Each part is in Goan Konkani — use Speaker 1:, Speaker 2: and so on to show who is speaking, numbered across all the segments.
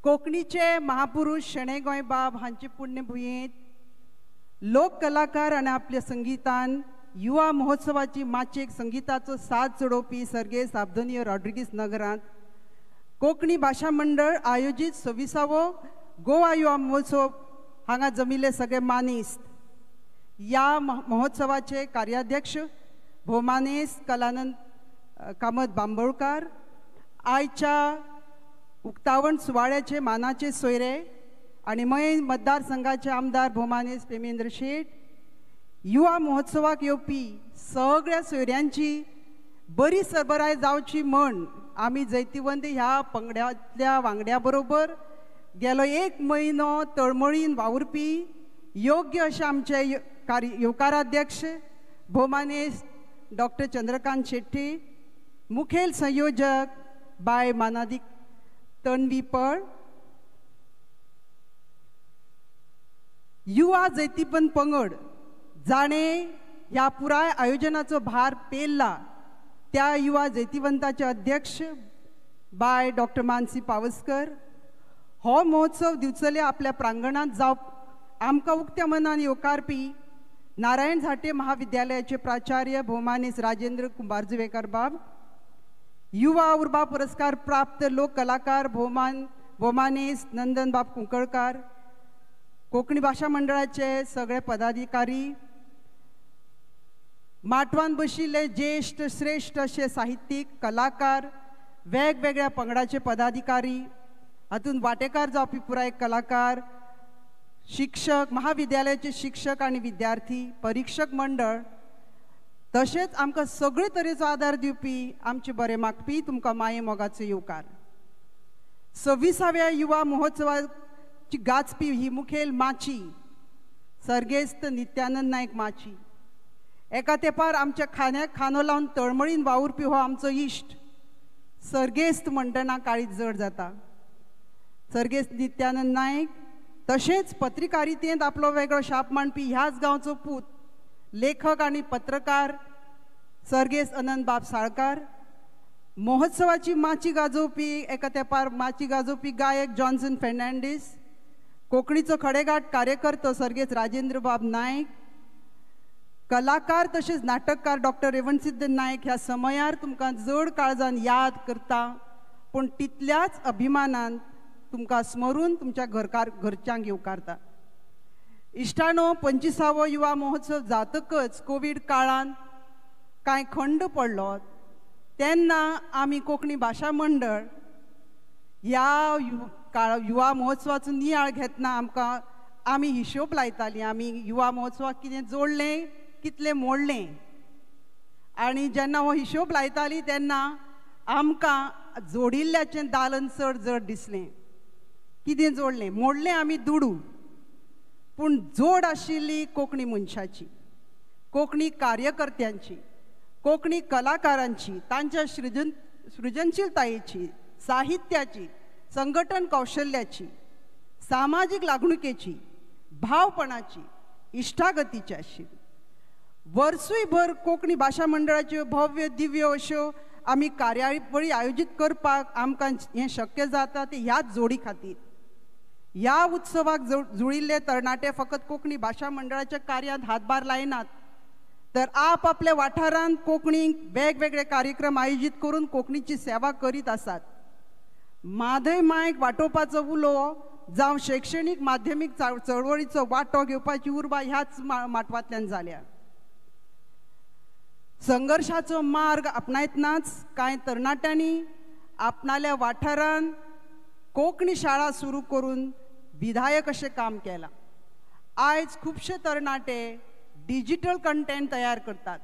Speaker 1: कोंकणीचे महापुरुष शणै गोंयबाब हांचे पुण्यभुंयेंत लोक कलाकार आनी आपल्या संगीतान युवा महोत्सवाची माचयेक संगीताचो साथ चडोवपी सर्गेस्त आब्दोनियो रॉड्रिगीस नगरांत कोंकणी भाशा मंडळ आयोजीत 26वो गोवा युवा महोत्सव हांगा जमिल्ले सगळे मानेस्त, ह्या महोत्सवाचे कार्याध्यक्ष भोवमानेस्त कलानंद कामत बांबोळकार, आयच्या उक्तावण सुवाळ्याचे मानाचे सोयरे आनी मयें मतदारसंघाचे आमदार भोवमानेस्त प्रेमेंद्र शेट, युवा महोत्सवाक येवपी सगळ्या सोयऱ्यांची बरी सरबराय जावची म्हण आमी जैतिवंत ह्या पंगडांतल्या वांगड्या बरोबर गेलो एक म्हयनो तळमळीन वावुरपी योग्य अशे आमचे येवकाराध्यक्ष भोवमानेस्त डॉक्टर चंद्रकांत शेट्टी, मुखेल संयोजक बाय मानादीक तन्वी पळ, युवा जैतिवंत पंगड जाणे ह्या पुराय आयोजनाचो भार पेलला त्या युवा जैतिवंताचे अध्यक्ष बाय डॉक्टर मानसी पावसकर, हो महोत्सव दिवचले आपल्या प्रांगणांत जावप आमकां उक्त्या मनान येवकारपी नारायण झांट्ये महाविद्यालयाचे प्राचार्य भोवमानेस्त राजेंद्र कुंभारजुवेकर बाब, युवा उर्बा पुरस्कार प्राप्त लोक कलाकार भोवमानेस्त नंदन बाब कुंकळकार, कोंकणी भाशा मंडळाचे सगळे पदाधिकारी, माटवान बशिल्ले ज्येश्ठ श्रेश्ठ अशे साहित्यीक कलाकार, वेगवेगळ्या पंगडाचे पदाधिकारी, हातूंत वांटेकार जावपी पुराय कलाकार, शिक्षक, महाविद्यालयाचे शिक्षक आनी विद्यार्थी, परिक्षक मंडळ, तशेंच आमकां सगळे तरेचो आदार दिवपी आमचे बरे मागपी तुमकां माये मोगाचो येवकार. 26व्या युवा महोत्सवाची गाजपी ही मुखेल माची सर्गेस्त नित्यानंद नायक माची, एका तेंपार आमच्या खांद्याक खांदो लावन तळमळीन वावुरपी हो आमचो इश्ट सर्गेस्त म्हणटना काळीज जड जाता. सर्गेस्त नित्यानंद नायक तशेंच पत्रकारितेंत आपलो वेगळो शाप मांडपी ह्याच गांवचो पूत लेखक आनी पत्रकार सर्गेस्त अनंत बाब साळकार, महोत्सवाची माची गाजोवपी एका तेंपार माची गाजोवपी गायक जॉन्सन फेर्नांडीस, कोंकणीचो खडेगांठ कार्यकर्तो सर्गेस्त राजेंद्र बाब नायक, कलाकार तशेंच नाटककार डॉक्टर रेवणसिद्ध नायक ह्या समयार तुमकां जड काळजान याद करता पूण तितल्याच अभिमानान तुमकां स्मरून तुमच्या घरच्यांक येवकारता. इश्टानो, 25वो युवा महोत्सव जातकच कोवीड काळान कांय खंड पडलो तेन्ना आमी कोंकणी भाशा मंडळ ह्या युवा महोत्सवाचो नियाळ घेतना आमकां आमी हिशोब लायतालीं, आमी युवा महोत्सवाक कितें जोडलें कितलें मोडलें, आनी जेन्ना हो हिशोब लायताली तेन्ना आमकां जोडिल्ल्याचें दालन चड जड दिसलें. कितें जोडलें मोडलें आमी दुडू, पूण जोड आशिल्ली कोंकणी मनशाची, कोंकणी कार्यकर्त्यांची, कोंकणी कलाकारांची, तांच्या सृजनशीलतायेची, साहित्याची, संघटन कौशल्याची, सामाजीक लागणुकेची, भावपणाची, इश्टागतीची आशिल्ली. वर्सूय भर कोंकणी भाशा मंडळाच्यो भव्य दिव्य अश्यो आमी कार्यावळी आयोजीत करपाक आमकां हें शक्य जाता तें ह्याच जोडी खातीर. ह्या उत्सवाक जुळिल्ले तरणाटे फकत कोंकणी भाशा मंडळाच्या कार्यांत हातभार लायनात तर आप आपल्या वाठारांत कोंकणीक वेगवेगळे कार्यक्रम आयोजीत करून कोंकणीची सेवा करीत आसात. माधय मायक वाटोवपाचो उलो जावं शैक्षणीक माध्यमीक चळवळीचो वांटो घेवपाची उर्बा ह्याच माटवांतल्यान जाल्या. संघर्शाचो मार्ग आपणायतनाच कांय तरणाट्यांनी आपणाल्या वाठारांत कोंकणी शाळा सुरू करून विधायक अशें काम केलां. आयज खुबशे तरणाटे डिजिटल कंटेंट तयार करतात.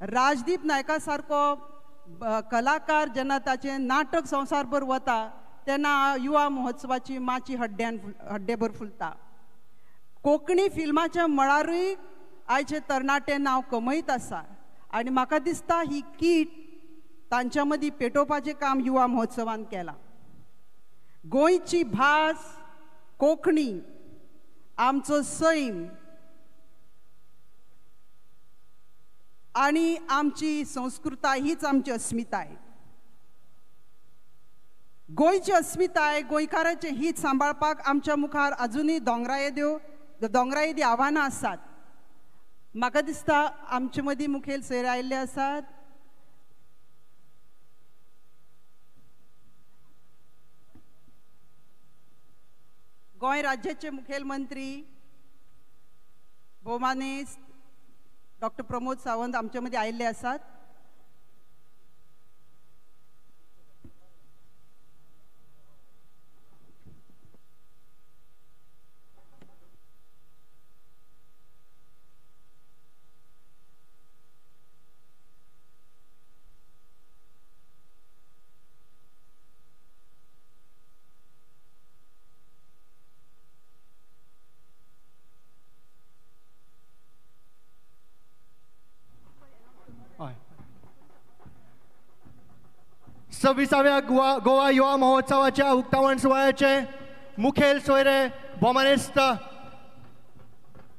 Speaker 1: राजदीप नायका सारको कलाकार जेन्ना ताचें नाटक संवसारभर वता तेन्ना युवा महोत्सवाची माची हड्डेभर फुलता. कोंकणी फिल्माच्या मळारूय आयचे तरणाटे नांव कमयत आसा आनी म्हाका दिसता ही कीट तांच्या मदीं पेटोवपाचें काम युवा महोत्सवान केलां. गोंयची भास कोंकणी, आमचो सैम आनी आमची संस्कृताय हीच आमची अस्मिताय. गोंयची अस्मिताय, गोंयकाराचें हीत सांबाळपाक आमच्या मुखार अजुनूय दोंगरा येदी आव्हानां आसात. म्हाका दिसता आमचे मदीं मुखेल सोयरे आयिल्ले आसात. गोंय राज्याचे मुखेलमंत्री भोवमानेस्त डॉक्टर प्रमोद सावंत आमचे मदीं आयिल्ले आसात.
Speaker 2: सव्वीसाव्या गोवा युवा महोत्सवाच्या उक्तावण सुवाळ्याचे मुखेल सोयरे भोवमानेस्त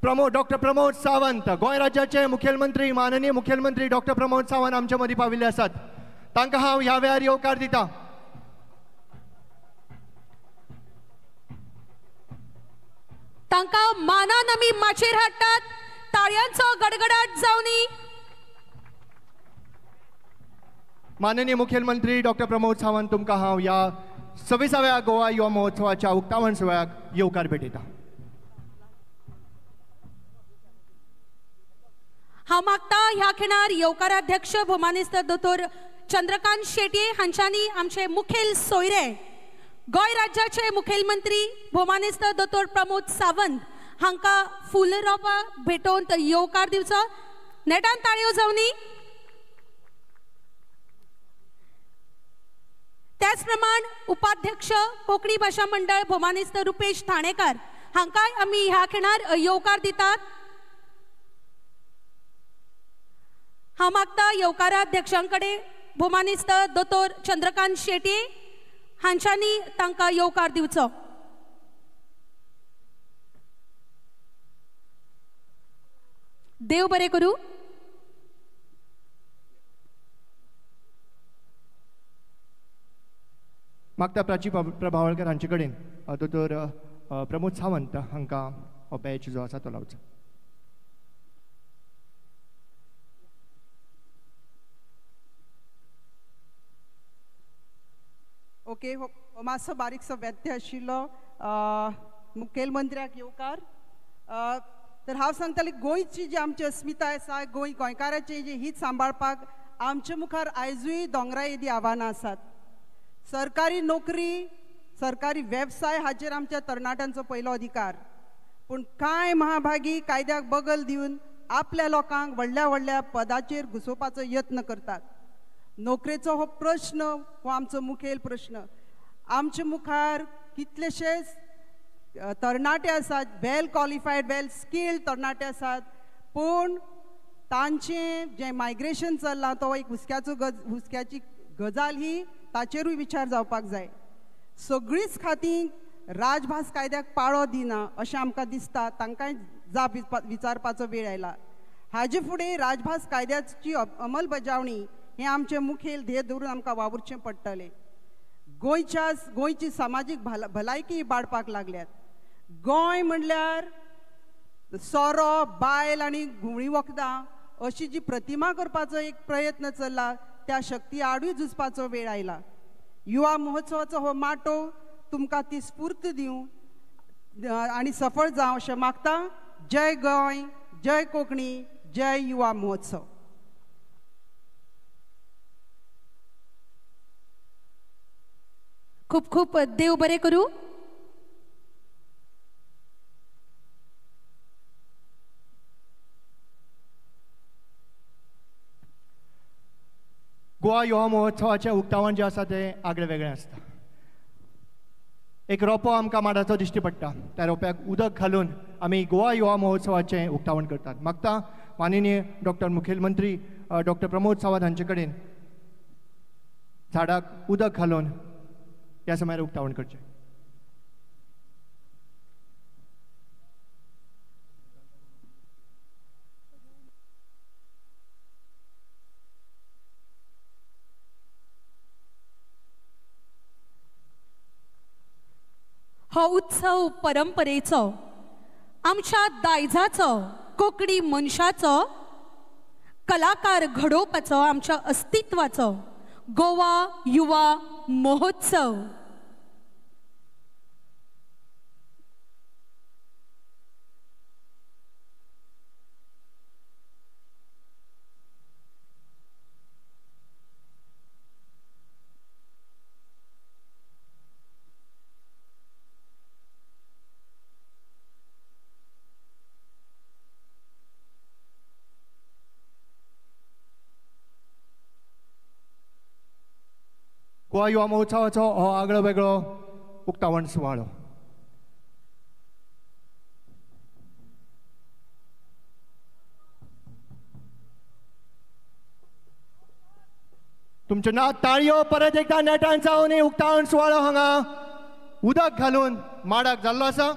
Speaker 2: डॉक्टर प्रमोद सावंत, गोंय राज्याचे मुखेलमंत्री माननीय मुखेलमंत्री डॉक्टर प्रमोद सावंत आमचे मदीं पाविल्ले आसात. तांकां हांव ह्या वेळार येवकार दिता.
Speaker 3: तांकां मानान आमी माचयेर हाडटात. ताळयांचो गडगडाट जावनी.
Speaker 2: माननीय मुखेलमंत्री डॉक्टर प्रमोद सावंत, तुमकां हांव ह्या 26व्या गोवा युवा महोत्सवाच्या उक्तावण सुवाळ्याक येवकार भेटयता.
Speaker 3: हांव मागता ह्या खिणार येवकाराध्यक्ष भोवमानेस्त दोतोर चंद्रकांत शेटये हांच्यांनी आमचे मुखेल सोयरे गोंय राज्याचे मुखेलमंत्री भोवमानेस्त दोतोर प्रमोद सावंत हांकां फुल रोपां भेटोवन येवकार दिवचो. नेटान ताळयो जावनी. त्याच प्रमाण उपाध्यक्ष कोंकणी भाशा मंडळ भोवमानेस्त रुपेश ठाणेकार हांकांय आमी ह्या खिणार येवकार दितात. हांव मागता येवकाराध्यक्षां कडेन भोवमानेस्त दोतोर चंद्रकांत शेटये हांच्यांनी तांकां येवकार दिवचो. देव बरें करूं.
Speaker 2: मागता प्राची प्रभावळकर हांचे कडेन दोतोर प्रमोद सावंत हांकां हो बॅच जो आसा तो लावचो.
Speaker 1: ओके, हो मातसो बारीकसो व्यत्यय आशिल्लो. मुखेलमंत्र्याक येवकार. तर हांव सांगतालें, गोंयची जी आमची अस्मिताय आसा, गोंय गोंयकाराचें जें हीत सांबाळपाक आमचे मुखार आयजूय दोंगरा येदी आव्हानां आसात. सरकारी नोकरी, सरकारी वेवसाय हाचेर आमच्या तरणाट्यांचो पयलो अधिकार. पूण कांय महाभागी कायद्याक बगल दिवन आपल्या लोकांक व्हडल्या व्हडल्या पदाचेर घुसोवपाचो यत्न करतात. नोकरेचो हो प्रश्न हो आमचो मुखेल प्रश्न. आमचे मुखार कितलेशेच तरणाटे आसात, वेल क्वॉलिफायड, वेल स्किल्ड तरणाटे आसात, पूण तांचें जें मायग्रेशन चल्लां तो एक हुस्क्याची गजाल ही, ताचेरूय विचार जावपाक जाय. सगळींच खातीं राजभास कायद्याक पाळो दिना अशें आमकां दिसता, तांकांय जाप विचारपाचो वेळ आयला. हाजे फुडें राजभास कायद्याची अंमलबजावणी हें आमचें मुखेल ध्येय धरून आमकां वावुरचें पडटलें. गोंयची सामाजीक भलायकी बाडपाक लागल्यात. गोंय म्हणल्यार सोरो, बायल आनी घुंवळी वखदां अशी जी प्रतिमा करपाचो एक प्रयत्न चल्ला त्या शक्ती आडूय झुजपाचो वेळ आयला. युवा महोत्सवाचो हो माटो तुमकां ती स्फूर्त दिवं आनी सफळ जावं अशें मागता. जय गोंय, जय कोंकणी, जय युवा महोत्सव.
Speaker 3: खूप खूप देव बरें करूं.
Speaker 2: गोवा युवा महोत्सवाचें उक्तावण जें आसा तें आगळें वेगळें आसता. एक रोपो आमकां माडाचो दिश्टी पडटा, त्या रोप्याक उदक घालून आमी गोवा युवा महोत्सवाचें उक्तावण करतात. मागता माननीय डॉक्टर मुखेलमंत्री डॉक्टर प्रमोद सावंत हांचे कडेन झाडाक उदक घालून ह्या समयार उक्तावण करचें.
Speaker 3: हो उत्सव परंपरेचो, आमच्या दायजाचो, कोंकणी मनशाचो, कलाकार घडोवपाचो, आमच्या अस्तित्वाचो गोवा युवा महोत्सव.
Speaker 2: गोवा युवा महोत्सवाचो हो आगळो वेगळो उक्तावण सुवाळो. तुमच्यो ना ताळयो परत एकदा नेटान जावन उक्तावण सुवाळो हांगा उदक घालून माडाक जाल्लो आसा.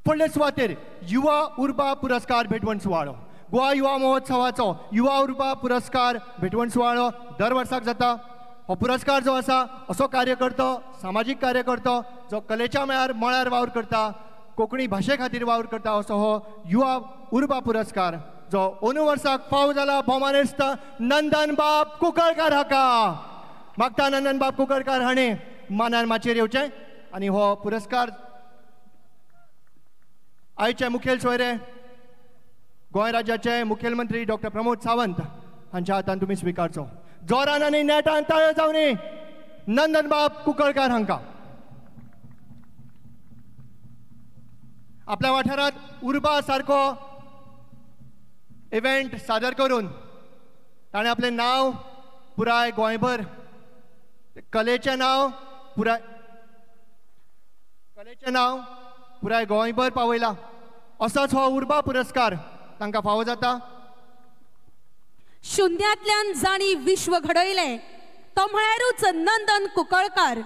Speaker 2: फुडले सुवातेर युवा उर्बा पुरस्कार भेटवण सुवाळो. गोवा युवा महोत्सवाचो युवा उर्बा पुरस्कार भेटवण सुवाळो दर वर्साक जाता. हो पुरस्कार जो आसा असो कार्यकर्तो, सामाजीक कार्यकर्तो जो कलेच्या मळार वावर करता, कोंकणी भाशे खातीर वावर करता, असो हो युवा उर्बा पुरस्कार जो अंदू वर्साक फाव जाला भोवमानेस्त नंदन बाब कुंकळकार हाका. मागता नंदन बाब कुंकळकार हाणें मानान माचयेर येवचें आनी हो पुरस्कार आयचे मुखेल सोयरे गोंय राज्याचे मुखेलमंत्री डॉक्टर प्रमोद सावंत हांच्या हातान तुमी स्विकारचो. जोरान आनी नेटान ताळयो जावनी नंदन बाब कुंकळकार हांकां. आपल्या वाठारांत उर्बा सारको इव्हेंट सादर करून ताणें आपलें नांव पुराय गोंयभर, कलेचें नांव पुराय, कलेचें नांव पुराय गोंयभर पावयलां. असोच हो उर्बा पुरस्कार तांकां फावो जाता.
Speaker 3: शुन्यांतल्यान जाणी विश्व घडयलें तो म्हळ्यारूच नंदन कुंकळकार.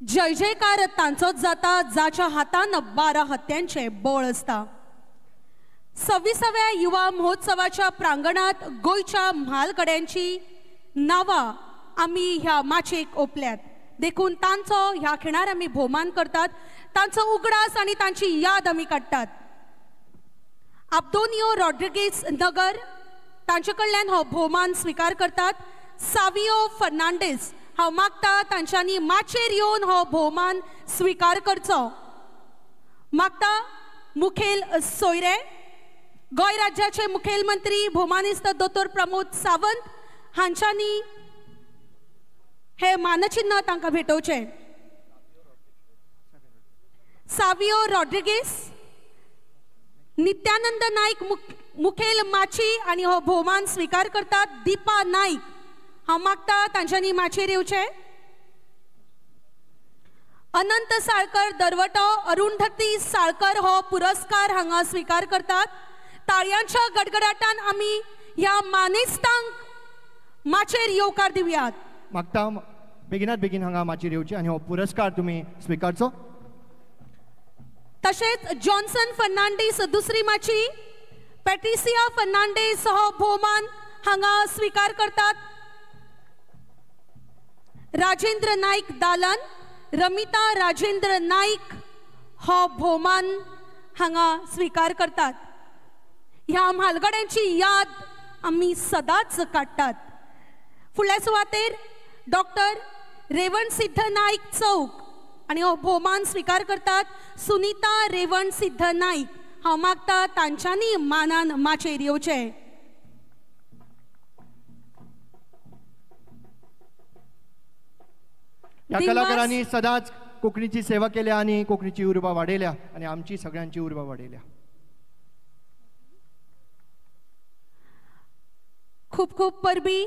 Speaker 3: जय जयकार तांचोच जाता जाच्या हातान 12 हत्यांचें बळ आसता. 26व्या युवा महोत्सवाच्या प्रांगणात गोंयच्या म्हालगड्यांची नांवां आमी ह्या माचयेक ओंपल्यात, देखून तांचो ह्या खिणार आमी भोवमान करतात, तांचो उगडास आनी तांची याद आमी काडटात. आब्दोनियो रॉड्रिगेज नगर तांचे कडल्यान हो भोवमान स्विकार करतात. सावियो फर्नांडीस हांव मागता तांच्यांनी माचयेर येवन हो भोवमान स्विकार करचो. मागता मुखेल सोयरे गोंय राज्याचे मुखेलमंत्री भोवमानेस्त दोतोर प्रमोद सावंत हांच्यांनी हे मानचिन्ह तांकां भेटोवचें. सावियो रॉड्रिगेज, नित्यानंद नाईक मुखेल माची आनी हो भोवमान स्विकार करतात. दीपा नाईक हांव मागता तांच्यांनी माचयेर येवचें. अनंत साळकर दरवटो, अरुंधती साळकर हो पुरस्कार हांगा स्विकार करतात. ताळयांच्या गडगडाटान आमी ह्या मानेस्तांक माचयेर येवकार दिवयात.
Speaker 2: मागता बेगिनात बेगीन हांगा माचयेर येवचे आनी हो पुरस्कार तुमी स्विकारचो.
Speaker 3: तशेंच जॉन्सन फर्नांडीस दुसरी माची, पॅट्रिसिया फर्नांडीस हो भोवमान हांगा स्विकार करतात. राजेंद्र नाईक दालन, रमिता राजेंद्र नाईक हो भोवमान हांगा स्विकार करतात. ह्या म्हालगड्यांची याद आमी सदांच काडटात. फुडल्या सुवातेर डॉक्टर रेवणसिद्ध नाईक चौक आनी हो भोवमान स्विकार करतात सुनीता रेवणसिद्ध नाईक. हांव मागता तांच्यांनी मानान माचयेर येवचें.
Speaker 2: ह्या कलाकारांनी सदांच कोंकणीची सेवा केल्या आनी कोंकणीची उर्बा वाडयल्या आनी आमची सगळ्यांची उर्बा वाडयल्या.
Speaker 3: खूब खूब परबी.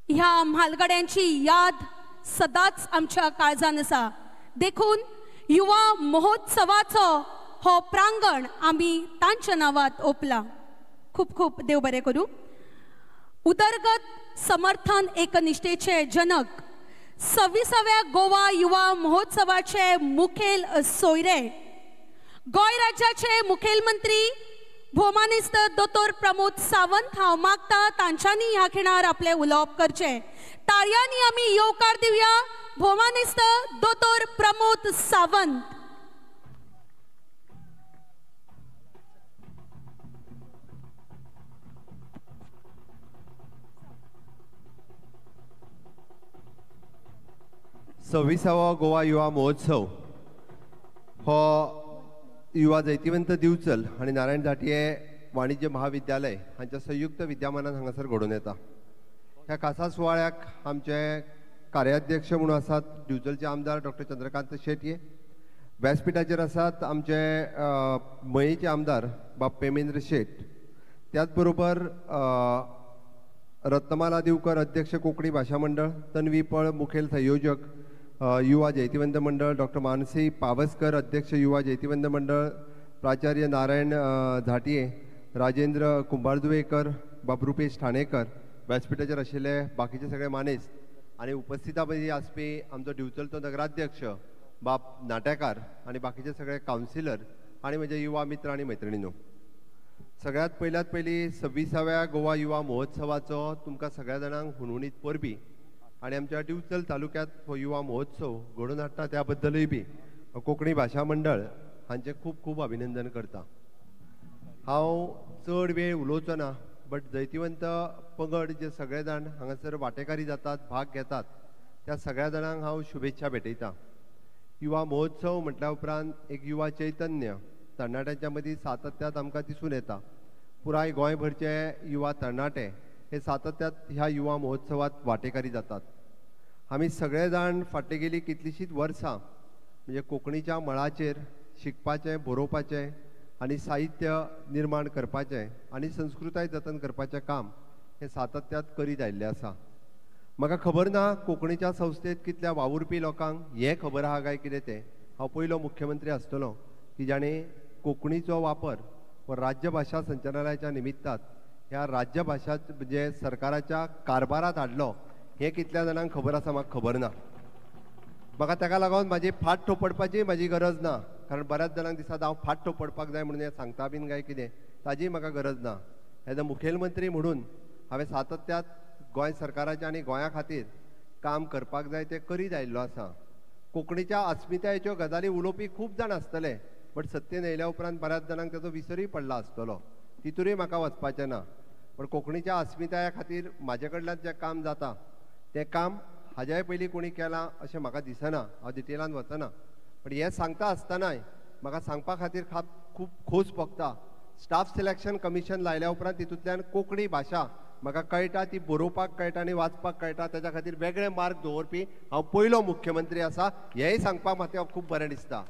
Speaker 3: ह्या म्हालगड्यांची याद सदांच आमच्या काळजान आसा, देखून युवा महोत्सवाचो हो प्रांगण आमी तांच्या नांवात ओंपला. खूब खूब देव बरें करूं. उदरगत समर्थन एकनिष्ठेचे जनक 26व्या गोवा युवा महोत्सवाचे मुखेल सोयरे गोंय राज्याचे मुखेलमंत्री भोमानेस्त दोतोर प्रमोद सावंत हांव मागता तांच्यांनी ह्या खिणार आपले उलोवप करचें। ताळयांनी आमी येवकार दिवया भोमानेस्त दोतोर प्रमोद सावंत।
Speaker 4: सव्वीसावो गोवा युवा महोत्सव हो युवा जैतिवंत दिवचल आनी नारायण झांट्ये वाणिज्य महाविद्यालय हांच्या संयुक्त विद्यमानान हांगासर घडोवन येता। ह्या खासा सुवाळ्याक आमचे कार्याध्यक्ष म्हणून आसात दिवचलचे आमदार डॉक्टर चंद्रकांत शेटये, व्यासपीठाचेर आसात आमचे मयेचे आमदार बाब पेमेंद्र शेट, त्याच बरोबर रत्नमाला दिवकर अध्यक्ष कोंकणी भाशा मंडळ, तन्वी पळ मुखेल संयोजक युवा जैतिवंत मंडळ, डॉक्टर मानसी पावसकर अध्यक्ष युवा जैतिवंत मंडळ, प्राचार्य नारायण झांट्ये, राजेंद्र कुंभारजुवेकर, बाब रुपेश ठाणेकर, व्यासपीठाचेर आशिल्ले बाकीचे सगळे मानेस्त आनी उपस्थिता मदीं आसपी आमचो दिवचलचो नगराध्यक्ष बाब नाट्याकार आनी बाकीचे सगळे कावन्सिलर आनी म्हजे युवा मित्र आनी मैत्रिणीनो, सगळ्यात पयल्यात पयली 26व्या गोवा युवा महोत्सवाचो तुमकां सगळ्या जाणांक हुनहुनीत परबी आनी आमच्या दिवचल तालुक्यांत हो युवा महोत्सव घडोवन हाडटा त्या बद्दलूय बी कोंकणी भाशा मंडळ हांचें खूब खूब अभिनंदन करता। हांव चड वेळ उलोवचो ना, बट जैतिवंत पंगड जे सगळे जाण हांगासर वांटेकारी जातात, भाग घेतात, त्या सगळ्या जाणांक हांव शुभेच्छा भेटयता। युवा महोत्सव म्हटल्या उपरांत एक युवा चैतन्य तरणाट्यांच्या मदीं सातत्यात आमकां दिसून येता। पुराय गोंयभरचे युवा तरणाटे हे सातत्यात ह्या युवा महोत्सवात वांटेकारी जातात। आमी सगळे जाण फाटले गेली कितलींशींच वर्सां म्हणजे कोंकणीच्या मळाचेर शिकपाचें, बरोवपाचें आनी साहित्य निर्माण करपाचें आनी संस्कृताय जतन करपाचें काम हें सातत्यात करीत आयिल्लें आसा। म्हाका खबर ना कोंकणीच्या संस्थेत कितल्या वावुरपी लोकांक हें खबर आहा काय कितें तें। हांव पयलो मुख्यमंत्री आसतलो की जाणें कोंकणीचो वापर हो राज्यभाशा संचालनालयाच्या निमित्तान ह्या राज्यभाशा म्हणजे सरकाराच्या कारभारात हाडलो, हें कितल्या जाणांक खबर आसा म्हाका खबर ना। म्हाका ताका लागून म्हाजी फाट थोपडपाची म्हाजी गरज ना, कारण बऱ्याच जाणांक दिसता हांव फाट थोपडपाक जाय म्हणून हें सांगता बीन काय कितें, ताजी म्हाका गरज ना। एज अ मुखेलमंत्री म्हणून हांवें सातत्यात गोंय सरकाराच्या आनी गोंया खातीर काम करपाक जाय तें करीत आयिल्लो आसा। कोंकणीच्या अस्मितायेच्यो गजाली उलोवपी खूब जाण आसतले, बट सत्तेन येयल्या उपरांत बऱ्याच जाणांक ताचो विसरूय पडला आसतलो, तितूरय म्हाका वचपाचें ना। पण कोंकणीच्या अस्मिताये खातीर म्हाजे कडल्यान जें काम जाता तें काम हाज्याय पयलीं कोणी केलां अशें म्हाका दिसना, हांव डिटेलान वचना। पण हें सांगता आसतनाय म्हाका सांगपा खातीर खूब खोस भोगता। स्टाफ सिलेक्शन कमिशन लायल्या उपरांत तितूंतल्यान कोंकणी भाशा म्हाका कळटा, ती बरोवपाक कळटा आनी वाचपाक कळटा, ताच्या खातीर वेगळे मार्ग दवरपी हांव पयलो मुख्यमंत्री आसा हेंय सांगपाक म्हाका खूब बरें दिसता।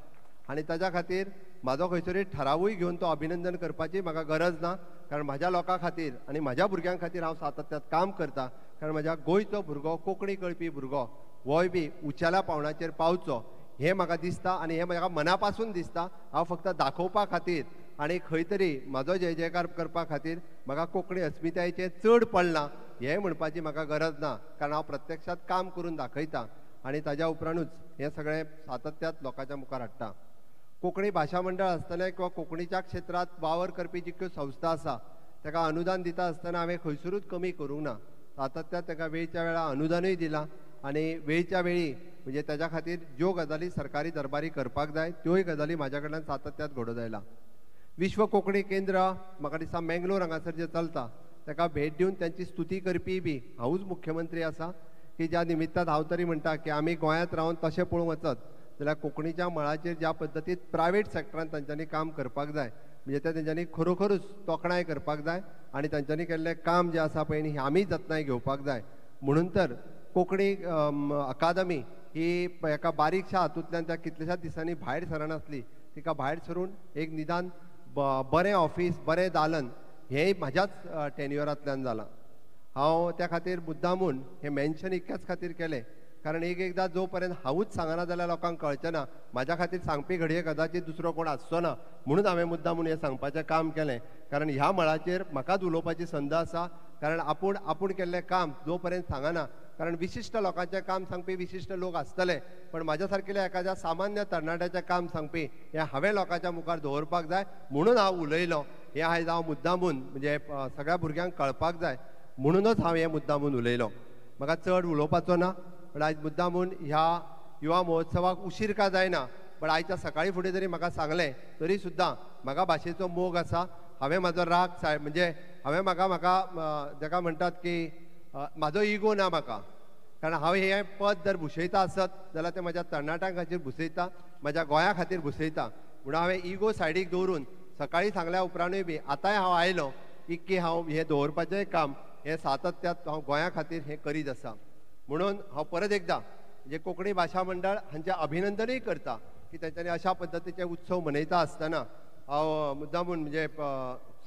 Speaker 4: आनी ताच्या खातीर म्हाजो खंयसरूय ठरावूय घेवन तो अभिनंदन करपाची म्हाका गरज ना, कारण म्हाज्या लोकां खातीर आनी म्हाज्या भुरग्यां खातीर हांव सातत्यात काम करता, कारण म्हाज्या गोंयचो भुरगो, कोंकणी कळपी भुरगो होय बी उंचेल्या पावणाचेर पावचो हें म्हाका दिसता आनी हें म्हाका मना पासून दिसता। हांव फक्त दाखोवपा खातीर आनी खंय तरी म्हाजो जय जयकार करपा खातीर म्हाका कोंकणी अस्मितायेचें चड पडलां हें म्हणपाची म्हाका गरज ना, कारण हांव प्रत्यक्षात काम करून दाखयता आनी ताज्या उपरांतूच हें सगळें सातत्यात लोकांच्या मुखार हाडटा। कोंकणी भाशा मंडळ आसतलें किंवा कोंकणीच्या क्षेत्रांत वावर करपी जितक्यो संस्था आसा ताका अनुदान दिता आसतना हांवें खंयसरूच कमी करूंक ना, सातत्यात ताका वेळच्या वेळार अनुदानूय दिलां आनी वेळच्या वेळी म्हणजे ताज्या खातीर ज्यो गजाली सरकारी दरबारी करपाक जाय त्योय गजाली म्हाज्या कडल्यान सातत्यात घडोवन आयला। विश्व कोंकणी केंद्र म्हाका दिसता मेंगलोर हांगासर जें चलता ताका भेट दिवन तांची स्तुती करपी बी हांवूच मुख्यमंत्री आसा की ज्या निमित्तान हांव तरी म्हणटा की आमी गोंयांत रावन तशें पळोवंक वचत जाल्यार कोंकणीच्या मळाचेर ज्या पद्दतीन प्रायवेट सेक्टरान तांच्यांनी काम करपाक जाय म्हणजे ते तेंच्यांनी खरोखरूच तोखणाय करपाक जाय आनी तांच्यांनी केल्लें काम जें आसा पळय न्ही आमी जतनाय घेवपाक जाय। म्हणून तर कोंकणी अकादमी ही एका बारीकशा हातूंतल्यान त्या कितल्याशाच दिसांनी भायर सरनासली, तिका भायर सरून एक निदान बरें ऑफीस, बरें दालन हें म्हाज्याच टेन्युअरांतल्यान जालां। हांव त्या खातीर मुद्दामून हें मेन्शन इतक्याच खातीर केलें, कारण एक एकदां जो पर्यंत हांवूच सांगना जाल्यार लोकांक कळचें ना, म्हाज्या खातीर सांगपी घडये कदाचीत दुसरो कोण आसचो ना, म्हणून हांवें मुद्दामून हें सांगपाचें काम केलें, कारण ह्या मळाचेर म्हाकाच उलोवपाची संद आसा। कारण आपूण आपूण केल्लें काम जो पर्यंत सांगना कारण विशिश्ट लोकांचें काम सांगपी विशिश्ट लोक आसतले, पण म्हाज्या सारकेल्या एखाद्या सामान्य तरणाट्याचें काम सांगपी हें हांवें लोकांच्या मुखार दवरपाक जाय म्हणून हांव उलयलो. हें आयज हांव मुद्दामून म्हणजे सगळ्या भुरग्यांक कळपाक जाय म्हणूनच हांव हें मुद्दामून उलयलो. म्हाका चड उलोवपाचो ना, पण आयज मुद्दामून ह्या युवा महोत्सवाक उशीर का जायना, पण आयच्या सकाळी फुडें जरी म्हाका सांगलें तरी सुद्दां म्हाका भाशेचो मोग आसा. हांवें म्हाजो राग सायड म्हणजे हांवें म्हाका म्हाका जाका म्हणटात की म्हाजो इगो ना म्हाका, कारण हांव हें पद जर भुशयता आसत जाल्यार तें म्हाज्या तरणाट्यां खातीर भुसयता, म्हाज्या गोंया खातीर भुसयता. म्हणून हांवें इगो सायडीक दवरून सकाळी सांगल्या उपरांतूय बी आतांय हांव आयलो की हांव हें दवरपाचें काम हें सातत्यात हांव गोंया खातीर हें करीत आसा. म्हणून हांव परत एकदां म्हणजे कोंकणी भाशा मंडळ हांचें अभिनंदनूय करता की तांच्यांनी अशा पद्दतीचे उत्सव मनयता आसतना हांव मुद्दामून म्हणजे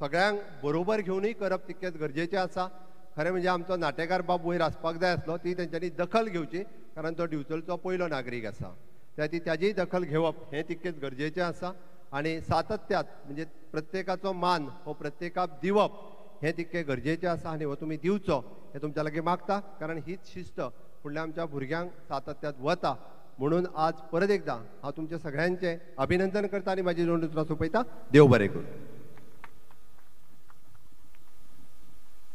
Speaker 4: सगळ्यांक बरोबर घेवनूय करप तितकेंच गरजेचें आसा. खरें म्हणजे आमचो नाटेकार बाब वयर आसपाक जाय आसलो, ती तेंच्यांनी दखल घेवची, कारण तो दिवचलचो पयलो नागरीक आसा, त्या ती ताजीय दखल घेवप हें तितकेंच गरजेचें आसा. आनी सातत्यात म्हणजे प्रत्येकाचो मान हो प्रत्येकाक दिवप हें तितकें गरजेचें आसा आनी हो तुमी दिवचो हें तुमच्या लागीं मागता, कारण हीच शिस्त फुडल्या आमच्या भुरग्यांक सातत्यात वता. म्हणून आज परत एकदां हांव तुमच्या सगळ्यांचें अभिनंदन करता आनी म्हाजी दोन उतरां सोंपयता. देव बरें करूं.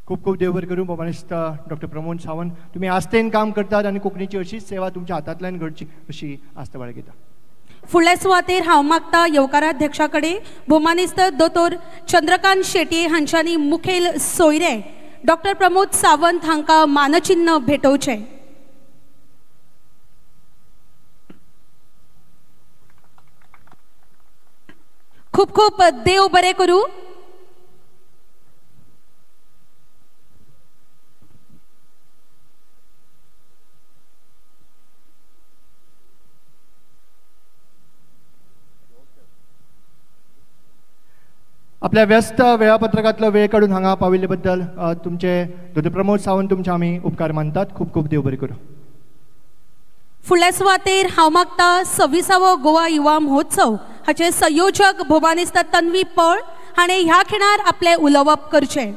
Speaker 2: खूब खूब देव बरें करूं भोवमानेस्त डॉक्टर प्रमोद सावंत. तुमी आस्थेन काम करतात आनी कोंकणीची अशीच सेवा तुमच्या हातांतल्यान घडची अशी आस्त बाळगिता.
Speaker 3: फुडल्या सुवातेर हांव मागता येवकाराध्यक्षा कडेन भोवमानेस्त दोतोर चंद्रकांत शेट्ये हांच्यांनी मुखेल सोयरे डॉक्टर प्रमोद सावंत हांकां मानचिन्ह भेटोवचें. खूब खूब देव बरें करूं.
Speaker 2: आपल्या व्यस्त वेळापत्रकांतलो वेळ काडून हांगा पाविल्ले बद्दल तुमचे डॉक्टर प्रमोद सावंत तुमचे आमी उपकार मानतात. खूब खूब देव बरें करूं.
Speaker 3: फुडल्या सुवातेर हांव मागता 26वो गोवा युवा महोत्सव हाचे संयोजक भोवमानेस्त तन्वी पळ हाणें ह्या खिणार आपलें उलोवप करचें.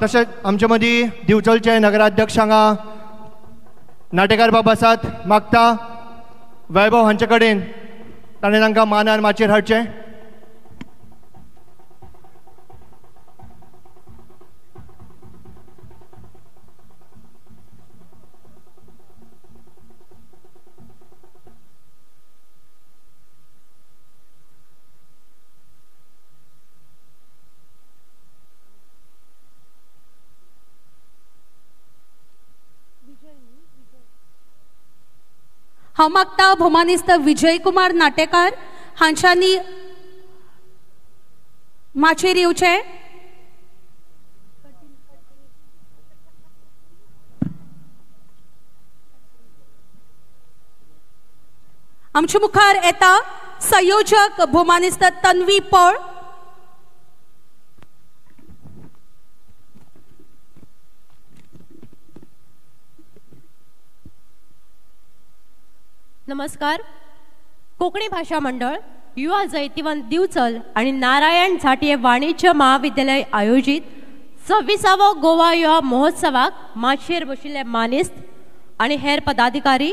Speaker 2: तशेंच आमचे मदीं दिवचलचे नगराध्यक्ष हांगा नाटेकार बाब आसात. मागता वैभव हांचे कडेन ताणें तांकां मानान माचयेर हाडचें.
Speaker 3: हांव मागता भोवमानेस्त विजय कुमार नाटेकार हांच्यांनी माचयेर येवचें. आमचे मुखार येता संयोजक भोवमानेस्त तन्वी पळ.
Speaker 5: नमस्कार. कोंकणी भाशा मंडळ युवा जैतिवंत दिवचल आणि नारायण झांट्ये वाणिज्य महाविद्यालय आयोजित 26वो गोवा युवा महोत्सवाक माचयेर बशिल्ले मानेस्त आणि हेर पदाधिकारी,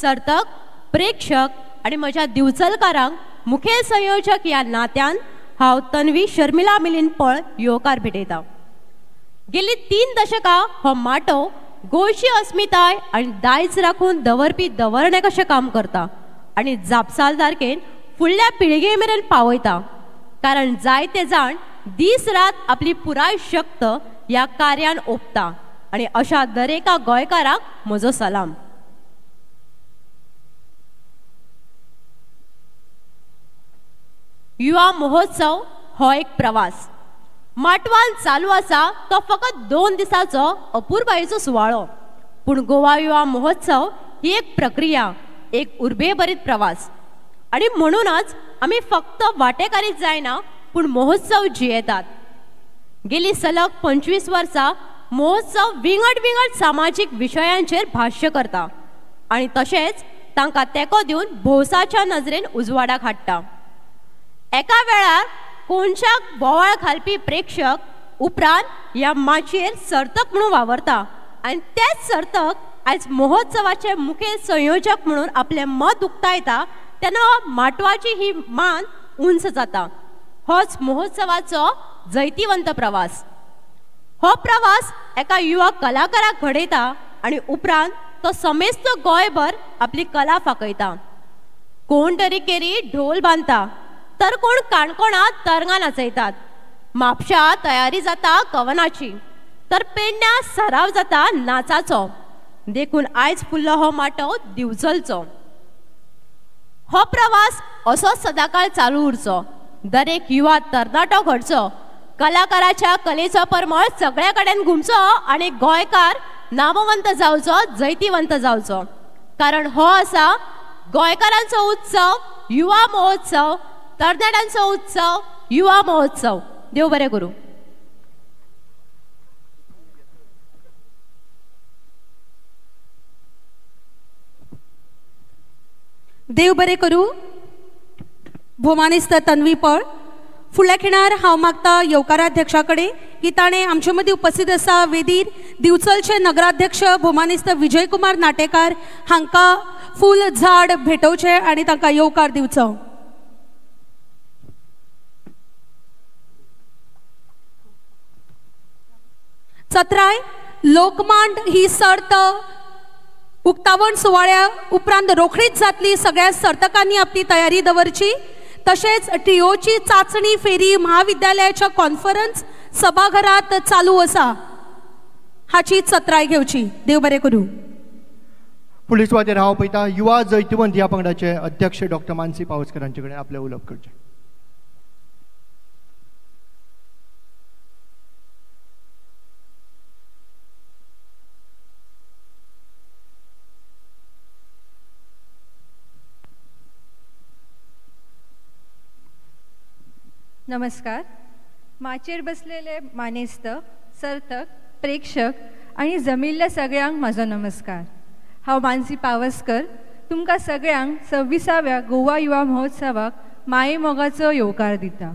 Speaker 5: सर्तक, प्रेक्षक आणि म्हज्या दिवचलकारांक मुखेल संयोजक ह्या नात्यान हांव तन्वी शर्मिला मिलिंद पळ येवकार भेटयता. गेली 3 दशकां हो माटो गोंयची अस्मिताय आनी दायज राखून दवरपी दवरणे कशें काम करता आनी जापसालदारकेन फुडल्या पिळगे मेरेन पावयता, कारण जायते जाण दीस रात आपली पुराय शक्त ह्या कार्यान ओंपता आनी अशा दरेका गोंयकाराक म्हजो सलाम. युवा महोत्सव हो एक प्रवास. माटवान चालू आसा तो फकत 2 दिसाचो अपुरबायेचो सुवाळो, पूण गोवा युवा महोत्सव ही एक प्रक्रिया, एक उर्बेभरीत प्रवास. आनी म्हणूनच आमी फक्त वांटेकारीच जायना पूण महोत्सव जियेतात. गेली सलग 25 वर्सां महोत्सव विंगड विंगड सामाजीक विशयांचेर भाश्य करता आनी तशेंच तांकां तेंको दिवन भौसाच्या नजरेन उजवाडाक हाडटा. एका वेळार कोनशाक बोवाळ घालपी प्रेक्षक उपरांत ह्या माचयेर सर्तक म्हणून वावरता आनी तेच सर्तक आयज महोत्सवाचे मुखेल संयोजक म्हणून आपलें मत उक्तायता तेन्ना माटवाची ही मान उंच जाता. होच महोत्सवाचो जैतिवंत प्रवास. हो प्रवास एका युवा कलाकाराक घडयता आनी उपरांत तो समेस्त गोंयभर आपली कला फाकयता. कोण तरी केरी ढोल बांदता तर कोण काणकोणांत तरंगां नाचयतात. म्हापशा तयारी जाता कवनाची तर पेडण्या सराव जाता नाचाचो. देखून आयज फुल्लो हो माटव दिवचलचो. हो प्रवास असोच सदाकाळ चालू उरचो. दरेक युवा तरणाटो घडचो, कलाकाराच्या कलेचो परमळ सगळ्या कडेन घुमचो आनी गोंयकार नामवंत जावचो, जैतिवंत जावचो. कारण हो आसा गोंयकारांचो उत्सव, युवा महोत्सव, तरणाट्यांचो उत्सव, युवा महोत्सव. देव बरें करूं.
Speaker 3: देव बरें करूं. भोवमानेस्त तन्वी पळ. फुडल्या खिणार हांव मागता येवकाराध्यक्षा कडेन की ताणें आमचे मदीं उपस्थित आसा वेदीर दिवचलचे नगराध्यक्ष भोवमानेस्त विजय कुमार नाटेकार हांकां फूल झाड भेटोवचें आनी तांकां येवकार दिवचो. चत्राय लोकमांड ही सर्त उक्तावण सुवाळ्या उपरांत रोखडीच जातली. सगळ्या सर्तकांनी आपली तयारी दवरची. तशेंच टीओची चांचणी फेरी महाविद्यालयाच्या कॉन्फरन्स सभाघरात चालू आसा हाची चत्राय घेवची. देव बरें करूं.
Speaker 2: फुडले सुवातेर हांव पळयता युवा जैतिवंत ह्या पंगडाचे अध्यक्ष डॉक्टर मानसी पावसकर हांचे कडेन आपलें उलोवप करचें.
Speaker 6: नमस्कार. माचयेर बसलेले मानेस्त, सर्तक, प्रेक्षक आनी जमिल्ल्या सगळ्यांक म्हाजो नमस्कार. हांव मानसी पावसकर तुमकां सगळ्यांक 26व्या गोवा युवा महोत्सवाक मायेमोगाचो येवकार दिता.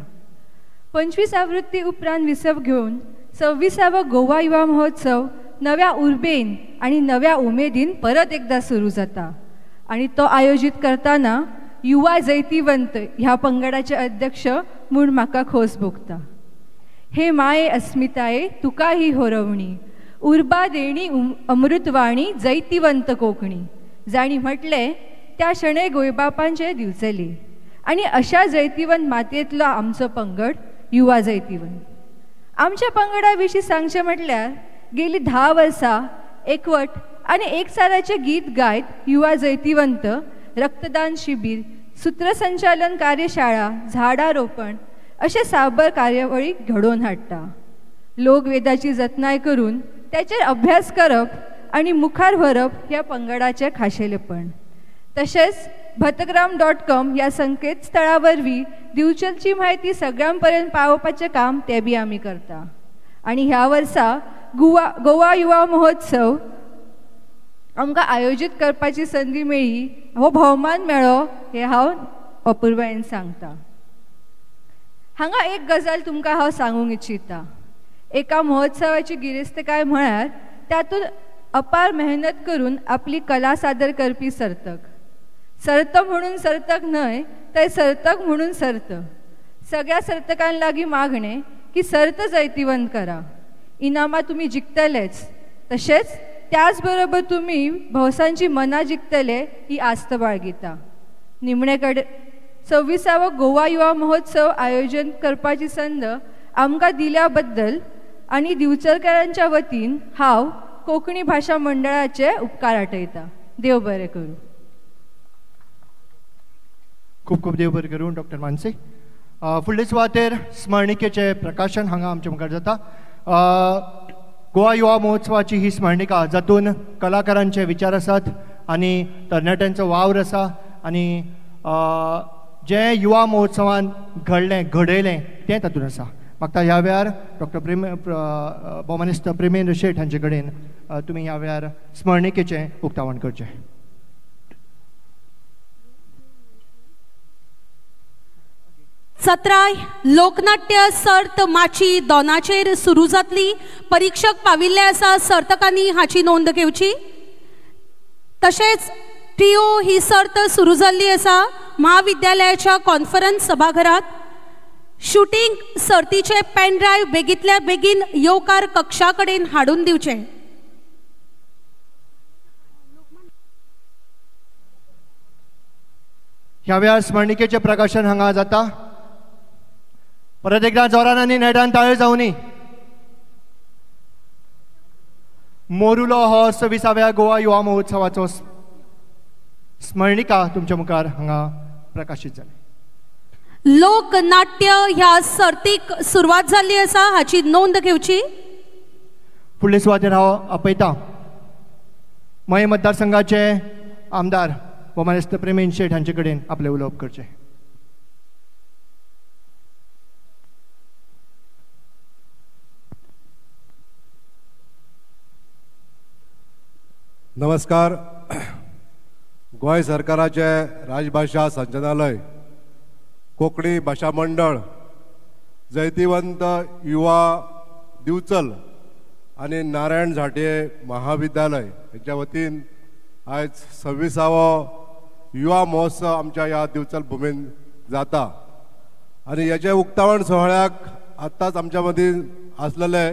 Speaker 6: 25 आवृत्ती उपरांत विसव घेवन 26वो गोवा युवा महोत्सव नव्या उर्बेन आनी नव्या उमेदीन परत एकदां सुरू जाता आनी तो आयोजीत करतना युवा जैतिवंत ह्या पंगडाचे अध्यक्ष म्हूण म्हाका खोस भोगता. हे माये अस्मिताये तुका ही होरवणी, उर्बा देणी अमृतवाणी जैतिवंत कोंकणी, जाणी म्हटलें त्या शणै गोंयबाबांचे दिवचले. आनी अशा जैतिवंत मातयेंतलो आमचो पंगड युवा जैतिवंत. आमच्या पंगडा विशीं सांगचें म्हटल्यार गेली 10 वर्सां एकवट आनी एकचाराचें गीत गायत युवा जैतिवंत रक्तदान शिबीर, सूत्रसंचालन कार्यशाळा, झाडां रोपण अशे साबर कार्यावळी घडोवन हाडटा. लोकवेदाची जतनाय करून त्याचेर अभ्यास करप आनी मुखार व्हरप ह्या पंगडाचें खाशेलेपण. तशेंच भतग्राम.com ह्या संकेतस्थळा वरवीं दिवचलची म्हायती सगळ्यां पर्यंत पावोवपाचें काम तें बी आमी करता. आनी ह्या वर्सा गोवा युवा महोत्सव आमकां आयोजीत करपाची संदी मेळ्ळी, हो भोवमान मेळ्ळो हें हांव अपुरबायेन सांगता. हांगा एक गजाल तुमकां हांव सांगूंक इच्छिता. एका महोत्सवाची गिरेस्तकाय म्हळ्यार तातूंत अपार मेहनत करून आपली कला सादर करपी सर्तक. सर्त म्हणून सर्तक न्हय तर सर्तक म्हणून सर्त. सगळ्या सर्तकां लागीं मागणें की सर्त जैतिवंत करा, इनामां तुमी जिखतलेच, तशेंच त्याच बरोबर तुमी भौसांची मनां जिखतले ही आस्त बाळगिता. निमणे कडेन 26वो गोवा युवा महोत्सव आयोजन करपाची संद आमकां दिल्या बद्दल आनी दिवचलकारांच्या वतीन हांव कोंकणी भाशा मंडळाचे उपकार आठयता. देव बरें करूं.
Speaker 2: खूब खूब देव बरें करूं डॉक्टर मानसी. फुडले सुवातेर स्मरणिकेचें प्रकाशन हांगा आमचे मुखार जाता. गोवा युवा महोत्सवाची ही स्मरणिका जातून कलाकारांचे विचार आसात आनी तरणाट्यांचो वावर आसा आनी जें युवा महोत्सवान घडलें घडयलें तें तातूंत आसा. म्हाका ह्या वेळार डॉक्टर प्रेम भोवमानेस्त प्रेमेंद्र शेट हांचे कडेन तुमी ह्या वेळार स्मरणिकेचें उक्तावण करचें.
Speaker 3: 17 लोकनाट्य सर्त माची 2 सुरू जातली. परीक्षक पाविल्ले आसा, सर्तकांनी हाची नोंद घेवची. तशेंच ट्रिओ ही सर्त सुरू जाल्ली आसा महाविद्यालयाच्या कॉन्फरन्स सभाघरात. शूटिंग सर्तीचे पेनड्रायव्ह बेगीतल्या बेगीन येवकार कक्षा कडेन हाडून दिवचे.
Speaker 2: ह्या वेळार स्मरणिकेचें प्रकाशन हांगा जाता. परत एकदा जोरान आनी नेटान ताळयो जावनी. मोरुलो हो 26व्या गोवा युवा महोत्सवाचो स्मरणिका तुमच्या मुखार हांगा प्रकाशीत जाली.
Speaker 3: लोकनाट्य ह्या सर्तीक सुरवात जाल्ली आसा हाची नोंद घेवची.
Speaker 2: फुडले सुवातेर हांव आपयता मये मतदारसंघाचे आमदार भोमानेस्त प्रेमेंद शेट हांचे कडेन आपलें उलोवप करचें.
Speaker 7: नमस्कार. गोंय सरकाराचे राजभाशा संचालनालय, कोंकणी भाशा मंडळ, जैतिवंत युवा दिवचल आनी नारायण झांट्ये महाविद्यालय हेच्या वतीन आयज 26वो युवा महोत्सव आमच्या ह्या दिवचल भुमीन जाता आनी हेच्या उक्तावण सुवाळ्याक आत्ताच आमच्या मदीं आसलेले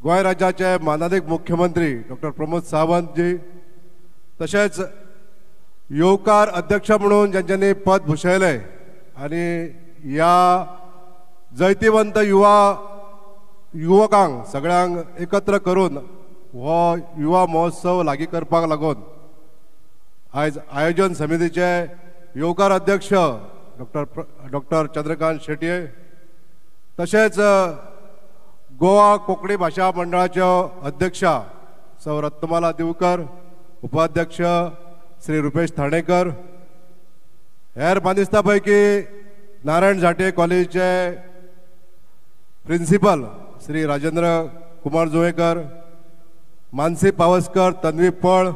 Speaker 7: गोंय राज्याचे मानादीक मुख्यमंत्री डॉक्टर प्रमोद सावंत जी, तशेंच येवकार अध्यक्ष म्हणून ज्यांच्यानी पद भुशयलें आनी ह्या जैतिवंत युवकांक सगळ्यांक एकत्र करून हो युवा महोत्सव लागीं करपाक लागून आयज आयोजन समितीचे येवकार अध्यक्ष डॉक्टर चंद्रकांत शेटये, तशेंच गोवा कोंकणी भाशा मंडळाच्यो अध्यक्षा सौ रत्नमाला दिवकर, उपाध्यक्ष श्री रुपेश ठाणेकर, हेर मानेस्तां पैकी नारायण झांट्ये कॉलेजीचे प्रिन्सिपल श्री राजेंद्र कुमार जुवेकर, मानसी पावसकर, तन्वी पळ,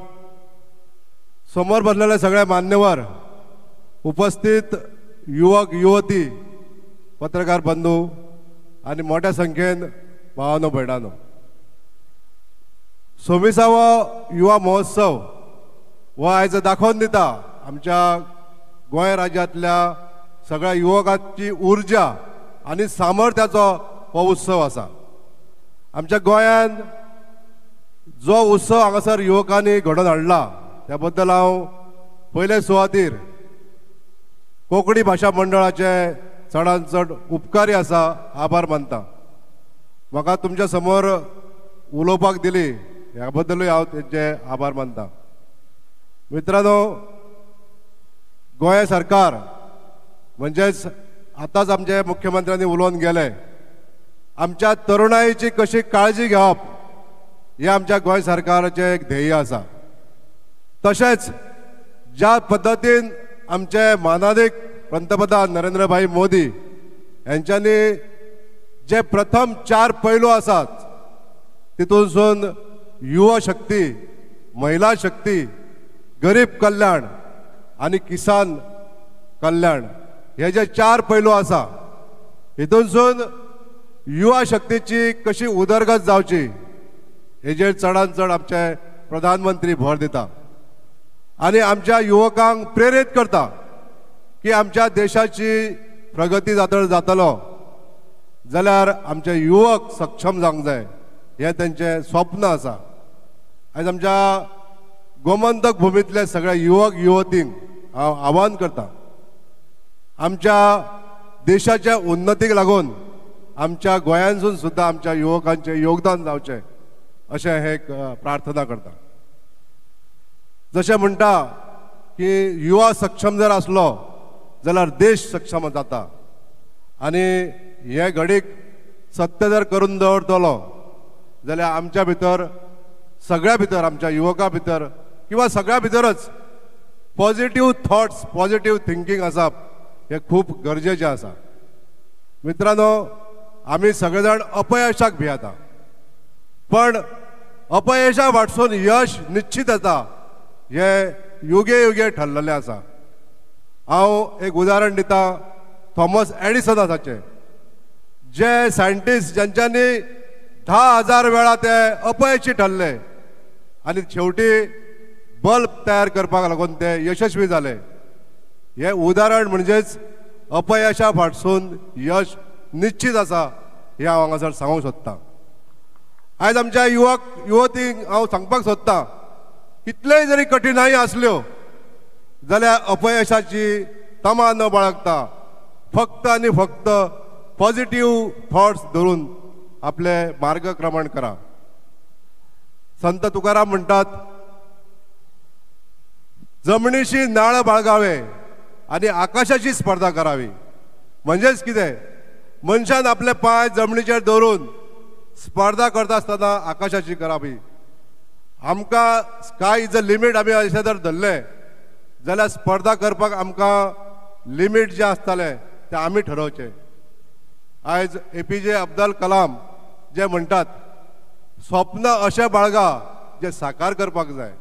Speaker 7: समोर बसलेले सगळे मान्यवर, उपस्थित युवक युवती, पत्रकार बंधू आनी मोठ्या संख्येन भावानो भयणानो, 26वो युवा महोत्सव हो आयज दाखोवन दिता आमच्या गोंय राज्यांतल्या सगळ्या युवकांची उर्जा आनी सामर्थ्याचो हो उत्सव आसा. आमच्या गोंयांत जो उत्सव हांगासर युवकांनी घडोवन हाडला त्या बद्दल हांव पयले सुवातीर कोंकणी भाशा मंडळाचे चडान चड उपकारी आसा, आभार मानता. म्हाका तुमच्या समोर उलोवपाक दिली ह्या बद्दलूय हांव तेंचे आभार मानता. मित्रांनो, गोंय सरकार म्हणजेच आतांच आमचे मुख्यमंत्र्यांनी उलोवन गेले, आमच्या तरुणाईची कशी काळजी घेवप हें आमच्या गोंय सरकाराचें एक ध्येय आसा. तशेंच ज्या पद्दतीन आमचे मानादीक पंतप्रधान नरेंद्रभाई मोदी यांच्यांनी जे प्रथम 4 पैलू आसात तितूनसून युवा शक्ती, महिला शक्ती, गरीब कल्याण आनी किसान कल्याण हे जे 4 पैलू आसा हितूनसून युवा शक्तीची कशी उदरगत जावची हेजेर चडान चड आमचे प्रधानमंत्री भर दिता आनी आमच्या युवकांक प्रेरीत करता की आमच्या देशाची प्रगती जातलो जाल्यार आमचे युवक सक्षम जावंक जाय हें तेंचें स्वप्न आसा. आयज आमच्या गोमंतक भुमींतले सगळे युवक युवतींक हांव आव्हान करता, आमच्या देशाच्या उन्नतीक लागून आमच्या गोंयांसून सुद्दां आमच्या युवकांचें योगदान जावचें अशें हे एक प्रार्थना करता. जशें म्हणटा की युवा सक्षम जर आसलो जाल्यार देश सक्षम जाता आनी हे घडीक सत्य जर करून दवरतलो जाल्यार आमच्या भितर सगळ्या भितर आमच्या युवकां भितर किंवा सगळ्या भितरच पॉझिटिव्ह थॉट्स, पॉझिटिव्ह थिंकींग आसप हें खूब गरजेचें आसा. मित्रांनो, आमी सगळे जाण अपयशाक भियेता, पण अपयशा वाटसून यश निश्चित येता हें युगे युगे ठरलेलें आसा. हांव एक उदाहरण दिता. थॉमस एडिसनाचे जे सायंटिस्ट ज्यांच्यानी 10,000 वेळा ते अपयशी ठरले आनी शेवटी बल्ब तयार करपाक लागून ते यशस्वी जाले. हे उदाहरण म्हणजेच अपयशा फाटसून यश निश्चित आसा हें हांव हांगासर सांगूंक सोदतां. आयज आमच्या युवक युवतींक हांव सांगपाक सोदतां, कितलेय जरी कठिनाई आसल्यो जाल्यार अपयशाची तमा न बाळगता फक्त आनी फक्त पॉझिटिव्ह थॉट्स धरून आपले मार्गक्रमण करा. संत तुकाराम म्हणटात, जमनीशी नाळ बाळगावे आनी आकाशाची स्पर्धा करावी. म्हणजेच कितें, मनशान आपले पांय जमनीचेर दवरून स्पर्धा करता आसतना आकाशाची करावी. आमकां स्काय is a limit आमी अशें जर धरलें जाल्यार स्पर्धा करपाक आमकां लिमीट जें आसतालें तें आमी ठरोवचें. आयज APJ Abdul Kalam जे म्हणटात, स्वप्न अशें बाळगा जें साकार करपाक जाय.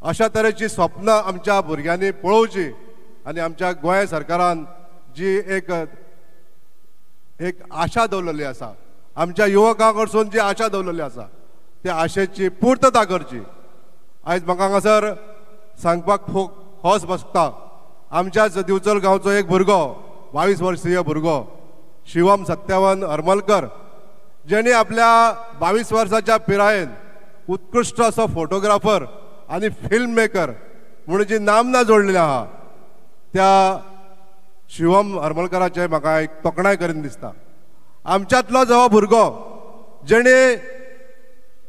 Speaker 7: अशा तरेची स्वप्नां आमच्या भुरग्यांनी पळोवची आनी आमच्या गोंय सरकारान जी एक एक आशा दवरलेली आसा, आमच्या युवकां कडसून जी आशा दवरलेली आसा त्या आशेची पूर्तता करची. आयज म्हाका हांगासर सांगपाक खूब खोस बसता, आमच्याच दिवचल गांवचो एक भुरगो, 22 वर्सीय भुरगो शिवम सत्यावन हरमलकर, जेणे आपल्या 22 वर्साच्या पिरायेन उत्कृश्ट असो फोटोग्राफर आनी फिल्म मेकर म्हणून जी नामना जोडलेली आहा त्या शिवम हरमलकराचें म्हाका एक तोखणाय करीन दिसता. आमच्यांतलो जो भुरगो जेणे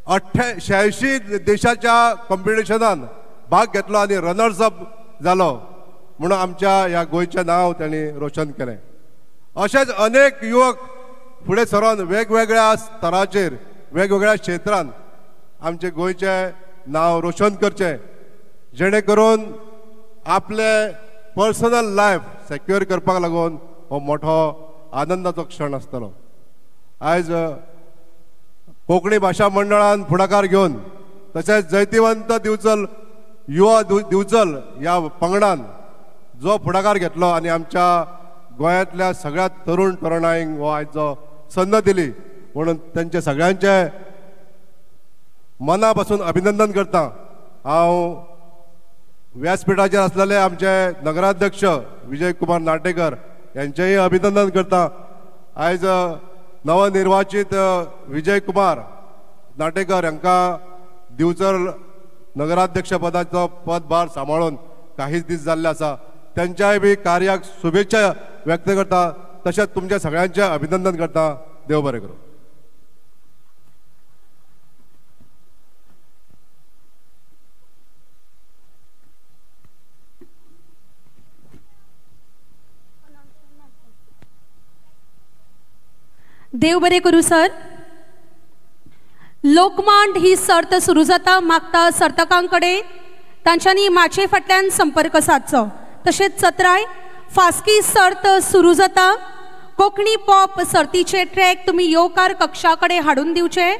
Speaker 7: 86 देशाच्या कॉम्पिटिशनान भाग घेतलो आनी रनर्स अप जालो म्हणून आमच्या ह्या गोंयचें नांव तांणी रोशन केलें. अशेंच अनेक युवक फुडें सरोन वेगवेगळ्या स्तराचेर वेगवेगळ्या क्षेत्रान आमचें गोंयचें नांव रोशन करचें, जेणे करून आपले पर्सनल लायफ सेक्युअर करपाक लागून हो मोठो आनंदाचो क्षण आसतलो. आयज कोंकणी भाशा मंडळान फुडाकार घेवन तशेंच जैतिवंत दिवचल युवा दिवचल ह्या पंगडान जो फुडाकार घेतलो आनी आमच्या गोंयांतल्या सगळ्या तरुण तरुणाईंक हो आयज जो संद दिली म्हणून तेंचे सगळ्यांचे मना पासून अभिनंदन करता. हांव व्यासपीठाचेर आसलेले आमचे नगराध्यक्ष विजय कुमार नाटेकर यांचेय अभिनंदन करता. आयज नवनिर्वाचित विजय कुमार नाटेकर हांकां दिवचल नगराध्यक्ष पदाचो पदभार सांबाळून काहीच दीस जाल्ले आसा, तेंच्याय बी कार्याक शुभेच्छा व्यक्त करता, तशेंच तुमच्या सगळ्यांचें अभिनंदन करता. देव बरें करूं.
Speaker 3: देव बरें करूं सर. लोकमांड ही सर्त सुरू जाता. मागता सर्तकां कडेन तांच्यांनी माचये फाटल्यान संपर्क सादचो. तशेंच चत्राय फास्की सर्त सुरू जाता. कोंकणी पॉप सर्तीचे ट्रॅक तुमी येवकार कक्षा कडेन हाडून दिवचे.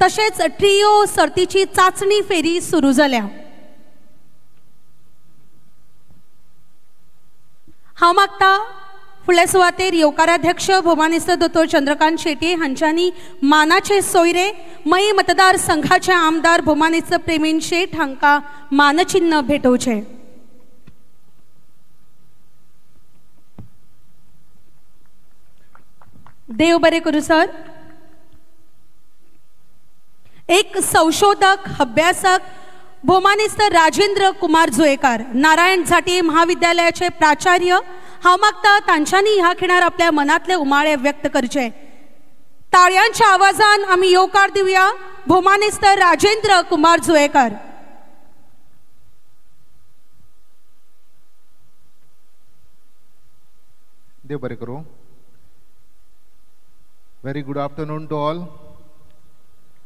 Speaker 3: तशेंच ट्रियो सर्तीची चांचणी फेरी सुरू जाल्या. हांव मागता फुडल्या सुवातेर येवकाराध्यक्ष भोमानेस्त दोतोर चंद्रकांत शेट्ये हांच्यांनी मानाचे सोयरे मयी मतदारसंघाचे आमदार भोमानेस्त प्रेमेन शेट हांकां मानचिन्ह भेटोवचें. देव बरें करूं सर. एक संशोधक अभ्यासक भोमानेस्त राजेंद्र कुमार जुयेकार, नारायण झांट्ये महाविद्यालयाचे प्राचार्य, हांव मागता तांच्यांनी ह्या खिणार आपल्या मनातले उमाळे व्यक्त करचे. ताळयांच्या आवाजान आमी येवकार दिवया भोमानेस्त राजेंद्र कुमार जुयेकार.
Speaker 8: देव बरें करूं. Very good afternoon to all.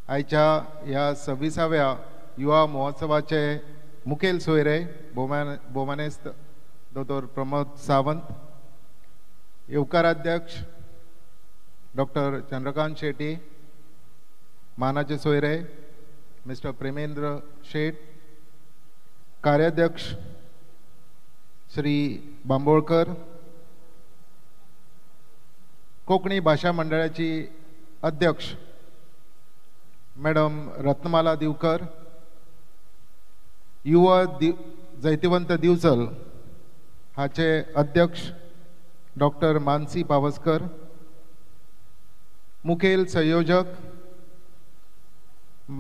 Speaker 8: आयच्या ह्या 26व्या युवा महोत्सवाचे मुखेल सोयरे भोमानेस्त दोतोर प्रमोद सावंत, येवकाराध्यक्ष डॉक्टर चंद्रकांत शेट्ये, मानाचे सोयरे मिस्टर प्रेमेंद्र शेट, कार्याध्यक्ष श्री बांबोळकर, कोंकणी भाशा मंडळाची अध्यक्ष मॅडम रत्नमाला दिवकर, युवा जैतिवंत दिवचल हाचे अध्यक्ष डॉक्टर मानसी पावसकर, मुखेल संयोजक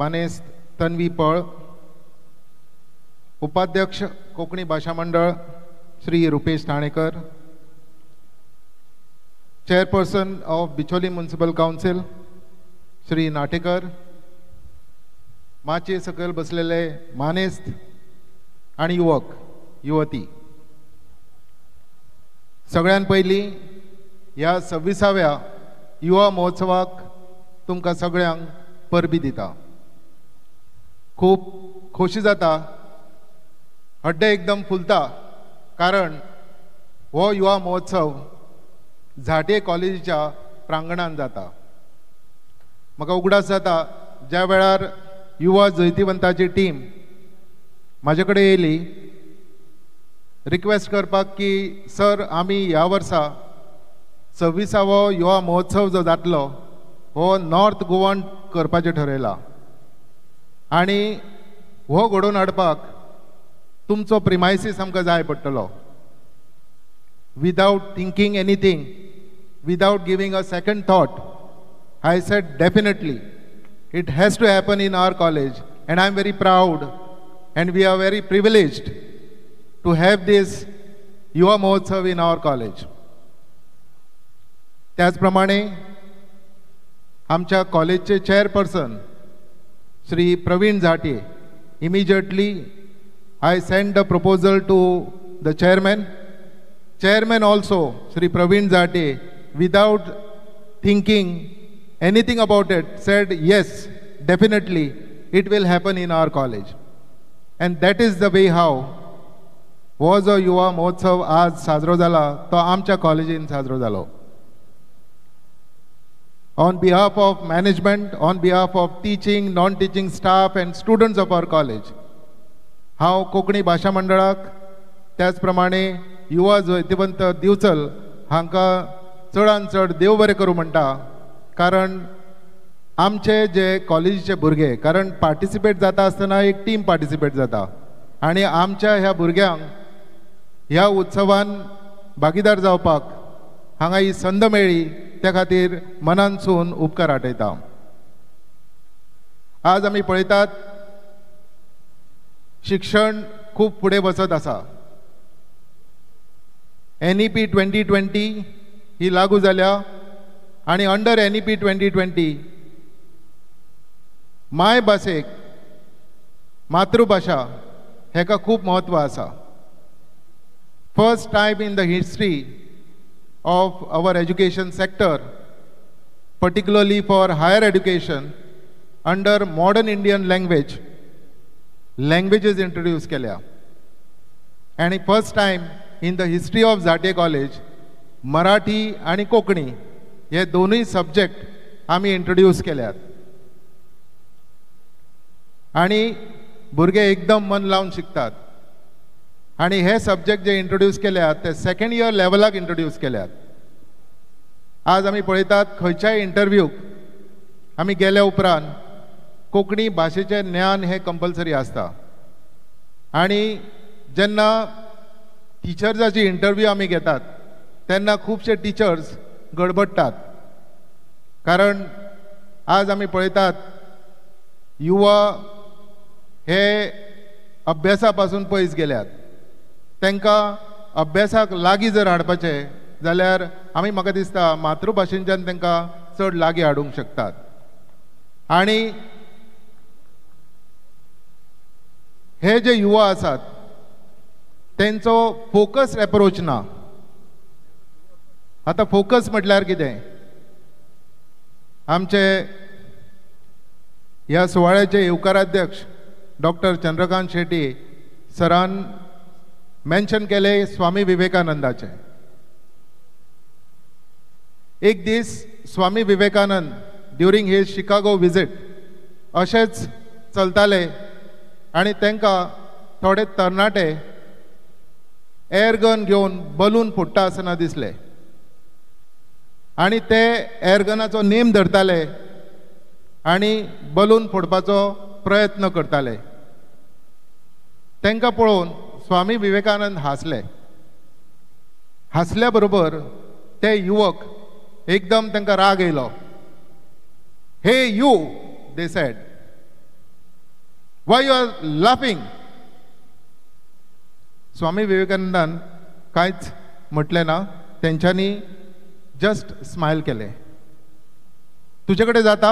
Speaker 8: मानेस्त तन्वी पळ, उपाध्यक्ष कोंकणी भाशा मंडळ Shri Rupesh Thanekar, chairperson of Bicholim municipal council Shri Natekar, माचये सकयल बसलेले मानेस्त आनी युवक युवती, सगळ्यान पयलीं ह्या 26व्या युवा महोत्सवाक तुमकां सगळ्यांक परबी दिता. खूब खोशी जाता, हड्डें एकदम फुलता, कारण हो युवा महोत्सव झांट्ये कॉलेजीच्या प्रांगणान जाता. म्हाका उगडास जाता ज्या वेळार युवा जैतिवंताची टीम म्हाजे कडेन येयली रिक्वेस्ट करपाक की सर आमी ह्या वर्सा 26वो युवा महोत्सव जो जातलो हो नॉर्थ गोवान करपाचें ठरयलां आनी हो घडोवन हाडपाक तुमचो प्रिमायसीस आमकां जाय पडटलो. Without thinking anything, without giving a second thought, I said definitely it has to happen in our college, and I am very proud and we are very privileged to have this Yuva Mahotsav in our college. त्याचप्रमाणे आमच्या कॉलेजचे chairperson Shri Praveen Zate, immediately I send the proposal to the chairman. Chairman also Shri Praveen Zate, without thinking anything about it, said yes, definitely it will happen in our college. And that is the way how हो जो युवा महोत्सव आज साजरो जाला तो आमच्या कॉलेजीन साजरो जालो. On behalf of management, on behalf of teaching, non teaching staff and students of our college, हांव कोंकणी भाशा मंडळाक त्याच प्रमाणे युवा जैतिवंत दिवचल हांकां चडान चड देव बरें करूं म्हणटा, कारण आमचे जे कॉलेजीचे भुरगे, कारण पार्टिसिपेट जाता आसतना एक टीम पार्टिसिपेट जाता आनी आमच्या ह्या भुरग्यांक ह्या उत्सवान भागीदार जावपाक हांगा ही संद मेळ्ळी, त्या खातीर मनानसून उपकार आठयता. आज आमी पळयतात शिक्षण खूब फुडें वचत आसा. NEP 2020 ही लागू जाल्या आनी अंडर NEP 2020 मायभाशेक, मातृभाशा हेका खूब म्हत्व आसा. First time in the history of our education sector, particularly for higher education, under modern Indian language, languages introduce केल्या. आनी first time in the history of Zate college Marathi आनी कोंकणी हे दोनूय सब्जेक्ट आमी इंट्रोड्यूस केल्यात आनी भुरगे एकदम मन लावन शिकतात. आनी हे सब्जेक्ट जे इंट्रोड्यूस केल्यात ते सेकेंड इयर लेवलाक इंट्रोड्यूस केल्यात. आज आमी पळयतात खंयच्याय इंटरव्यूक आमी गेल्या उपरांत कोंकणी भाशेचें ज्ञान हें कंपल्सरी आसता आनी जेन्ना टिचर्साची इंटरव्यू आमी घेतात तेन्ना खुबशे टिचर्स गडबडटात, कारण आज आमी पळयतात युवा हे अभ्यासा पासून पयस गेल्यात. तांकां अभ्यासाक लागीं जर हाडपाचें जाल्यार आमी म्हाका दिसता मातृभाशेंच्यान तांकां चड लागीं हाडूंक शकतात. आनी हे जे युवा आसात तेंचो फोकस एप्रोच ना. आतां फोकस म्हटल्यार कितें, आमचे ह्या सुवाळ्याचे येवकाराध्यक्ष डॉक्टर चंद्रकांत शेट्टी सरान मेन्शन केले स्वामी विवेकानंदाचे. एक दीस Swami Vivekananda during his Chicago visit अशेंच चलताले आनी तांकां थोडे तरणाटे एअरगन घेवन बलून फोडटा आसतना दिसले. आनी ते एअरगनाचो नेम धरताले आनी बलून फोडपाचो प्रयत्न करताले. तांकां पळोवन स्वामी विवेकानंद हांसले. हांसल्या बरोबर ते युवक एकदम तांकां राग येयलो. Hey you, they said, why you are laughing? स्वामी विवेकानंदान कांयच म्हटलें ना, तेंच्यांनी जस्ट स्मायल केलें. तुजे कडेन जाता?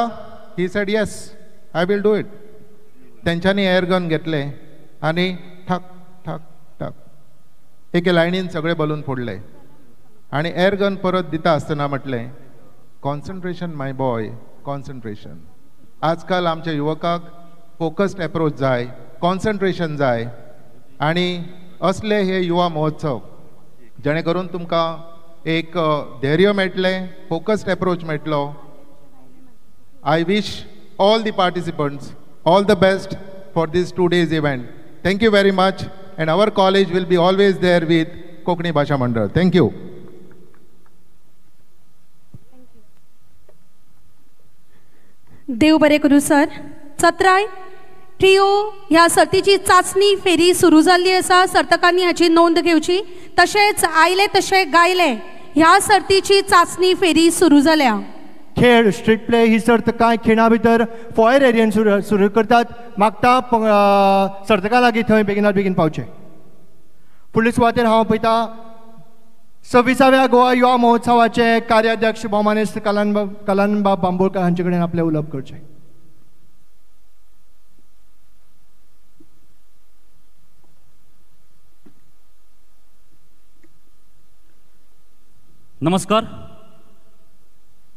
Speaker 8: He said yes, I will do it. तेंच्यांनी एअरगन घेतलें आनी ठक ठक ठक एके लायनीन सगळे बलून फोडले आनी एअरगन परत दिता आसतना म्हटलें, कॉन्सन्ट्रेशन माय बॉय, कॉन्सन्ट्रेशन. आजकाल आमच्या युवकाक फोकस्ड एप्रोच जाय, कॉन्सन्ट्रेशन जाय आनी असले हे युवा महोत्सव जेणे करून तुमकां एक धैर्य मेळटलें, फोकस्ड एप्रोच मेळटलो. I wish all the participants all the best for this 2 days event. Thank you very much, and our college will be always there with Konkani Bhasha Mandal. Thank you.
Speaker 3: देव बरें करूं सर. चत्राय ट्रियो ह्या सर्तीची चांचणी फेरी सुरू जाल्ली आसा. सर्तकांनी हाची नोंद घेवची. तशेंच आयले तशें गायले ह्या सर्तीची चांचणी फेरी सुरू जाल्या.
Speaker 2: खेळ स्ट्रीट प्ले ही सर्त कांय खिणा भितर फॉयर एरियन सुरू करतात. मागता सर्तकां लागीं थंय बेगिनात बेगीन पावचें. फुडले सुवातेर हांव पळयता 26व्या गोवा युवा महोत्सवाचे कार्याध्यक्ष भोवमानेस्त कलानबाब बांबोळकर हांचे कडेन आपलें उलोवप करचें.
Speaker 9: नमस्कार.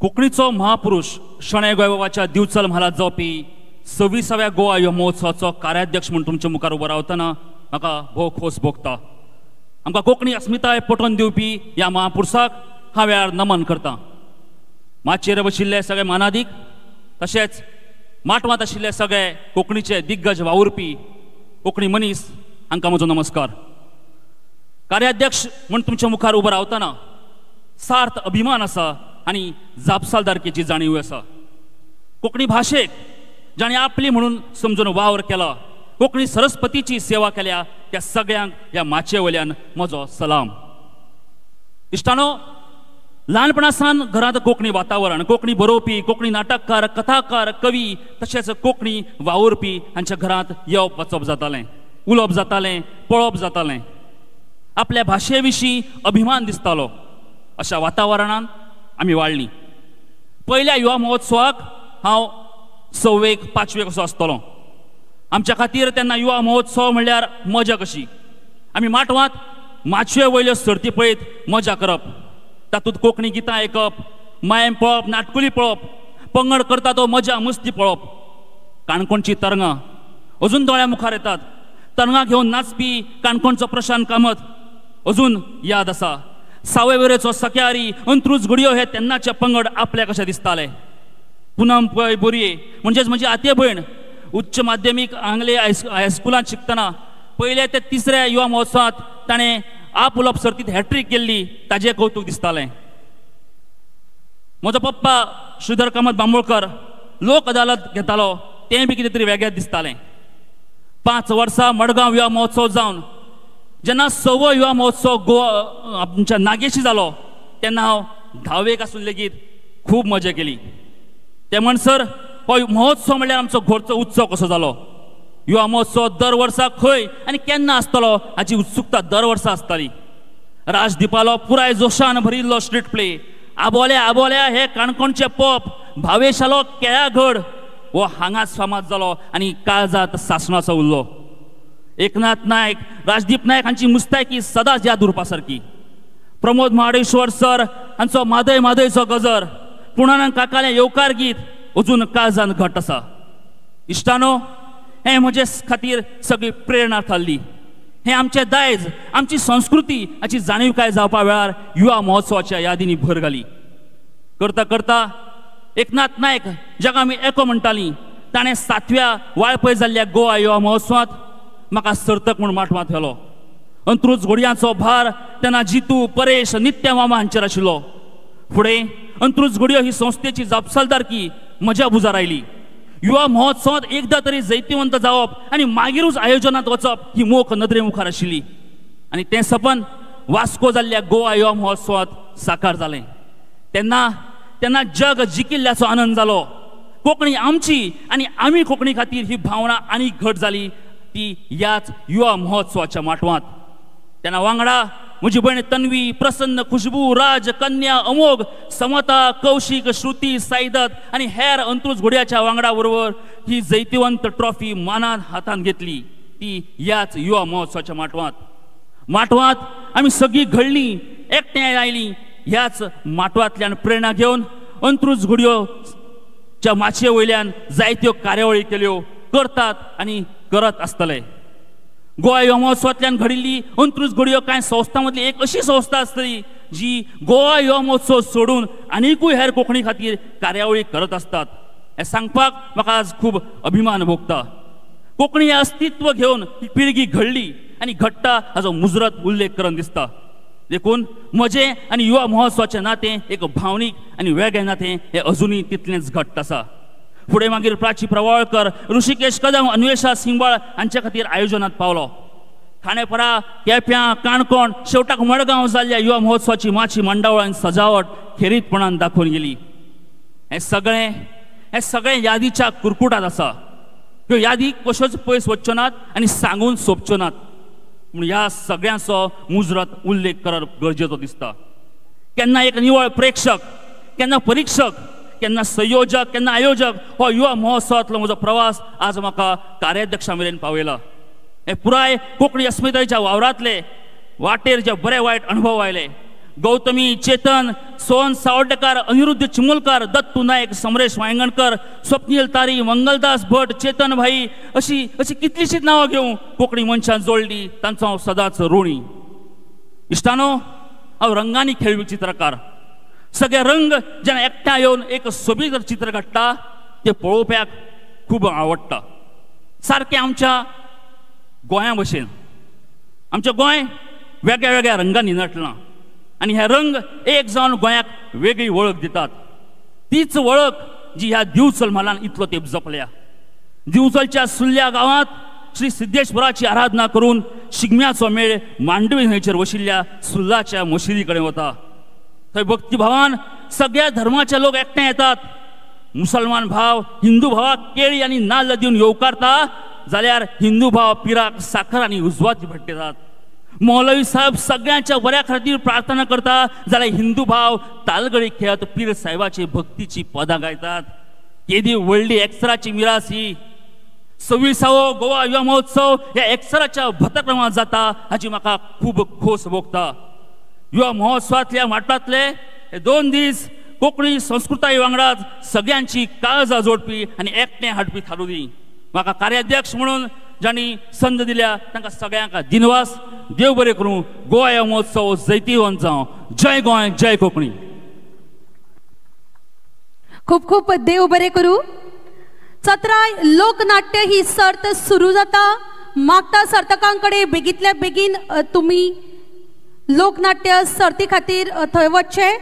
Speaker 9: कोंकणीचो महापुरुष शणै गोंयबाबाच्या दिवचल म्हालांत जावपी 26व्या गोवा युवा महोत्सवाचो कार्याध्यक्ष म्हूण तुमच्या मुखार उबो रावतना म्हाका भोव खोस भोगता. आमकां कोंकणी अस्मिताय पटोवन दिवपी ह्या महापुरुषाक हांव वेळार नमन करता. माचयेर बशिल्ले सगळे मानादीक तशेंच माटवांत आशिल्ले सगळे कोंकणीचे दिग्गज वावुरपी कोंकणी मनीस हांकां म्हजो नमस्कार. कार्याध्यक्ष म्हूण तुमच्या मुखार उबो रावतना सार्थ अभिमान आसा आनी जापसालदारकेची जाणीव आसा. कोंकणी भाशेक जाणें आपली म्हणून समजून वावर केला, कोंकणी सरस्पतीची सेवा केल्या त्या सगळ्यांक ह्या माचये वयल्यान म्हजो सलाम. इश्टानो, ल्हानपणा सावन घरांत कोंकणी वातावरण, कोंकणी बरोवपी, कोंकणी नाटककार, कथाकार, कवी तशेंच कोंकणी वावुरपी हांच्या घरांत येवप वचप जातालें, उलोवप जातालें, पळोवप जातालें. आपल्या भाशे विशीं अभिमान दिसतालो. अशा वातावरणान आमी वाडलीं. पयल्या युवा महोत्सवाक हांव 6वेक 5वेक असो आसतलो. आमच्या खातीर तेन्ना युवा महोत्सव म्हणल्यार मजा कशी. आमी माटवांत माचये वयल्यो सर्ती पळयत मजा करप, तातूंत कोंकणी गितां आयकप, मायम पळोवप, नाटकुली पळोवप, पंगड करता तो मजा मस्ती पळोवप. काणकोणची तरंगां अजून दोळ्या मुखार येतात. तरंगां घेवन नाचपी काणकोणचो प्रशांत कामत अजून याद आसा. सावयवेरेचो सक्यारी, अंत्रुज घुडयो हे तेन्नाचे पंगड आपल्या कशे दिसताले. पुनम पै बोरये म्हणजेच म्हजी आते भयण उच्च माध्यमीक आंगले हायस्कुलांत शिकतना पयल्या ते तिसऱ्या युवा महोत्सवांत ताणें आप उलोवप सर्तींत हॅट्रीक केल्ली, ताजें कौतूक दिसतालें. म्हजो पप्पा श्रीधर कामत बांबोळकर लोक अदालत घेतालो, तें बी कितें तरी वेगळें दिसतालें. 5 वर्सां मडगांव युवा महोत्सव जावन जेन्ना 6वो युवा महोत्सव गोवा आमच्या नागेशी जालो तेन्ना हांव 10वेक आसून लेगीत खूब मजा केली. ते म्हणसर हो महोत्सव म्हणल्यार आमचो घरचो उत्सव कसो जालो. युवा महोत्सव दर वर्सा खंय आनी केन्ना आसतलो हाची उत्सुकता दर वर्सा आसताली. राजदीपालो पुराय जोशान भरिल्लो स्ट्रीट प्ले, आबोल्या आबोल्या हे काणकोणचे पॉप, भावेशालो केळाघड हो हांगाच फामाद जालो आनी काळजांत सासणाचो उरलो. एकनाथ नायक, राजदीप नायक हांची मुस्तायकी सदांच याद उरपा सारकी. प्रमोद महाडेश्वर सर हांचो मादय मादयचो गजर, पुर्णानंद काकालें येवकार गीत अजून काळजान घट आसा. इश्टानो, हें म्हजे खातीर सगळी प्रेरणा थारली. हें आमचें दायज, आमची संस्कृती हाची जाणविकाय जावपा वेळार युवा महोत्सवाच्या यादींनी भर घाली. करता करता एकनाथ नायक जाका आमी एको म्हणटालीं ताणें 7व्या वाळपय जाल्ल्या गोवा युवा महोत्सवांत म्हाका सर्तक म्हूण माटवांत व्हेलो. अंत्रुज घोडयांचो भार तेन्ना जितू, परेश, नित्य मामा हांचेर आशिल्लो. फुडें अंत्रुज घोडयो ही संस्थेची जापसालदारकी म्हज्या भुजार आयली. युवा महोत्सवात एकदा तरी जैतिवंत जावप आनी मागीरूच आयोजनात वचप ही मोख नदरे मुखार आशिल्ली आनी तें सपन वास्को जाल्ल्या गोवा युवा महोत्सवात साकार जालें. तेन्ना तेन्ना जग जिखिल्ल्याचो आनंद जालो. कोंकणी आमची आनी आमी कोंकणी खातीर ही भावना आनी घट जाली ती ह्याच युवा महोत्सवाच्या माटवांत. तेन्ना वांगडा म्हजी भयण तन्वी, प्रसन्न, खुशबू, राज, कन्या, अमोघ, समता, कौशीक, श्रुती, साईदत्त आनी हेर अंत्रुज घोड्याच्या वांगडा बरोबर ही जैतिवंत ट्रॉफी मानान हातांत घेतली ती ह्याच युवा महोत्सवाच्या माटवांत. माटवांत आमी सगळीं घडलीं, एकठांय आयलीं. ह्याच माटवांतल्यान प्रेरणा घेवन अंत्रुज घोडयोच्या माचये वयल्यान जायत्यो कार्यावळी केल्यो, करतात आनी करत आसतले. गोवा युवा महोत्सवांतल्यान घडिल्ली अंत्रुज घोडयो कांय संस्थां मदली एक अशी संस्था आसतली जी गोवा युवा महोत्सव सोडून आनीकूय हेर कोंकणी खातीर कार्यावळी करत आसतात. हें सांगपाक म्हाका आज खूब अभिमान भोगता. कोंकणी हें अस्तित्व घेवन ही पिळगी घडली आनी घडटा हाचो मुजरत उल्लेख करून दिसता. देखून म्हजें आनी युवा महोत्सवाचें नातें एक भावनीक आनी वेगळें नातें हें अजुनूय तितलेंच घट्ट आसा. फुडें मागीर प्राची प्रवाळकर, ऋषिकेश कदम, अन्वेषा सिंगबाळ हांचे खातीर आयोजनात पावलो. खांडेपरा, केप्यां, काणकोण, शेवटाक मडगांव जाल्ल्या युवा महोत्सवाची माची मांडावळ आनी सजावट खेरीतपणान दाखोवन गेली. हें सगळें यादीच्या कुरकुटांत आसा. ह्यो यादी कश्योच पयस वचच्यो नात आनी सांगून सोंपच्यो नात, पूण ह्या सगळ्यांचो मुजरत उल्लेख करप गरजेचो दिसता. केन्ना एक निवळ प्रेक्षक, केन्ना परिक्षक, केन्ना संयोजक, केन्ना आयोजक, हो युवा महोत्सवांतलो म्हजो प्रवास आज म्हाका कार्याध्यक्षा मेरेन पावयला. हे पुराय कोंकणी अस्मितायेच्या वावरांतले वाटेर जे बरे वायट अणभव आयले, गौतमी, चेतन, सोहन सावर्डेकार, अनिरुद्ध चिमुलकार, दत्तू नायक, समरेश वायंगणकर, स्वप्नील तारी, मंगलदास भट, चेतन भाई अशी अशी कितलीशीच नांवां घेवन कोंकणी मनशान जोडली, तांचो हांव सदांच ऋणी. इश्टानो, हांव रंगांनी खेळपी चित्रकार. सगळे रंग जेन्ना एकठांय येवन एक सोबीत चित्र काडटा तें पळोवप्याक खूब आवडटा. सारकें आमच्या गोंया भशेन. आमचें गोंय वेगळ्या वेगळ्या रंगांनी नटलां आनी हे रंग एक जावन गोंयाक वेगळी वळख दितात. तीच वळख जी ह्या दिवचल म्हालान इतलो तेंप जपल्या. दिवचलच्या सुल्ल्या गांवांत श्री सिद्धेश्वराची आराधना करून शिगम्याचो मेळ मांडवी न्हंयचेर वशिल्ल्या सुल्लाच्या मशिदी कडेन वता. थंय भक्तिभावान सगळ्या धर्माचे लोक एकठांय येतात. मुसलमान भाव हिंदू भावाक केळी आनी नाल्ल दिवन येवकारता जाल्यार हिंदू भाव पिराक साखर आनी उजवाती भेटयतात. मौलवी साहेब सगळ्यांच्या बऱ्या खातीर प्रार्थना करता जाल्यार हिंदू भाव तालगडी खेळत पीर साहेबाची भक्तीची पदां गायतात. केदी व्हडली एक्सराची मिरास ही. 26वो गोवा युवा महोत्सव ह्या एक्सराच्या भतक्रमांत जाता हाची म्हाका खूब खोस भोगता. युवा महोत्सवांतल्या माटवांतले हे 2 दीस कोंकणी संस्कृताय वांगडाच सगळ्यांची काळजां जोडपी आनी एकठांय हाडपी थारूं दी. म्हाका कार्याध्यक्ष म्हणून जांणी संद दिल्या तांकां सगळ्यांक दिनवास. देव बरें करूं. गोवा युवा महोत्सव जैतिवंत जावं. जय गोंय, जय कोंकणी.
Speaker 3: खूब खूब देव बरें करूं. चत्राय लोकनाट्य ही सर्त सुरू जाता. मागता सर्तकां कडेन बेगींतल्या बेगीन तुमी लोकनाट्य सर्ती खातीर थंय वचचें.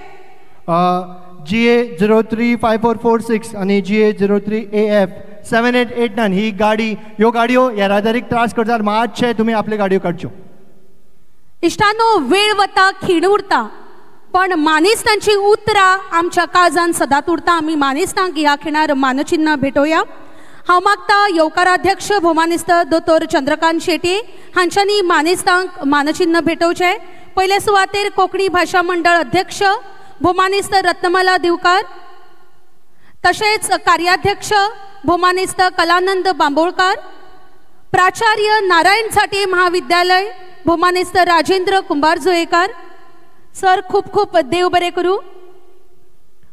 Speaker 2: GA 035446 आनी GA 03AF 7889 ही गाडी, ह्यो गाडयो येरादारीक त्रास करतात. मातशे तुमी आपल्यो गाडयो काडच्यो.
Speaker 3: इश्टानो, वेळ वता, खीण उरता, पण मानेस्तांची उतरां आमच्या काळजान सदांच उरता. आमी मानेस्तांक ह्या खिणार मानचिन्ह भेटोवया. हांव मागता येवकाराध्यक्ष भोमानेस्त दोतोर चंद्रकांत शेट्ये हांच्यांनी मानेस्तांक मानचिन्ह भेटोवचें. पयले सुवातेर कोंकणी भाशा मंडळ अध्यक्ष भोमानेस्त रत्नमाला दिवकार, तशेंच कार्याध्यक्ष भोमानेस्त कलानंद बांबोळकार, प्राचार्य नारायण झाटे महाविद्यालय भोमानेस्त राजेंद्र कुंभारजुवेकार. सर, खूब खूब देव बरें करूं.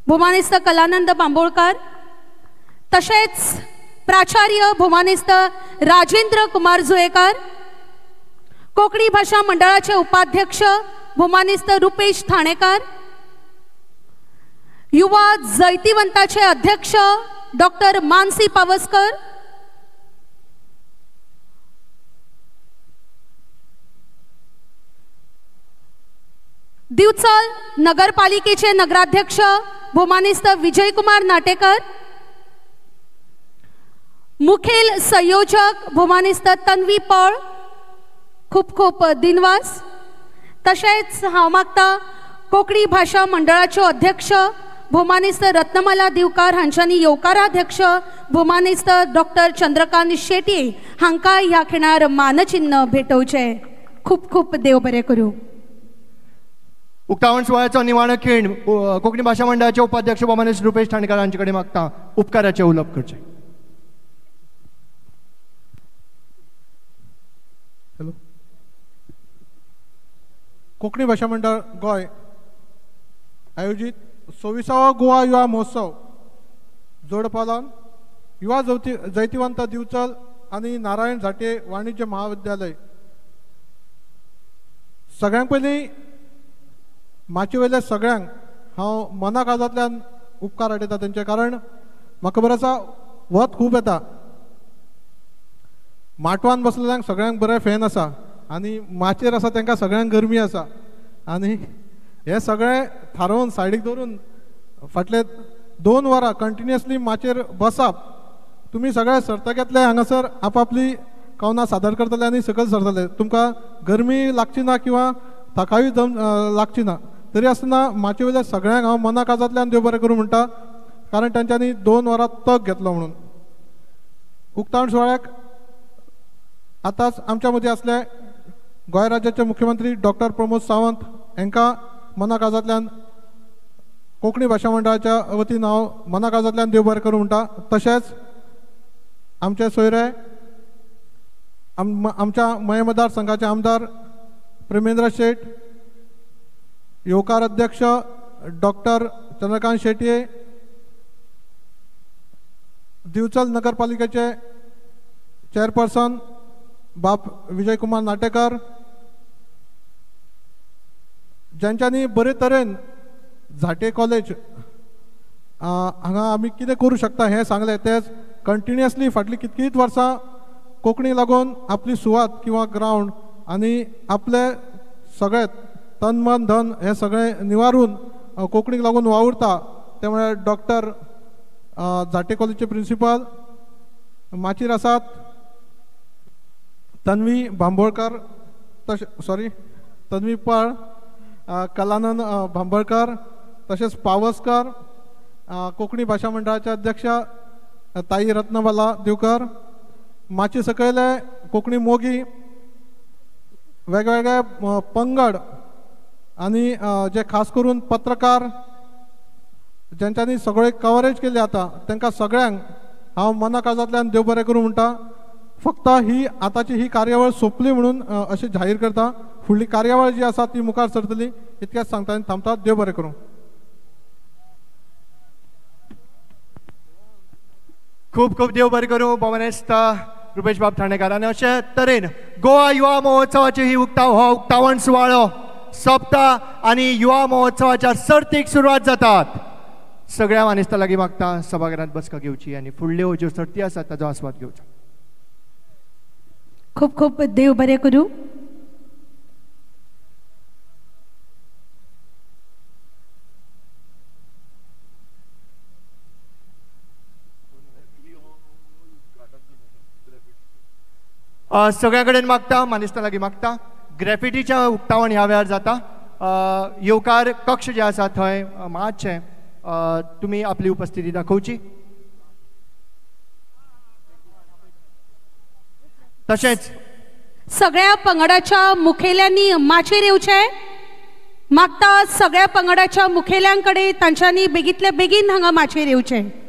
Speaker 3: भोमानेस्त कलानंद बांबोळकार, तशेंच प्राचार्य भोमानेस्त राजेंद्र कुमारजुवेकार, कोंकणी भाशा मंडळाचे उपाध्यक्ष भोमानेस्त रुपेश ठाणेकार, युवा जैतिवंताचे अध्यक्ष डॉक्टर मानसी पावसकर, दिवचल नगरपालिकेचे नगराध्यक्ष भोमानेस्त विजयकुमार नाटेकर, मुखेल संयोजक भोमानेस्त तन्वी पळ, खूब खूब दिनवास। तशेंच हांव मागता कोंकणी भाशा मंडळाच्यो अध्यक्ष भोमानेस्त रत्नमाला दिवकार हांच्यांनी येवकाराध्यक्ष भोमानेस्त डॉक्टर चंद्रकांत शेट्ये हांकां ह्या खिणार मानचिन्ह भेटोवचें। खूब खूब देव बरें करूं।
Speaker 2: उक्तावण सुवाळ्याचो निमाणो खीण कोंकणी भाशा मंडळाचे उपाध्यक्ष भोमानेस्त रुपेश ठाणेकर हांचे कडेन मागता उपकाराचें उलोवप करचें।
Speaker 10: हॅलो, कोंकणी भाशा मंडळ गोंय आयोजीत 26वो गोवा युवा महोत्सव जोडपालन युवा जैतिवंत दिवचल आनी नारायण झांट्ये वाणिज्य महाविद्यालय। सगळ्यांक पयलीं माची वयल्या सगळ्यांक हांव मना काळजांतल्यान उपकार हाडटा तेंचे, कारण म्हाका खबर आसा वत खूब येता, माटवान बसलेल्यांक सगळ्यांक बरें फॅन आसा आनी माचयेर आसा तांकां सगळ्यांक गरमी आसा आनी हे सगळें थारोवन सायडीक दवरून फाटले 2 वरां कंटिन्युअसली माचयेर बसप, तुमी सगळे सर्तक येतले हांगासर आपापली कवनां सादर करतले आनी सकयल सरतले, तुमकां गरमी लागची ना किंवा थकावी लागची ना। तरी आसतना माचये वयल्या सगळ्यांक हांव मना काळजांतल्यान देव बरें करूं म्हणटा, कारण तांच्यांनी 2 वरां तग घेतलो म्हणून। उक्तावण सुवाळ्याक आतांच आमच्या मदीं आसले गोंय राज्याचे मुख्यमंत्री डॉक्टर प्रमोद सावंत हांकां मना काळजांतल्यान कोंकणी भाशा मंडळाच्या वतीन हांव मना काळजांतल्यान देव बरें करूं म्हणटा। तशेंच आमचे सोयरे आमच्या मये मतदारसंघाचे आमदार प्रेमेंद्र शेट, येवकार अध्यक्ष डॉक्टर चंद्रकांत शेट्ये, दिवचल नगरपालिकेचे चेअरपर्सन बाप विजयकुमार नाटेकर, ज्यांच्यांनी बरे तरेन झांट्ये कॉलेज हांगा आमी कितें करूं शकता हें सांगलें, तेच कंटिन्युअसली फाटलीं कितलींच वर्सां कोंकणी लागून आपली सुवात किंवा ग्रावंड आनी आपले सगळे तन मन धन हें सगळें निवारून कोंकणीक लागून वावुरता। त्यामुळे डॉक्टर झांट्ये कॉलेजचे प्रिंसिपल माचयेर आसात तन्वी भांबोळकर, तशें सॉरी तन्वी पळ, कलानंद भांबळकर, तशेंच पावसकर, कोंकणी भाशा मंडळाचे अध्यक्ष ताई रत्नबाला दिवकर, माची सकयले कोंकणी मोगी, वेगवेगळे पंगड आनी जे खास करून पत्रकार ज्यांच्यांनी सगळे कवरेज केली आतां तांकां सगळ्यांक हांव मना काळजांतल्यान देव बरें करूं म्हणटा। फक्त ही आतांची ही कार्यावळ सोंपली म्हणून अशें जाहीर करता, फुडली कार्यावळ जी आसा ती मुखार सरतली इतकेंच सांगता आनी थांबता। देव बरें करूं।
Speaker 2: खूब खूब देव बरें करूं भोमानेस्त रुपेश बाब ठाणेकार। आनी अशे तरेन गोवा युवा महोत्सवाची ही हो उक्तावण सुवाळो सोंपता आनी युवा महोत्सवाच्या सर्तीक सुरवात जातात। सगळ्या मानेस्तां लागीं मागता सभाघरांत बसका घेवची आनी फुडल्यो ज्यो सर्ती आसात ताचो आस्वाद घेवचो।
Speaker 3: खूब खूब देव बरें करूं।
Speaker 2: सगळ्या कडेन मागता, मानेस्तां लागीं मागता, ग्रॅफिटीच्या उक्तावण ह्या वेळार जाता। येवकार कक्ष जे आसा थंय मातशें तुमी आपली उपस्थिती दाखोवची। तशेंच
Speaker 3: सगळ्या पंगडाच्या मुखेल्यांनी माचयेर येवचें मागता, सगळ्या पंगडाच्या मुखेल्यांकडे तांच्यांनी बेगीतले बेगीन हांगा माचयेर येवचें।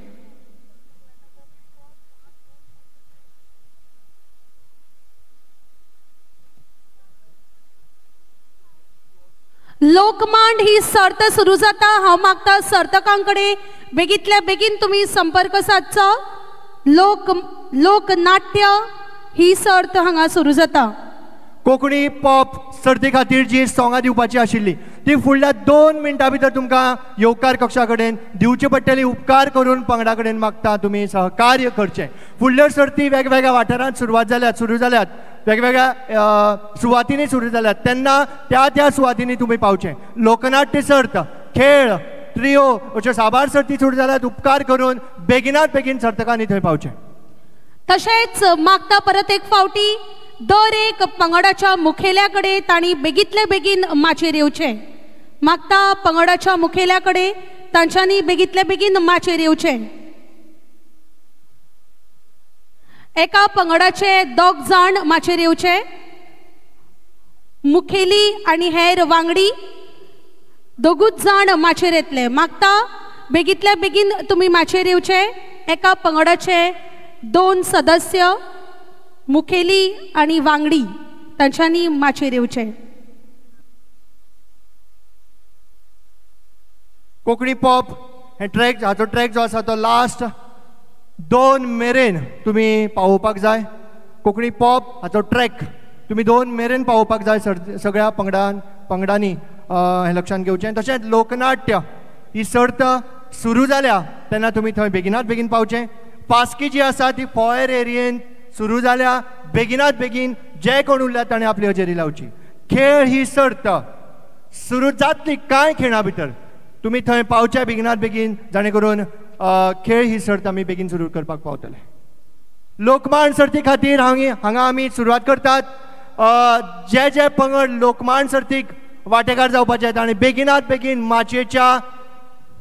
Speaker 3: लोकमांड ही सर्त सुरू जाता। हांव मागता सर्तकांकडे बेगीतल्या बेगीन तुमी संपर्क सादचो। लोकनाट्य ही सर्त हांगा सुरू जाता।
Speaker 2: कोंकणी पॉप सर्ती खातीर जी सोंगां दिवपाची आशिल्ली ती फुडल्या 2 मिनटां भितर तुमकां येवकार कक्षा कडेन दिवची पडटली। उपकार करून पंगडा कडेन मागता तुमी सहकार्य करचें। फुडल्यो सर्ती वेगवेगळ्या वाठारांत सुरवात जाल्यात, सुरू जाल्यात, वेगवेगळ्या सुवातींनी सुरू जाल्यात, तेन्ना त्या त्या सुवातींनी तुमी पावचें। लोकनाट्य सर्त, खेळ, ट्रियो अश्यो साबार सर्ती सुरू जाल्यात. उपकार करून बेगिनात बेगीन सर्तकांनी थंय पावचें.
Speaker 3: तशेंच मागता परत एक फावटी दर एक पंगडाच्या मुखेल्या कडेन तांणी बेगीतले बेगीन माचयेर येवचें. मागता पंगडाच्या मुखेल्या कडेन तांच्यांनी बेगीतले बेगीन माचयेर येवचें. एका पंगडाचे 2 जाण माचयेर येवचे, मुखेली आनी हेर वांगडी 2 जाण माचयेर येतले. मागता बेगीतल्या बेगीन तुमी माचयेर येवचे. एका पंगडाचे 2 सदस्य मुखेली आनी वांगडी तांच्यांनी माचयेर येवचे.
Speaker 2: कोंकणी पॉप हे ट्रॅक, हाचो ट्रॅक जो आसा तो लास्ट 2 मेरेन तुमी पावोवपाक जाय. कोंकणी पॉप हाचो ट्रॅक तुमी 2 मेरेन पावोवपाक जाय. सगळ्या पंगडांनी हें लक्षांत घेवचें. तशेंच लोकनाट्य ही सर्त सुरू जाल्या तेन्ना तुमी थंय बेगिनात बेगीन पावचें. पासकी जी आसा ती फॉयर एरियेन सुरू जाल्या, बेगिनात बेगीन जे कोण उरल्यात ताणें आपली हजेरी लावची. खेळ ही सर्त सुरू जातली कांय खिणा भितर, तुमी थंय पावचे बेगिनात बेगीन, जाणे करून खेळ ही सर्त आमी बेगीन सुरू करपाक पावतले. लोकमांड सर्ती खातीर हांगा आमी सुरवात करतात. जे जे पंगड लोकमांड सर्तीक वांटेकार जावपाचे ताणें बेगिनात बेगीन माचयेच्या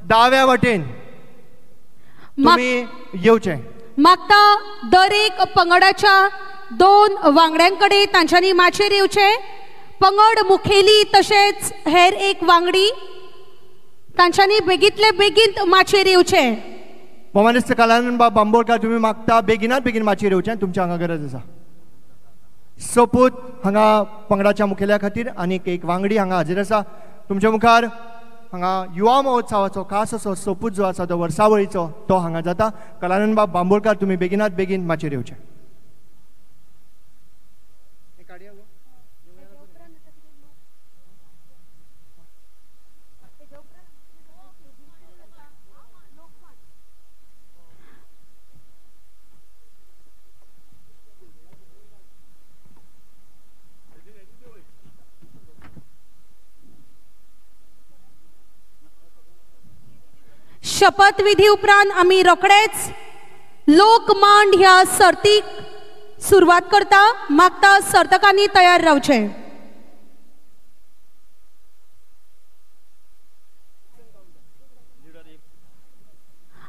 Speaker 2: दाव्या वटेन तुमी येवचें.
Speaker 3: मागता दर एक पंगडाच्या 2 वांगड्यांकडे तांच्यांनी माचयेर येवचें. पंगड मुखेली तशेंच हेर एक वांगडी तांच्यांनी बेगीतले बेगीन माचयेर येवचें.
Speaker 2: भोमानेस्त कलानंद बाब बांबोळकार तुमी मागता बेगिनात बेगीन माचयेर येवचें, तुमच्या हांगा गरज आसा. सोपूत हांगा पंगडाच्या मुखेल्या खातीर आनीक एक वांगडी हांगा हाजीर आसा. तुमच्या मुखार हांगा युवा महोत्सवाचो खास असो सोपूत जो आसा तो वर्सावळीचो तो हांगा जाता. कलानंद बाब बांबोळकार तुमी बेगिनात बेगीन माचयेर येवचें.
Speaker 3: शपथविधी उपरांत आमी रोखडेच लोकमांड ह्या सर्तीक सुरवात करता. मागता सर्तकांनी तयार रावचें.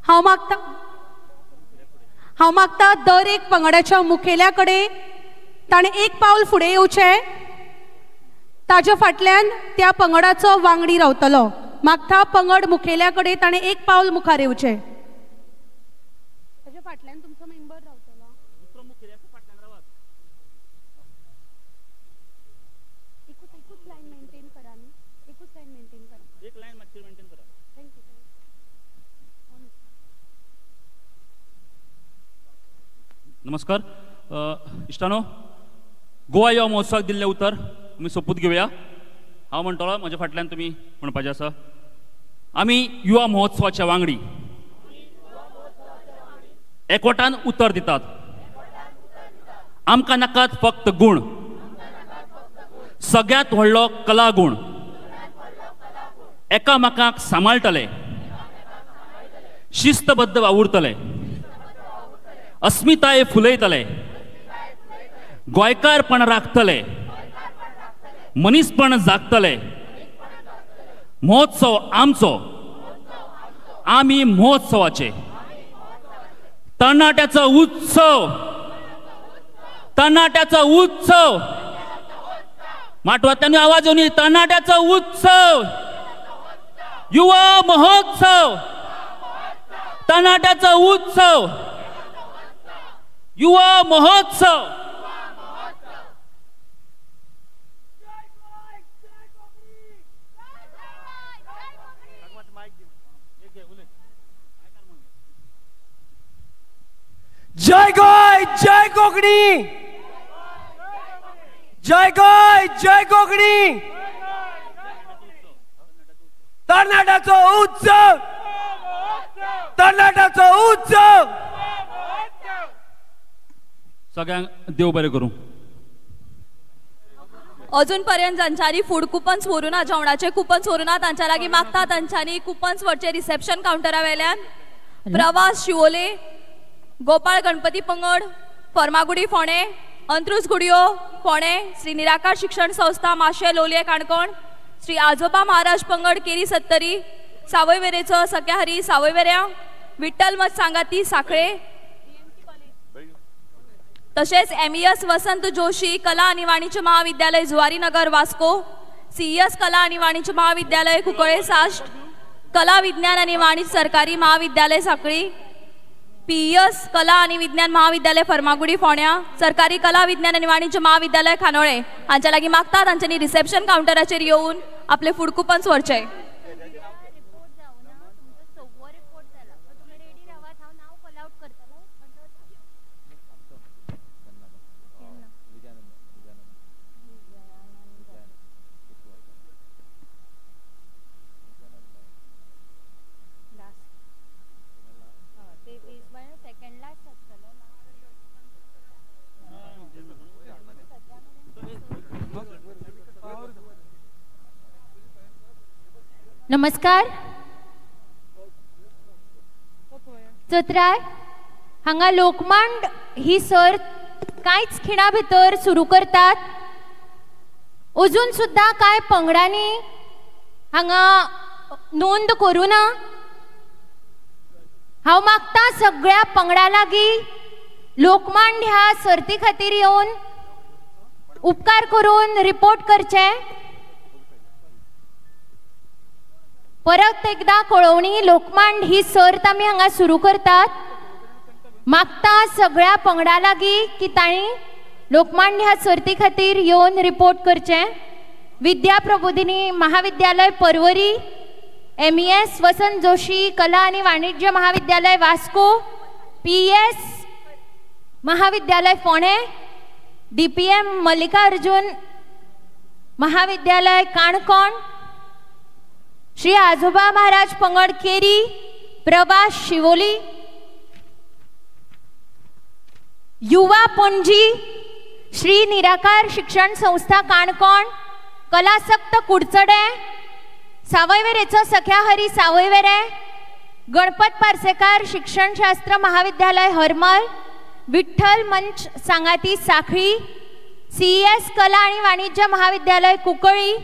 Speaker 3: हांव मागता दर एक पंगडाच्या मुखेल्या कडेन ताणें एक पावल फुडें येवचें, ताज्या फाटल्यान त्या पंगडाचो वांगडी रावतलो. मागता पंगड मुखेल्या कडेन ताणें एक पावल मुखार येवचें. ताज्या फाटल्यान तुमचो मेंबर रावतलो. एकूच लायन मेंटेन करा न्ही, एकूच लायन मेंटेन करा.
Speaker 9: एक लायन मातशी मेंटेन करा.
Speaker 3: Thank you.
Speaker 9: नमस्कार इश्टानो, गोवा युवा महोत्सवाक दिल्लें उतर आमी सोपूत घेवया. हांव म्हणटलो म्हज्या फाटल्यान तुमी म्हणपाचें आसा. आमी युवा महोत्सवाचे वांगडी एकवटान उतर दितात, आमकां नाकात फक्त गूण, सगळ्यांत व्हडलो कला गूण, एकामेकांक सांबाळटले, शिस्तबद्ध वावुरतले, अस्मिताय फुलयतले, गोंयकारपण राखतले, मनीसपण जागतले. महोत्सव आमचो, आमी महोत्सवाचे. तरणाट्याचो उत्सव, तरणाट्याचो उत्सव. माटवांतल्यान आवाज येवन तरणाट्याचो उत्सव, युवा महोत्सव, तरणाट्याचो उत्सव, युवा महोत्सव.
Speaker 11: जय गोय, जय कोंकणी, जय गोय, जय कोंकणी. तरणाट्याचो उत्सव, तरणाट्याचो उत्सव.
Speaker 9: सगळ्यांक देव बरें करूं.
Speaker 12: अजून पर्यंत जांच्यांनी फूड कुपन्स व्हरूं ना, जेवणाचे कुपन्स व्हरूं ना, तांच्या लागीं मागता तांच्यांनी कुपन्स व्हरचे रिसेप्शन कावंटरा वेल्यान. प्रवास शिवोले, गोपाळ गणपती पंगड, फर्मागुडी फोंडें, अंत्रुज गुडियो फोंडें, श्री निराकार शिक्षण संस्था माशे लोलये काणकोण, श्री आजोबा महाराज पंगड केरी सत्तरी, सावयवेरेचो सख्याहरी सावयवेऱ्या, विठ्ठल मत सांगाती साखळे, तशेंच MES वसंत जोशी कला आनी वाणिज्य महाविद्यालय जुवारीनगर वास्को, CES कला आनी वाणिज्य महाविद्यालय कुंकळे साश्ट, कला विज्ञान आनी वाणिज्य सरकारी महाविद्यालय साखळी, PES कला आनी विज्ञान महाविद्यालय फर्मागुडी फोंड्या, सरकारी कला विज्ञान आनी वाणिज्य महाविद्यालय खानोळे हांच्या लागीं मागता तांच्यांनी रिसेप्शन कावंटराचेर येवन आपले फूड कुपन्स व्हरचे.
Speaker 13: नमस्कार. चत्राय हांगा लोकमांड ही सर्त कांयच खिणा भितर सुरू करतात. अजून सुद्दां कांय पंगडांनी हांगा नोंद करूं ना. हांव मागता सगळ्या पंगडा लागीं लोकमांड ह्या सर्ती खातीर येवन उपकार करून रिपोर्ट करचे. परत एकदा कळोवणी, लोकमांड ही सर्त आमी हांगा सुरू करतात. मागता सगळ्या पंगडा लागीं की तांणी लोकमांड ह्या सर्ती खातीर येवन रिपोर्ट करचें. विद्या प्रबोधिनी महाविद्यालय परवरी, MES वसंत जोशी कला आनी वाणिज्य महाविद्यालय वास्को, PES महाविद्यालय फोंडें, DPM Mallikarjun महाविद्यालय काणकोण, श्री आजोबा महाराज पंगड केरी, प्रवास शिवोली, युवा पणजी, श्री निराकार शिक्षण संस्था काणकोण, कलासक्त कुडचडे, सावयवेरेचो सख्याहरी सावयवेरे, गणपत पार्सेकार शिक्षणशास्त्र महाविद्यालय हरमल, विठ्ठल मंच सांगाती साखळी, CES कला आनी वाणिज्य महाविद्यालय कुंकळी,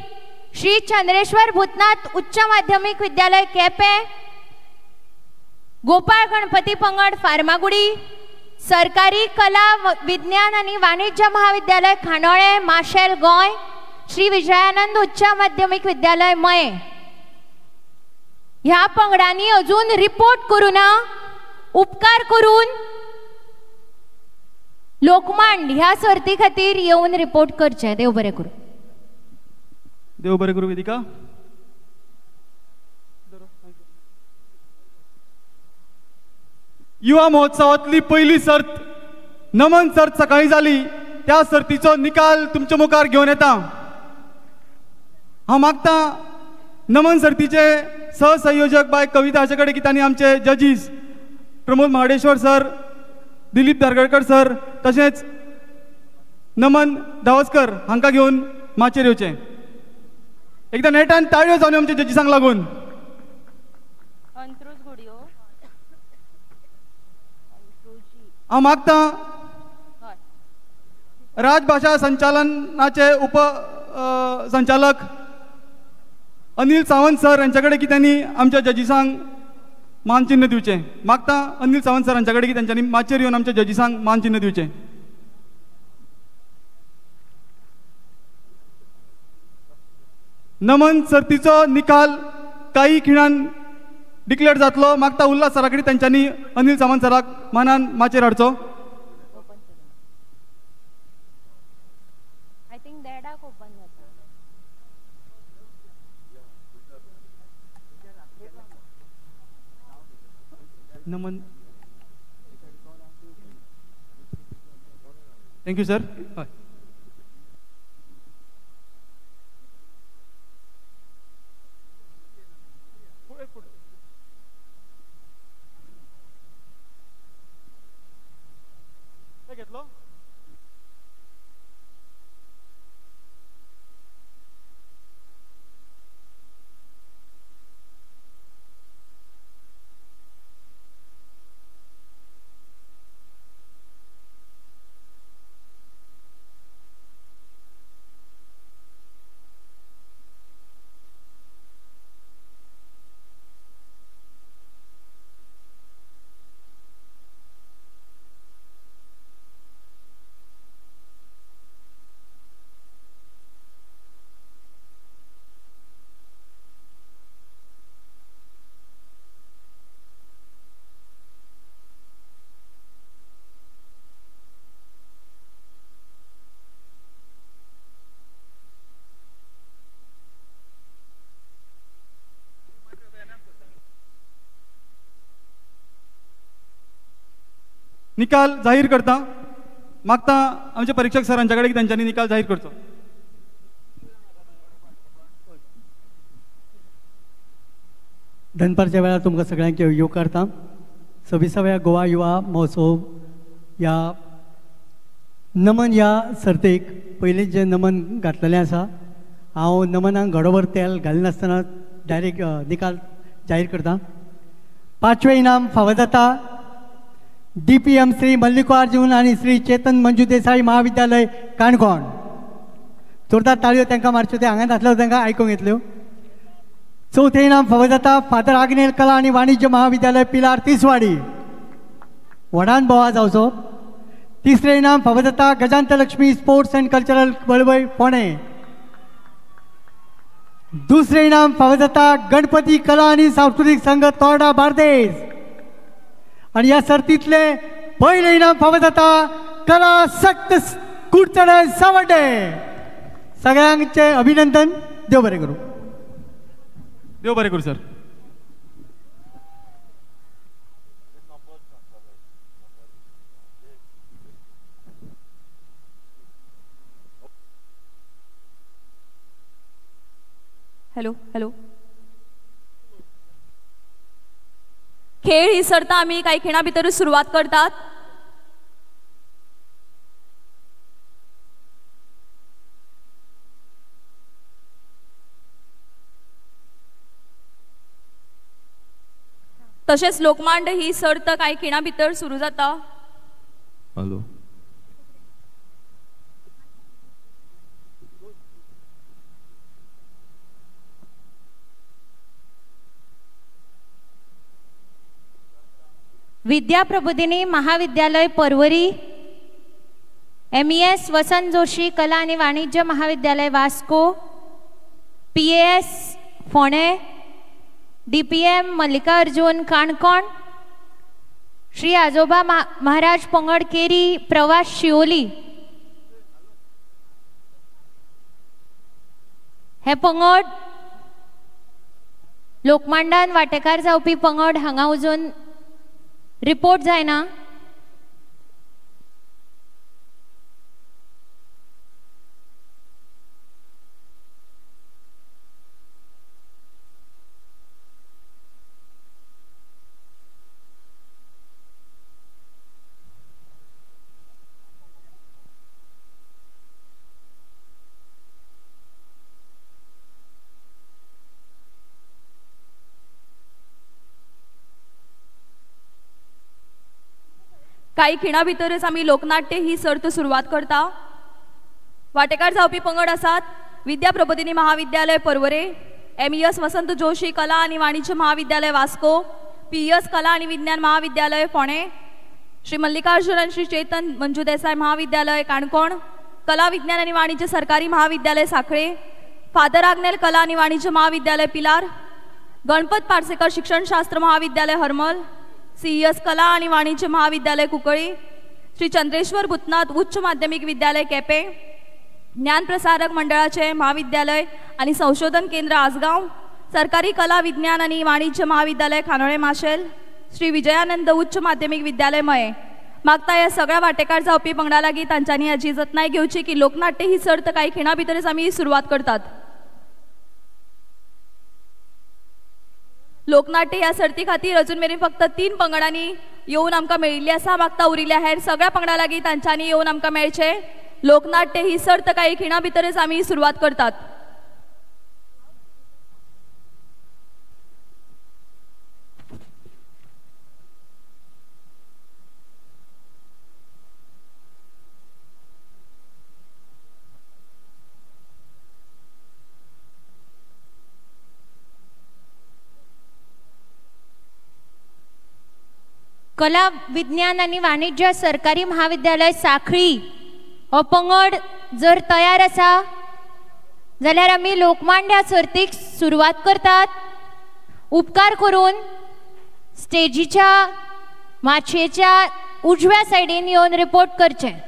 Speaker 13: श्री चंद्रेश्वर भूतनाथ उच्च माध्यमिक विद्यालय केपें, गोपाळ गणपती पंगड फार्मागुडी, सरकारी कला विज्ञान आनी वाणिज्य महाविद्यालय खांडोळें माशेल गोंय, श्री विजयानंद उच्च माध्यमिक विद्यालय मये. ह्या पंगडांनी अजून रिपोर्ट करूं ना. उपकार करून लोकमांड ह्या सर्ती खातीर येवन रिपोर्ट करचे. देव बरें करूं.
Speaker 14: देव बरें करूं वेदिका. युवा महोत्सवातली पहिली सर्त नमन सर्त सकाळी जाली. त्या सर्तीचो निकाल तुमच्या मुखार घेवन येता. हांव मागता नमन सर्तीचे सहसंयोजक बाय कविता हाचे कडेन की तांणी आमचे जजीस प्रमोद महाडेश्वर सर, दिलीप धारगळकर सर तशेंच नमन धावस्कर हांकां घेवन माचयेर येवचें. एकदा नेटान ताळयो जावन आमच्या जजीसांक लागून. हांव मागता राजभाशा संचालनाचे उप संचालक अनिल सावंत सर हांचे कडेन की तांणी आमच्या जजीसांक मानचिन्ह दिवचें. मागता अनिल सावंत सर हांचे कडेन की तांच्यांनी माचयेर येवन आमच्या जजीसांक मानचिन्ह दिवचें. नमन सर्तीचो निकाल काही खिणान डिक्लेअर जातलो. मागता उल्हास सरा कडेन तांच्यांनी अनिल सावंत सराक मानान माचयेर हाडचो. नमन, thank you sir. हय. घेतलो. निकाल जाहीर करता. मागता आमचे परिक्षक सर हांच्या कडेन तांच्यांनी निकाल जाहीर करचो.
Speaker 15: दनपारच्या वेळार तुमकां सगळ्यांक येवकारता. 26व्या गोवा युवा महोत्सव ह्या नमन ह्या सर्तेक पयलीं जें नमन घातलेलें आसा, हांव नमनाक घडोभर तेल घालिनासतना डायरेक्ट निकाल जाहीर करता. 5वें इनाम फावो जाता DPM Shri Mallikarjun आनी श्री चेतन मंजू देसाई महाविद्यालय काणकोण. जोरदार ताळयो तांकां मारच्यो, ते हांगा नासल्यो तांकां आयकूंक येतल्यो. 4थें इनाम फावो जाता फादर आग्नेल कला आनी वाणिज्य महाविद्यालय पिलार तिसवाडी. व्हडान बोवाळ जावचो. 3रें इनाम फावो जाता Gajant Lakshmi sports and cultural Valpoi Ponda. 2रें इनाम फावो जाता गणपती कला आनी सांस्कृतीक संघ तोर्डा बार्देस. आनी ह्या सर्तींतलें पयलें इनाम फावो जाता कला सक्त कुडचडे सावड्डे. सगळ्यांचें अभिनंदन. देव बरें करूं.
Speaker 14: देव बरें करूं सर.
Speaker 12: हॅलो हॅलो, खेळ ही सर्त आमी काही खिणा भितरूच सुरवात करतात. तशेंच लोकमांड ही सर्त काही खिणा भितर सुरू जाता.
Speaker 16: Hello,
Speaker 13: Vidya Prabodhini Mahavidyalaya Porvorim, MES Vasant Joshi कला आनी वाणिज्य महाविद्यालय Vasco, PAS Ponda, DPM Mallikarjun Canacona, Shri Ajoba Maharaj पंगड केरी, प्रवास शिवोली. हे पंगड लोकमांडान वांटेकार जावपी पंगड हांगा अजून रिपोर्ट जायना.
Speaker 12: काही खिणा भितरच आमी लोकनाट्य ही सर्त सुरवात करता. वांटेकार जावपी पंगड आसात विद्या प्रबोधिनी महाविद्यालय पर्वरे, MES वसंत जोशी कला आनी वाणिज्य महाविद्यालय वास्को, PES कला आनी विज्ञान महाविद्यालय फोंडें, श्री मल्लिकार्जुन आनी श्री चेतन मंजू देसाय महाविद्यालय काणकोण, कला विज्ञान आनी वाणिज्य सरकारी महाविद्यालय साखळे, फादर आग्नेल कला आनी वाणिज्य महाविद्यालय पिलार, गणपत पार्सेकर शिक्षणशास्त्र महाविद्यालय हरमल, CES कला आनी वाणिज्य महाविद्यालय कुंकळी, श्री चंद्रेश्वर भूतनाथ उच्च माध्यमिक विद्यालय केपें, ज्ञान प्रसारक मंडळाचे महाविद्यालय आनी संशोधन केंद्र आसगांव, सरकारी कला विज्ञान आनी वाणिज्य महाविद्यालय खानोळे माशेल, श्री विजयानंद उच्च माध्यमिक विद्यालय मये. मागता ह्या सगळ्या वांटेकार जावपी पंगडा लागीं तांच्यांनी हाची जतनाय घेवची की लोकनाट्य ही सर्त कांय खिणा भितरच आमी सुरवात करतात. लोकनाट्य ह्या सर्ती खातीर अजून मेरेन फक्त 3 पंगडांनी येवन आमकां मेळिल्ली आसा. मागता उरिल्ल्या हेर सगळ्या पंगडा लागीं तांच्यांनी येवन आमकां मेळचें. लोकनाट्य ही सर्त काही खिणा भितरच आमी सुरवात करतात.
Speaker 13: कला विज्ञान आनी वाणिज्य सरकारी महाविद्यालय साखळी हो पंगड जर तयार आसा जाल्यार आमी लोकमांड ह्या सर्तीक सुरवात करतात. उपकार करून स्टेजीच्या माचयेच्या उजव्या सायडीन येवन रिपोर्ट करचें.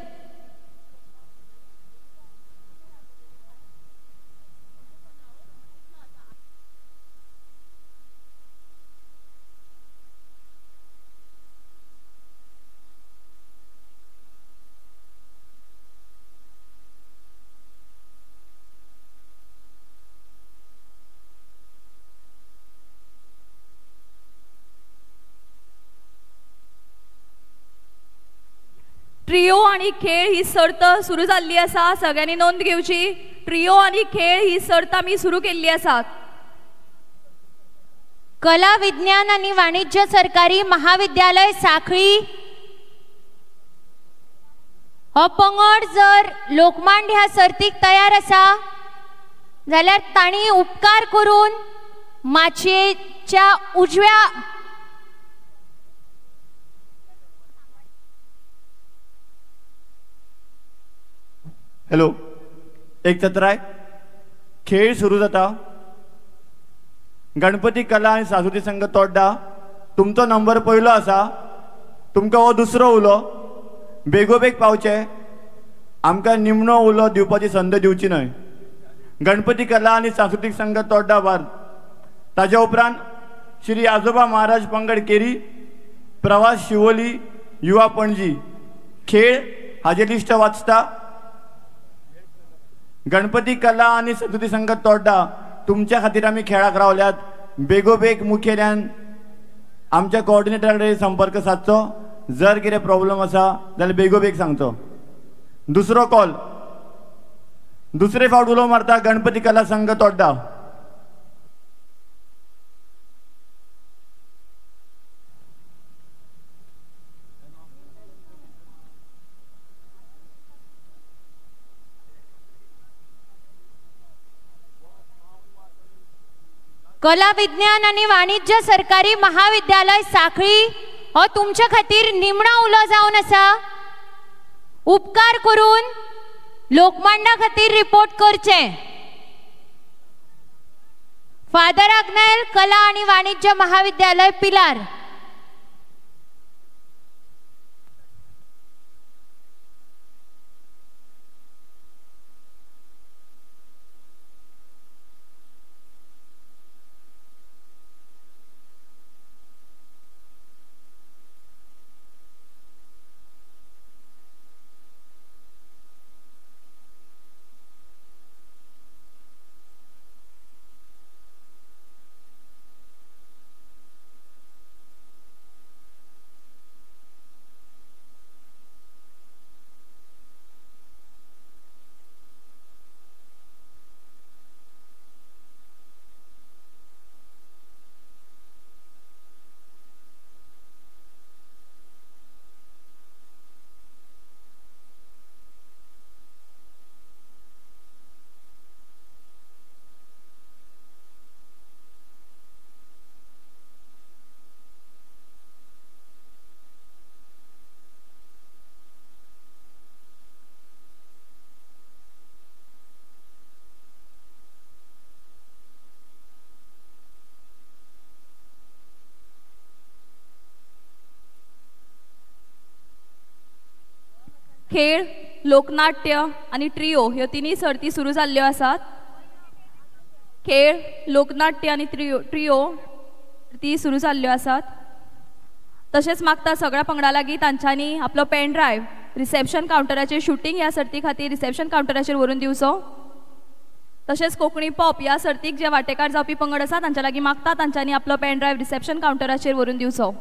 Speaker 12: ट्रियो आनी खेळ ही सर्त सुरू जाल्ली आसा. सगळ्यांनी नोंद घेवची. ट्रियो आनी खेळ ही सर्त आमी सुरू केल्ली आसा.
Speaker 13: कला विज्ञान आनी वाणिज्य सरकारी महाविद्यालय साखळी हो पंगड जर लोकमांड ह्या सर्तीक तयार आसा जाल्यार तांणी उपकार करून माचयेच्या उजव्या
Speaker 17: हॅलो एक चत्राय खेळ सुरू जाता. गणपती कला आनी सांस्कृतीक संघ तोड्डा तुमचो नंबर पयलो आसा. तुमकां हो दुसरो उलो. बेगोबेग पावचे. आमकां निमणो उलो दिवपाची संद दिवची न्हय. गणपती कला आनी सांस्कृतीक संघ तोड्डा बार. ताज्या उपरांत श्री आजोबा महाराज पंगड केरी, प्रवास शिवोली, युवा पणजी. खेळ हाजे लिस्ट वाचता. गणपती कला आनी सांस्कृतीक संघ तोड्डा तुमच्या खातीर आमी खेळाक रावल्यात. बेगोबेग मुखेल्यान आमच्या कोऑर्डिनेटरा कडेन संपर्क सादचो. जर कितें प्रॉब्लम आसा जाल्यार बेगोबेग सांगचो. दुसरो कॉल दुसरे फावट उलो मारता गणपती कला संघ तोड्डा.
Speaker 13: कला विज्ञान आनी वाणिज्य सरकारी महाविद्यालय साखळी हो तुमच्या खातीर निमणो उलो जावन आसा. उपकार करून लोकमांडा खातीर रिपोर्ट करचे. फादर आग्नेल कला आनी वाणिज्य महाविद्यालय पिलार.
Speaker 12: खेळ, लोकनाट्य आनी ट्रियो ह्यो तिनूय सर्ती सुरू जाल्ल्यो आसात. खेळ, लोकनाट्य आनी ट्रियो ती सुरू जाल्ल्यो आसात. तशेंच मागता सगळ्या पंगडा लागीं तांच्यांनी आपलो पेन ड्रायव्ह रिसेप्शन कावंटराचेर शुटींग ह्या सर्ती खातीर रिसेप्शन कावंटराचेर व्हरून दिवचो. तशेंच कोंकणी पॉप ह्या सर्तीक जे वांटेकार जावपी पंगड आसा तांच्या लागीं मागता तांच्यांनी आपलो पेन ड्रायव्ह रिसेप्शन कावंटराचेर व्हरून दिवचो.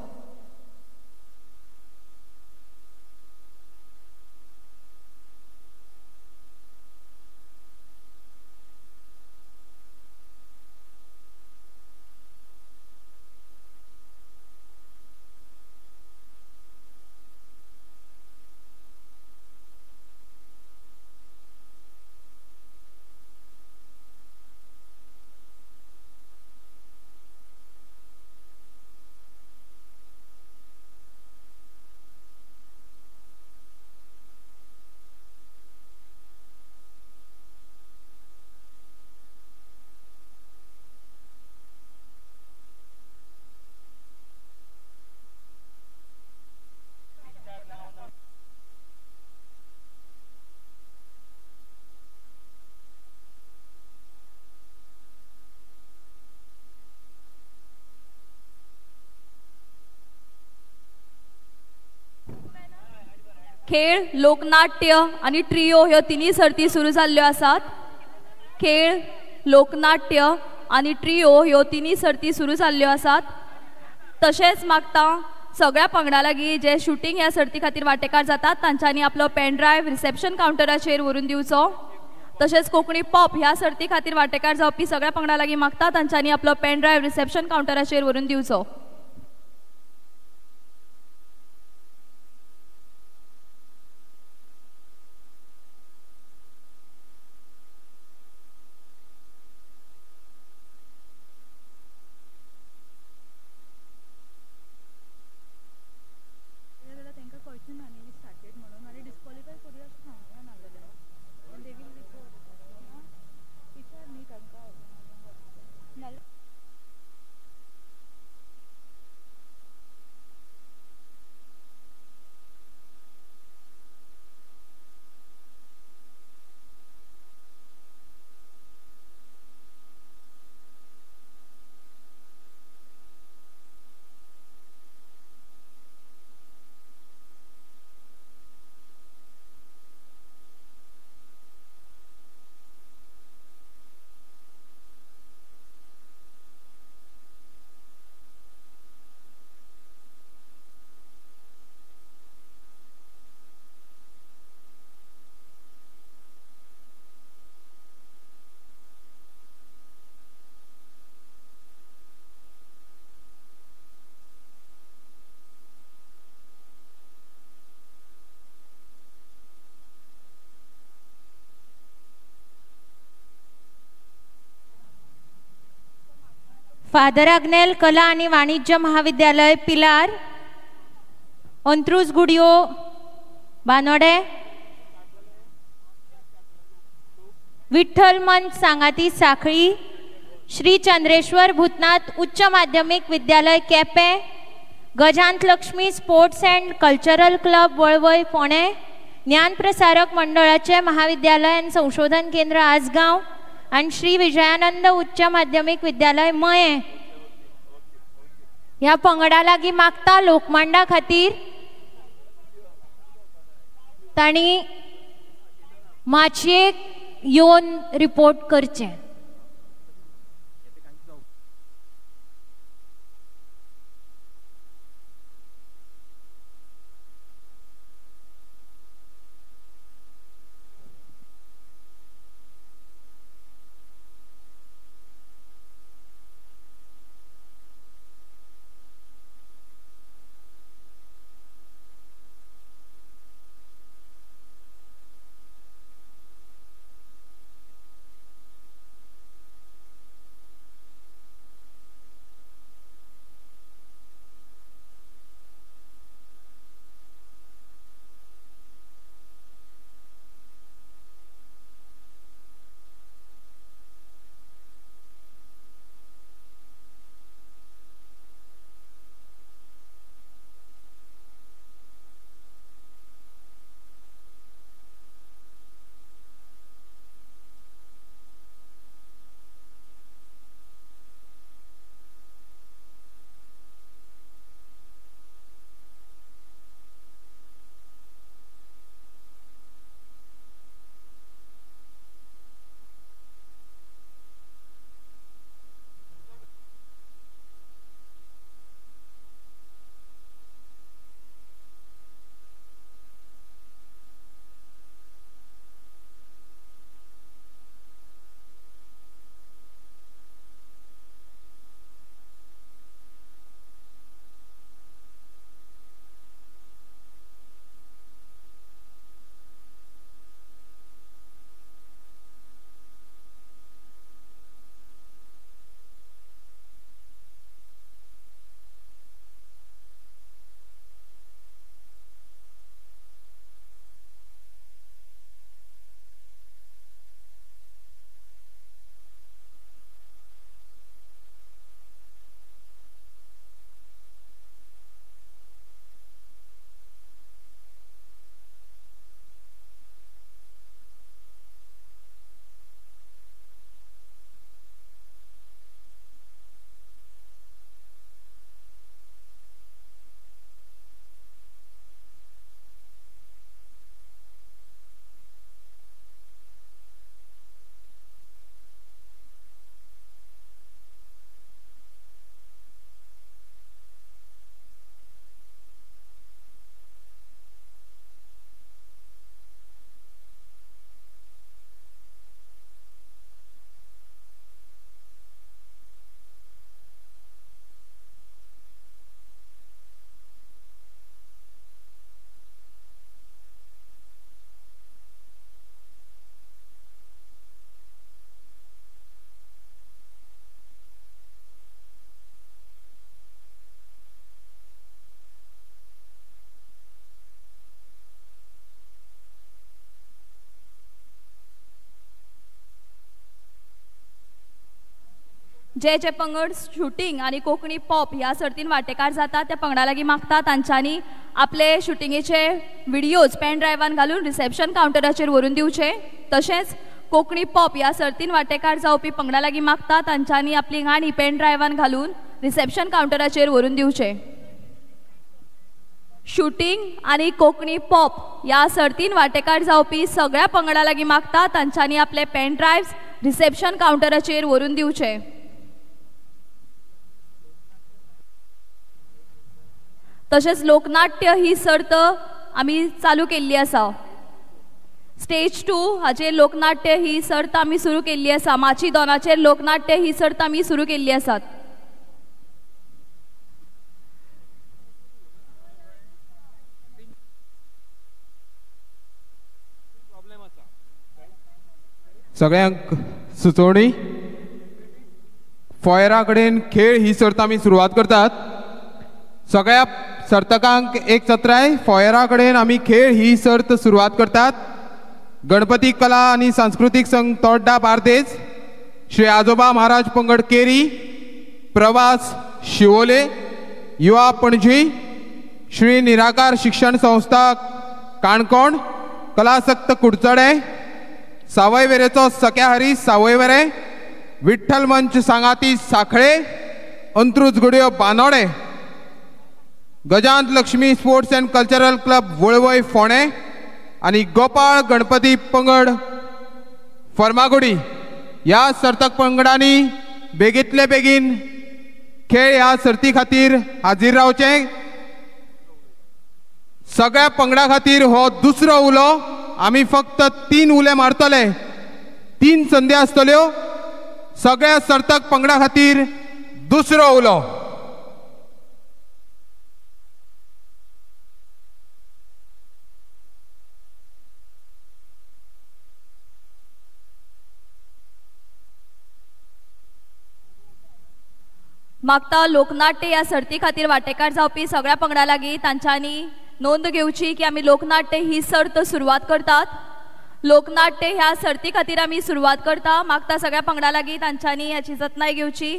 Speaker 12: खेळ, लोकनाट्य आनी ट्रियो ह्यो तिनूय सर्ती सुरू जाल्ल्यो आसात. खेळ, लोकनाट्य आनी ट्रियो ह्यो तिनूय सर्ती सुरू जाल्ल्यो आसात. तशेंच मागता सगळ्या पंगडा लागीं जे शुटींग ह्या सर्ती खातीर वांटेकार जातात तांच्यांनी आपलो पेन ड्रायव्ह रिसेप्शन कावंटराचेर व्हरून दिवचो. तशेंच कोंकणी पॉप ह्या सर्ती खातीर वांटेकार जावपी सगळ्या पंगडा लागीं मागता तांच्यांनी आपलो पेन ड्रायव्ह रिसेप्शन कावंटराचेर व्हरून दिवचो.
Speaker 13: फादर आग्नेल कला आणि वाणिज्य महाविद्यालय पिलार, अंत्रुज गुडियो बानोडे, विठ्ठल मंच सांगाती साखळी, श्री चंद्रेश्वर भूतनाथ उच्च माध्यमिक विद्यालय Quepem, Gajant Lakshmi sports and cultural club Valvai Ponda, Dnyanprasarak मंडळाचे महाविद्यालय आणि संशोधन केंद्र आसगांव आणि श्री विजयानंद उच्च माध्यमिक विद्यालय मये. ह्या पंगडा लागीं मागता लोकमांडा खातीर तांणी माचयेक येवन रिपोर्ट करचें.
Speaker 12: जे जे पंगड शुटींग आनी कोंकणी पॉप ह्या सर्तीन वांटेकार जाता त्या पंगडा लागीं मागता तांच्यांनी आपले शुटिंगेचे व्हिडियोज पेन ड्रायव्हान घालून रिसेप्शन कावंटराचेर व्हरून दिवचे. तशेंच कोंकणी पॉप ह्या सर्तीन वांटेकार जावपी पंगडा लागीं मागता तांच्यांनी आपली गाणी पेन ड्रायव्हान घालून रिसेप्शन कावंटराचेर व्हरून दिवचे. शुटींग आनी कोंकणी पॉप ह्या सर्तीन वांटेकार जावपी सगळ्या पंगडा लागीं मागता तांच्यांनी आपले पेन ड्रायव्स रिसेप्शन कावंटराचेर व्हरून दिवचे. तशेंच लोकनाट्य ही सर्त आमी चालू केल्ली आसा. स्टेज 2 हाचेर लोकनाट्य ही सर्त आमी सुरू केल्ली आसा. माची दोनाचेर लोकनाट्य ही सर्त आमी सुरू केल्ली आसात.
Speaker 18: सगळ्यांक सुचोवणी, फोयरा कडेन खेळ ही सर्त आमी सुरवात करतात. सगळ्या सर्तकांक एक चत्राय, फोयरा कडेन आमी खेळ ही सर्त सुरवात करतात. गणपती कला आनी सांस्कृतीक संघ तोड्डा बार्देज, श्री आजोबा महाराज पंगड केरी, प्रवास शिवोले, युवा पणजी, श्री निराकार शिक्षण संस्था काणकोण, कलासक्त कुडचडे, सावयवेरेचो सख्या हरी सावयवेरे, विठ्ठल मंच सांगाती Sankhali, Antruz Gudiyo Bandora, Gajant Lakshmi sports and cultural club Valvai Phone आनी गोपाळ गणपती पंगड फर्मागुडी ह्या सर्तक पंगडांनी बेगीतले बेगीन खेळ ह्या सर्ती खातीर हाजीर रावचें. सगळ्या पंगडा खातीर हो दुसरो उलो. आमी फक्त 3 उले मारतले, 3 संदी आसतल्यो. सगळ्या सर्तक पंगडा खातीर दुसरो उलो.
Speaker 12: मागता लोकनाट्य ह्या सर्ती खातीर वांटेकार जावपी सगळ्या पंगडा लागीं तांच्यांनी नोंद घेवची की आमी लोकनाट्य ही सर्त सुरवात करतात. लोकनाट्य ह्या सर्ती खातीर आमी सुरवात करता. मागता सगळ्या पंगडा लागीं तांच्यांनी हाची जतनाय घेवची.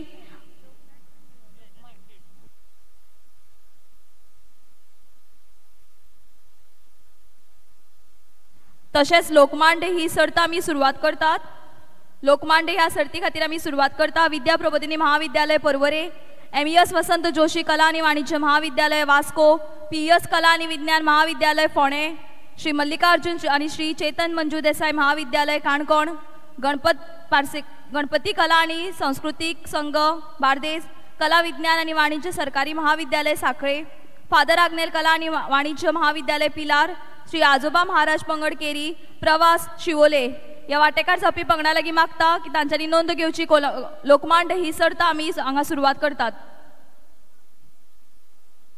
Speaker 12: तशेंच लोकमांड ही सर्त आमी सुरवात करतात. लोकमांड ह्या सर्ती खातीर आमी सुरवात करता. विद्या प्रबोधिनी महाविद्यालय पर्वरे, MES वसंत जोशी कला आनी वाणिज्य महाविद्यालय वास्को, PES कला आनी विज्ञान महाविद्यालय फोंडें, श्री मल्लिकार्जुन आनी श्री चेतन मंजू देसाय महाविद्यालय काणकोण, गणपती कला आनी संस्कृतीक संघ बार्देस, कला विज्ञान आनी वाणिज्य सरकारी महाविद्यालय सांखळे, फादर आग्नेल कला आनी वाणिज्य महाविद्यालय पिलार, श्री आजोबा महाराज पंगड केरी, प्रवास शिवोले ह्या वांटेकार जावपी पंगडा लागीं मागता की तांच्यांनी नोंद घेवची. लोकमांड ही सर्त आमी हांगा सुरवात करतात.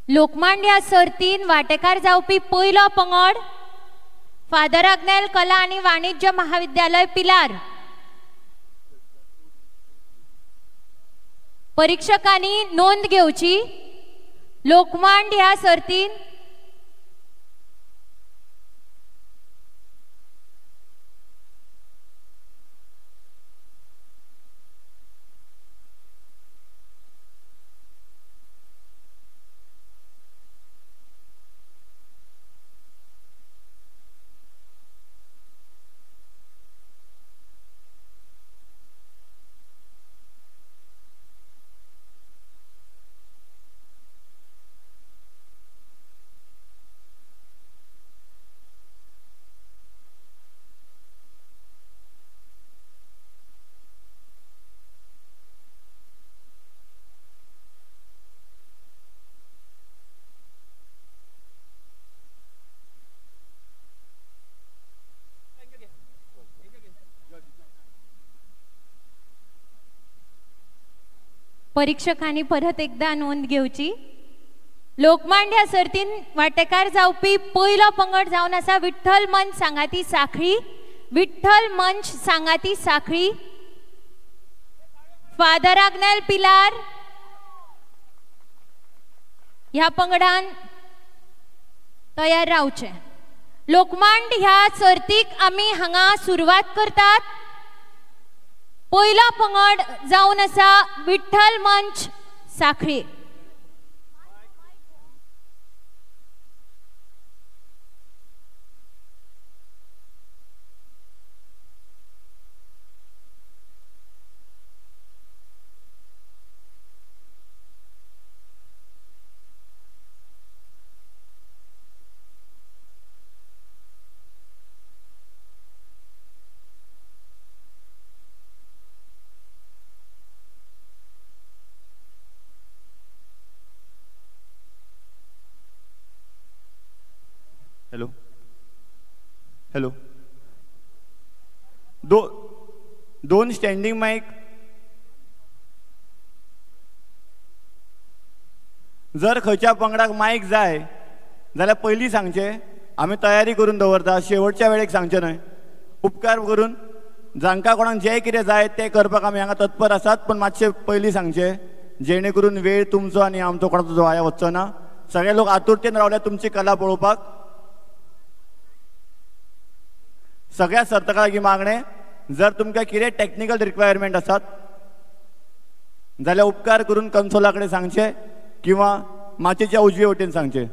Speaker 13: लोकमांड ह्या सर्तीन वांटेकार जावपी पयलो पंगड फादर आग्नेल कला आनी वाणिज्य महाविद्यालय पिलार. परीक्षकांनी नोंद घेवची. लोकमांड ह्या सर्तीन परीक्षकांनी परत एकदा नोंद घेवची. लोकमांड ह्या सर्तीन वांटेकार जावपी पयलो पंगड जावन आसा विठ्ठल मंच सांगाती सांखळी, विठ्ठल मंच सांगाती सांखळी, फादर आग्नेल पिलार ह्या पंगडान तयार रावचें. लोकमांड ह्या सर्तीक आमी हांगा सुरवात करतात. पयलो पंगड जावन आसा विठ्ठल मंच साखळी.
Speaker 17: हॅलो हॅलो, दोन स्टँडिंग मायक. जर खंयच्या पंगडाक मायक जाय जाल्यार पयलीं सांगचें, आमी तयारी करून दवरता, शेवटच्या वेळेक सांगचें न्हय. उपकार करून जांकां कोणाक जें कितें जाय तें करपाक आमी हांगा तत्पर आसात, पूण मातशें पयलीं सांगचें जेणे करून वेळ तुमचो आनी आमचो कोणाचो वाया वचचो ना. सगळे लोक आतुरतेन रावल्या तुमची कला पळोवपाक. सगळ्या सर्तकां लागीं मागणें, जर तुमकां कितें टॅक्निकल रिक्वायरमेंट आसात जाल्यार उपकार करून कन्सोला कडेन सांगचें किंवा माचयेच्या उजवे वटेन सांगचें.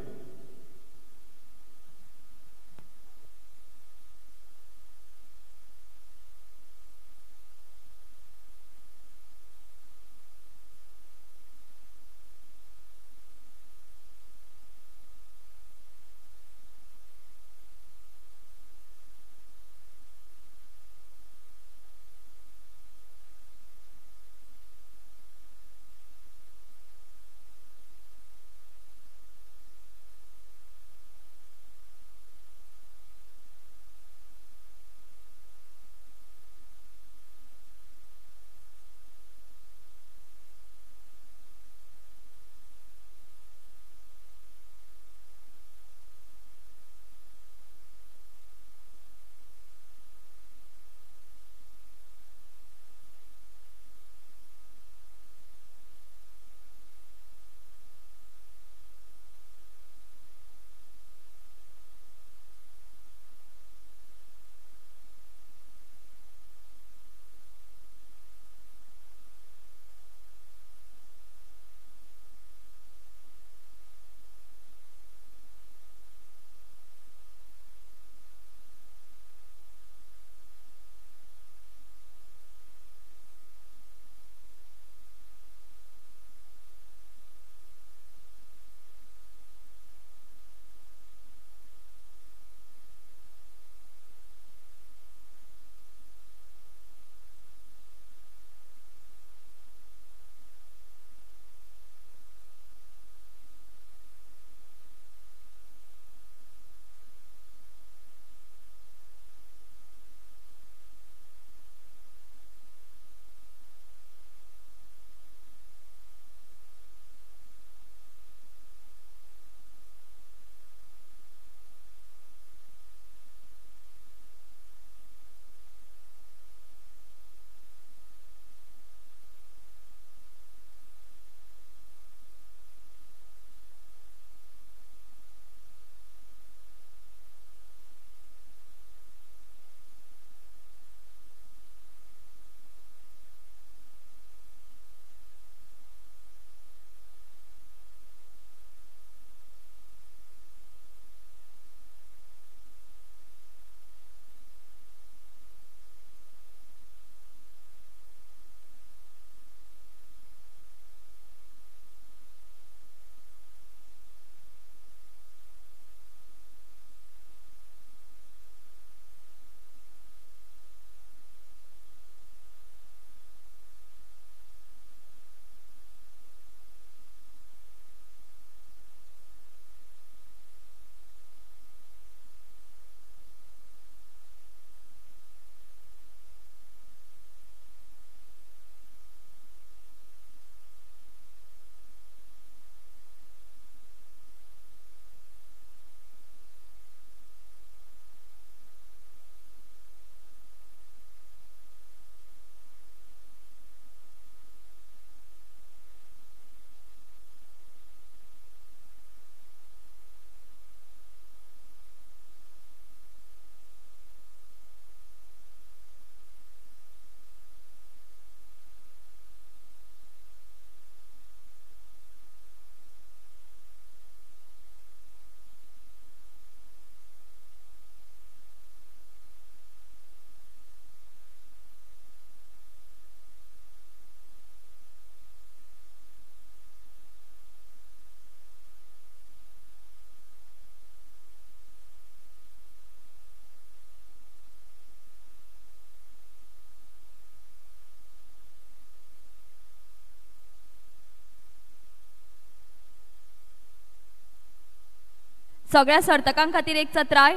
Speaker 12: सगळ्या सर्तकां खातीर एक चत्राय.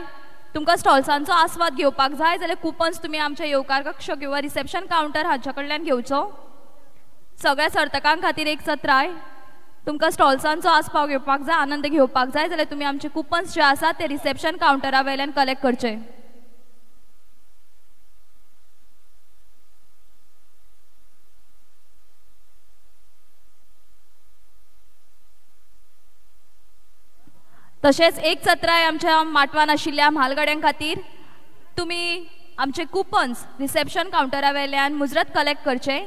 Speaker 12: तुमकां स्टॉल्सांचो आस्वाद घेवपाक जाय जाल्यार कुपन्स तुमी आमच्या येवकार कक्ष किंवा रिसेप्शन कावंटर हांच्या कडल्यान घेवचो. सगळ्या सर्तकां खातीर एक चत्राय. तुमकां स्टॉल्सांचो आस्पाव घेवपाक जाय, आनंद घेवपाक जाय जाल्यार तुमी आमचे कुपन्स जे आसात ते रिसेप्शन कावंटरा वयल्यान कलेक्ट करचे. तशेंच एक चत्राय आमच्या माटवान आशिल्ल्या म्हालगड्यां खातीर, तुमी आमचे कुपन्स रिसेप्शन कावंटरा वयल्यान मुजरत कलेक्ट करचे.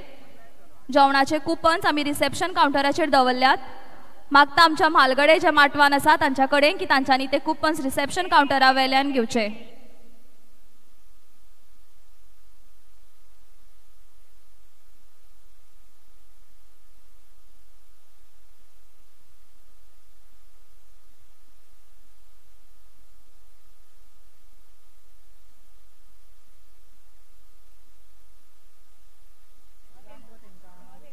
Speaker 12: जेवणाचे कुपन्स आमी रिसेप्शन कावंटराचेर दवरल्यात. मागता आमच्या म्हालगडे जे माटवान आसा तांच्या कडेन की तांच्यांनी ते कुपन्स रिसेप्शन कावंटरा वयल्यान घेवचे.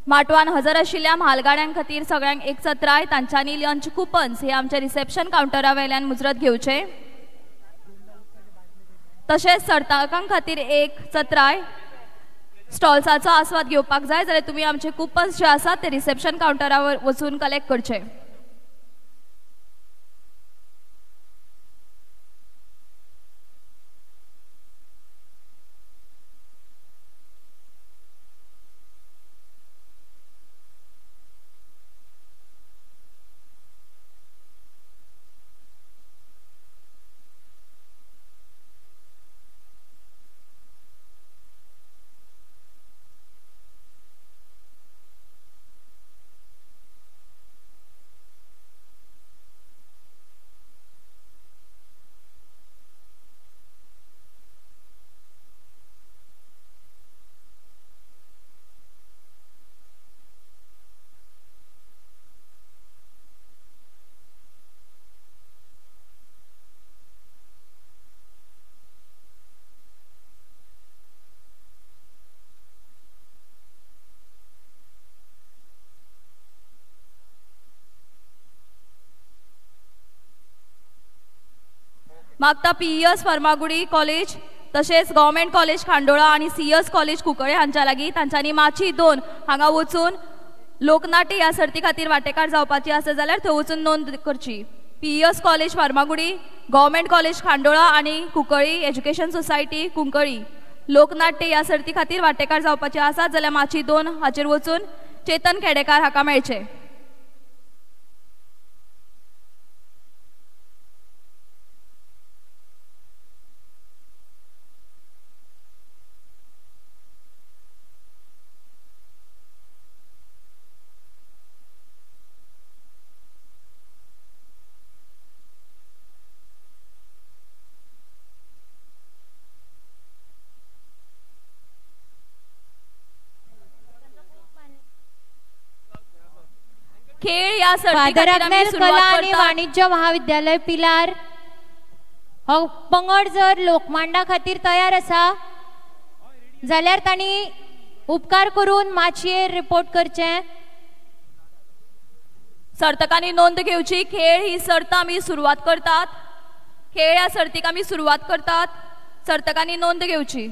Speaker 12: माटवान हजर आशिल्ल्या म्हालगाड्यां खातीर सगळ्यांक एक चत्राय, तांच्यांनी लंच कुपन्स हे आमच्या रिसेप्शन कावंटरा वयल्यान मुजरत घेवचे. तशेंच सर्तकां खातीर एक चत्राय, स्टॉल्साचो आस्वाद घेवपाक जाय जाल्यार तुमी आमचे कुपन्स जे आसात ते रिसेप्शन कावंटरावर वचून कलेक्ट करचे. मागता पीईएस फर्मागुडी कॉलेज तशेंच गव्हर्मेंट कॉलेज खांडोळा आनी सीएस कॉलेज कुंकळे हांच्या लागीं तांच्यांनी माची 2 हांगा वचून लोकनाट्य ह्या सर्ती खातीर वांटेकार जावपाची आसा जाल्यार थंय वचून नोंद करची. PES college Farmagudi, government college Khandola आनी कुंकळी एज्युकेशन सोसायटी कुंकळी लोकनाट्य ह्या सर्ती खातीर वांटेकार जावपाची आसा जाल्यार माची 2 हाचेर वचून चेतन खेडेकार हाका मेळचें. खेळ ह्या
Speaker 13: फादर आग्नेल कला आनी वाणिज्य महाविद्यालय पिलार हो पंगड जर लोकमांडा खातीर तयार आसा जाल्यार तांणी उपकार करून माचयेर रिपोर्ट करचें.
Speaker 12: सर्तकांनी नोंद घेवची. खेळ ही सर्त आमी सुरवात करतात. खेळ ह्या सर्तीक आमी सुरवात करतात. सर्तकांनी नोंद घेवची.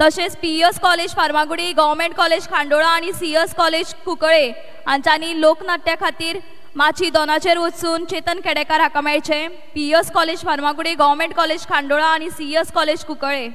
Speaker 12: तशेंच PES college Farmagudi, government college Khandola आनी सीएस कॉलेज कुंकळे हांच्यांनी लोकनाट्या खातीर माची 2 वचून चेतन खेडेकार हाका मेळचें. PES college Farmagudi, government college Khandola आनी CS college Cuncolim.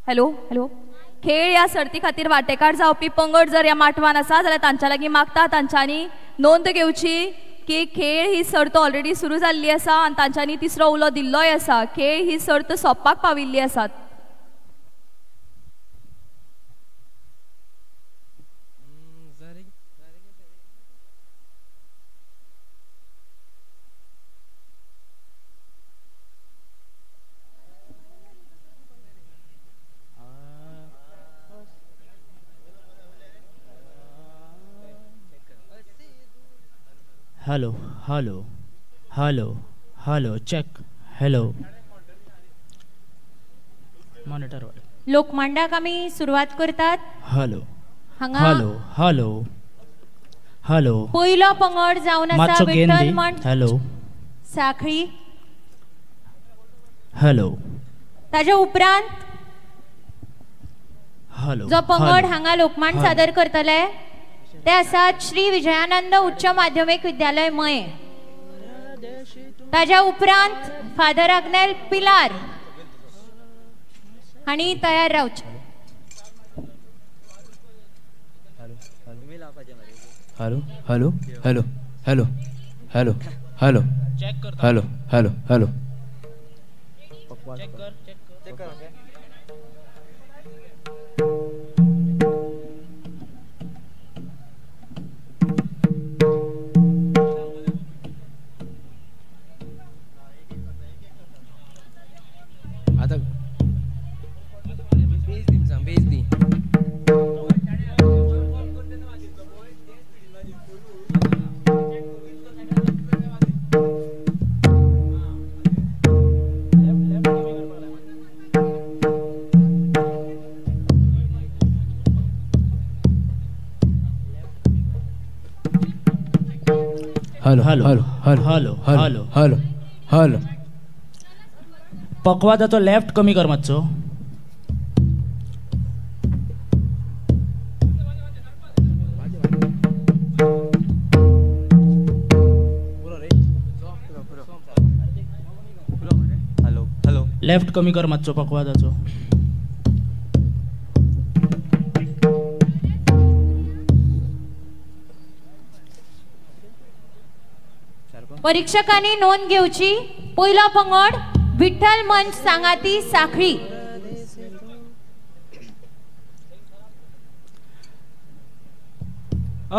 Speaker 12: Hello hello, खेळ ह्या सर्ती खातीर वांटेकार जावपी पंगड जर ह्या माटवान आसा जाल्यार तांच्या लागीं मागता तांच्यांनी नोंद घेवची की खेळ ही सर्त ऑलरेडी सुरू जाल्ली आसा आनी तांच्यांनी तिसरो उलो दिल्लोय आसा. खेळ ही सर्त सोंपपाक पाविल्ली आसात.
Speaker 19: Hello hello hello hello check hello monitor.
Speaker 13: लोकमांडाक आमी सुरवात करतात.
Speaker 19: हॅलो
Speaker 13: हांगा
Speaker 19: हॅलो हॅलो हॅलो,
Speaker 13: पयलो पंगड जावन आसा विठ्ठल मंच
Speaker 19: हॅलो
Speaker 13: साखळी.
Speaker 19: हॅलो,
Speaker 13: ताज्या उपरांत
Speaker 19: हॅलो
Speaker 13: जो पंगड हांगा लोकमांड सादर करतले ते आसात श्री विजयानंद उच्च माध्यमिक विद्यालय मये. ताज्या उपरांत फादर आग्नेल पिलार हांणी तयार रावचें.
Speaker 16: Hello hello hello hello hello hello hello hello hello. आता बेस दी hello hello hello hello hello hello hello.
Speaker 19: पकवादाचो left कमी कर मातसो.
Speaker 16: हॅलो हॅलो,
Speaker 19: लेफ्ट कमी कर मातसो पकवादाचो.
Speaker 13: परीक्षकांनी नोंद घेवची. पयलो पंगड विठ्ठल मंच सांगाती साखळी.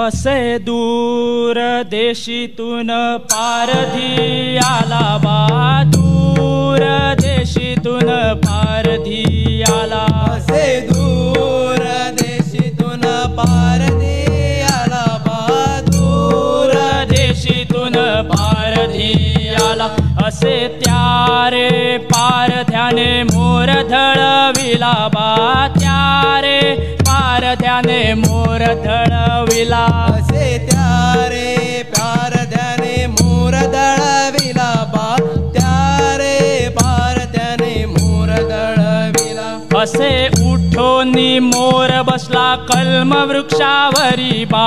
Speaker 19: असे दूर देशीतून पारधी आला बा, दूर देशीतून पारधी आला.
Speaker 20: असे दूर देशीतून पारधी आला बा,
Speaker 19: दूर देशीतून पारधी आला. असे त्यारे पारध्याने मोर धळविला बा, त्यारे पारध्याने मोर धळविला.
Speaker 20: असे त्यारे पारध्याने मोर धळविला बा, त्यारे पारध्याने मोर धळविला.
Speaker 19: असे उठोनी मोर बसला कल्म वृक्षावरी बा,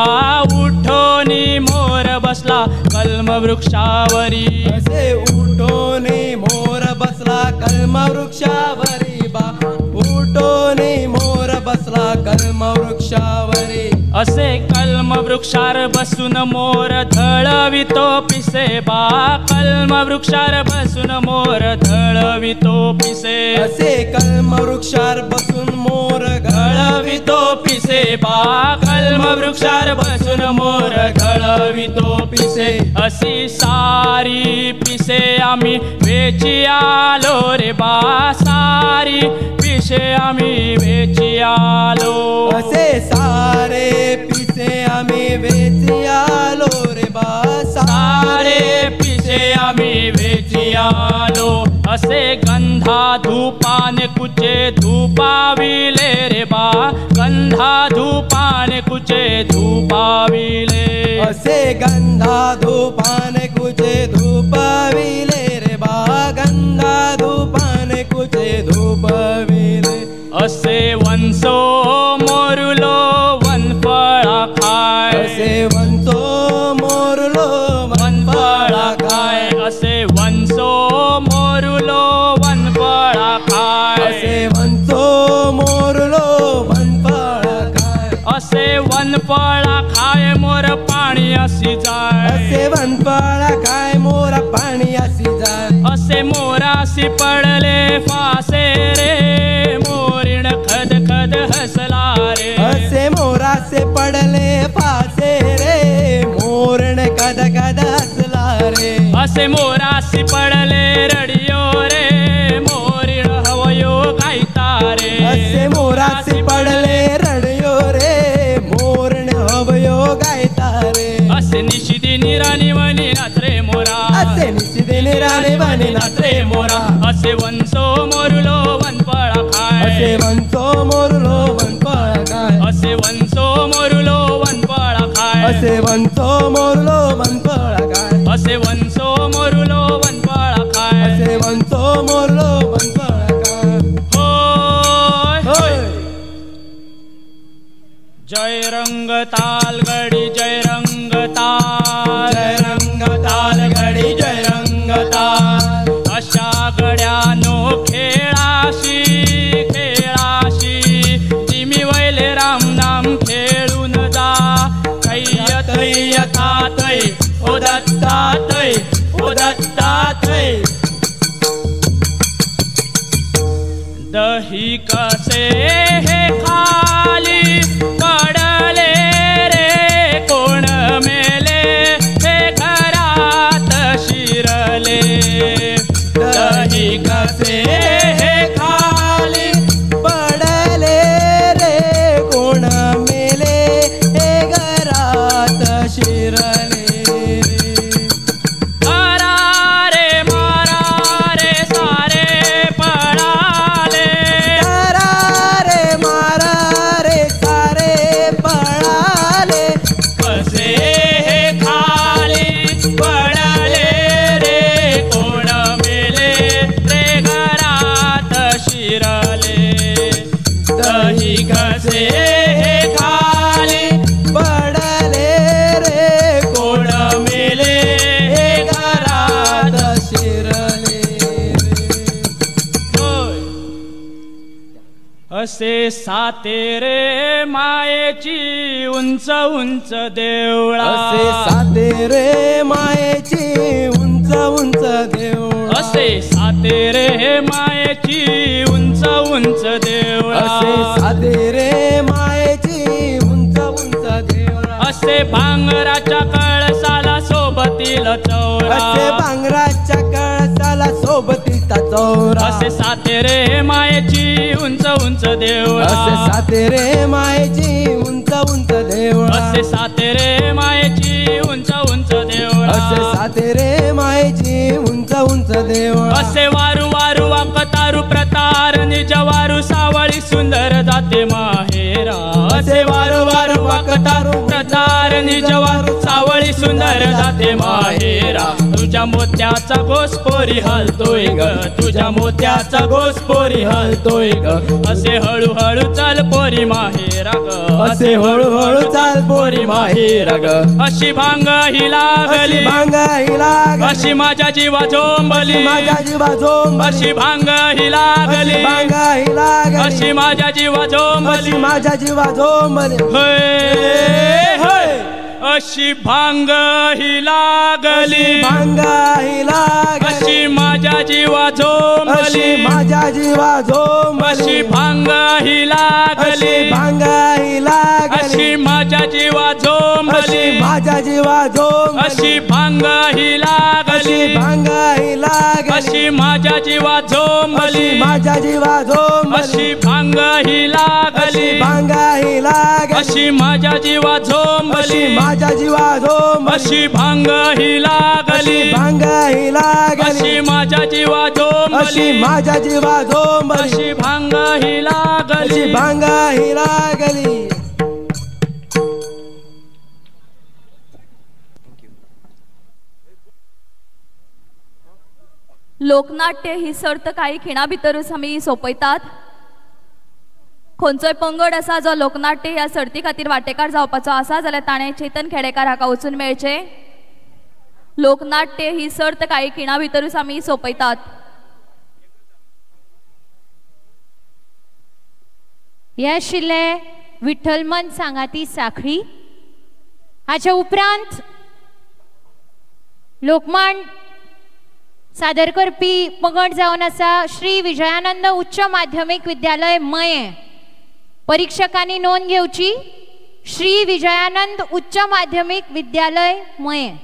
Speaker 19: उठोनी मोर बसला कल्म वृक्षावरी.
Speaker 20: असे उठोनी मोर बसला कल्म वृक्षावरी बा, उठोनी मोर बसला कल्म वृक्षावरी.
Speaker 19: असे कल्म वृक्षार बसून मोर धळवितो पिसे बा, कल्म वृक्षार बसून मोर धळवितो पिसे.
Speaker 20: असे कल्म वृक्षार बसून मोर
Speaker 19: घळवितो पिसे बा, कल्म वृक्षार बसून मोर घळवितो पिसे. अशी सारी पिसे आम्ही वेची आलो रे बा, सारी पिसे आम्ही वेची आलो.
Speaker 20: असे सारे पिसे आम्ही वेची आलो रे बा,
Speaker 19: सारे पिसे आम्ही वेची आलो. असे गंधा धूपाने कुचे धूपाविले रे बा, गंधा धूपाने कुचे धूपाविले.
Speaker 20: असे गंधा धूपाने कुचे धूपाविले रे बा, गंधा धूपाने कुचे धूपाविले.
Speaker 19: असे वंसो मोरुलो वनफळा खाय,
Speaker 20: असे वंसो मोरुलो वनफळा खाय.
Speaker 19: असे वंसो मोरुलो वनफळा खाय,
Speaker 20: असे वंसो
Speaker 19: वनफळा खाय मोर पाणी अशी जाय
Speaker 20: असे वनफळा खाय मोर पाणी अशी जाय
Speaker 19: असे मोरासी पडले फासे रे मोरीण खद खद हसला रे
Speaker 20: असे मोरासे पडले फासे रे मोरण खद खद हसला रे
Speaker 19: असे मोरासी पडले रडियो रे मोरीण हवयो गायता रे
Speaker 20: असे मोरासी पडले रडियो रे मोरण हवयो गायता रे
Speaker 19: असे निशिदिनी राणी वनी नाचरे मोरा
Speaker 20: असे निशिदिनी राणी वनी नाचरे
Speaker 19: मोरा असे वंसो मोरुलो वनफळा खाय
Speaker 20: असे वंसो मोरुलो वनफळा खाय
Speaker 19: असे वंसो मोरुलो वनफळा खाय
Speaker 20: असे वंसो मोरुलो वनफळा खाय
Speaker 19: असे वंसो मोरुलो वनफळा खाय
Speaker 20: असे वंसो मोरुलो वनफळा खाय
Speaker 19: होय होय जय रंग तालगडी जय रंग ताल
Speaker 20: जय रंग तालगडी जय रंग ताल
Speaker 19: अशा गड्यानो खेळाशी खेळाशी जिमी वैले राम नाम खेळून जा थय्य थय्य तातय ओ दत्तात्रय ओ दत्तात्रय दही कसे हे खाली पडले रे कोण मेले हे घरात शिरले दही कसे हे
Speaker 20: खाली पडले रे कोण मेले हे घरात शिरले
Speaker 19: असे साते रे मायेची उंच उंच देवळा
Speaker 20: असे साते रे मायेची उंच उंच देवळा
Speaker 19: असे साते रे मायेची उंच उंच देवळा
Speaker 20: असे साते रे मायेची उंच उंच देवळा
Speaker 19: असे भांगराच्या कळसाला सोबतील चौरा
Speaker 20: असे भांगराच्या कळसाला सोबतीचा चौरा
Speaker 19: असे साते रे मायेची उंच उंच देवळा
Speaker 20: असे साते रे मायेची उंच उंच देवळा
Speaker 19: असे साते रे मायेची उंच उंच देवळा
Speaker 20: असे साते रे मायेची उंच उंच देवळा
Speaker 19: असे वारू वारू वाकतारू प्रतार निजवारू सावळी सुंदर जाते माहेरा असे वारू वारू वाकतारू प्रतार निजवारू सावळी सुंदर जाते माहेरा तुझ्या मोत्याचा घोस पोरी हलतोय ग तुझ्या मोत्याचा घोस पोरी हलतोय ग असे हळूहळू चाल पोरी माहेरा ग
Speaker 20: असे हळूहळू चाल पोरी माहेरा ग
Speaker 19: अशी भांग ही लागली
Speaker 20: भांग ही लागली
Speaker 19: अशी माझ्या जीवा झोंबली
Speaker 20: माझ्या जीवा झोंबली
Speaker 19: अशी भांग ही लागली
Speaker 20: भांग ही लागली
Speaker 19: अशी माझ्या जीवा झोंबली
Speaker 20: माझ्या जीवा झोंबली
Speaker 19: होय होय अशी भांग ही लागली
Speaker 20: भांग ही लागली
Speaker 19: अशी माझ्या जीवा झोंबली
Speaker 20: माझ्या जीवा झोंबली
Speaker 19: अशी भांग ही लागली
Speaker 20: भांग ही लागली
Speaker 19: अशी माझ्या जीवा झोंबली
Speaker 20: माझ्या जीवा झोंबली
Speaker 19: अशी भांग ही लागली
Speaker 20: भांग ही लागली
Speaker 19: अशी माझ्या जीवा झोंबली
Speaker 20: माझ्या जीवा झोंबली
Speaker 19: अशी भांग ही लागली
Speaker 20: भांग ही लागली
Speaker 19: अशी माझ्या जीवा झोंबली
Speaker 20: माझ्या जीवा झोंबली
Speaker 19: अशी भांग ही लागली
Speaker 20: भांग ही लागली
Speaker 19: अशी माझ्या जीवा झोंबली
Speaker 20: अशी माझ्या जीवा झोंबली
Speaker 19: अशी भांग ही लागली
Speaker 20: अशी भांग ही लागली.
Speaker 12: लोकनाट्य ही सर्त काही खिणा भितरूच आमी सोंपयतात. खंयचोय पंगड आसा जो लोकनाट्य ह्या सर्ती खातीर वांटेकार जावपाचो आसा जाल्यार ताणें चेतन खेडेकार हाका वचून मेळचें. लोकनाट्य ही सर्त काही खिणा भितरूच आमी सोंपयतात.
Speaker 13: हे आशिल्ले विठ्ठलमन सांगाती साखळी. हाच्या उपरांत लोकमांड सादर करपी पंगड जावन आसा श्री विजयानंद उच्च माध्यमीक विद्यालय मयें. परीक्षकांनी नोंद घेवची, श्री विजयानंद उच्च माध्यमीक विद्यालय मयें.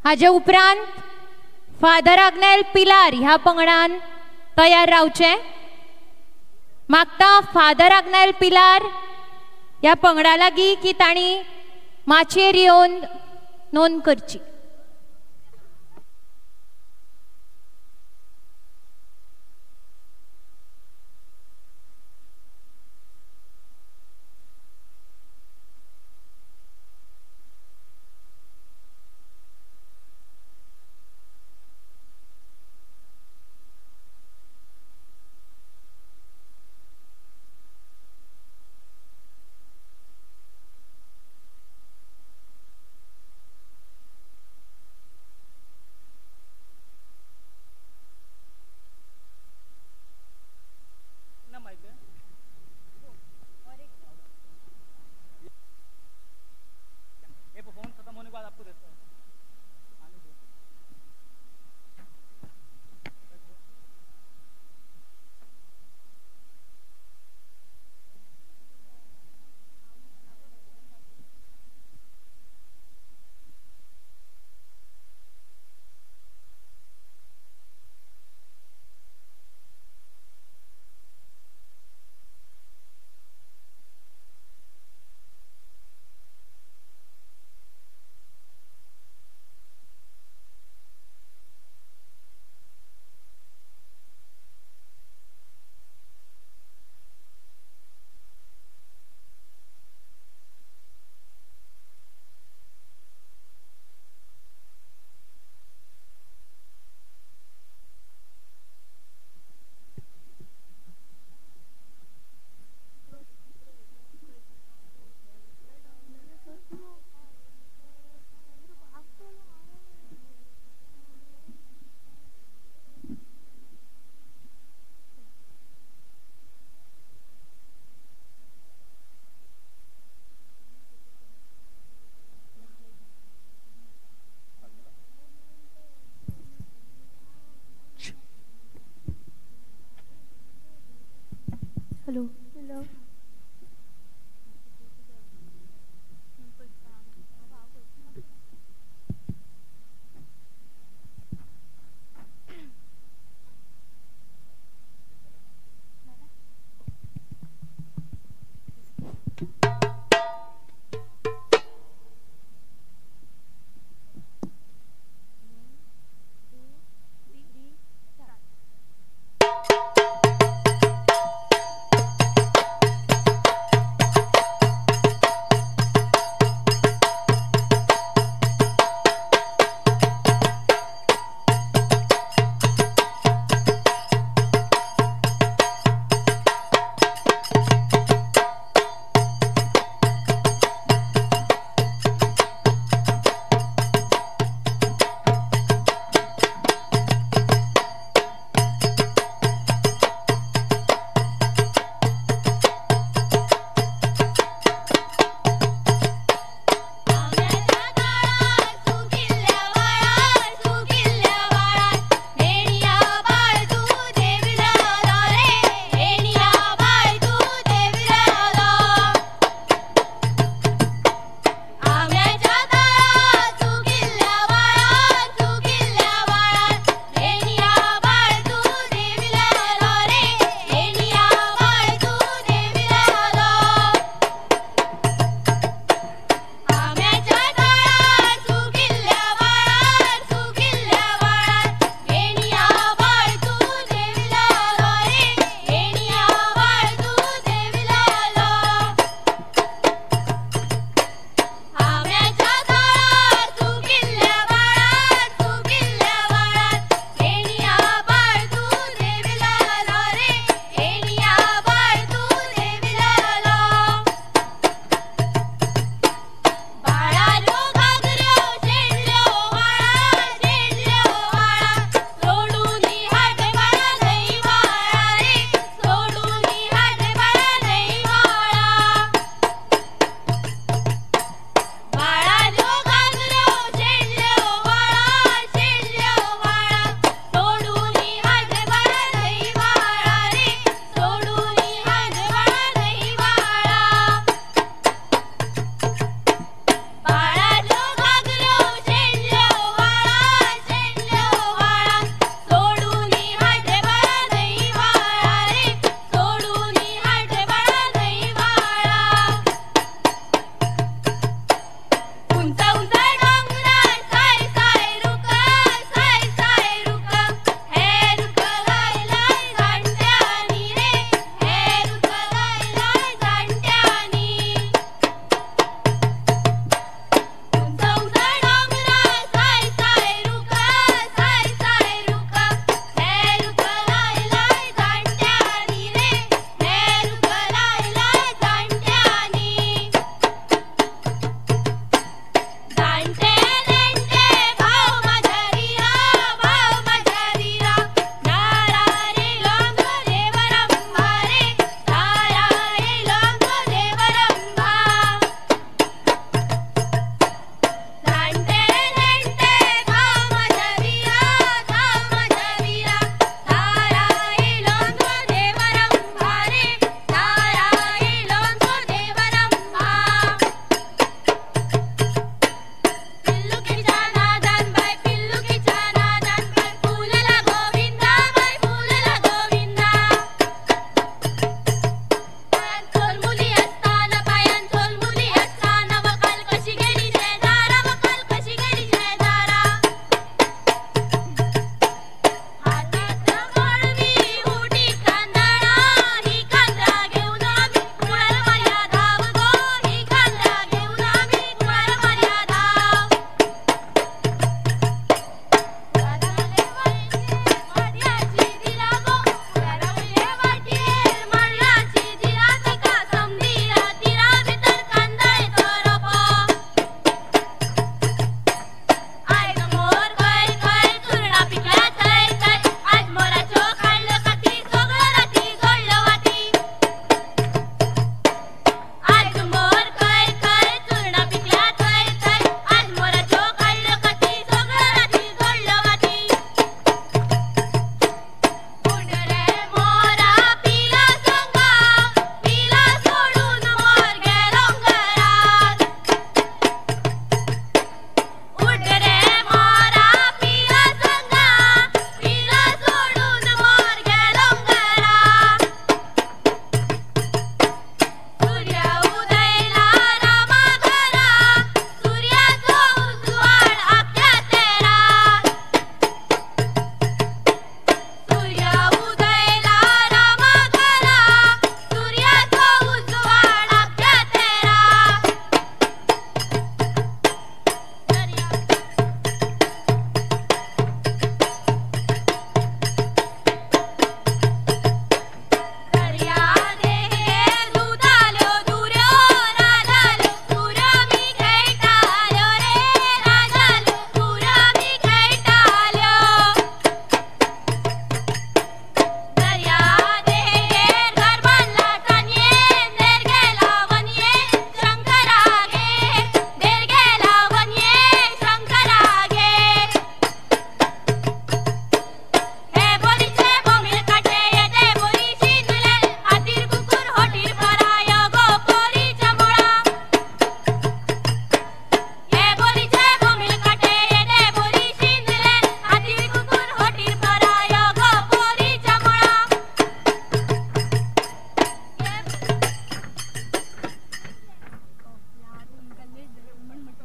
Speaker 13: हाजे उपरांत फादर आग्नेल पिलार ह्या पंगडान तयार रावचें. मागता फादर आग्नेल पिलार ह्या पंगडा लागीं की तांणी माचयेर येवन नोंद करची.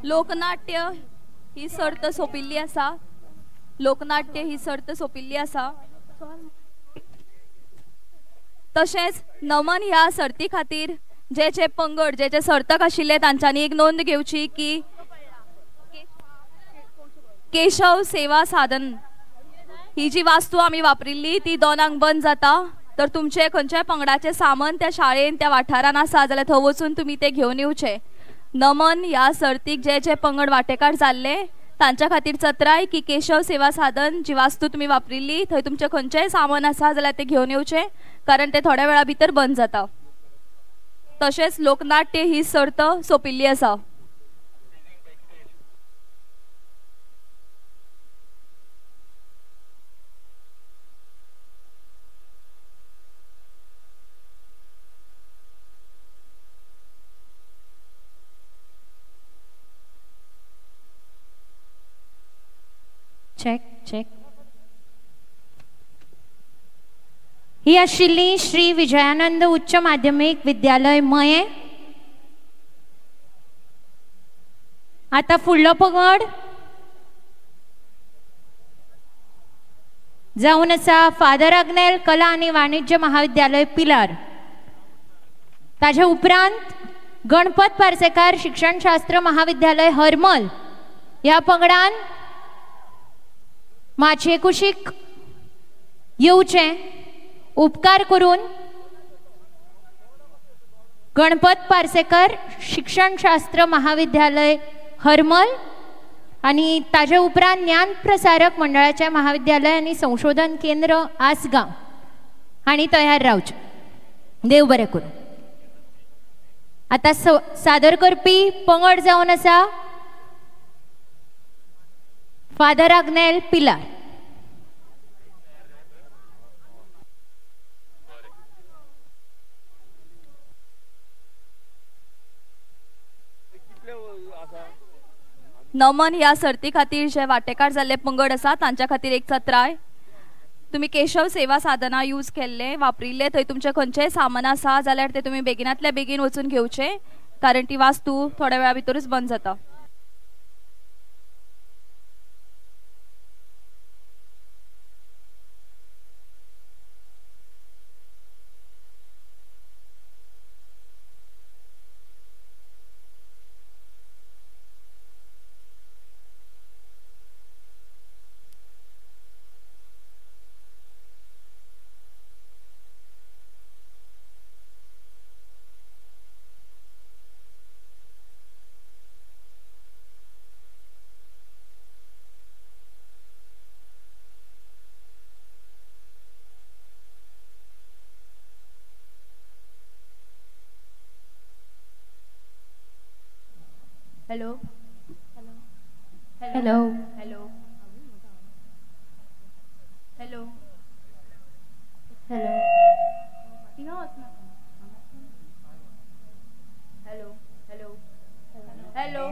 Speaker 12: लोकनाट्य ही सर्त सोंपिल्ली आसा. लोकनाट्य ही सर्त सोंपिल्ली आसा. तशेंच नमन ह्या सर्ती खातीर जे जे पंगड जे जे सर्तक आशिल्ले तांच्यांनी एक नोंद घेवची की केशव सेवा साधन ही जी वास्तू आमी वापरिल्ली ती 2 बंद जाता. तर तुमचे खंयच्याय पंगडाचें सामान त्या शाळेन त्या वाठारान आसा जाल्यार थंय वचून तुमी तें घेवन येवचें. नमन ह्या सर्तीक जे जे पंगड वांटेकार जाल्ले तांच्या खातीर चत्राय की केशव सेवा साधन जी वास्तू तुमी वापरिल्ली थंय तुमचें खंयचेंय सामान आसा जाल्यार तें घेवन येवचें, कारण तें थोड्या वेळा भितर बंद जाता. तशेंच लोकनाट्य ही सर्त सोंपिल्ली आसा.
Speaker 13: Check check. ही आशिल्ली श्री विजयानंद उच्च माध्यमीक विद्यालय मये. आता फुडलो पंगड जावन आसा फादर आग्नेल कला आनी वाणिज्य महाविद्यालय पिलार. ताजे उपरांत गणपत पार्सेकार शिक्षणशास्त्र महाविद्यालय हरमल ह्या पंगडान माचये कुशीक येवचें. उपकार करून गणपत पार्सेकर शिक्षणशास्त्र महाविद्यालय हरमल आनी ताजे उपरांत ज्ञान प्रसारक मंडळाचें महाविद्यालय आनी संशोधन केंद्र आसगांव हांणी तयार रावचें. देव बरें करूं. आतां सादर करपी पंगड जावन आसा फादर आग्नेल पिलार.
Speaker 12: नमन ह्या सर्ती खातीर जे वांटेकार जाल्ले पंगड आसा तांच्या खातीर एक चत्राय. तुमी केशव सेवा साधना यूज केल्ले वापरिल्ले थंय तुमचें खंयचेंय सामान आसा जाल्यार तें तुमी बेगिनांतल्या बेगीन वचून घेवचें, कारण ती वास्तू थोड्या वेळा भितरूच बंद जाता.
Speaker 6: Hello hello hello hello hello hello hello hello hello hello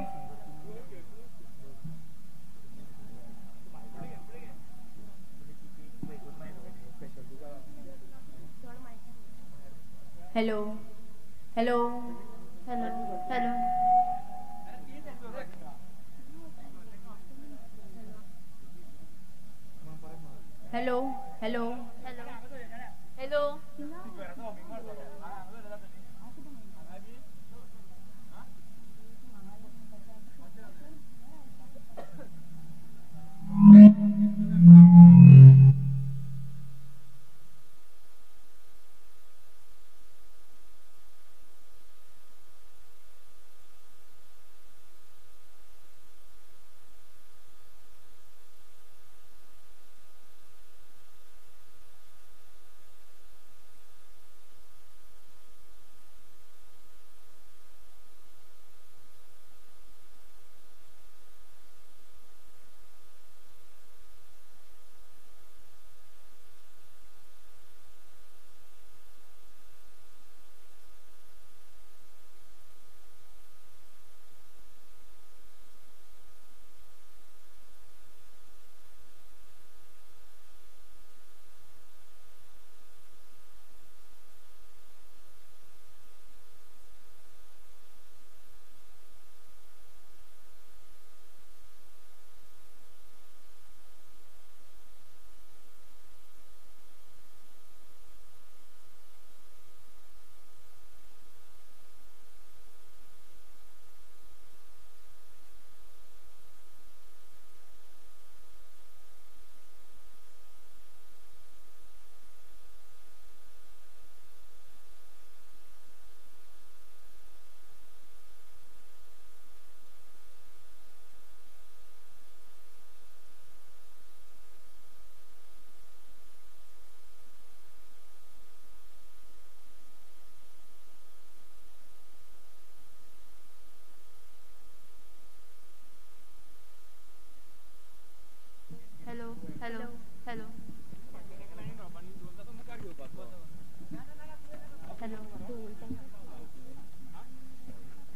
Speaker 6: hello hello hello hello hello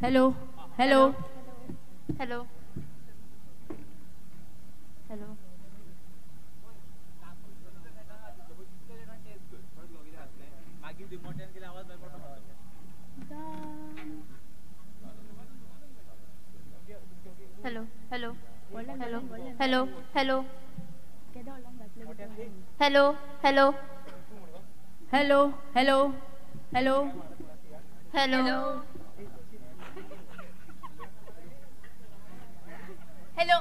Speaker 12: Hello hello hello hello hello hello hello hello hello hello hello hello hello hello hello hello.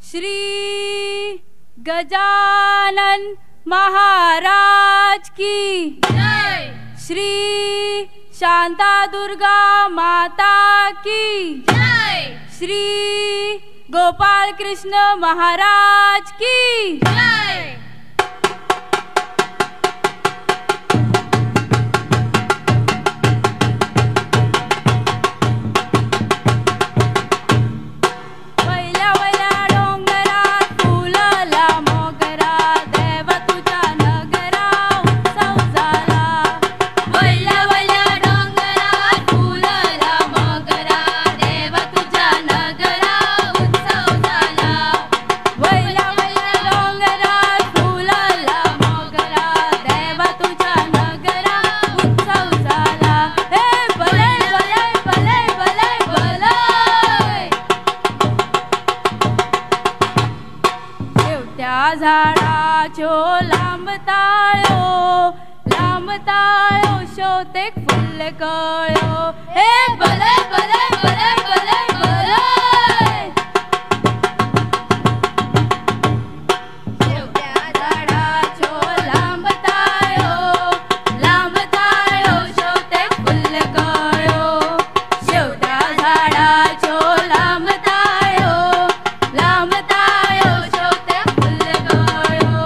Speaker 12: Shri Gajanan Maharaj की जय। श्री शांता दुर्गा माता की जय। श्री गोपाल कृष्ण महाराज की जय। झाडाच्यो लांब ताळ्यो शोतेक फुल्ल कळ्यो हे भले भले भले भले भले। शेवत्या झाडाच्यो लांब ताळ्यो शोतेक फुल्ल कळ्यो। शेवत्या झाडाच्यो लांब ताळ्यो शोतेक फुल्ल कळ्यो।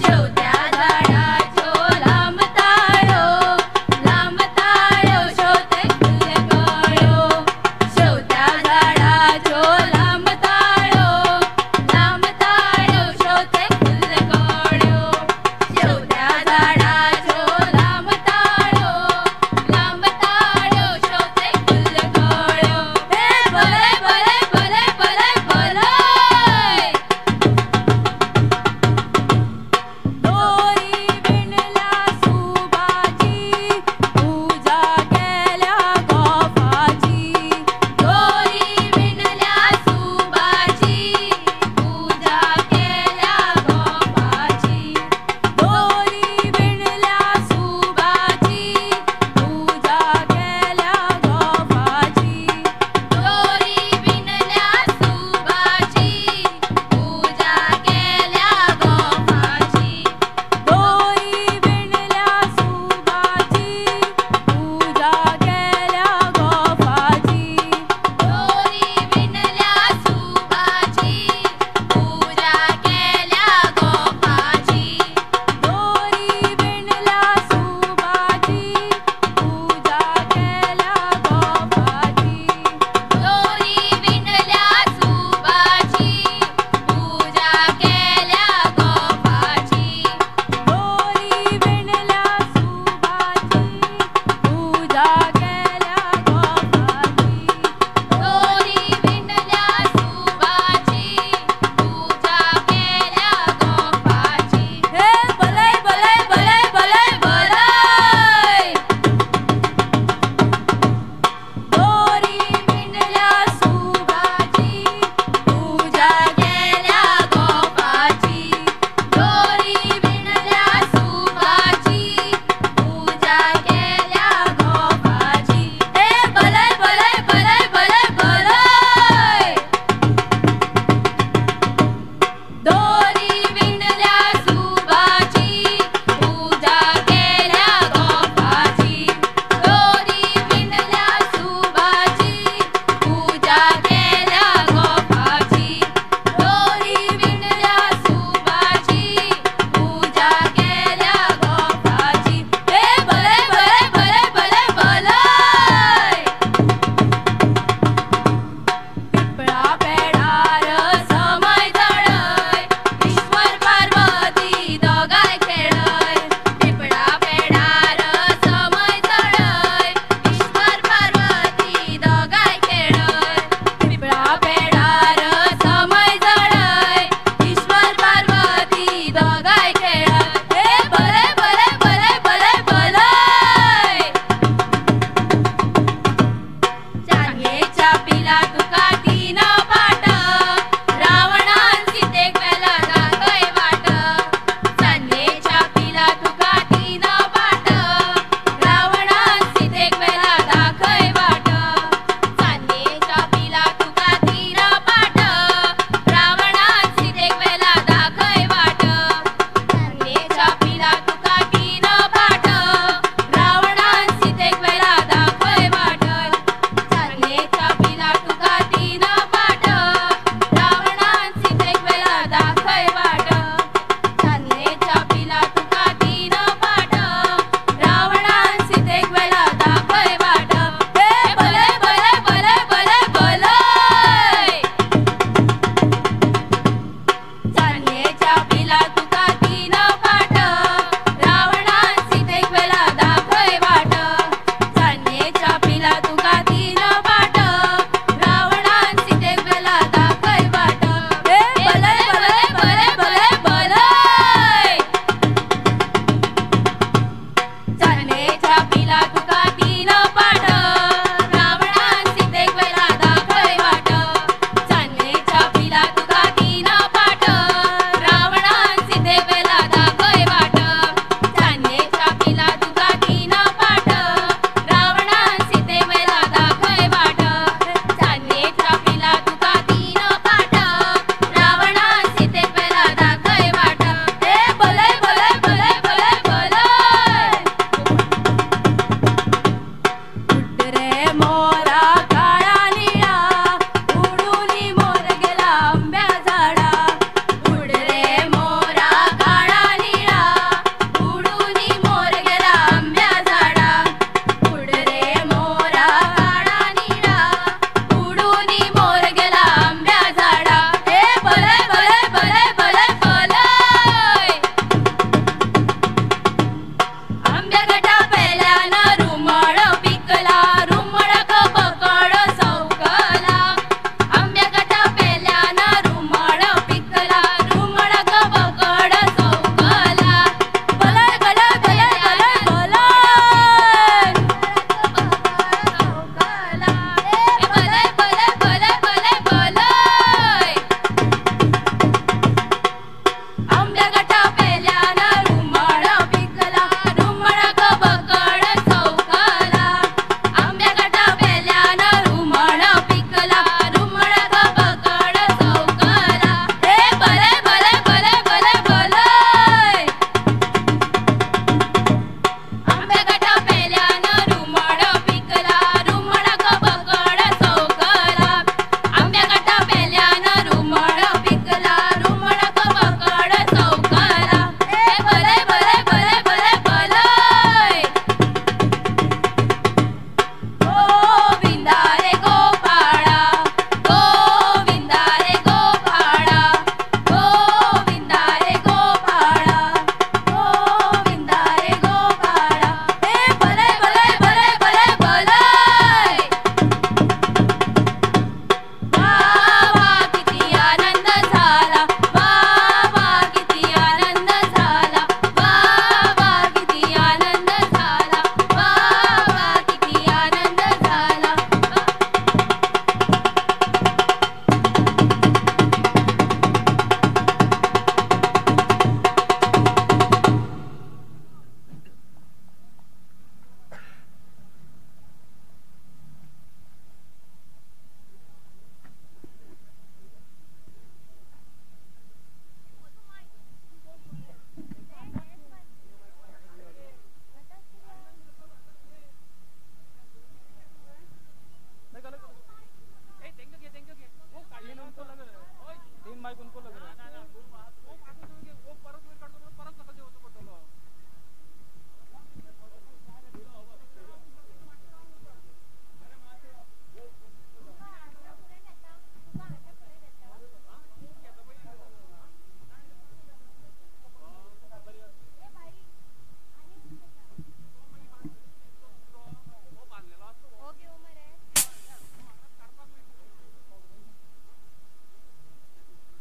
Speaker 12: शेवत्या झाडाच्यो लांब ताळ्यो शोतेक फुल्ल कळ्यो।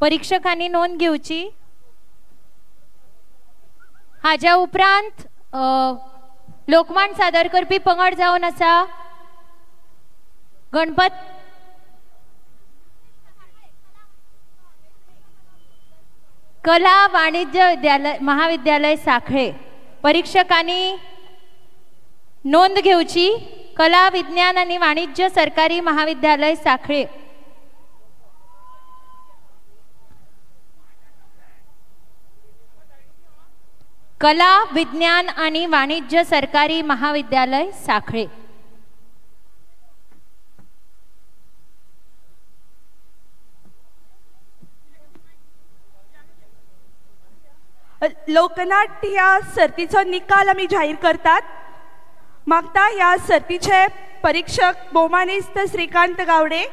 Speaker 13: परीक्षकांनी नोंद घेवची. हाज्या उपरांत लोकमांड सादर करपी पंगड जावन आसा गणपत कला वाणिज्य विद्यालय महाविद्यालय साखळे. परीक्षकांनी नोंद घेवची. कला विज्ञान आणि वाणिज्य सरकारी महाविद्यालय साखळे. कला विज्ञान आणि वाणिज्य सरकारी महाविद्यालय साखळे.
Speaker 21: लोकनाट्य ह्या सर्तीचो निकाल आमी जाहीर करतात. मागता ह्या सर्तीचे परीक्षक भोवमानेस्त श्रीकांत गावडे,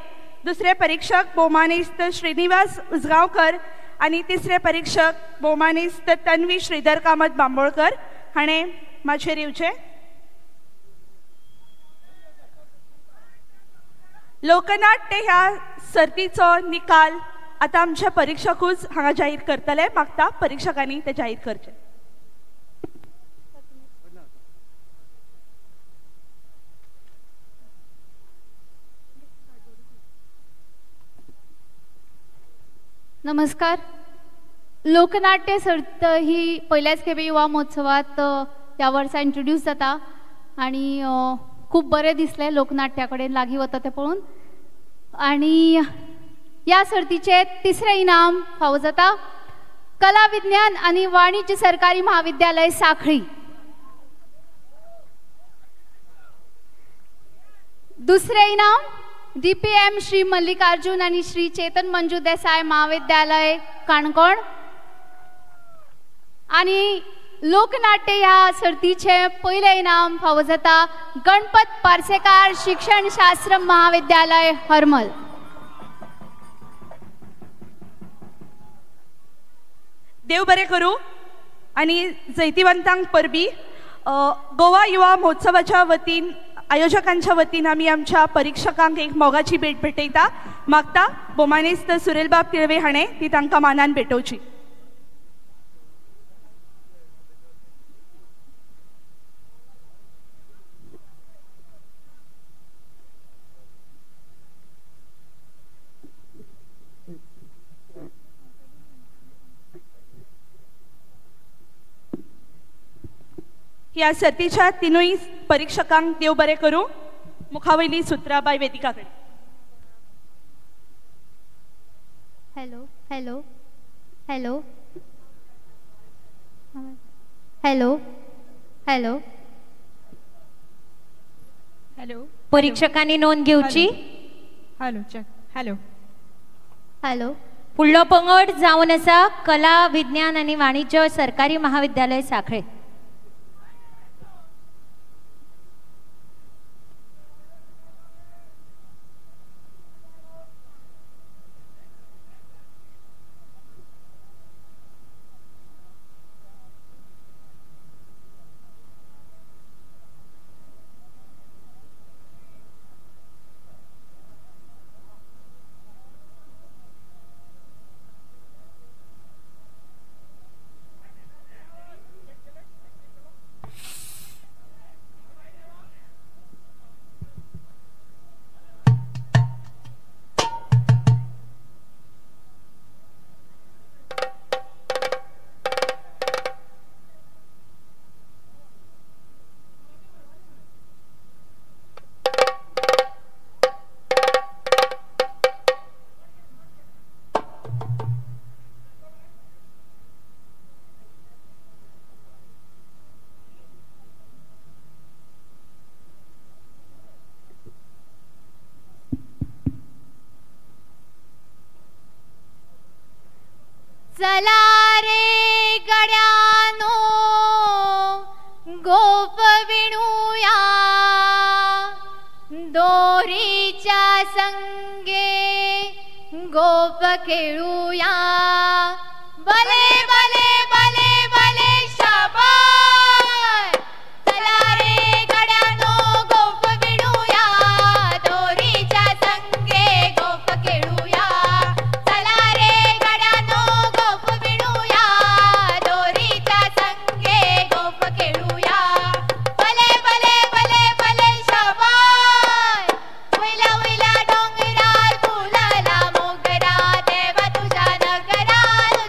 Speaker 21: दुसरे परीक्षक भोवमानेस्त श्रीनिवास उजगांवकर आनी तिसरे परीक्षक भोवमानेस्त तन्वी श्रीधर कामत बांबोळकर हाणें माचयेर येवचें. लोकनाट्य ह्या सर्तीचो निकाल आतां आमचे परीक्षकूच हांगा जाहीर करतले. मागता परीक्षकांनी ते जाहीर करचे.
Speaker 1: नमस्कार. लोकनाट्य सर्त ही पयल्याच खेपे युवा महोत्सवात ह्या वर्सा इंट्रोड्यूस जाता आनी खूब बरें दिसलें लोकनाट्या कडेन लागीं वता तें पळोवन. आनी ह्या सर्तीचें तिसरें इनाम फावो जाता कला विज्ञान आनी वाणिज्य सरकारी महाविद्यालय साखळी. दुसरें इनाम DPM Shri Mallikarjun आनी श्री चेतन मंजू देसाय महाविद्यालय काणकोण. आनी लोकनाट्य ह्या सर्तीचें पयलें इनाम फावो जाता गणपत पार्सेकार शिक्षण शास्त्र महाविद्यालय हरमल.
Speaker 21: देव बरें करूं आनी जैतिवंतांक परबी. गोवा युवा महोत्सवाच्या वतीन, आयोजकांच्या वतीन आमी आमच्या परिक्षकांक एक मोगाची भेट भेटयता. मागता भोमानेस्त सुरेलबाब तिळवे हाणें ती तांकां मानान भेटोवची. ह्या सर्तीच्या तिनूय परीक्षकांक देव बरें करूं. मुखावयली सुत्रां बाय वेदिका कडेन.
Speaker 1: Hello hello hello hello hello
Speaker 6: hello.
Speaker 13: परीक्षकांनी नोंद घेवची.
Speaker 6: Hello check. Hello
Speaker 1: hello.
Speaker 13: फुडलो पंगड जावन आसा कला विज्ञान आनी वाणिज्य सरकारी महाविद्यालय साखळे. चला रे गड्यानो गोप विणूया, दोरीच्या संगे गोप खेळूया. बले बले बले बले शाबास. चला रे गड्यानो गोप विणूया, दोरीच्या संगे गोप खेळूया. चला रे गड्यानो गोप विणूया, दोरीच्या संगे गोप खेळूया. बले बले बले बले शाबास. वयल्या वयल्या डोंगरार फुलला मोगरा, देवा तुझ्या नगरात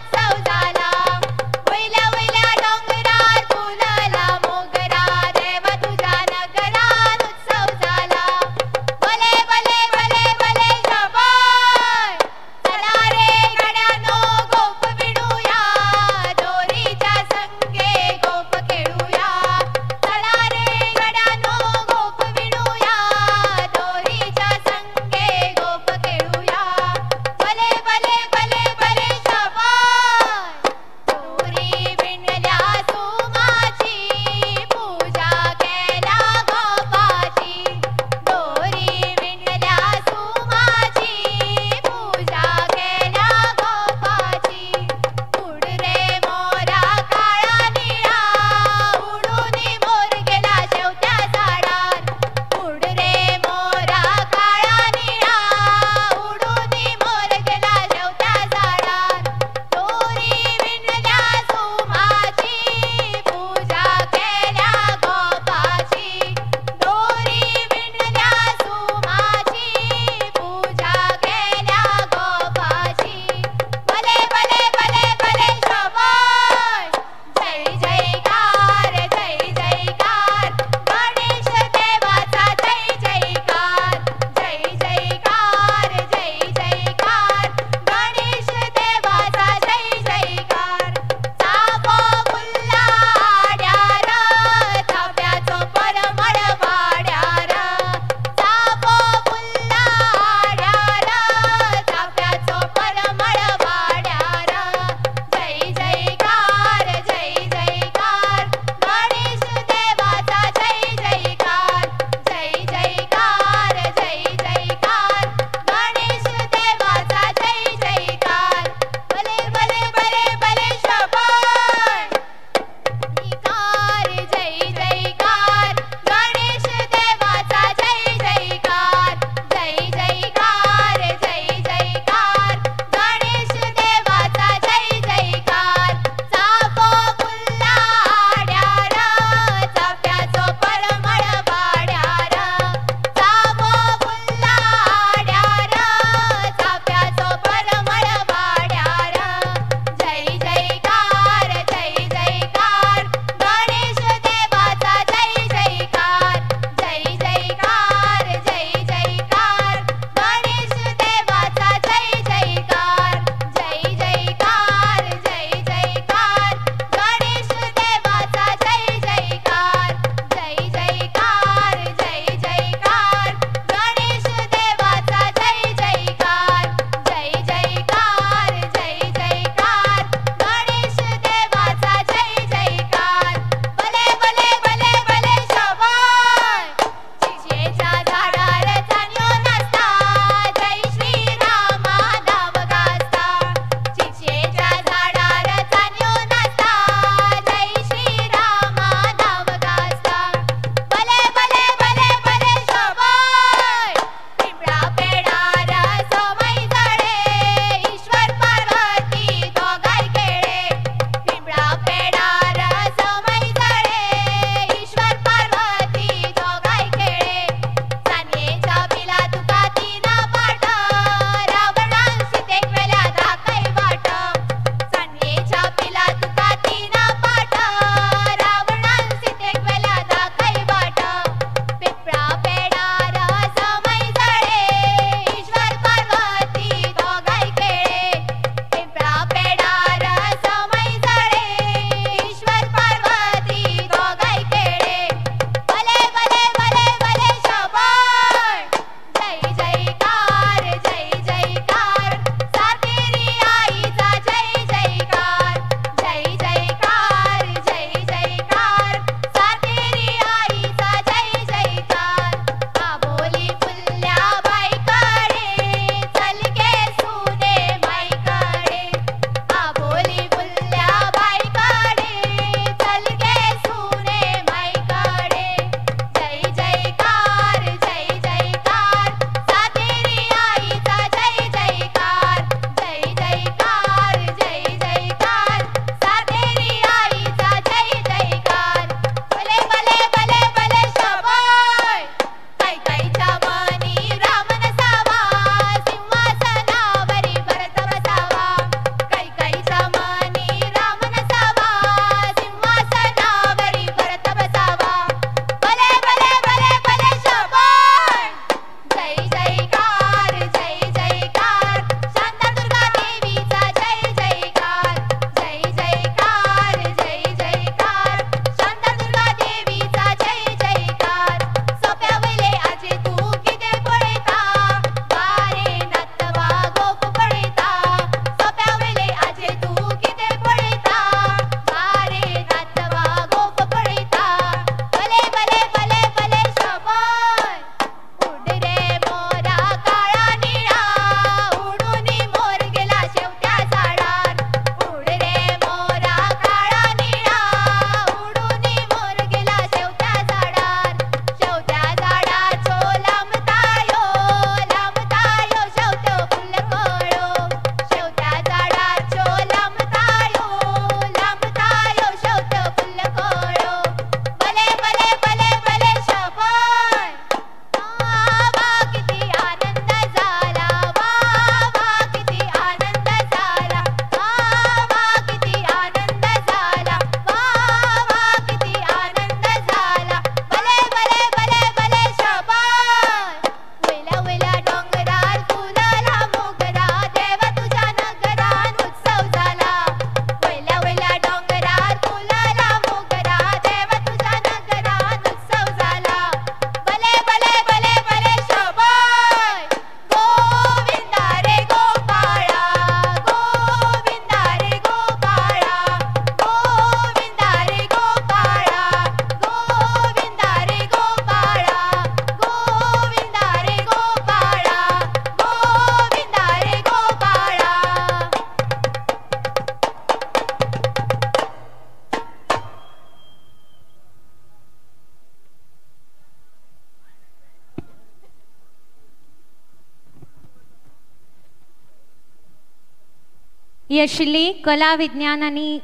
Speaker 13: ही आशिल्ली कला विज्ञान आनी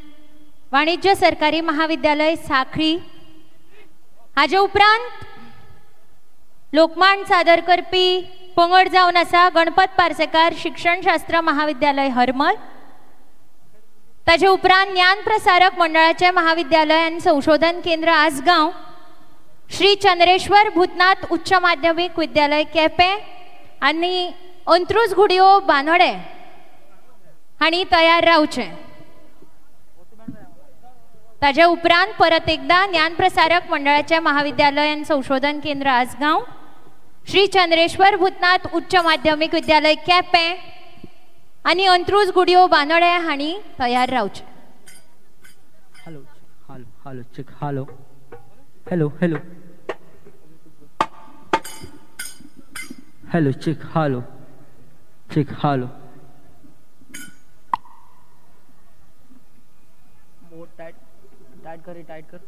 Speaker 13: वाणिज्य सरकारी महाविद्यालय साखळी. हाजे उपरांत लोकमांड सादर करपी पंगड जावन आसा गणपत पार्सेकार शिक्षणशास्त्र महाविद्यालय हरमल. ताजे उपरांत ज्ञान प्रसारक मंडळाचे महाविद्यालय आनी संशोधन केंद्र आसगांव, श्री चंद्रेश्वर भूतनाथ उच्च माध्यमीक विद्यालय केपें आनी अंत्रुज घुडयो बानोडे हांणी तयार रावचें. ताजे उपरांत परत एकदा ज्ञान प्रसारक मंडळाचे महाविद्यालय आनी संशोधन केंद्र आसगांव, श्री चंद्रेश्वर भूतनाथ उच्च माध्यमीक विद्यालय केपें आनी अंत्रुज गुडयो बानोडे हांणी तयार रावचें.
Speaker 4: Hello hello hello check hello hello hello hello check hello check hello.
Speaker 22: Tight tight कर, टाइट कर.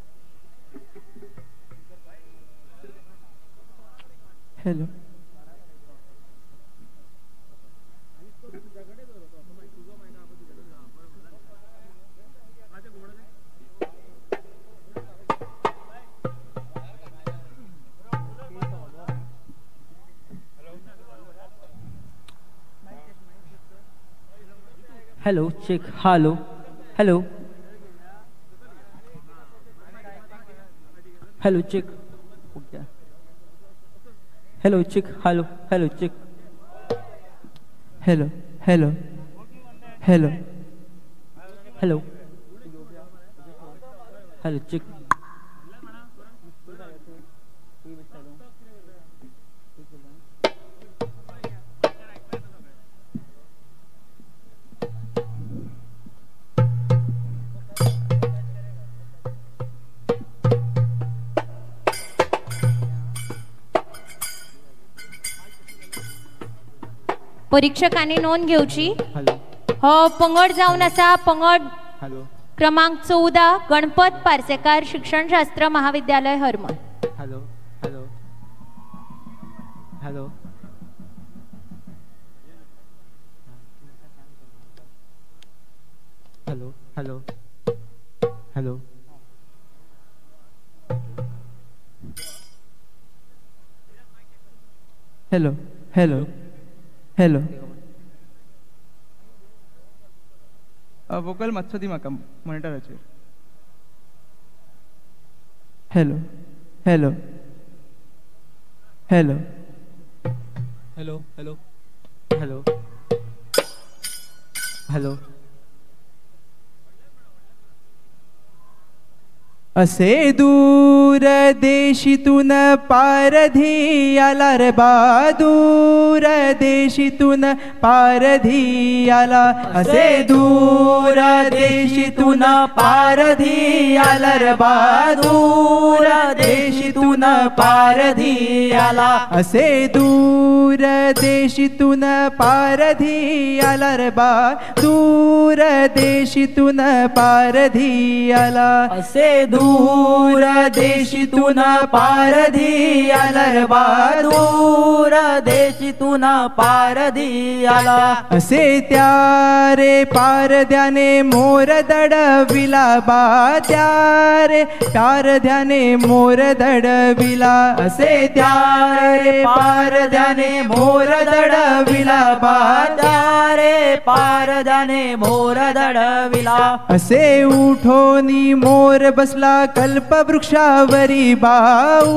Speaker 20: Hello
Speaker 4: hello check hello hello hello check hello check hello hello check
Speaker 20: hello hello hello
Speaker 4: hello hello check.
Speaker 13: परीक्षकांनी नोंद घेवची. हो पंगड जावन आसा पंगड क्रमांक 14 गणपत पार्सेकार शिक्षणशास्त्र महाविद्यालय Harmal.
Speaker 4: Hello hello hello hello hello hello
Speaker 20: hello hello hello.
Speaker 14: Vocal मातसो दी म्हाका मॉनिटराचेर.
Speaker 20: Hello hello hello
Speaker 4: hello hello hello hello.
Speaker 20: असे दूर देशीतून पारधी आला रे बा, दूर देशीतून पारधी आला. असे दूर देशीतून पारधी आला रे बा, दूर देशीतून पारधी आला. असे दूर देशीतून पारधी आला रे बा, दूर देशीतून पारधी आला.
Speaker 23: असे दूर देशीतून पारधी आला रे बा, दूर देशीतून पारधी आला.
Speaker 20: असे त्यारे पारध्याने मोर दडविला बा, त्यारे पारध्याने मोर दडविला. असे त्यारे पारध्याने मोर दडविला बा,
Speaker 23: त्यारे पारध्याने मोर दडविला.
Speaker 20: असे उठोनी मोर बसला कल्पवृक्षावरी बा,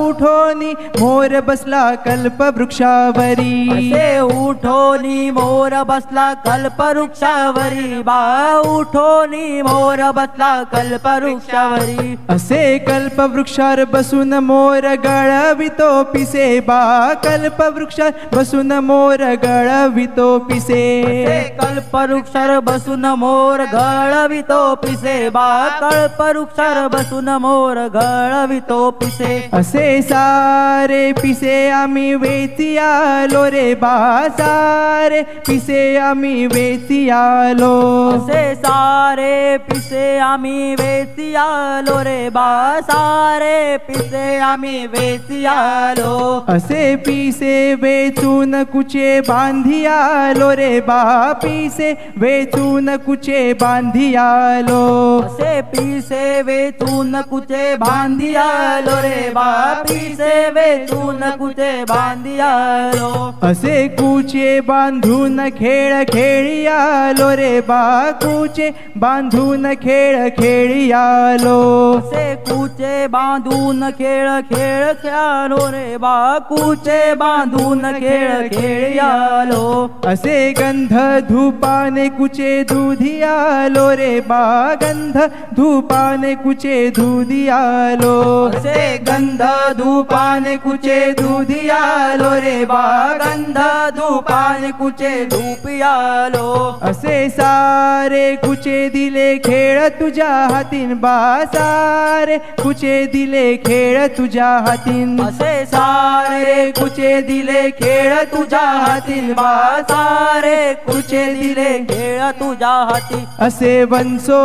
Speaker 20: उठोनी मोर बसला कल्पवृक्षावरी.
Speaker 23: असे उठोनी मोर बसला कल्पवृक्षावरी बा, उठोनी मोर बसला कल्पवृक्षावरी.
Speaker 20: असे कल्पवृक्षार बसून मोर गळवितो पिसे बा, कल्पवृक्षार बसून मोर गळवितो पिसे.
Speaker 23: असे कल्पवृक्षार बसून मोर गळवितो पिसे बा, कल्पवृक्षार बसून मोर गळवितो पिसे.
Speaker 20: असे सारे पिसे आम्ही वेची आलो रे बा, सारे पिसे आम्ही वेची आलो.
Speaker 23: असे सारे पिसे आम्ही वेची आलो रे बा, सारे पिसे आम्ही वेची आलो.
Speaker 20: असे पिसे पिसे वेचून कुचे बांधियालो रे बा पिसे वेचून कुचे बांधियालो
Speaker 23: असे पिसे वेचून कुचे बांधियालो रे बा पिसे वेचून कुचे बांधियालो
Speaker 20: असे कुचे बांधून खेळ खेळियालो रे बा कुचे बांधून खेळ खेळियालो
Speaker 23: असे कुचे बांधून खेळ खेळ खेळालो रे बा कुचे बांधून खेळ खेळियालो
Speaker 20: असे गंध धूपाने कुचे दुधियालो रे बा गंध धूपाने कुचे दुधियालो
Speaker 23: असे गंध धूपाने कुचे दुधियालो रे बा गंध धूपाने कुचे धूपियालो
Speaker 20: असे सारे कुचे दिले खेळ तुझ्या हातीन बा सारे कुचे दिले खेळ तुझ्या हातीन
Speaker 23: असे सारे कुचे दिले खेळ तुझ्या हातीन बा सारे कुचे दिले खेळ तुझ्या हाती
Speaker 20: असे वंसो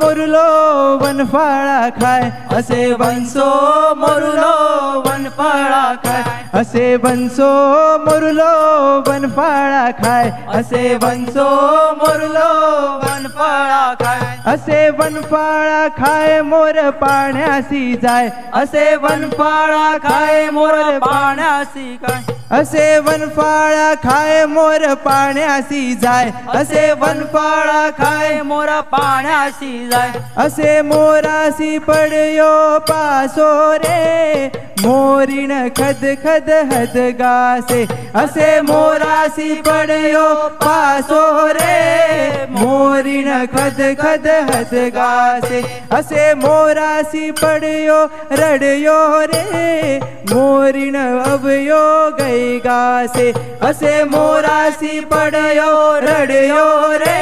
Speaker 20: मुरलो वनफाळा खाय
Speaker 23: असे वंसो मुरलो वनफाळा खाय
Speaker 20: असे वंसो मुरलो वनफाळा खाय
Speaker 23: असे वंसो मुरलो वनफाळा खाय
Speaker 20: असे वनफाळा खाय मोर पाण्यासी जाय
Speaker 23: असे वनफाळा खाय मोर पाण्यासी काय
Speaker 20: असे वनफाळा खाय मोर पाण्यासी जाय
Speaker 23: असे वनफाळा खाय मोर पाण्यासी जाय
Speaker 20: असे मोरासी पडयो पासो रे मोरीण खद खद हद गासे असे मोरासी पडयो पासो रे मोरीण खद खद हद गासे असे मोरासी पडयो रडयो रे मोरीण अवयो गई गासे असे मोरासी पडयो रडयो रे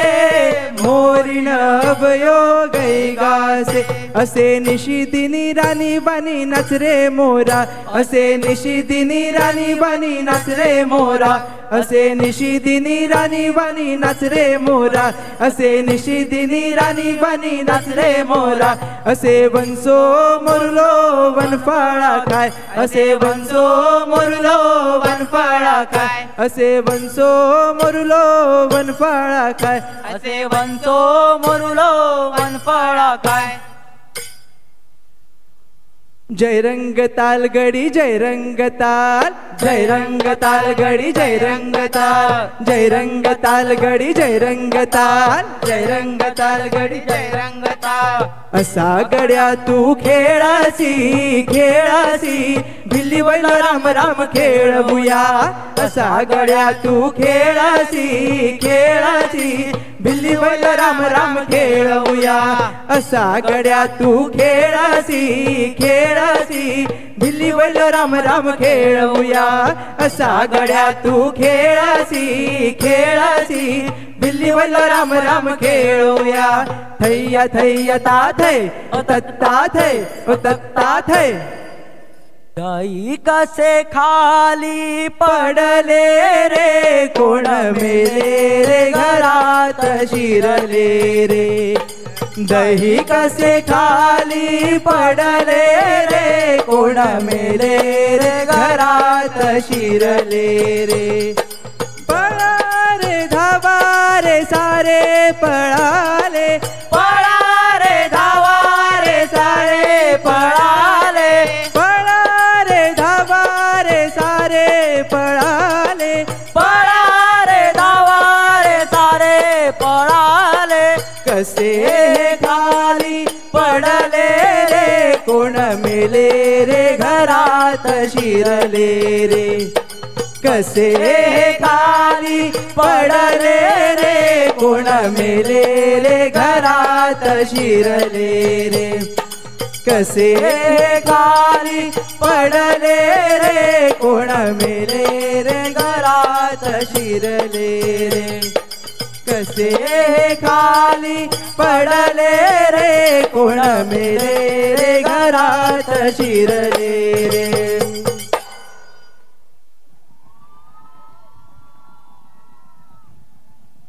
Speaker 20: मोरीण अवयो गई गासे असे निशिदिनी राणी बानी नाचरे मोरा असे निशिदिनी राणी बानी नाचरे मोरा असे निशिदिनी राणी बानी नाचरे मोरा असे निशिदिनी राणी बानी नाचरे मोरा असे वंसो मुरलो वनफाळा खाय असे वंसो मुरलो वनफाळा खाय असे वंसो मुरलो वनफाळा खाय
Speaker 23: असे वंसो मुरलो वनफाळा खाय
Speaker 20: जय रंग ताल गडी जय रंग ताल जय रंग ताल गडी जय रंग ताल जय रंग ताल गडी जय रंग ताल जय रंग ताल गडी
Speaker 23: जय रंग ताल
Speaker 20: असा गड्या तू खेळासी खेळासी भिल्ली बैल राम राम खेळवूया असा गड्या तू खेळासी खेळासी भिल्ली बैल राम राम खेळवूया असा गड्या तू खेळासी खेळासी भिल्ली बैल राम राम खेळवूया असा गड्या तू खेळासी खेळासी भिल्ली बैल राम राम खेळवूया थैया थैया ता थै ओ तत्ता थै ओ तत्ता थै
Speaker 23: दही कसे खाली
Speaker 20: पडले रे कोण मेले रे घरात शिरले रे दही कसे खाली पडले रे कोण मेले रे घरात शिरले रे पळा रे धावा रे सारे पळाले
Speaker 23: पळा रे धावा रे सारे पळाले
Speaker 20: पळा रे धावा रे सारे पळाले
Speaker 23: पळा रे धावा रे सारे पळाले
Speaker 20: कसे खाली पडले रे कोण मेले रे घरात शिरले रे कसे खाली पडले रे कोण मेले रे घरात शिरले रे कसे खाली पडले रे कोण मेले रे घरात शिरले रे कसे खाली पडले रे कोण मेले रे घरात शिरले रे।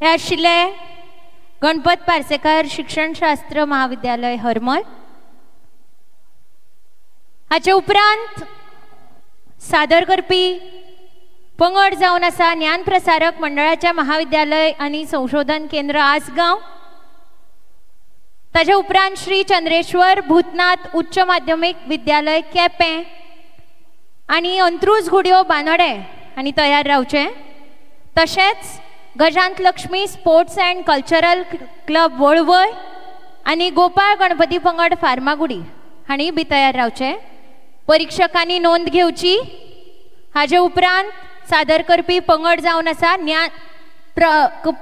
Speaker 13: हे आशिल्ले गणपत पार्सेकर शिक्षणशास्त्र महाविद्यालय हरमल। हाचे उपरांत सादर करपी पंगड जावन आसा ज्ञानप्रसारक मंडळाच्या महाविद्यालय आनी संशोधन केंद्र आसगांव. ताजे उपरांत श्री चंद्रेश्वर भूतनाथ उच्च माध्यमीक विद्यालय केपें आनी अंत्रुज घुडयो बानोडें आनी तयार रावचें. तशेंच Gajant Lakshmi sports and cultural club Valvai आनी गोपाळ गणपती पंगड फार्मागुडी हांणी बी तयार रावचें. परिक्षकांनी नोंद घेवची. हाजे उपरांत सादर करपी पंगड जावन आसा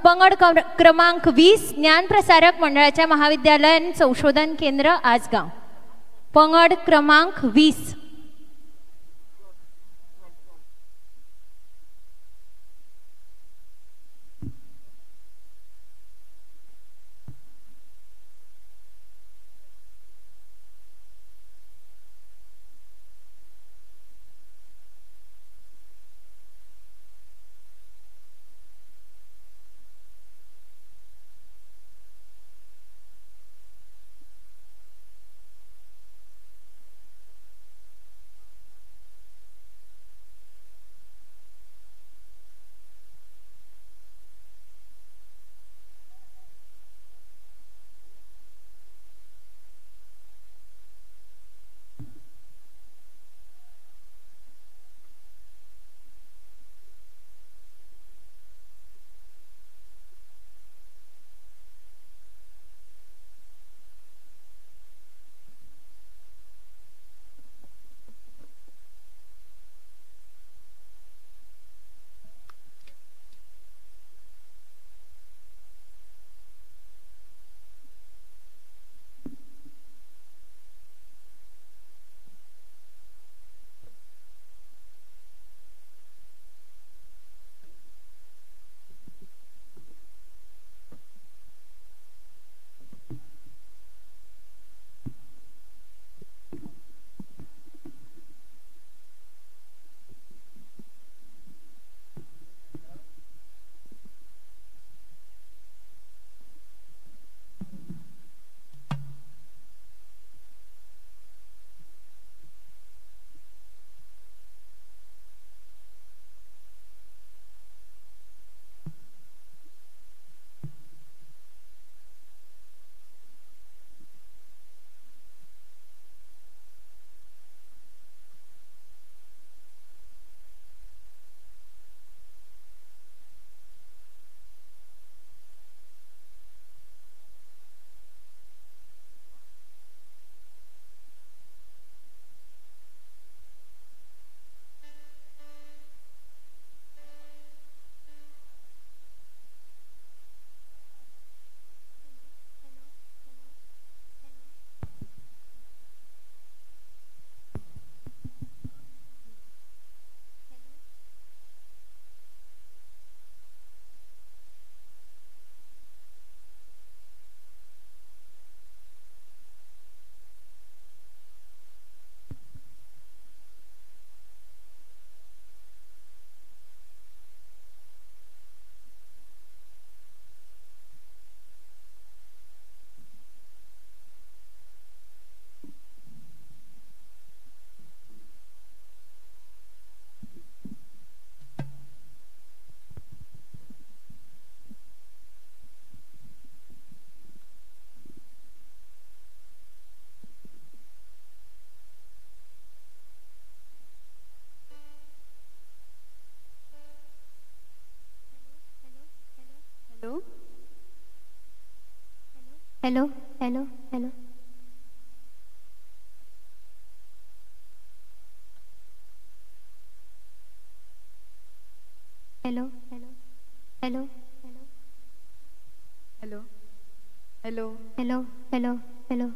Speaker 13: पंगड क्रमांक 20 ज्ञानप्रसारक मंडळाच्या महाविद्यालय आनी संशोधन केंद्र आसगांव. पंगड क्रमांक 20. Hello hello hello hello hello hello
Speaker 6: hello hello
Speaker 13: hello hello hello.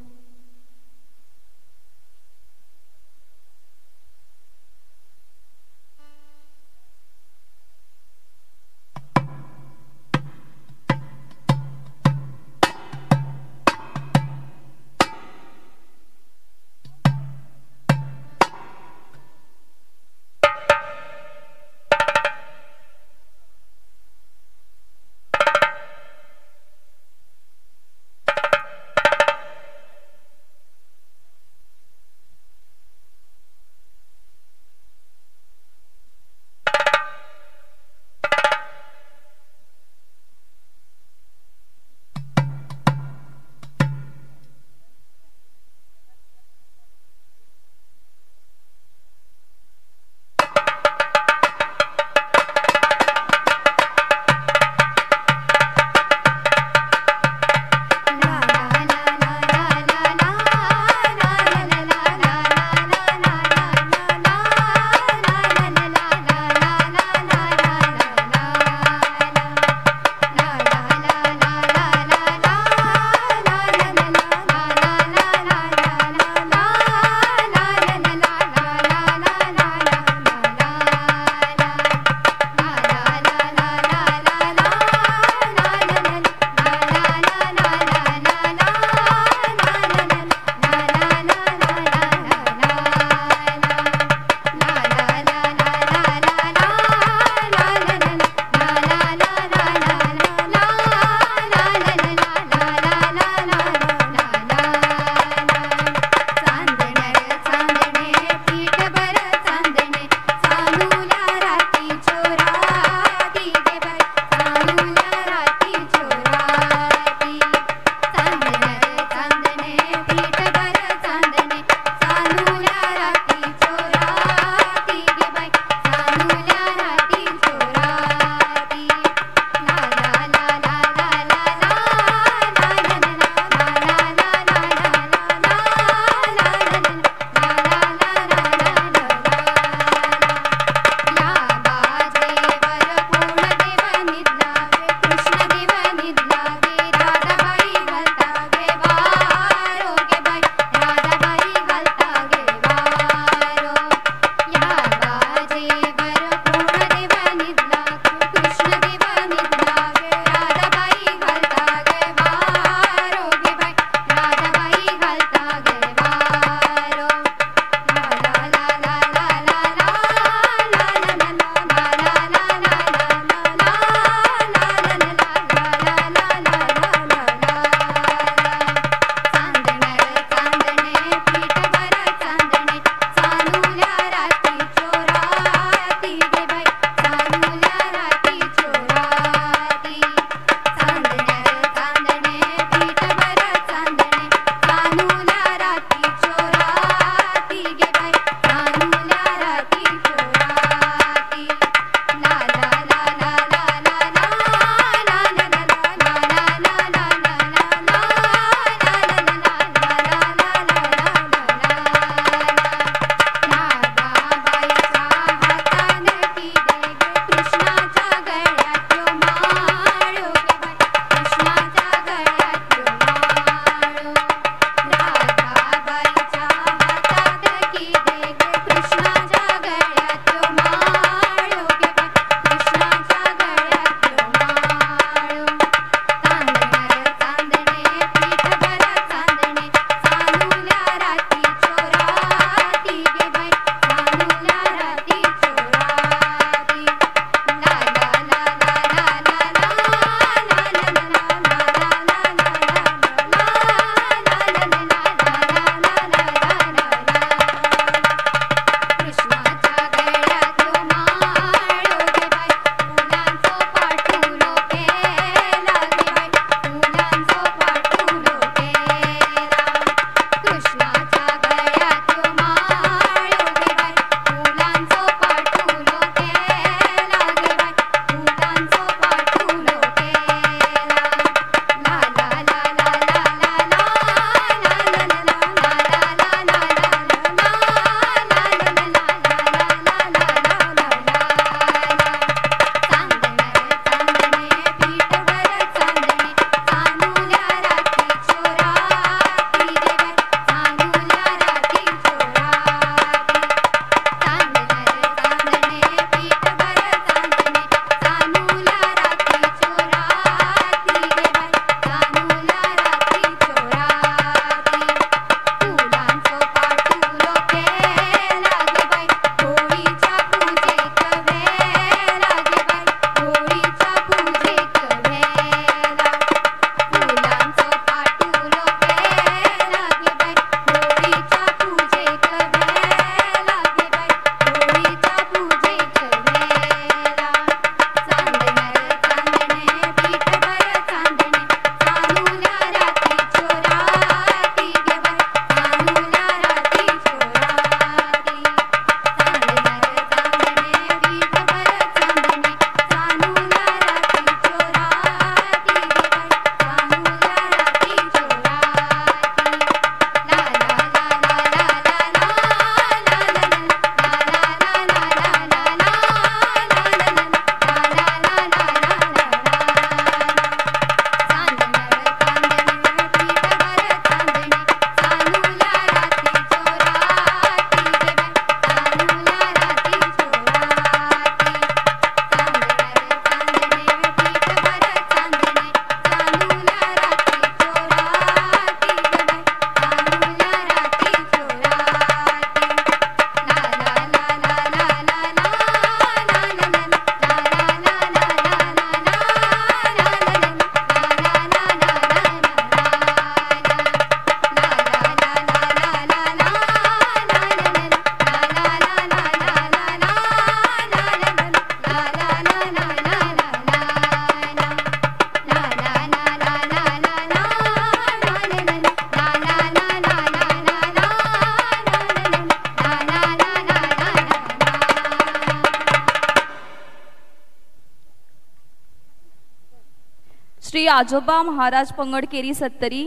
Speaker 12: Shri आजोबा महाराज पंगड केरी सत्तरी,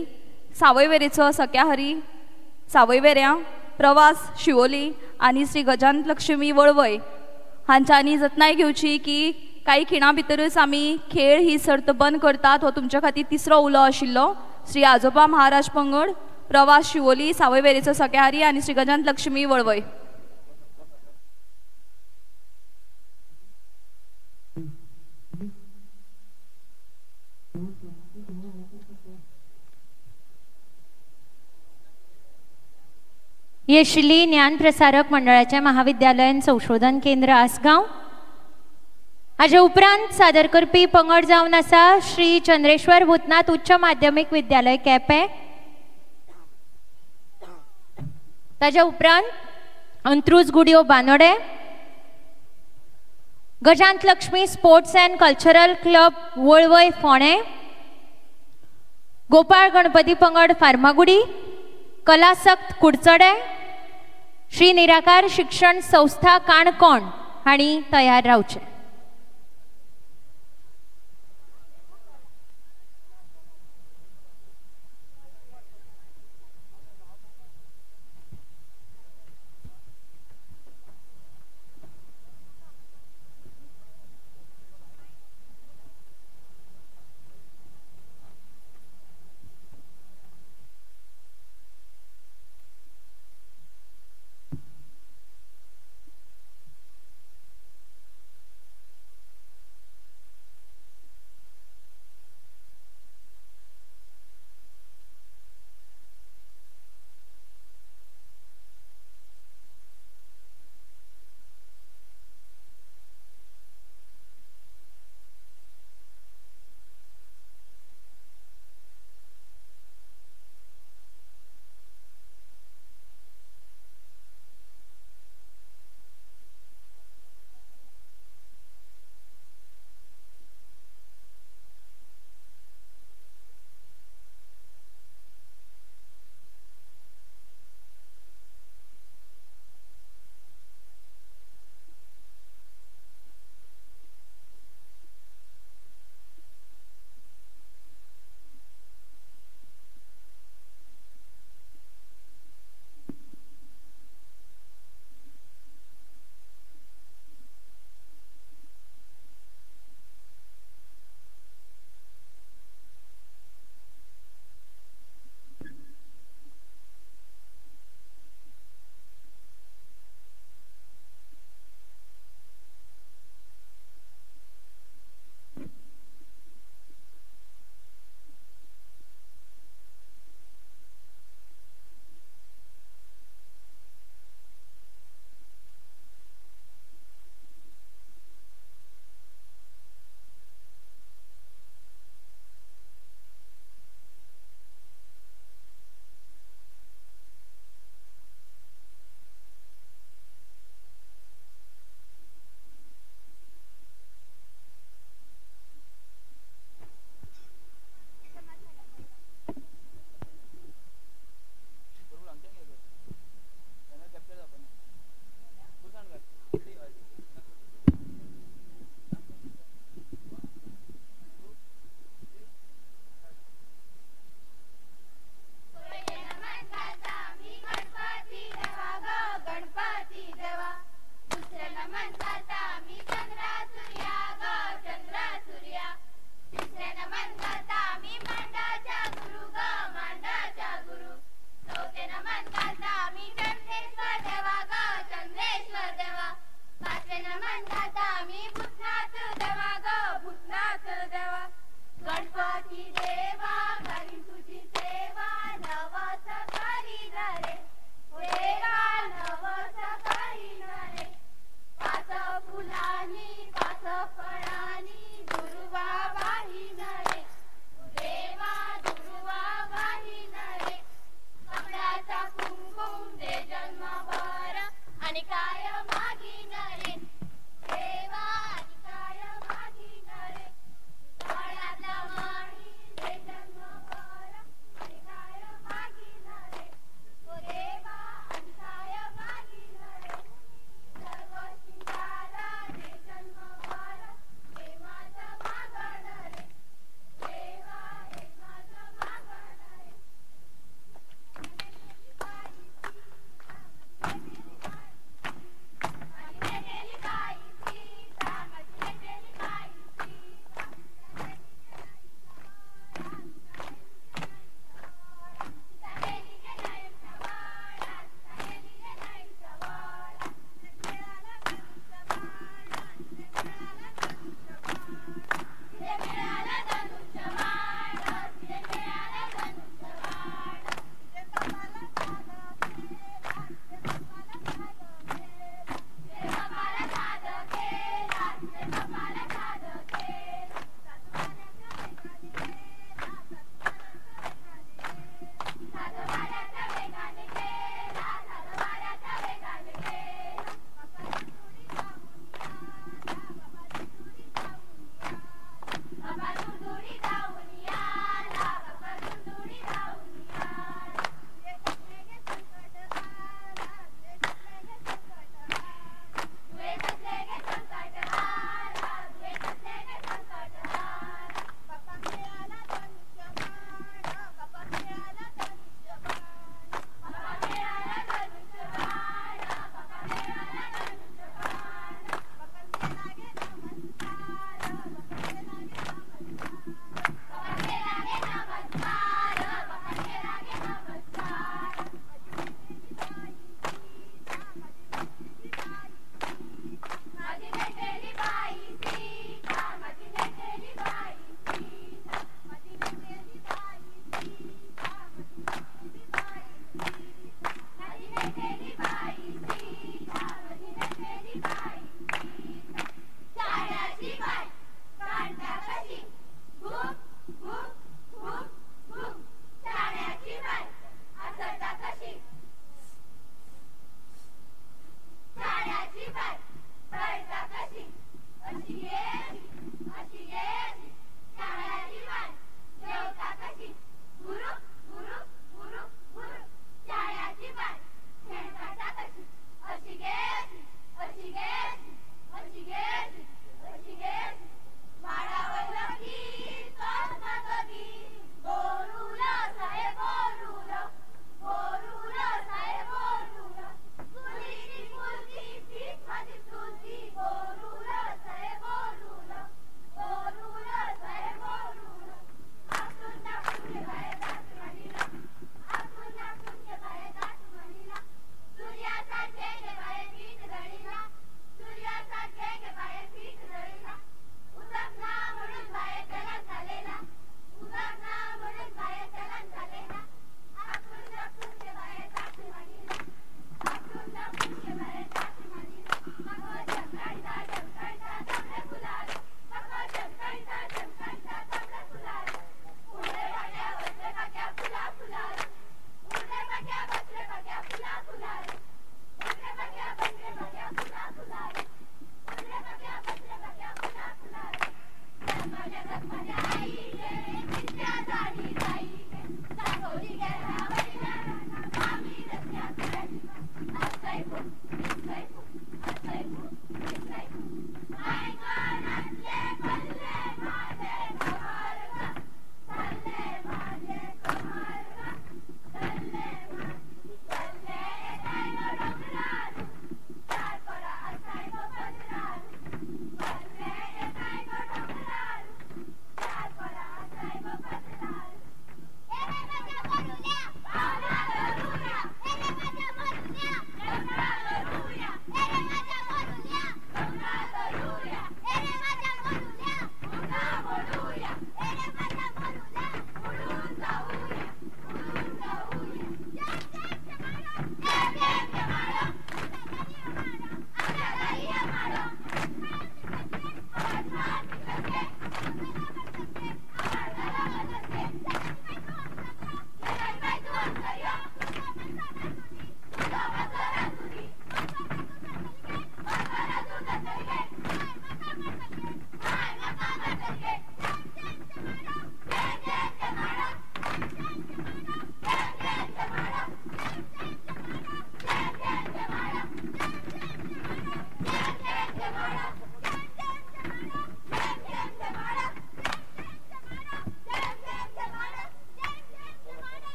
Speaker 12: सावयवेरेचो सक्याहरी सावयवेऱ्यां, प्रवास शिवोली आनी श्री गजानन लक्ष्मी वळवय हांच्यांनी जतनाय घेवची की काही खिणां भितरूच आमी खेळ ही सर्त बंद करतात. हो तुमच्या खातीर तिसरो उलो आशिल्लो. श्री आजोबा महाराज पंगड, प्रवास शिवोली, सावयवेरेचो सक्याहरी आनी श्री गजानन लक्ष्मी वळवय.
Speaker 13: येशिल्ली ज्ञान प्रसारक मंडळाचे महाविद्यालयन संशोधन केंद्र आसगांव. हाजे उपरांत सादर करपी पंगड जावन आसा श्री चंद्रेश्वर भूतनाथ उच्च माध्यमीक विद्यालय केपें. ताज्या उपरांत Antruz Gudiyo Bandora, Gajant Lakshmi sports and cultural club Valvai Phone, Gopal Ganpati पंगड फार्मागुडी, कलासक्त कुडचडे, श्री निराकार शिक्षण संस्था काणकोण हांणी तयार रावचें.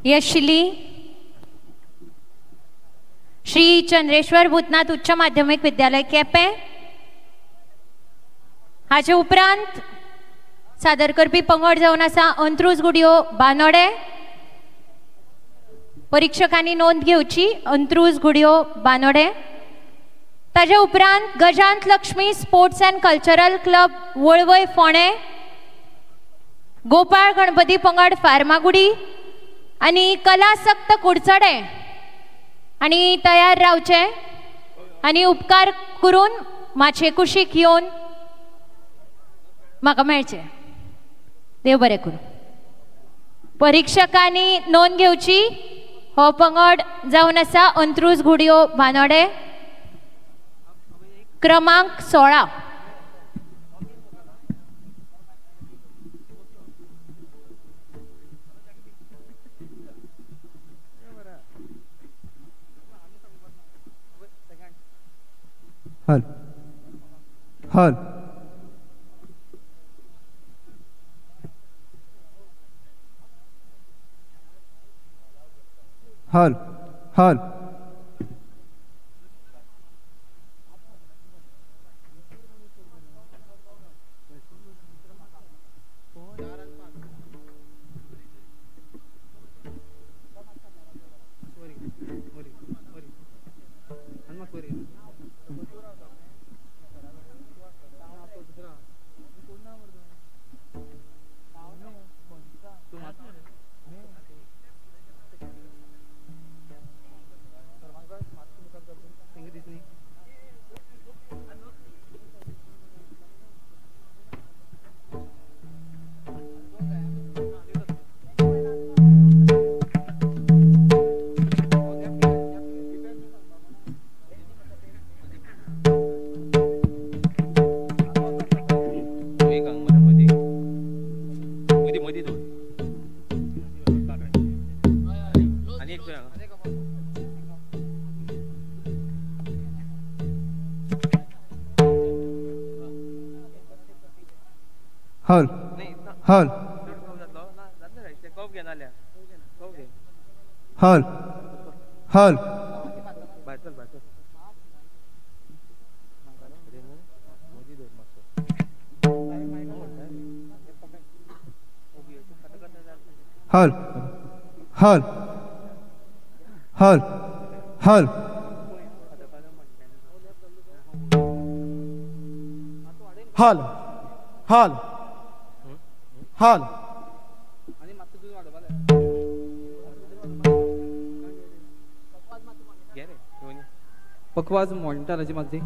Speaker 13: यशिली, श्री चंद्रेश्वर भूतनाथ उच्च माध्यमिक विद्यालय केपें. हाचे उपरांत सादर करपी पंगड जावन आसा अंत्रुज गुडियो बानोडे. परिक्षकांनी नोंद घेवची, अंत्रुज गुडियो बानोडे. ताजे उपरांत Gajant Lakshmi sports and cultural club Valvai Phone, Gopal Ganpati पंगड फार्मागुडी आनी कलासक्त कुडचडे. आनी तयार रावचे आनी उपकार करून माचये कुशीक येवन म्हाका मेळचें. देव बरें करूं. परिक्षकांनी नोंद घेवची, हो पंगड जावन आसा अंत्रुज गुडियो बानोडे, क्रमांक 16.
Speaker 2: हल हल हल हल हल हल हल हल हल हल हल हल
Speaker 14: हल हल हल
Speaker 4: पखवाज मॉनिटराची मागची.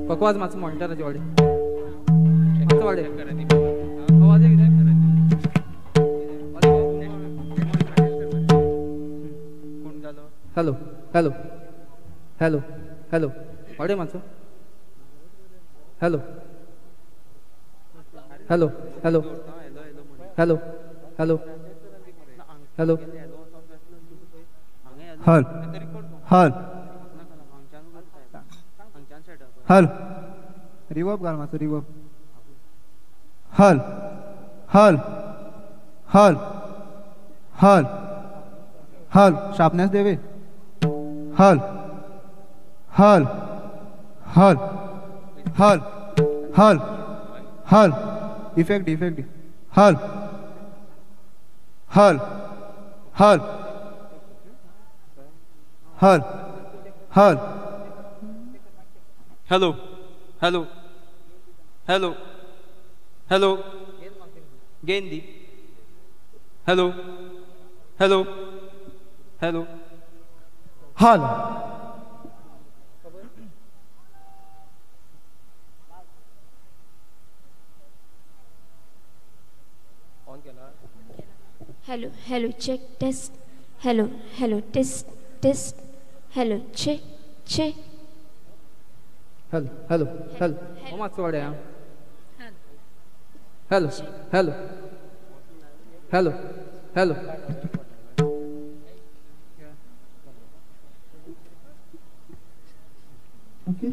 Speaker 4: पखवाज मातसो मॉनिटराची वाडय, मातसो वाडय. हॅलो हॅलो हॅलो हॅलो वाडय मातसो. Hello hello hello hello hello hello
Speaker 2: हल हल हल
Speaker 14: रिवर्ब घाल मातसो, रिवर्ब.
Speaker 2: हल हल हल हल हल
Speaker 14: शार्पनेस देवे.
Speaker 2: हल हल हल हल हल हल
Speaker 14: इफेक्ट इफेक्ट.
Speaker 2: हल हल हल हल हल
Speaker 4: hello hello hello hello gain the. Hello hello hello
Speaker 14: हल
Speaker 5: hello hello check test hello hello test test hello check check
Speaker 4: hello hello hello हो मातसो वाडय. Hello hello hello hello
Speaker 14: okay.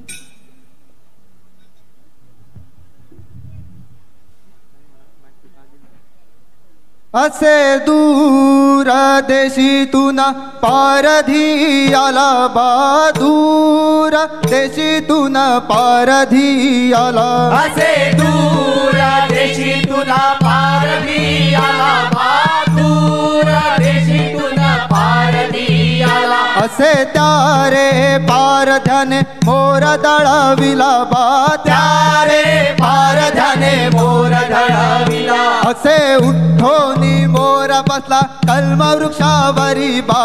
Speaker 7: असे दूर देशी तुना पारधी आला बा दूर देशी तुना पारधी आला
Speaker 8: असे दूर देशी तुना पारधी आला बा दूर देशी तुना पारधी आला
Speaker 7: असे त्यारे पारध्याने मोर दळविला बा
Speaker 8: त्यारे पारध्याने मोर दळविला
Speaker 7: असे उठोनी मोर बसला कलम वृक्षावरी बा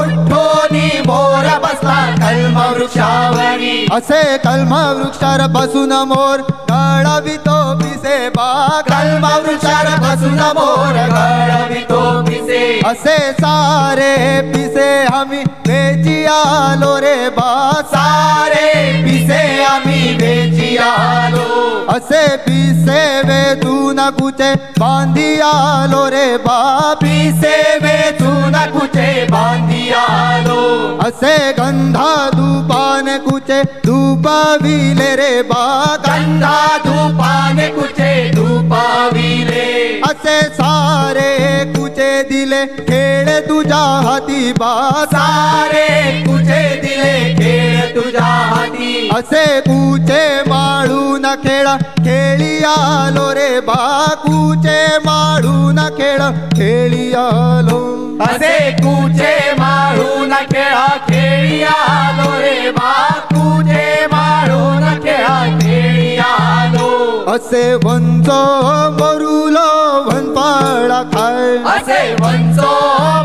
Speaker 8: उठोनी मोर बसला कलम वृक्षावरी
Speaker 7: असे कलम वृक्षार बसून मोर गळवितो पिसे बा
Speaker 8: कलम वृक्षार बसून मोर गळवितो पिसे
Speaker 7: असे सारे पिसे आम्ही वेची आलो रे बा
Speaker 8: सारे पिसे आम्ही वेची आलो
Speaker 7: असे पिसे वेचून कुचे बांधी आलो रे बा
Speaker 8: पिसे वेचून कुचे बांधी आलो
Speaker 7: असे गंधा धूपाने कुचे धूपाविले रे बा
Speaker 8: गंधा धूपाने कुचे धूपाविले
Speaker 7: असे सारे कुचे दिले खेळ तुझ्या हाती बा
Speaker 8: सारे कुचे दिले खेळ तुझ्या हाती
Speaker 7: असे कुचे माळून खेळ खेळी आलो रे बा कुचे माळून खेळ खेळी आलो
Speaker 8: असे कुचे माळून खेळ खेळी आलो रे बा कुचे माळून खेळ खेळी आलो
Speaker 7: असे वंचो मोरुलो वनपाळा खाय
Speaker 8: असे वंचो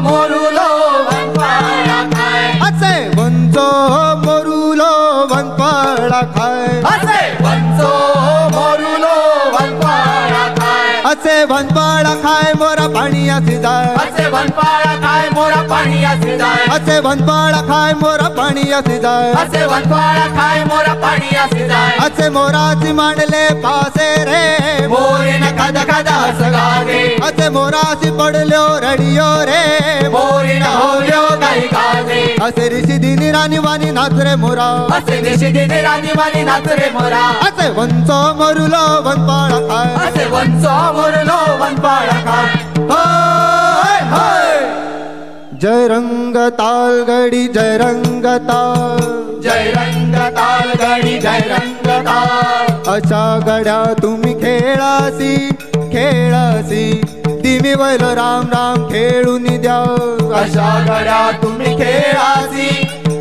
Speaker 8: मोरुलो वनपाळा खाय
Speaker 7: असे वंचो मोरुलो वनपाळा खाय
Speaker 8: असे वंचो मोरुलो वनपाळा खाय
Speaker 7: असे वनपाळा खाय मोरा पाणी असे जाय
Speaker 8: असे वनपाळा खाय मोरा पाणी असे जाय
Speaker 7: असे वनपाळा खाय मोरा पाणी असे जाय
Speaker 8: असे वनपाळा खाय मोरा पाणी असे जाय
Speaker 7: असे मोराची मांडले पासे रे
Speaker 8: मोरे न खद खद हसगावे
Speaker 7: असे मोराशी पडल्यो रडियो रे
Speaker 8: मोरे न होल्यो गाई गावे
Speaker 7: असे ऋषी दिनी राणी वाणी नाच रे मोरा
Speaker 8: असे ऋषी दिनी राणी वाणी नाच रे मोरा
Speaker 7: असे वंचो मोरुलो वनपाळा खाय
Speaker 8: असे वंचो मोरुलो वनपाळा खाय
Speaker 7: होय होय जय रंग तालगडी जय रंग ताल
Speaker 8: जय रंग तालगडी जय रंग ताल
Speaker 7: अशा गड्या तुम्ही खेळासी खेळासी तिमी वैल राम राम खेळून द्या
Speaker 8: अशा गड्या तुम्ही खेळासी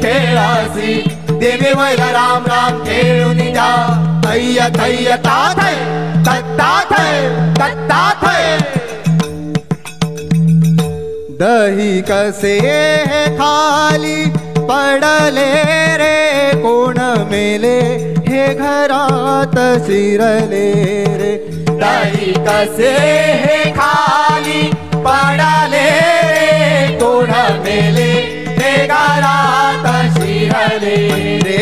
Speaker 8: खेळासी तिमी वैल राम राम खेळून द्या
Speaker 7: थय्य थय्य ता थय तत्ता थय तत्ता थय दही कसे खाली पडले रे कोण मेले हे घरात शिरले रे
Speaker 8: दही कसे हे खाली पडले रे कोण मेले हे घरात शिरले
Speaker 7: रे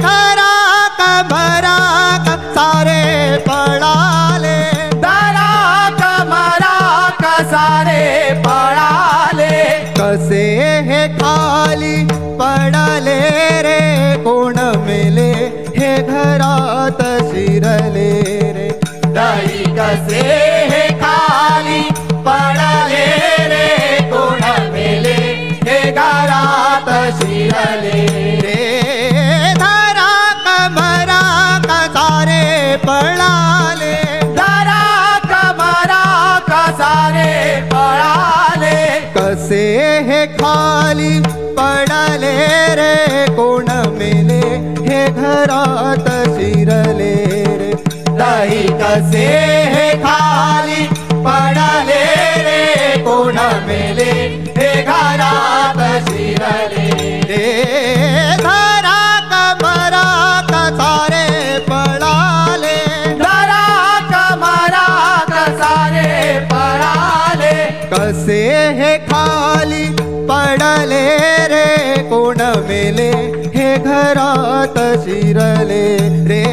Speaker 7: धरा कमरा सारे पळाले
Speaker 8: धरा कमरा सारे पळाले
Speaker 7: कसे हे खाली पडले रे कोण मेले हे घरात शिरले रे
Speaker 8: दही कसे हे खाली पडले रे कोण मेले हे घरात शिरले
Speaker 7: रे धरा कमरा सारे पळाले
Speaker 8: धरा कमरा सारे पळाले
Speaker 7: कसे हे खाली पडले रे कोण मेले हे घरात शिरले रे
Speaker 8: दही कसे हे खाली पडले रे कोण मेले हे घरात शिरले
Speaker 7: रे धरा कमरा सारे पळाले
Speaker 8: धरा कमरा सारे पळाले
Speaker 7: कसे हे खाली पडले रे कोण मेले हे घरात शिरले रे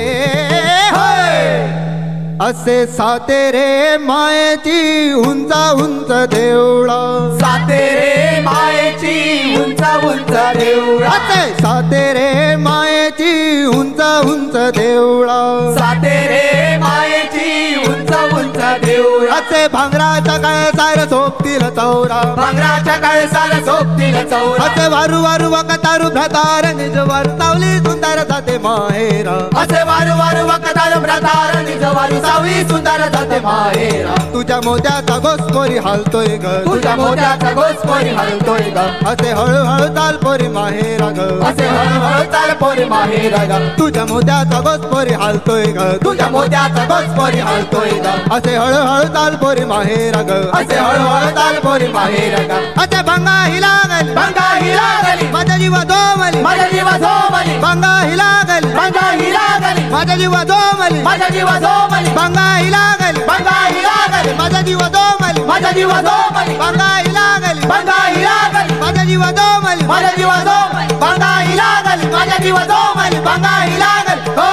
Speaker 7: असे साते रे मायेची उंचा उंच देवळा
Speaker 8: साते रे मायेची उंच उंच देवळा
Speaker 7: असे साते रे मायेची उंच उंच देवळा
Speaker 8: साते रे मायेची उंच उंच देवळा
Speaker 7: खेळूया. असे भांगराच्या कळसार सोबतील चौरा, भांगराच्या कळसार सोबतील चौरा. असे वारू वारू वकतारू भ्रतार निजवारू सावली सुंदर जाते माहेरा. असे वारू वारू वकतारू भ्रतार निजवारू सावली सुंदर जाते माहेरा. तुझ्या मोत्याचा घोस पोरी हालतोय ग, तुझ्या मोत्याचा घोस पोरी हालतोय ग. असे हळूहळू चाल पोरी माहेरा ग, असे हळूहळू चाल पोरी माहेरा ग. तुझ्या मोत्याचा घोस पोरी हालतोय ग, तुझ्या मोत्याचा घोस पोरी हालतोय ग. असे हळूहळू चाल पोरी माहेरा ग, असे हळूहळू चाल पोरी माहेरा ग. असे भंगा ही लागली, भंगा ही लागली, माझ्या जीवा जोमली, माझ्या जीवा जोमली. भंगा ही लागली, भंगा ही लागली, माझ्या जीवा जोमली, माझ्या जीवा जोमली. भंगा ही लागली, भंगा ही लागली, माझ्या जीवा जोमली, माझ्या जीवा जोमली. भंगा ही लागली, भंगा ही लागली, माझ्या जीवा जोमली, माझ्या जीवा जोमली. भंगा ही लागली, माझ्या जीवा जोमली, भंगा ही लागली. हो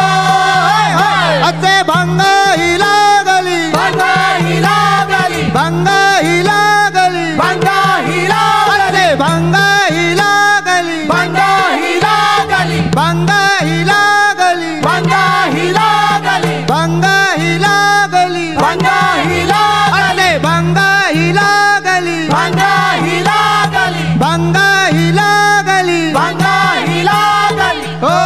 Speaker 7: असे भंगा ही लागली, भंगा ही लागली, भंगा ही लागली, भंगा ही लागली, भंगा ही लागली, भंगा ही लागली, भंगा ही लागली, भंगा ही लागली, भंगा ही लागली, भंगा ही लागली, भंगा ही लागली, भंगा ही लागली, भंगा ही लागली, भंगा ही लागली. हो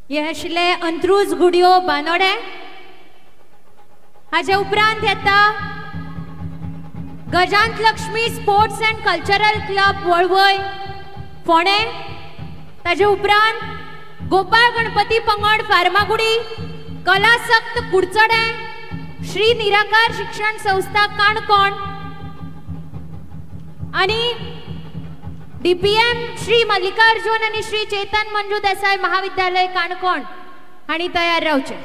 Speaker 13: हे आशिल्ले अंत्रुज गुडयो बानोडे. हाजे उपरांत येता Gajant Lakshmi sports and cultural club Valvai Ponda. ताजे उपरांत गोपाळ गणपती पंगड फार्मागुडी, कलासक्त कुडचडे, श्री निराकार शिक्षण संस्था काणकोण आनी डीपीएम श्री मल्लिकार्जुन आनी श्री चेतन मंजू देसाय महाविद्यालय काणकोण हांणी तयार रावचे.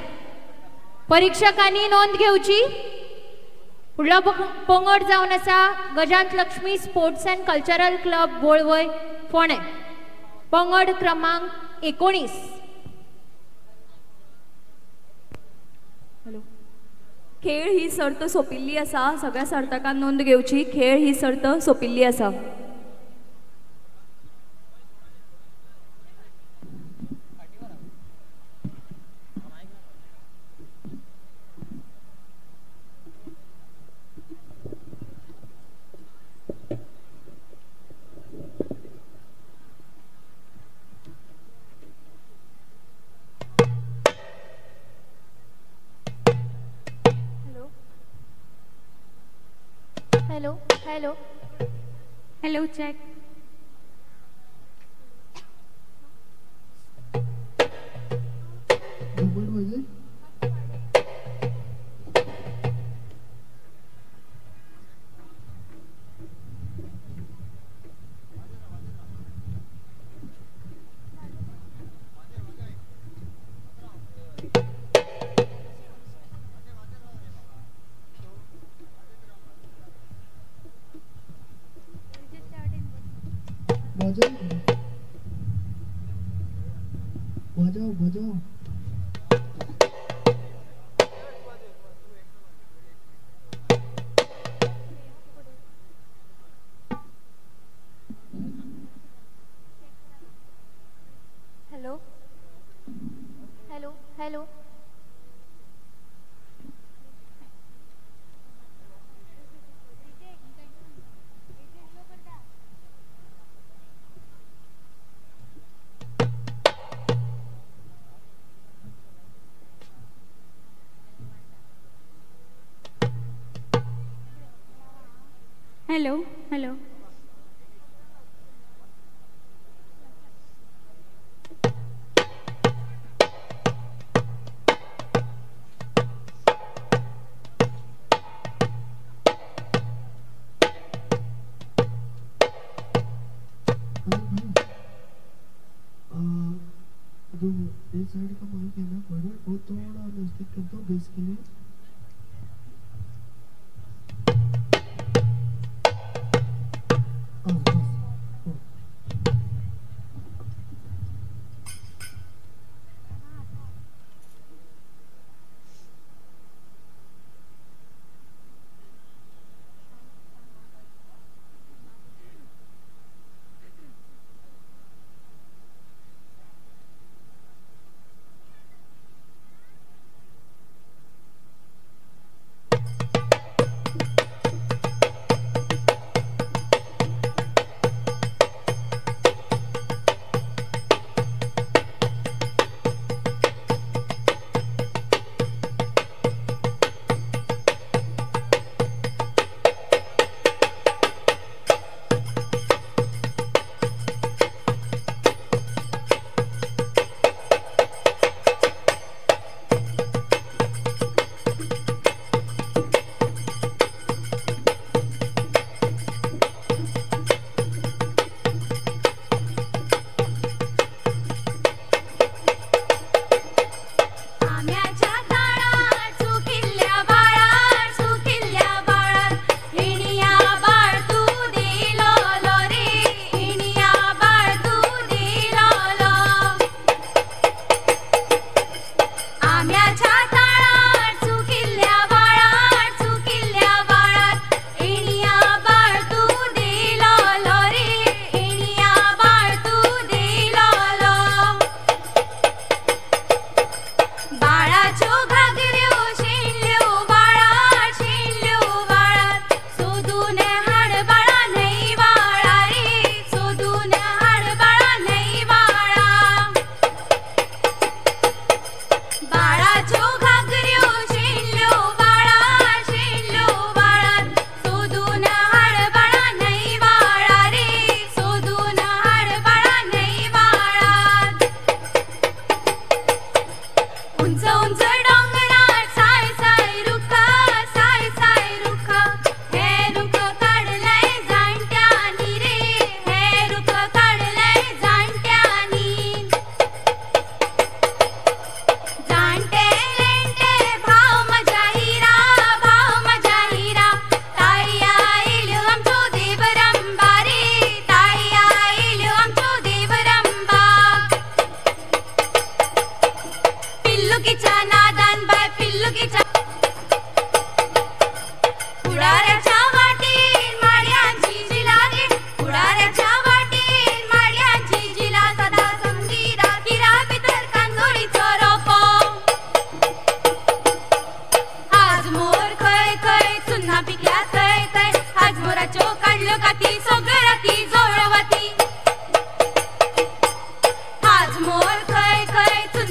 Speaker 13: परीक्षकांनी नोंद घेवची. फुडलो पंगड जावन आसा Gajant Lakshmi sports and cultural club Valvai Ponda, पंगड क्रमांक 19.
Speaker 12: हॅलो. खेळ ही सर्त सोंपिल्ली आसा. सगळ्या सर्तकान नोंद घेवची. खेळ ही सर्त सोंपिल्ली आसा.
Speaker 1: Hello hello hello check.
Speaker 3: बजाओ बजाओ.
Speaker 1: Hello hello hello. Hello hello.
Speaker 3: जो इस साइड का माइक है ना वो थोड़ा नजदीक कर दो बेस के लिए।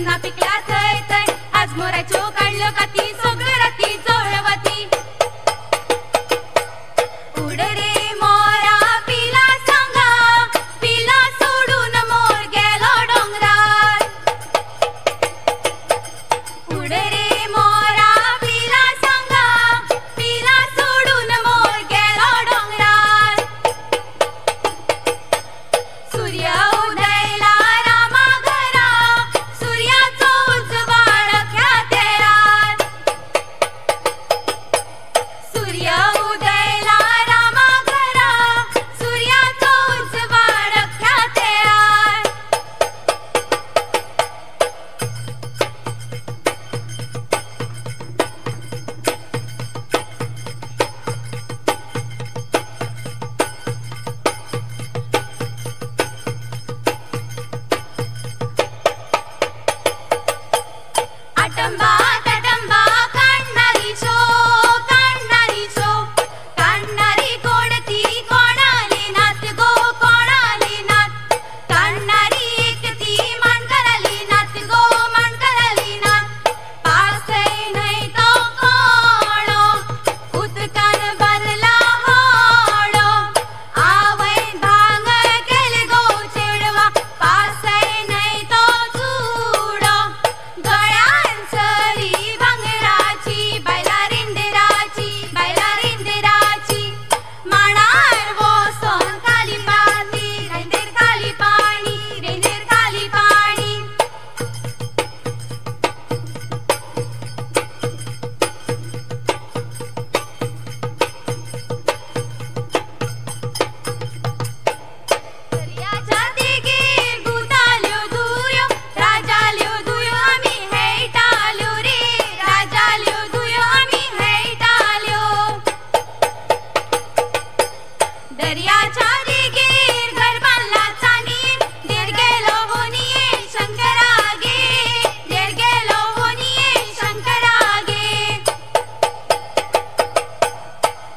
Speaker 9: ना पिकला थंय थंय आज मोराच्यो काडल्यो काती सगळ्यो राती जवळवाती उड रे मोरा पिला सांगा पिला सोडून मोर गेलो डोंगरार उड रे मोरा पिला सांगा पिला सोडून मोर गेलो डोंगरार सूर्य उदयला रामा घरा सूर्याचो उजवाड ख्यातेरार सूर्य उदयला रामा घरा सूर्याचो उजवाड ख्यातेरार आटंबा तटंबा काडणारी शो काडणारी शो काडणारी कोण ती कोणाली नात गो कोणाली नात काडणारी एक ती माणकराली नात गो माणकराली नात पासय न्हय तो कोणो उदकान भरला होडो आवय भांगर केले गो चेडवा पासय न्हय तो चुडो गळ्यान सरी भांगराची बायला रिंदराची बायला रिंदराची माणार वोसोन खाली पाती रेंदेर खाली पाणी रेंदेर खाली पाणी दर्याच्या देगेर गुताल्यो दुयो राजाल्यो दुयो आमी हेटाल्यो रे राजाल्यो दुयो आमी हेटाल्यो दर्याच्या देगेर घर बांदला चानी देर गेलो होनिये शंकरागे देर गेलो होनिये शंकरागे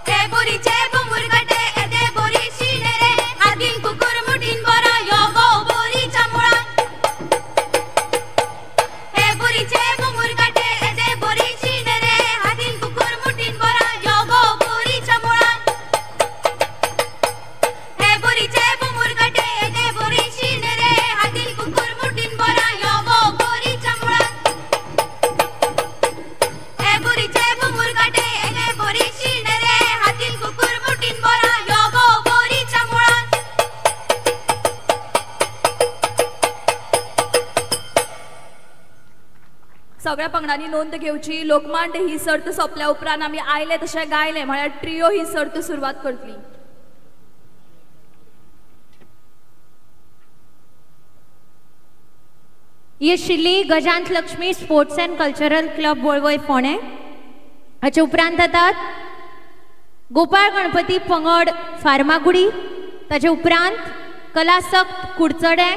Speaker 9: ते बोरीचे बुंबुरगटे एदे बोरी शीण रे हातीन कुकुर मुठीन बोरो यो गो बोरीच्या मुळान हे बोरीचे बुंबुरगटे एदे बोरी शीण रे हातीन कुकुर मुठीन बोरो यो गो बोरीच्या मुळान हे बोरीचे बुंबुरगटे एदे बोरी शीण रे हातीन कुकुर मुठीन बोरो यो गो बोरीच्या मुळान हे बोरीचे बुंबुरगटे एदे बोरी शीण रे हातीन कुकुर मुठीन बोरो यो गो बोरीच्या मुळान
Speaker 12: सगळ्या पंगडांनी नोंद घेवची. लोकमांड ही सर्त सोंपल्या उपरांत आमी आयले तशें गायले म्हळ्यार ट्रियो ही सर्त सुरवात करतली.
Speaker 13: ही आशिल्ली Gajant Lakshmi sports and cultural club Valvai Ponda. हाचे उपरांत येतात गोपाळ गणपती पंगड फार्मागुडी, ताचे उपरांत कलासक्त कुडचडें,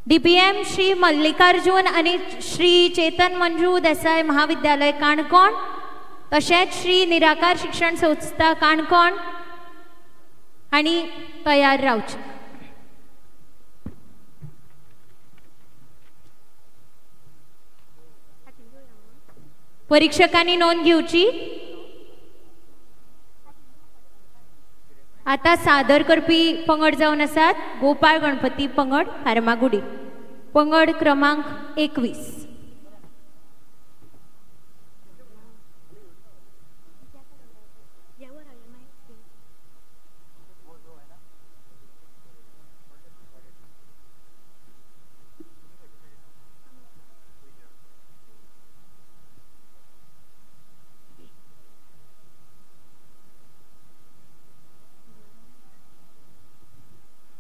Speaker 13: डीपीएम श्री मल्लिकार्जुन आनी श्री चेतन मंजू देसाय महाविद्यालय काणकोण, तशेंच श्री निराकार शिक्षण संस्था काणकोण आनी तयार रावचे. परीक्षकांनी नोंद घेवची. आता सादर करपी पंगड जावन आसात गोपाळ गणपती पंगड फार्मागुडी, पंगड क्रमांक 21.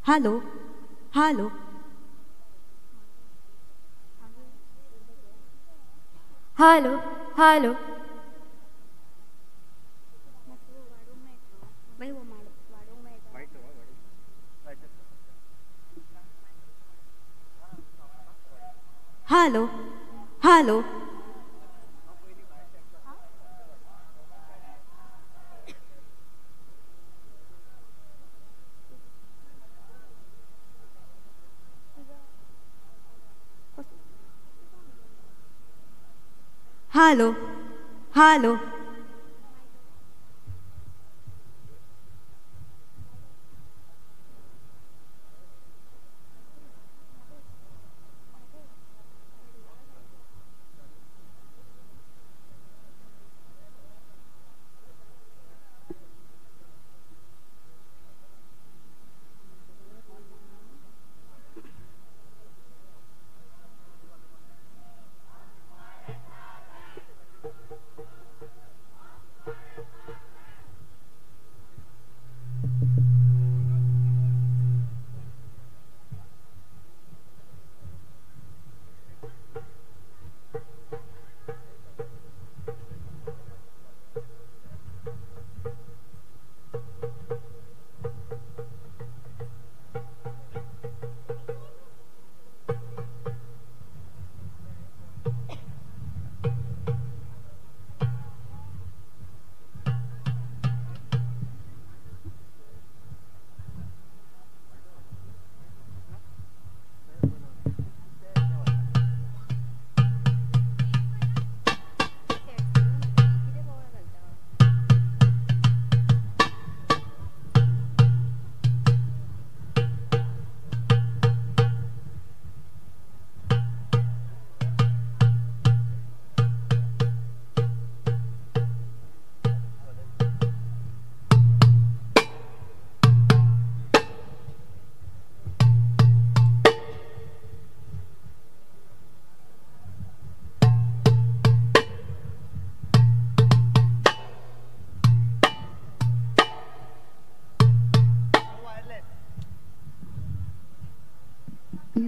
Speaker 10: Hello hello hello hello hello hello Hello hello.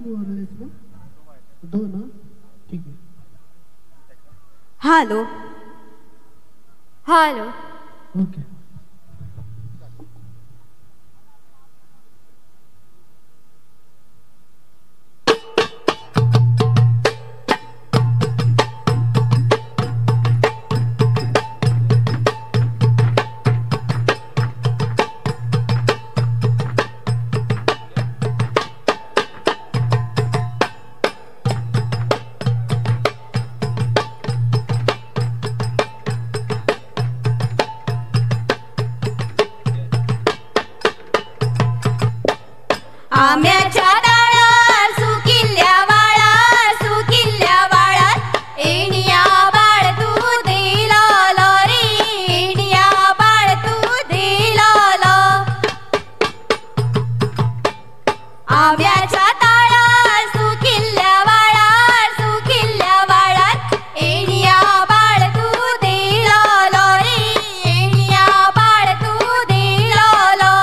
Speaker 3: Wireless ना, दो ना, ठीक है।
Speaker 10: Hello
Speaker 13: hello.
Speaker 3: Okay.
Speaker 9: आम्याच्या दारार सुकिल्ल्या वाळार सुकिल्ल्या वाळार एणिया बाळ तू दिलालो रे एणिया बाळ तू दिलालो। आम्याच्या दारार सुकिल्ल्या वाळार सुकिल्ल्या वाळार एणिया बाळ तू दिलालो रे एणिया बाळ तू दिलालो।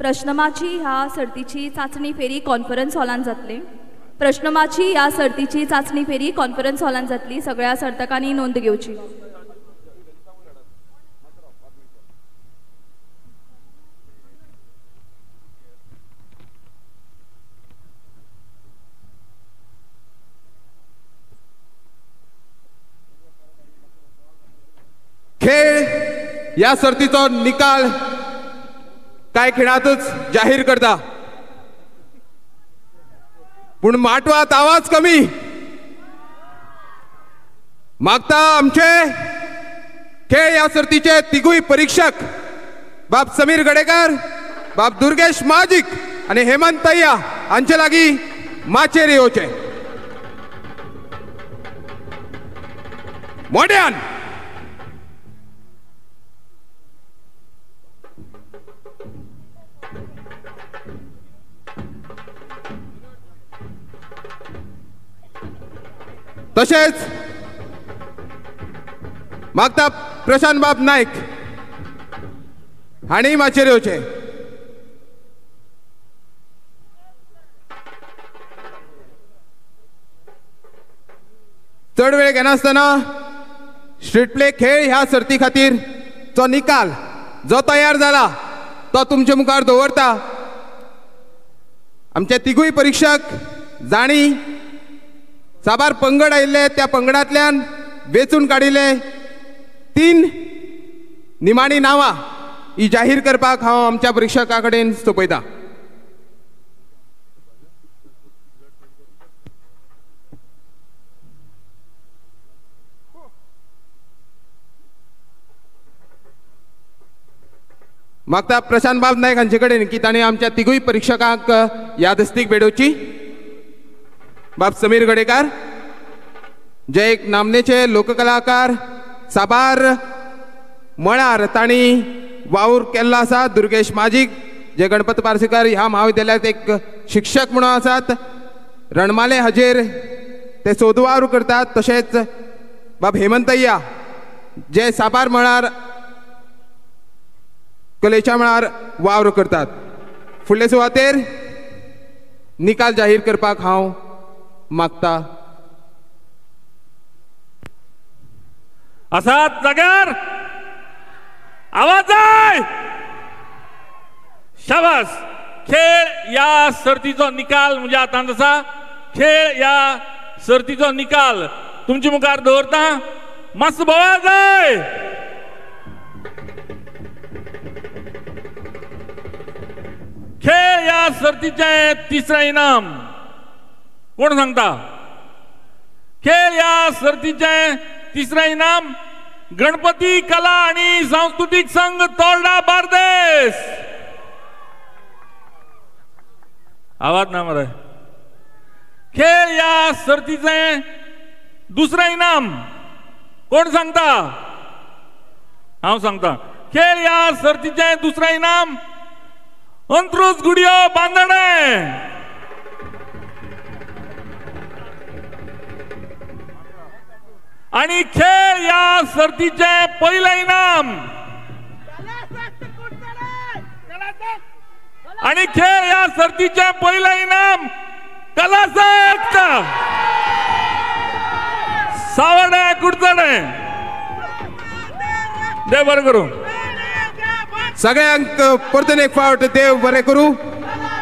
Speaker 12: प्रश्नमाची ह्या सर्तीची चांचणी फेरी कॉन्फरन्स हॉलान जातली. प्रश्नमाची ह्या सर्तीची चांचणी फेरी कॉन्फरन्स हॉलान जातली. सगळ्या सर्तकांनी नोंद घेवची.
Speaker 11: खेळ या सर्तीचो निकाल काय खिणातच जाहीर करता, पूण माटवात आवाज कमी मागता. आमचे खेळ या सर्तीचे तिगूय परीक्षक बाब समीर गडेकर, बाब दुर्गेश माजिक आणि हेमंत तय्या हांचे लागीं माचेर येवचे. मोठ्यान तशेंच मागता प्रशांत बाब नायक हांणी माचयेर येवचें. चड वेळ घेनासतना स्ट्रीट प्ले खेळ ह्या सर्ती खातीर जो निकाल जो तयार जाला तो तुमचे मुखार दवरता. आमचे तिगूय परीक्षक जाणी साबार पंगड आयिल्ले त्या पंगडांतल्यान वेंचून काडिल्ले 3 निमाणी नांवां ही जाहीर करपाक हांव आमच्या परीक्षकां कडेन सोंपयता. मागता प्रशांत बाब नायक हांचे कडेन की तांणी आमच्या तिगूय परीक्षकांक यादस्तीक भेटोवची. बाब समीर गडेकार जे एक नामनेचे लोककलाकार, साबार मळार तांणी वावर केल्लो आसा. दुर्गेश माजीक जे गणपत पार्सेकर ह्या महाविद्यालयांत एक शिक्षक म्हणून आसात, रणमाले हाजेर ते सोद वावर करतात. तशेंच बाब हेमंतय्या जे साबार मळार कलेच्या मळार वावर करतात. फुडले सुवातेर निकाल जाहीर करपाक हांव मागता.
Speaker 15: आसात जाग्यार आवाज जाय. शाबास. खेळ ह्या सर्तीचो निकाल म्हज्या हातांत आसा. खेळ ह्या सर्तीचो निकाल तुमचे मुखार दवरता. मातसो बोवाळ जाय. खेळ ह्या सर्तीचें तिसरें इनाम कोण सांगता? खेळ ह्या सर्तीचें तिसरें इनाम गणपती कला आणि सांस्कृतिक संघ तोर्डा बार्देस. आवाज ना मरे. खेळ ह्या सर्तीचें दुसरें इनाम कोण सांगता? हांव सांगता. खेळ ह्या सर्तीचें दुसरें इनाम अंत्रुज गुडियो बांदणे. आणि खेळ ह्या सर्तीचें पयलें इनाम आणि खेळ ह्या सर्तीचें पयलें इनाम कलासक्त सावडे कुडचडे. देव बरें करूं
Speaker 11: सगळ्यांक. परतून एक फावट देव बरें करूं.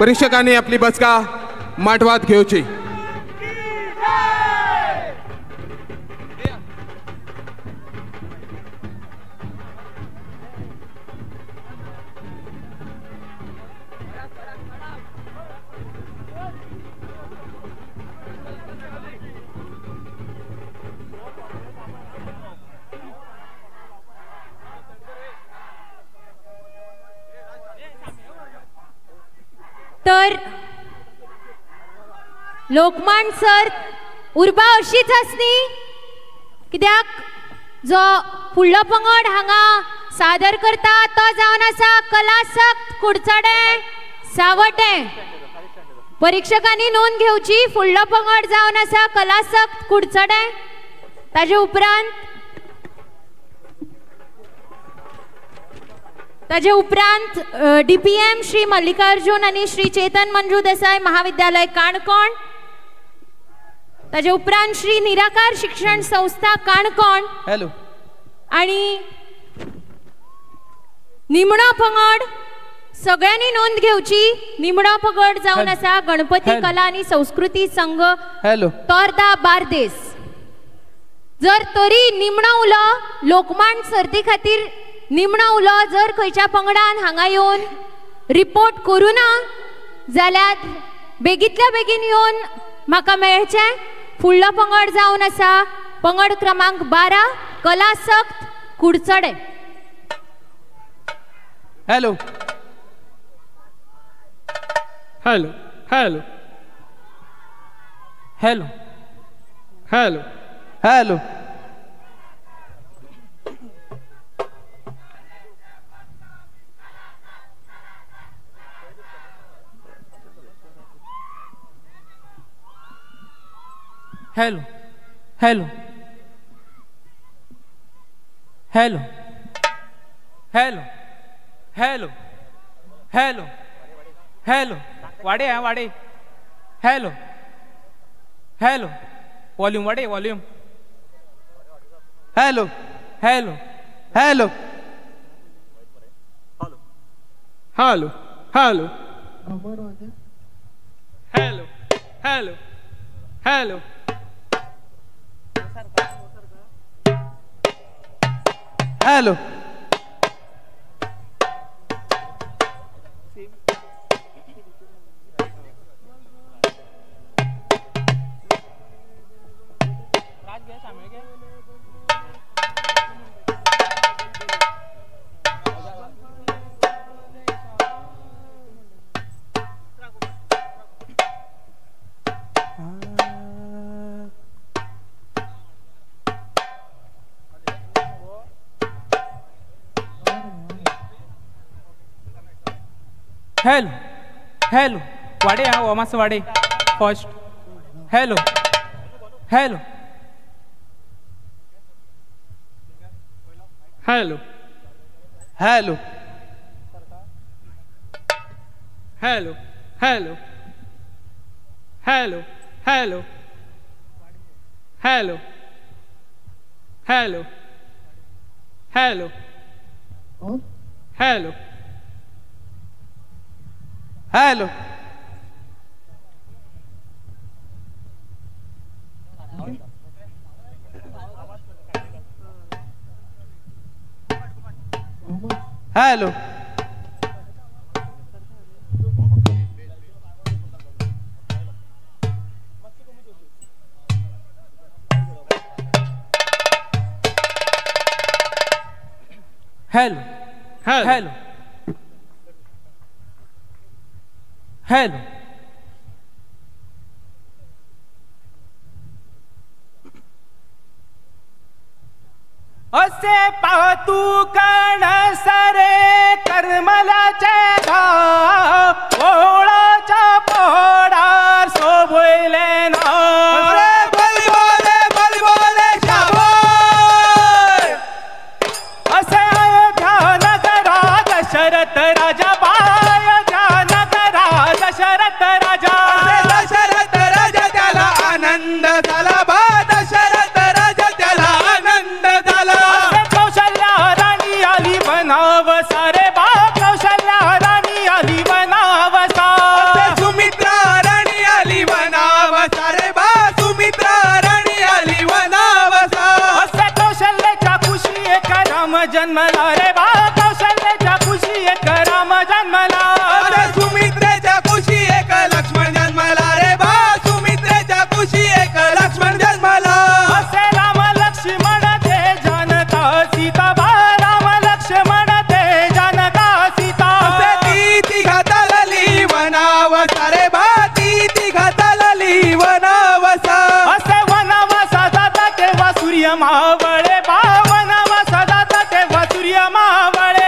Speaker 11: परीक्षकांनी आपली बसका माटवात घेवची.
Speaker 13: तर लोकमांड सर उर्बा अशीच आसली कित्याक जो फुडलो पंगड हांगा सादर करता तो जावन आसा कलासक्त कुडचडें सावड्डें. परीक्षकांनी नोंद घेवची, फुडलो पंगड जावन आसा कलासक्त कुडचडें. ताजे उपरांत ताजे उपरांत DPM Shri Mallikarjun आनी श्री चेतन मंजू देसाय महाविद्यालय काणकोण. ताजे उपरांत श्री निराकार शिक्षण संस्था काणकोण.
Speaker 4: हॅलो.
Speaker 13: आणि निमणो पंगड सगळ्यांनी नोंद घेवची. निमणो पंगड जावन आसा गणपती कला आनी संस्कृती संघ
Speaker 4: हॅलो
Speaker 13: तोर्दा बार्देस. जर तरी निमणो उलो लोकमांड सर्ती खातीर निमणो उलो जर खंयच्या पंगडान हांगा येवन रिपोर्ट करूं ना जाल्यार बेगीतल्या बेगीन येवन म्हाका मेळचें. फुडलो पंगड जावन आसा पंगड क्रमांक 12 कलासक्त कुडचडे.
Speaker 4: Hello
Speaker 16: hello hello
Speaker 19: hello
Speaker 16: hello
Speaker 4: hello
Speaker 19: hello hello hello hello hello hello hello वाडे हा वाडे. हॅलो हॅलो वॉल्यूम वाडे volume.
Speaker 4: Hello
Speaker 19: hello
Speaker 4: hello
Speaker 16: hello hello hello hello hello
Speaker 4: hello
Speaker 19: hello hello वाडे हा हो मातसो वाडे first. Hello hello
Speaker 16: hello
Speaker 4: hello
Speaker 16: hello hello hello hello hello hello hello hello
Speaker 4: hello hello
Speaker 19: hello hello hello असे पाहतू कणसरे करमलाचे धाव ओळाच्या पोडार सोबयले ना.
Speaker 7: बलबोले बलबोले शाबोय
Speaker 19: असे अयोध्या नगरा दशरथ राजा बाय नगरा दशरथ राजा.
Speaker 7: दशरथ राजा त्याला आनंद झाला बा दशरथ राजा त्याला आनंद झाला.
Speaker 19: कौशल्या राणी आली वनावसा रे बा कौशल्या राणी आली वनावसा.
Speaker 7: सुमित्रा राणी आली वनावसा रे बा सुमित्रा राणी आली वनावसा.
Speaker 19: असे कौशल्याच्या खुशी एक राम जन्मला रे बा कौशल्याच्या खुशी एक राम जन्मला.
Speaker 7: सुमित्रेच्या खुशी एक लक्ष्मण जन्मला रे बा सुमित्रेच्या खुशी एक लक्ष्मण जन्मला.
Speaker 19: असे राम लक्ष्मण ते जानका सीता बा राम लक्ष्मण ते जानका सीता.
Speaker 7: असे ती घातली वनावसा रे बा ती घातली वनावसा.
Speaker 19: असे वनवासा जाता तेव्हा सूर्य मावळे बा वनवासा जाता तेव्हा सूर्य मावळे.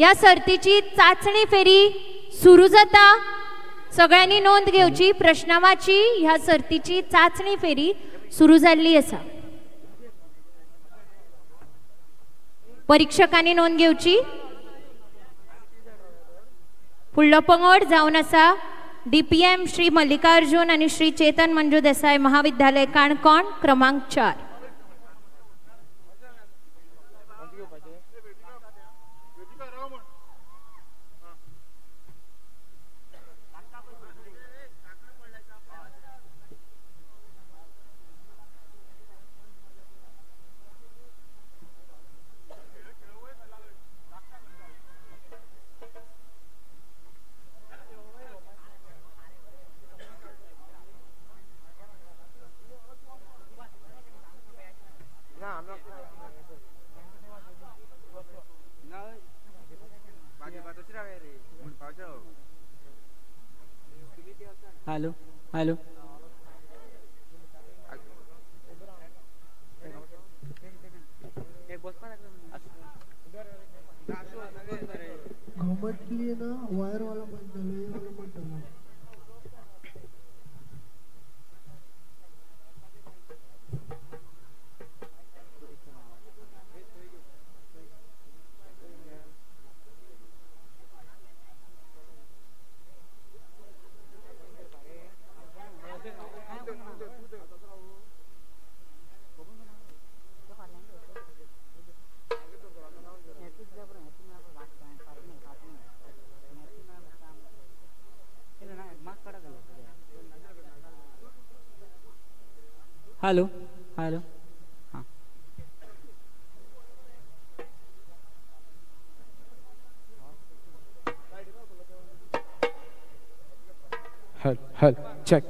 Speaker 13: ह्या सर्तीची चाचणी फेरी सुरू जाता. सगळ्यांनी नोंद घेवची, प्रश्नावाची ह्या सर्तीची चाचणी फेरी सुरू जाल्ली आसा. परीक्षकांनी नोंद घेवची. फुडलो पंगड जावन आसा DPM Shri Mallikarjun आनी श्री चेतन मंजू देसाय महाविद्यालय काणकोण, क्रमांक 4.
Speaker 19: Hello hello
Speaker 3: घुमट के लिए ना वायर वाला मत डालो, ये वाला मत डालो.
Speaker 19: हॅलो हॅलो हां
Speaker 11: hello hello check.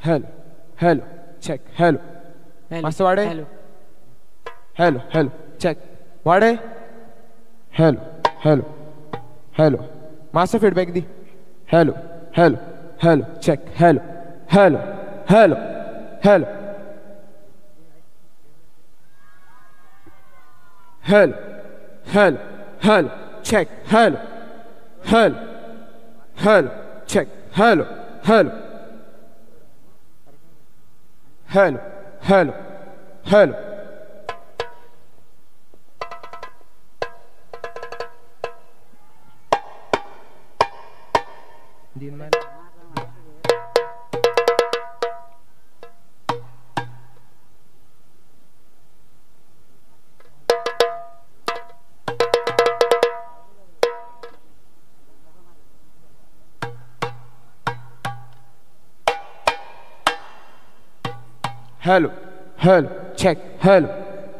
Speaker 11: Hello hello check hello मातसो वाडय. हॅलो हॅलो चेक वाडय. हॅलो हॅलो हॅलो मातसो feedback the. Hello hello hello check hello hello hello hello hello hello hello check hello hello hello check hello hello hello hello hello. Hello hello check hello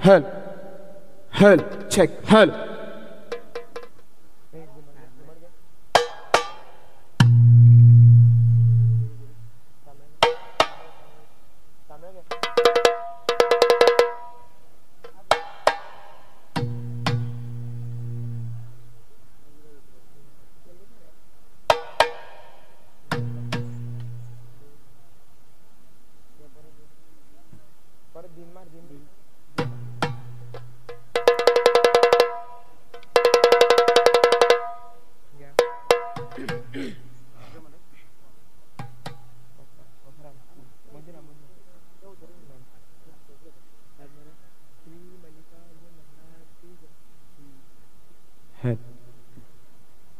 Speaker 11: hello hello check hello.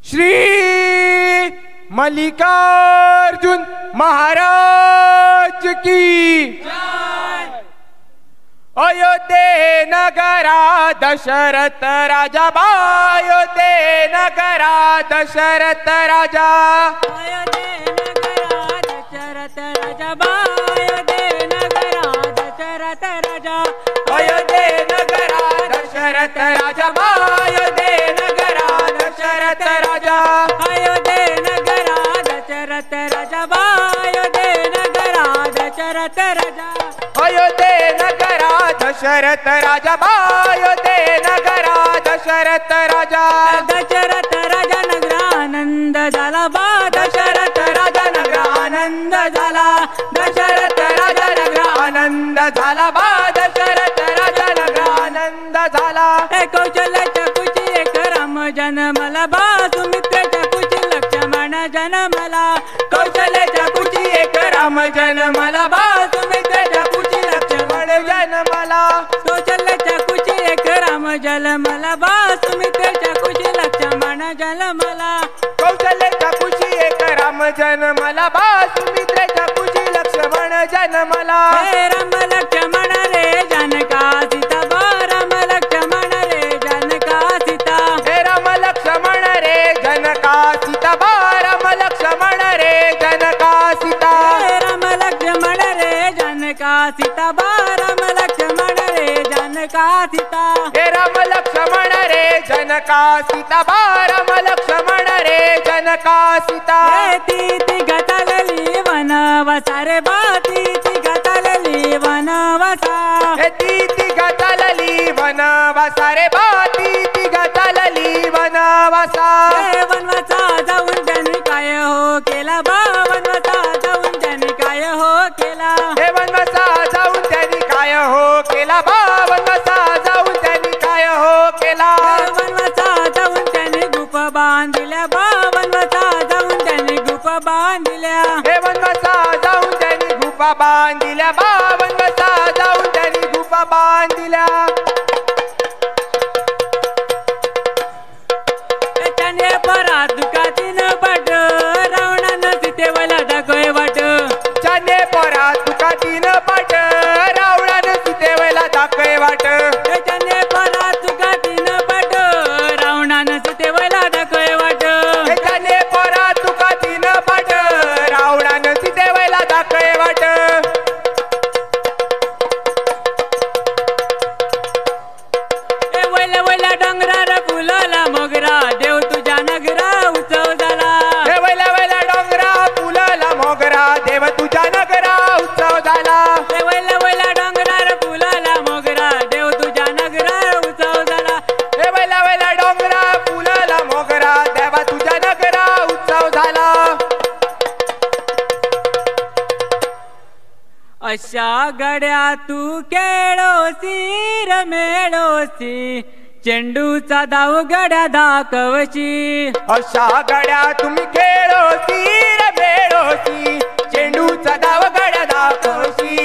Speaker 11: Shri Mallikarjun Maharaj की। अयोध्ये नगरा दशरथ राजा, अयोध्ये नगरा दशरथ राजा,
Speaker 19: अयोध्ये नगरा दशरथ राजा, अयोध्ये नगरा दशरथ राजा,
Speaker 11: अयोध्ये नगरा दशरथ राजा, अयोध्ये नगरा दशरथ राजा,
Speaker 19: अयोध्ये नगरा दशरथ राजा, अयोध्ये नगरा दशरथ राजा,
Speaker 11: अयोध्ये नगरा दशरथ राजा, अयोध्ये नगरा दशरथ राजा।
Speaker 19: दशरथ राजा नगरा आनंद झाला बा,
Speaker 11: दशरथ राजा नगरा आनंद झाला, दशरथ राजा नगरा आनंद झाला बा, दशरथ राजा नगरा आनंद झाला।
Speaker 19: कौशल्याच्या कुशी एक राम जन्मला बा, सुमित्रेच्या कुशी लक्ष्मण जन्मला,
Speaker 11: कौशल्याच्या कुशी एक राम जन्मला बा, सुमित्रेच्या कुशी लक्ष्मण जन्मला,
Speaker 19: कौशल्याच्या कुशी एक राम जन्मला बा, सुमित्रेच्या कुशी लक्ष्मण जन्मला,
Speaker 11: कौशल्याच्या कुशी एक राम जन्मला बा, सुमित्रेच्या कुशी लक्ष्मण जन्मला।
Speaker 19: हे राम लक्ष्मण रे जानका सीता बा, राम लक्ष्मण रे जानका सीता,
Speaker 11: हे राम लक्ष्मण रे जनका सीता बा, राम लक्ष्मण रे जनका सीता,
Speaker 19: हे राम लक्ष्मण रे जानका सीता बा, राम लक्ष्मण रे जानका सीता,
Speaker 11: हे राम लक्ष्मण रे जनका सीता बा, राम लक्ष्मण रे जनका सीता।
Speaker 19: ती तिघा चालली वनवासा रे बा, ती तिघा चालली वनवासा,
Speaker 11: ती तिघा चालली वनवासा रे बा, ती तिघा चालली वनवासा।
Speaker 19: वनवासा जाऊन त्यांनी काय हो केला बा, वनवासा जाऊन त्यांनी काय हो केला,
Speaker 11: हे वनवासा जाऊन त्यांनी काय हो केला बा, वनवासा जाऊन त्यांनी काय हो केला,
Speaker 19: वनवासा जाऊन त्यांनी गुप बांधिल्या बा, वनवासा जाऊन त्यांनी गुप बांधिल्या,
Speaker 11: हे वनवासा जाऊन त्यांनी गुफा बांधिल्या बा, वनवासा जाऊन त्यांनी गुफा बांधिल्या।
Speaker 19: त्याने परा तुका तीन पाट, रावणानं सीतेवाला दाखवे वाट,
Speaker 11: त्याने परा तुका तीन पाट, रावणानं सीतेवाला दाखवे वाट,
Speaker 19: त्याने परा तुका तीन पाट, रावणानं सीतेवाला दाखवे वाट,
Speaker 11: त्याने परा तुका तीन पाट, रावणानं सीतेवाला दाखवे वाट।
Speaker 19: वैला वैला डोंगरार फुलला मोगरा, देव तुझ्या नगरा उत्सव झाला,
Speaker 11: वैला वैला डोंगरा फुलला मोगरा, देव तुझ्या नगरा उत्सव झाला,
Speaker 19: वैला वैला डोंगरार फुलला मोगरा, देव तुझ्या नगरा उत्सव झाला,
Speaker 11: वैला वैला डोंगरा फुलला मोगरा, देवा तुझ्या नगरा उत्सव झाला।
Speaker 19: अशा गड्या तू खेळोसी र मेळोसी, चेंडूचा दाव गड्या दाखवशी,
Speaker 11: अशा गड्या तुम्ही खेळोसी र मेळोसी, चेंडूचा दाव गड्या दाखवशी।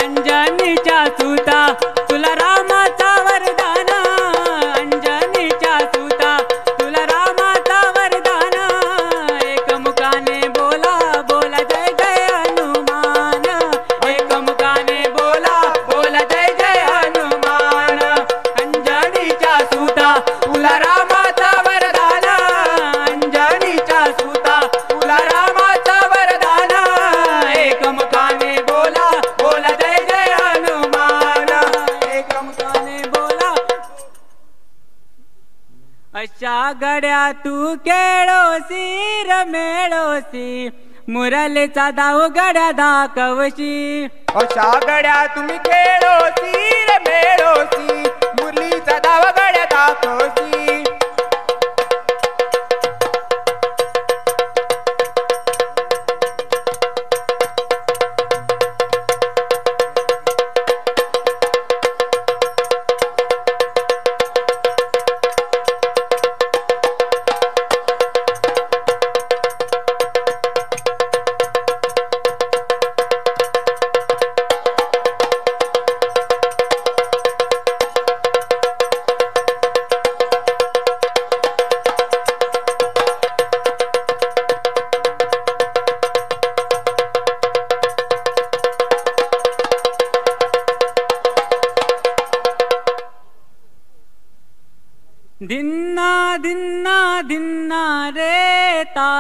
Speaker 19: अंजनीच्या सुता तुला रामाचा वरदान, अंजनीच्या सुता तुला रामाचा वरदान, एकमुखाने बोला बोला जय जय हनुमान, एकमुखाने बोला बोला जय जय हनुमान, अंजनीच्या सुता
Speaker 11: तुला रामाचा वरदान, अंजनीच्या सुता तुला रामाचा वरदान, एकमुखाने बोला बोला जय जय हनुमान,
Speaker 19: एकमुखाने बोला। अशा गड्या तू खेळोसी र मेळोसी, मुरलीचा दाव गड्या दाखवशी,
Speaker 11: अशा गड्या तुम्ही खेळोसी र मेळोसी, मुरलीचा दाव गड्या दाखवशी।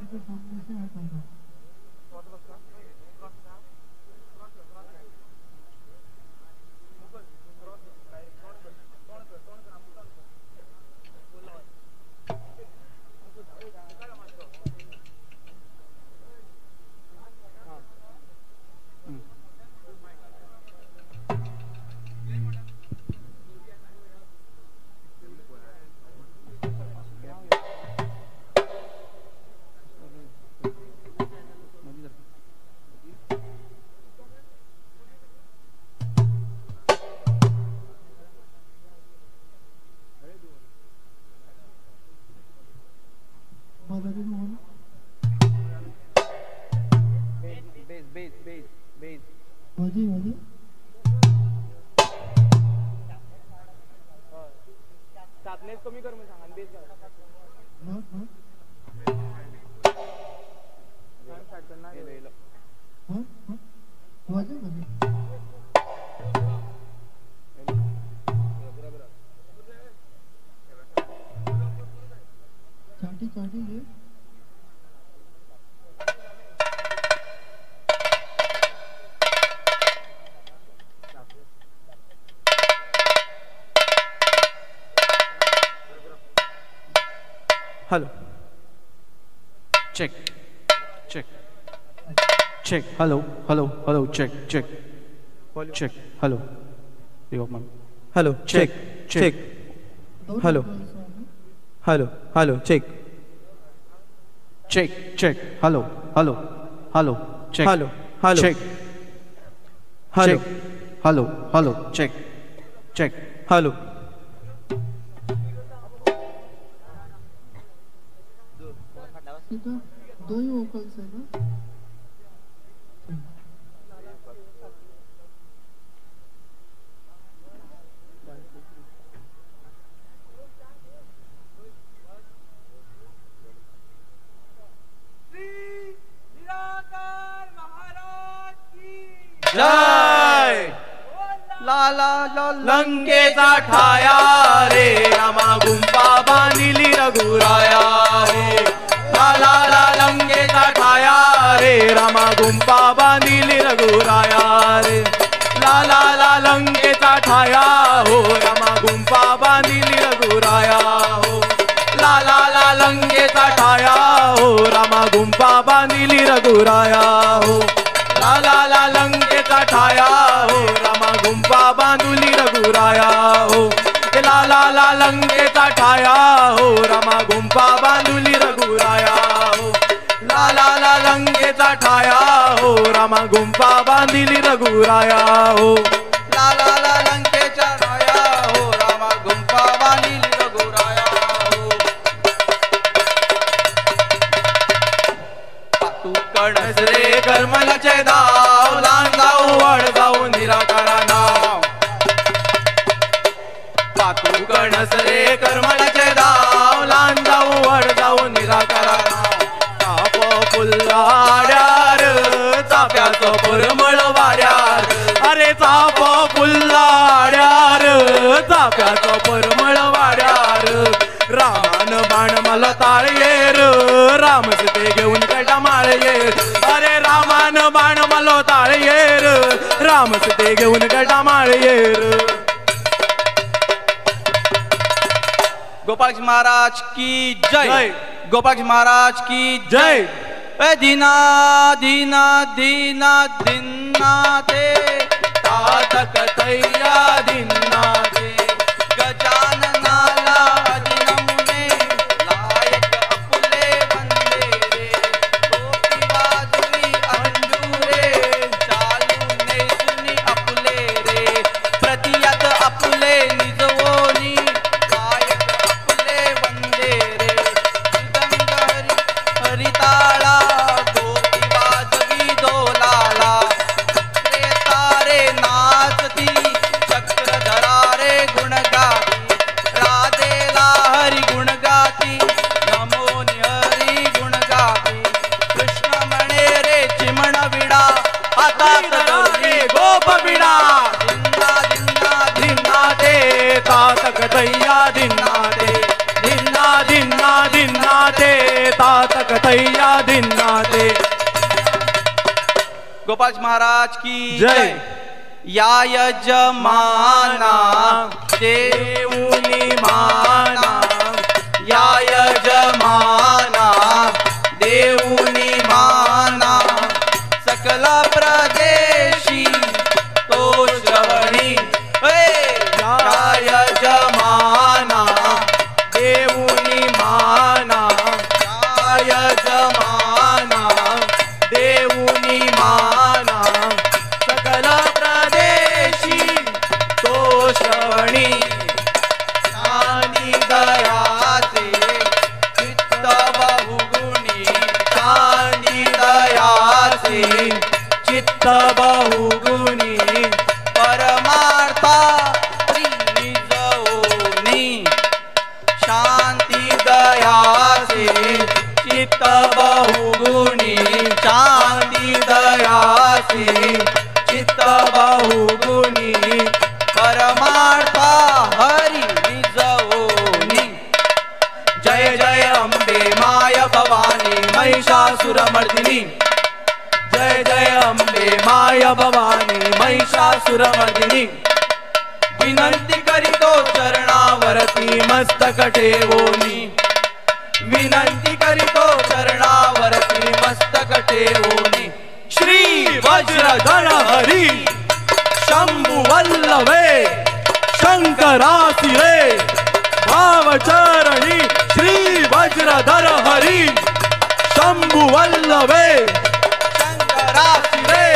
Speaker 3: करके सामने से हटाना।
Speaker 14: Hello check check check hello hello hello check check check hello
Speaker 20: hello check check hello hello hello check
Speaker 14: check check hello hello hello check
Speaker 20: hello hello
Speaker 14: check
Speaker 20: hello
Speaker 14: hello hello check check
Speaker 20: hello.
Speaker 3: दो ही वोकल्स है ना?
Speaker 8: जय लाला लंकेचा ठाया रे रामा गुंपा बांधिली रघुराया रे लाला लंकेचा ठाया रे रामा गुंपा बांधिली रघुराया रे लाला लंकेचा ठाया हो रामा गुंपा बांधिली रघुराया हो लाला लंकेचा ठाया हो रामा गुंपा बांधिली रघुराया हो लाला लंकेचा ठाया हो रामा गुंपा बांधुली रघुराया हो लाला लंकेचा ठाया हो रामा गुंपा बांधुली रघुराया हो लाला लंकेचा ठाया हो रामा गुंपा बांधिली रघुराया हो लाला लंकेचा ठाया हो रामा गुंपा बांधिली रघुराया हो. तू कणस रे कर्मलाचे दाव लहान जाऊ वड जाऊ निराकारा नाव पातू कणस रे कर्मलाचे दाव लहान जाऊ वड जाऊ निराकारा नाव चाप फुल्लाड्यार चाप्याचो परमळ वाड्यार अरे चाप फुल्लाड्यार चाप्याचो परमळ वाड्यार रामान बाण मला ताळयेर राम सीते घेऊन कटा माळयेर अरे रामान बाण मला ताळयेर राम सीते घेऊन कटा माळयेर.
Speaker 17: गोपाल महाराज की जय. गोपाल महाराज की जय. ए दीना दीना दीना दीना ते तातक तैया दीना ते गजाननाला अजिनमुने लायक अपुले वंदे रे गोपी बाजुरी अंजुरे चालू नेसुनी अपुले रे प्रतियात अपुले निजवोनी लायक अपुले वंदे रे मृदंग हरि हरिताळा गोपी वाजवी दोलाला रे तारे नाचती चक्रधरा रे गुण गाती राधेला हरि गुण गाती नमो हरि गुण गाती कृष्ण म्हणे रे चिमण विडा हातात धरली
Speaker 8: गोप विडा
Speaker 17: दिन्ना दिन्ना
Speaker 8: दिन्ना ते तातक तैया दिन्ना ते दिन्ना दिन्ना दिन्ना ते तातक थैया दिन्नाते।
Speaker 17: गोपाल महाराज की
Speaker 8: जय।
Speaker 17: या यजमाना देऊनी माना, या यजमाना देऊनी माना, सकल प्रदेशी तो श्रवणी। या यजमाना
Speaker 8: देऊनी माना,
Speaker 17: या यजमाना देऊनी माना,
Speaker 8: सकल प्रदेशी तो श्रवणी।
Speaker 17: शांति दयासे चित्त बहुगुणी, शांति दयासे
Speaker 8: चित्त बहुगुणी,
Speaker 17: परमार्था त्रिनिजोनी। शांति दयासे
Speaker 8: चित्त बहुगुणी,
Speaker 17: शांति दयासे
Speaker 8: चित्त बहुगुणी,
Speaker 17: परमार्था हरि निजोनी।
Speaker 8: जय जय Ambe my Bhavani Mahishasuramardini, Jai Jai Ambe my Bhavani Mahishasuramardini. विनंती करीतो चरणावरती मस्तक ठेवोनी, विनंती करीतो चरणावरती मस्तक ठेवोनी। श्री वज्रधर हरि शंभु वल्लभे शंकरासिरे भावचरणी, श्री वज्रधर हरि शंभु वल्लभे
Speaker 17: शंकरासिरे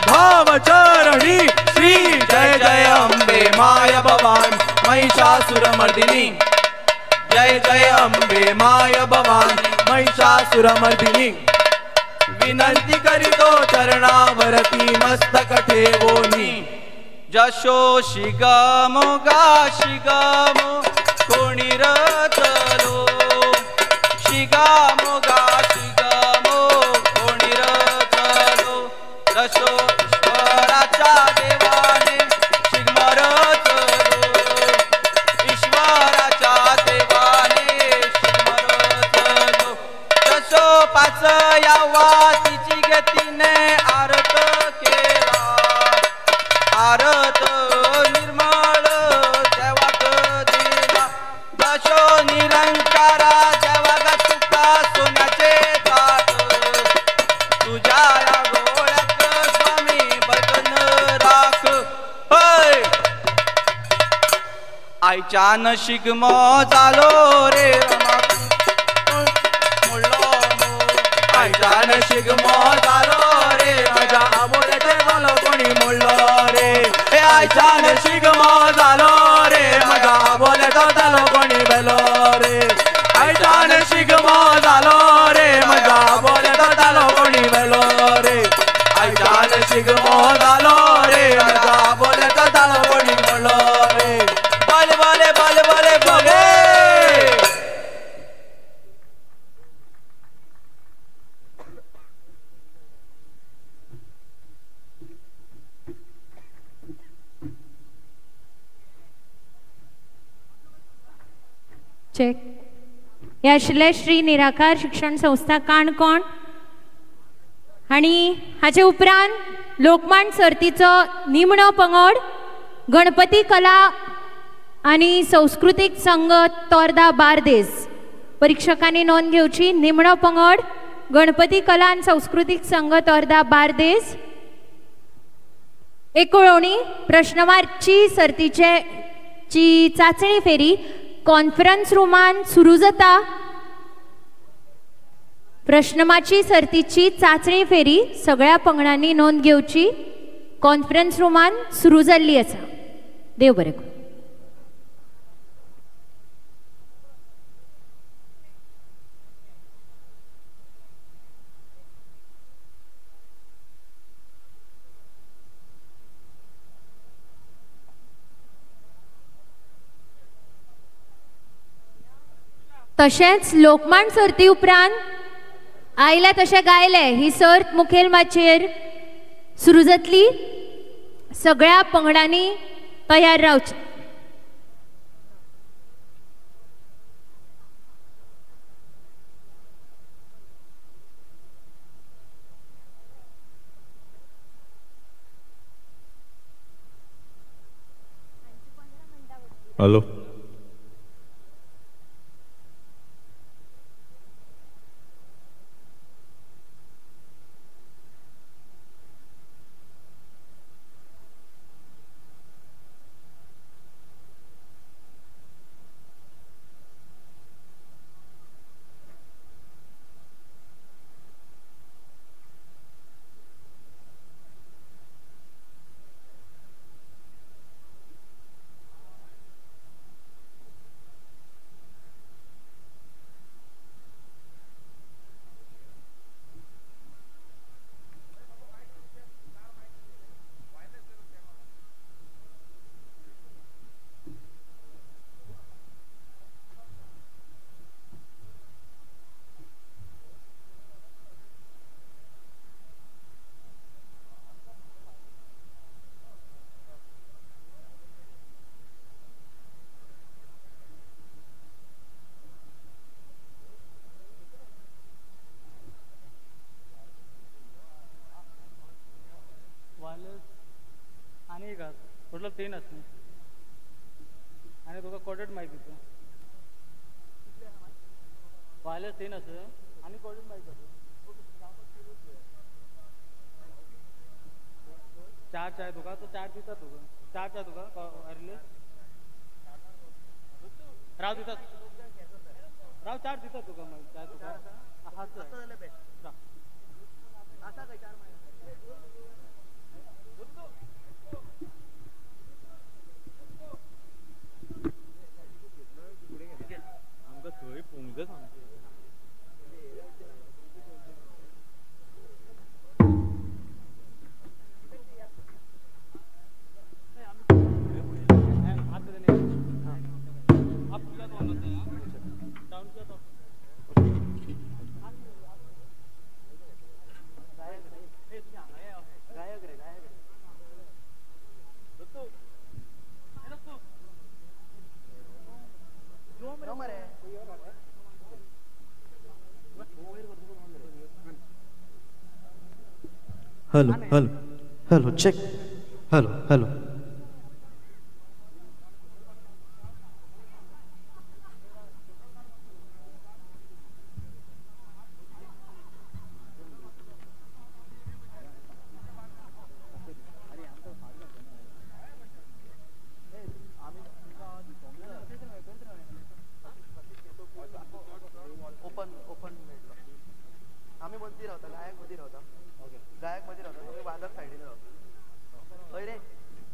Speaker 8: भावचरणी। श्री जय जय Ambe my Bhavani Mahishasuramardini, Jai Jai Ambe my Bhavani Mahishasuramardini. विनंती करीतो चरणावरती मस्तक ठेवोनी।
Speaker 17: जशो शिगमो गा शिगमो कोणी रचलो, शिगमो गा शिगमो कोणी रचलो, जशो ईश्वराच्या देवाने शिगमो रचलो, ईश्वराच्या देवाने शिगमो रचलो। जशो पाच यावा तिची गतीने आरत केला, आरत निर्मळ देवाक दिला, जशो निरंकारा देवाक तुका सोन्याचे ताट, तुझ्या या गोळ्याक स्वामी बदन राख। हय आयच्यान शिगमो जालो रे रमा मोडलो,
Speaker 8: आयच्यान शिगमो जालो रे म्हज्या आबोल्याचे जालो कोणी मोडलो रे। आयच्यान शिगमो जालो रे म्हज्या आबोल्याचो जालो कोणी बेलो रे। आयच्यान शिगमो जालो रे म्हज्या आबोल्याचो जालो कोणी बेलो रे। आयच्यान शिगमो जालो रे म्हज्या आबोल्याचो जालो कोणी मोडलो रे।
Speaker 17: बले बले बले बले बले।
Speaker 13: चेक. हे आशिल्ले श्री निराकार शिक्षण संस्था काणकोण. आनी हाचे उपरांत लोकमांड सर्तीचो निमणो पंगड गणपती कला आनी संस्कृतीक संघ तोर्दा बार्देस. परिक्षकांनी नोंद घेवची. निमणो पंगड गणपती कला आनी संस्कृतीक संघ तोर्दा बार्देस. एक कळोवणी, प्रश्नमाची सर्तीचे ची चाचणी फेरी कॉन्फरन्स रुमान सुरू जाता. प्रश्नमाची सर्तीची चाचणी फेरी सगळ्या पंगडांनी नोंद घेवची. कॉन्फरन्स रुमान सुरू जाल्ली आसा. देव बरें करूं. तशेंच लोकमांड सर्ती उपरांत आयले तशें गायले ही सर्त मुखेल माचयेर सुरू जातली. सगळ्या पंगडांनी तयार रावचें.
Speaker 18: हॅलो.
Speaker 16: टोटल 3 आसा न्ही आनी तुका कॉर्डेड मायक दिता. वायरलेस 3 आसा आनी कॉर्डेड मायक आसा. 4 चाय तुका तो 4 दिता तुका 4 चाय तुका वायरलेस राव दिता राव 4 दिता तुका मागीर 4 तुका आसा
Speaker 7: आसा खंय 4 मायक.
Speaker 18: आमकां थंय पळोवंक जाय सामकें.
Speaker 21: Hello hello hello check hello hello.
Speaker 7: Open open मेळटलो. आमी मदीं रावता, गायक मदीं रावता, गायक मदीं रावता, तुमी वादक सायडीन रावता. हय रे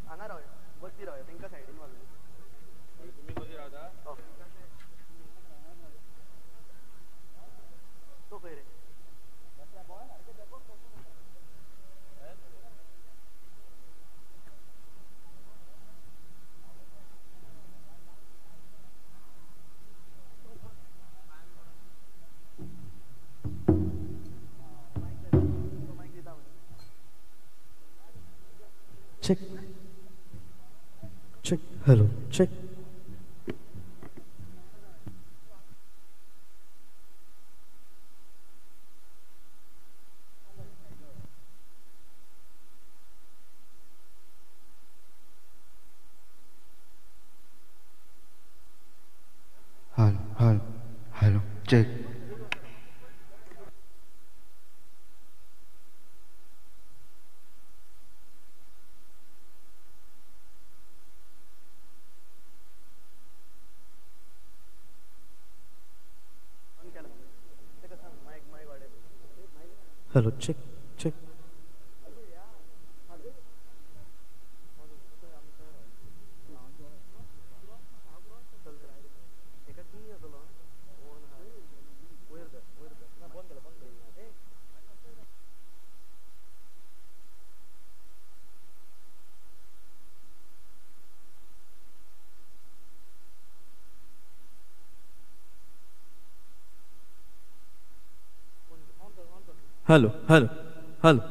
Speaker 7: हांगा रावया, मदीं रावया, तेंकां सायडीन वाजोवया.
Speaker 18: तुमी मदीं रावता?
Speaker 7: तो खंय रे?
Speaker 21: Check check hello check.
Speaker 3: Hello hello hello check.
Speaker 21: Hello check check.
Speaker 18: Hello hello hello.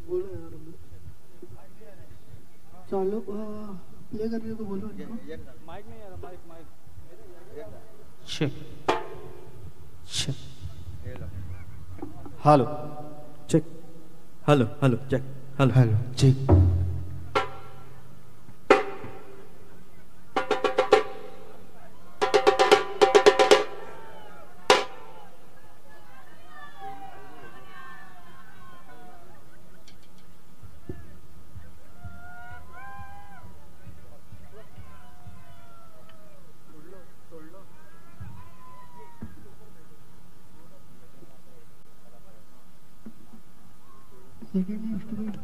Speaker 3: बोलो यार, चालू. प्ले करने को बोलो इनको।
Speaker 16: माइक नहीं आ रहा, mic mic.
Speaker 21: Check check hello
Speaker 18: check hello hello check hello
Speaker 3: hello check. Second instrument.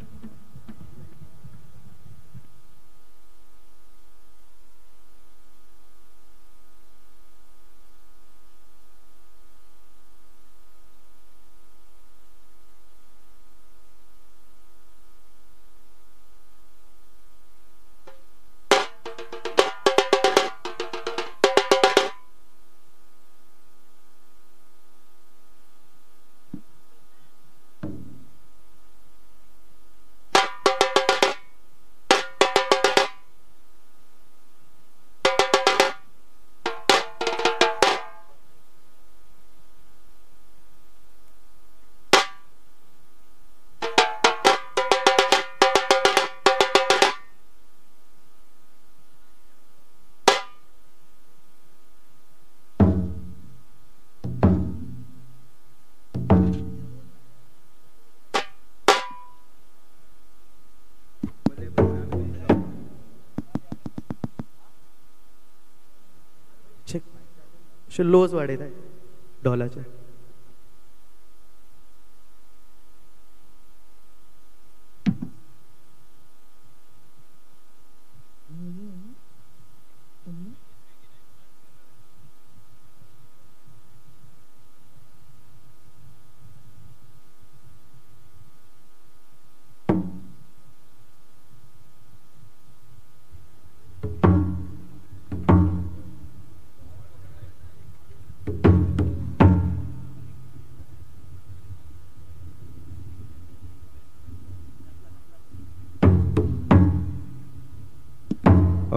Speaker 20: अशे लोज वाडयता ढोलाचे.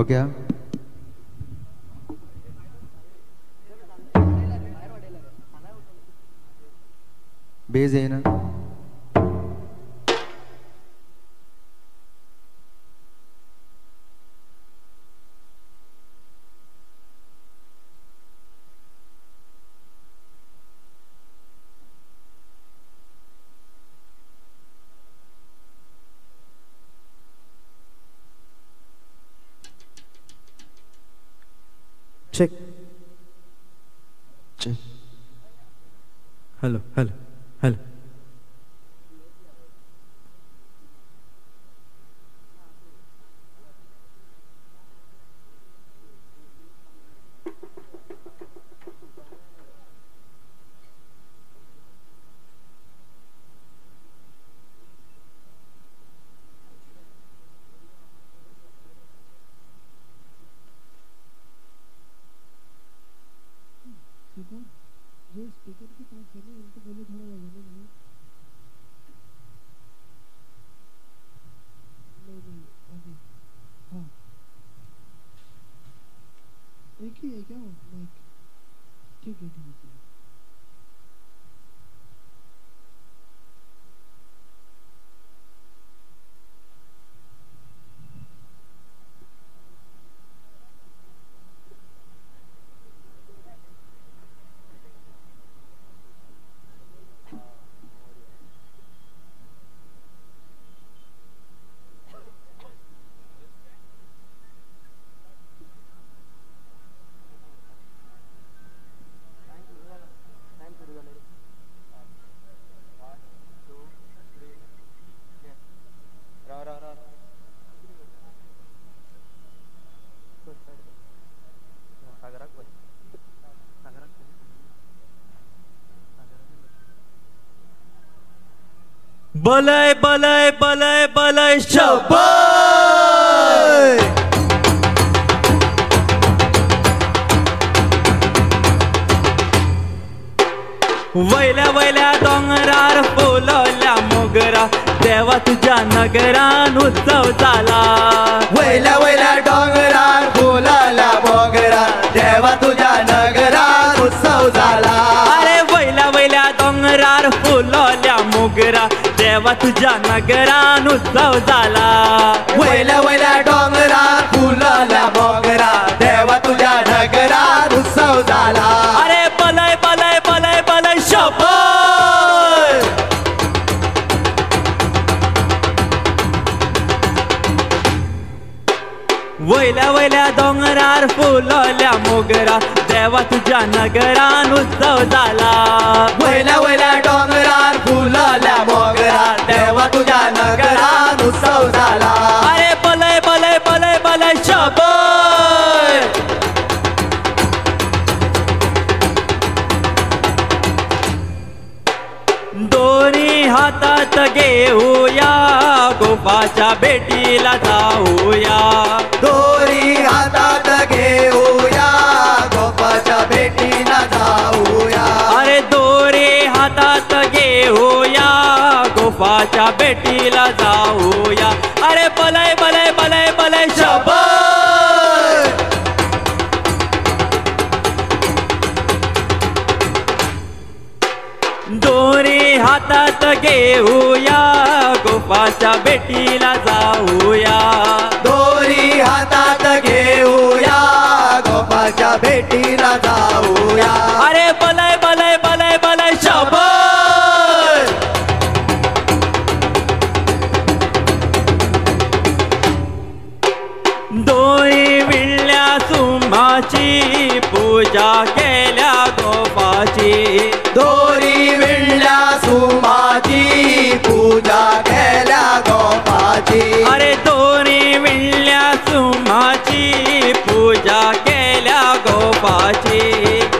Speaker 7: ओके बेस है ना.
Speaker 20: Check
Speaker 3: check
Speaker 18: hello hello hello.
Speaker 3: जो स्पीकर के पास है ना उनको बोलो थोड़ा बजाने के लिए। नहीं नहीं अभी हाँ एक ही है क्या वो माइक? ठीक है ठीक है।
Speaker 20: बलय बलय बलय बलय शबय.
Speaker 8: वयल्या वयल्या दोंगरार फुलल्या मोगरा देवा तुझ्या नगरान उत्सव जाला.
Speaker 7: वयल्या वयल्या डोंगरार फुलल्या मोगरा देवा तुझ्या नगरान उत्सव जाला.
Speaker 8: अरे वयल्या वयल्या दोंगरार फुलल्या मोगरा देवा तुझ्या नगरान उत्सव जाला.
Speaker 7: वयल्या वयल्या डोंगरार फुलल्या मोगरा देवा तुझ्या नगरान उत्सव जाला.
Speaker 8: अरे बलय बलय बलय बलय शपथ. वयल्या वयल्या दोंगरार फुलल्या मोगरा देवा तुझ्या नगरान उत्सव जाला.
Speaker 7: वयल्या वयल्या डोंगरार फुलल्या मोगरा देवा तुझ्या नगरान उत्सव जाला.
Speaker 8: अरे बलय बलय बलय बलय शपथ. दोरी हातात घेऊया गोपाच्या भेटीला जाऊया.
Speaker 7: दोरी हातात घेऊया गोपाच्या भेटीला जाऊया.
Speaker 8: अरे दोरी हातात घेऊया गोपाच्या भेटीला जाऊया. अरे बलय बलय बलय बलय शपथ. दोरी हातात घेऊया गोपाच्या भेटीला जाऊया.
Speaker 7: दोरी हातात घेऊया गोपाच्या भेटीला जाऊया.
Speaker 8: अरे बलय बलय बलय बलय शपथ. दोरी विणल्या सुमाची पूजा केल्या गोपाची.
Speaker 7: दोरी विणल्या सुमाची पूजा केल्या गोपाची.
Speaker 8: अरे दोरी विणल्या सुमाची पूजा केल्या गोपाची.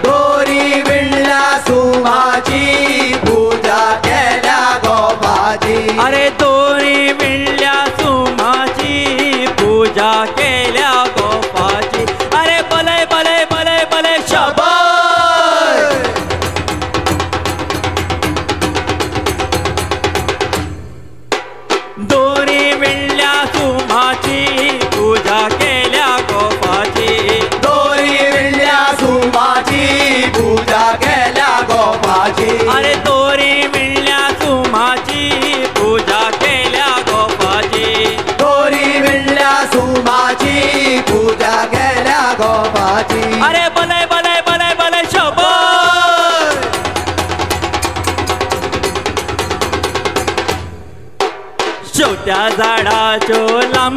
Speaker 7: दोरी विणल्या सुमाची पूजा केल्या गोपाची.
Speaker 8: अरे दोरी विणल्या सुमाची पूजा केल्या गोपाची. अरे बलय बलय बलय बलय शपथ. दोरी विणल्या सुमाची पूजा केल्या गोपाची.
Speaker 7: दोरी विणल्या सुमाची पूजा केल्या गोपाची.
Speaker 8: अरे दोरी विणल्या सुमाची पूजा केल्या गोपाची.
Speaker 7: दोरी विणल्या सुमाची पूजा केल्या गोपाची.
Speaker 8: अरे बलय बलय बलय बलय शपथ. शेवत्या झाडाच्यो लांब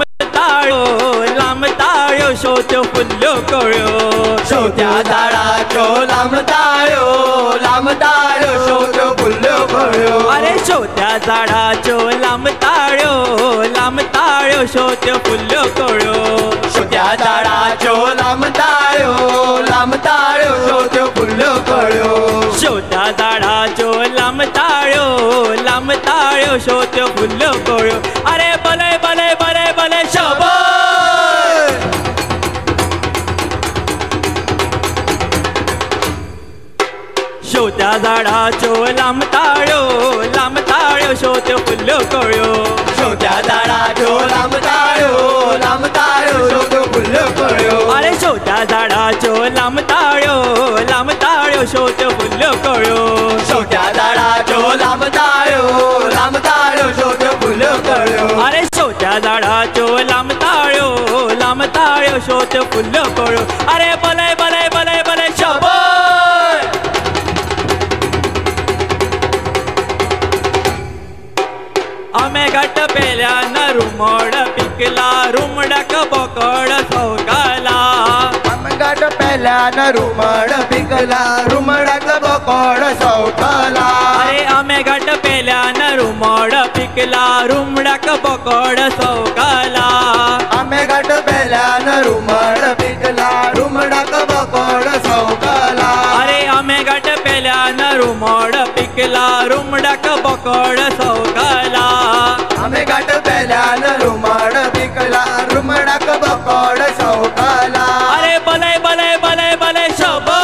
Speaker 8: ताळ्यो शेवत्यो फुल्ल्यो कळ्यो.
Speaker 7: शेवत्या झाडाच्यो लांब ताळ्यो शेवत्यो फुल्ल्यो कळ्यो.
Speaker 8: अरे शेवत्या झाडाच्यो लांब ताळ्यो शेवत्यो फुल्ल्यो कळ्यो.
Speaker 7: शेवत्या झाडाच्यो लांब ताळ्यो शेवत्यो फुल्ल्यो कळ्यो.
Speaker 8: शेवत्या झाडाच्यो लांब ताळ्यो शेवत्यो फुल्ल्यो कळ्यो. अरे बलय बलय बलय बलय शपथ. शेवत्या झाडाच्यो लांब ताळ्यो शेवत्यो फुल्ल्यो कळ्यो.
Speaker 7: शेवत्या झाडाच्यो लांब ताळ्यो शेवत्यो फुल्ल्यो कळ्यो.
Speaker 8: अरे शेवत्या झाडाच्यो लांब ताळ्यो शेवत्यो फुल्ल्यो कळ्यो.
Speaker 7: शेवत्या झाडाच्यो लांब ताळ्यो शेवत्यो फुल्ल्यो कळ्यो.
Speaker 8: अरे शेवत्या झाडाच्यो लांब ताळ्यो शेवत्यो फुल्ल्यो कळ्यो. अरे बलय बलय बलय बलय शपथ. आमे घाट पेल्यान रुमड पिकला रुमडाक बोकड सवकाला.
Speaker 7: आमे घाट पेल्यान रुमड पिकला रुमडाक बोकड सवकाला.
Speaker 8: अरे आमे घाट पेल्यान रुमड पिकला रुमडाक बोकड सवकाला.
Speaker 7: आमे घाट पेल्यान रुमड पिकला रुमडाक बोकड सवकाला.
Speaker 8: अरे आमे घाट पेल्यान रुमड पिकला रुमडाक बोकड सवकाला.
Speaker 7: आमे घाट पेल्यान रुमड पिकला रुमडाक बोकड सवकाला.
Speaker 8: अरे बलय बलय बलय बलय शपथ.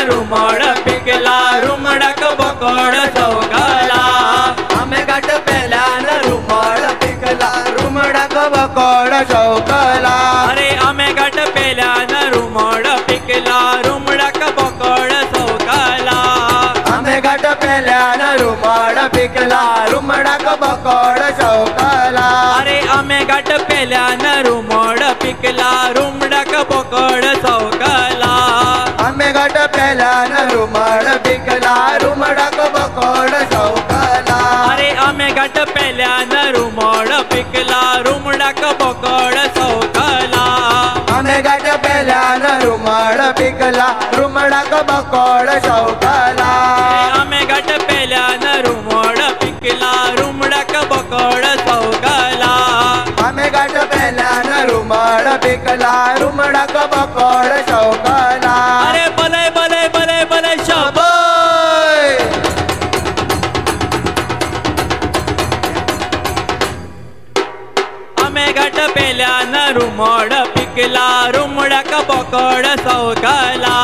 Speaker 19: रुमड पिकला रुमडाक बोकड चौकला.
Speaker 7: आमे घाट पेल्यान रुमड पिकला रुमडाक बोकड चौकला.
Speaker 19: अरे आमे घाट पेल्यान रुमड पिकला रुमडाक बोकड चौकला.
Speaker 7: आमे घाट पेल्यान रुमड पिकला रुमडाक बोकड चौकला.
Speaker 19: अरे आमे घाट पेल्यान रुमड पिकला रुमडाक बोकड चौकला.
Speaker 7: आमे घाट पेल्यान रुमड पिकला रुमडाक बोकड चौकला.
Speaker 19: अरे आमे घाट पेल्यान रुमड पिकला रुमडाक बोकड चौकला.
Speaker 7: आमे घाट पेल्यान रुमड पिकला रुमडाक बोकड चौकला.
Speaker 19: आमे घाट पेल्यान रुमड पिकला रुमडाक बोकड चौकला.
Speaker 7: आमे घाट पेल्यान रुमड पिकला रुमडाक बोकड चौकला.
Speaker 19: अरे बले बले बले बले शाबाय. आमे घाट पेल्यान रुमड पिकला रुमडाक बोकड चौकला.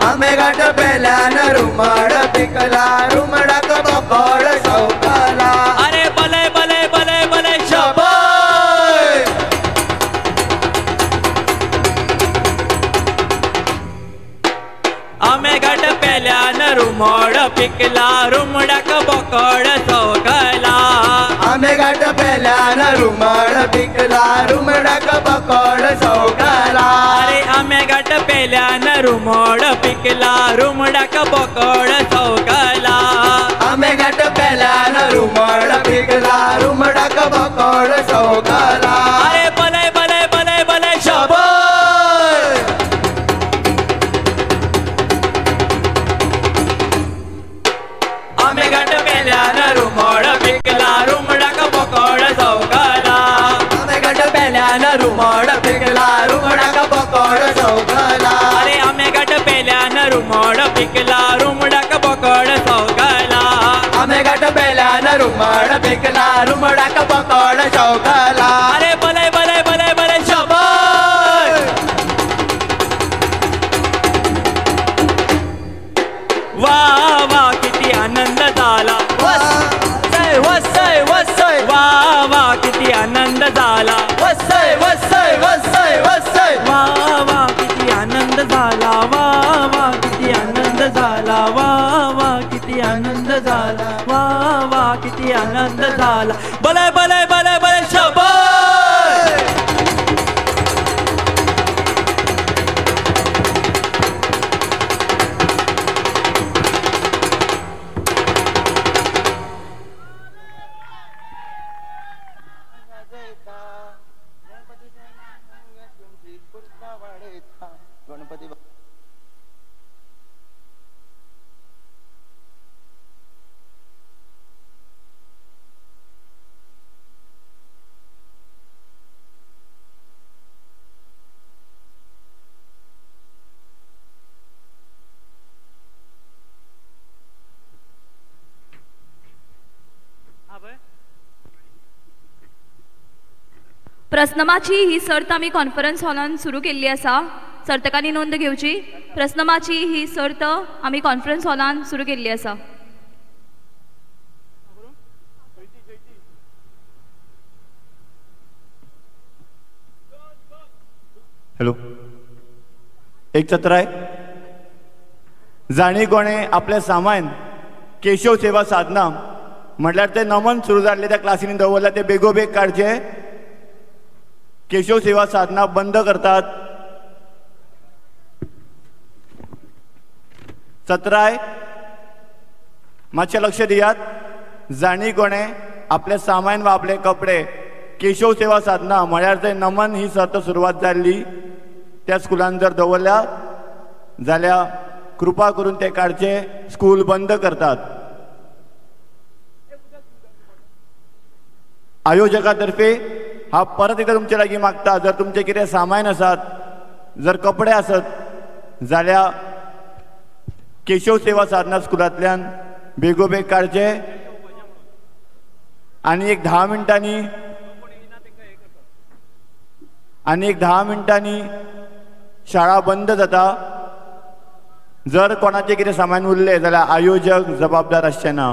Speaker 7: आमे घाट पेल्यान रुमड पिकला रुमडाक बोकड चौकला.
Speaker 19: अरे बले बले बले बले शाबाय. आमे घाट पेल्यान रुमड पिकला रुमडाक बोकड चौकला.
Speaker 7: आमे घाट पेल्यान रुमड पिकला रुमडाक बोकड चौकला.
Speaker 19: अरे आमे घाट पेल्यान रुमड पिकला रुमडाक बोकड चौकला.
Speaker 7: आमे घाट पेल्यान रुमड पिकला रुमडाक बोकड चौकला.
Speaker 19: अरे बले बले बले बले शाबाय. आमे घाट पेल्यान रुमड पिकला रुमडाक बोकड चौकला.
Speaker 7: आमे घाट पेल्यान रुमड पिकला रुमडाक बोकड चौकला.
Speaker 19: अरे आमे घाट पेल्यान रुमड पिकला रुमडाक बोकड चौकला.
Speaker 7: आमे घाट पेल्यान रुमड पिकला रुमडाक बोकड चौकला.
Speaker 19: अरे बले बले बले बले शाबाय. वा वा किती आनंद झाला
Speaker 7: वसय वसय वसय.
Speaker 19: वा वा किती आनंद झाला
Speaker 7: वसय वसय वसय वसय.
Speaker 19: वा वा किती आनंद झाला वा वा किती आनंद झाला वा वा किती आनंद झाला वा वा किती आनंद झाला. बले बले बले बले शाबाय.
Speaker 17: गणपती
Speaker 12: प्रस्नमाची ही सर्त आमी कॉन्फरन्स हॉलान सुरू केल्ली आसा. सर्तकांनी नोंद घेवची. प्रस्नमाची ही सर्त आमी कॉन्फरन्स हॉलान सुरू केल्ली आसा.
Speaker 6: हॅलो, एक चत्राय जाणी कोणे आपलें सामान केशव सेवा साधना म्हटल्यार ते नमन सुरू जाल्लें त्या क्लासींनी दवरलां तें बेगोबेग काडचें. केशव सेवा साधना बंद करतात. चत्राय मातशें लक्ष दियात. जाणी कोणे आपलें सामान वा आपले कपडे केशव सेवा साधना म्हळ्यार ते नमन ही सर्त सुरवात जाल्ली त्या स्कुलान जर दवरल्या जाल्यार कृपा करून ते काडचे. स्कूल बंद करतात. आयोजका तर्फे हांव परत एकदां तुमचे लागीं मागता, जर तुमचें कितें सामान आसात, जर कपडे आसत जाल्यार केशव सेवा साधना स्कुलांतल्यान बेगोबेग काडचे आनी एक 10 मिनटांनी आनी एक 10 मिनटांनी शाळा बंद जाता. जर कोणाचें कितें सामान उरलें जाल्यार आयोजक जबाबदार आसचे ना.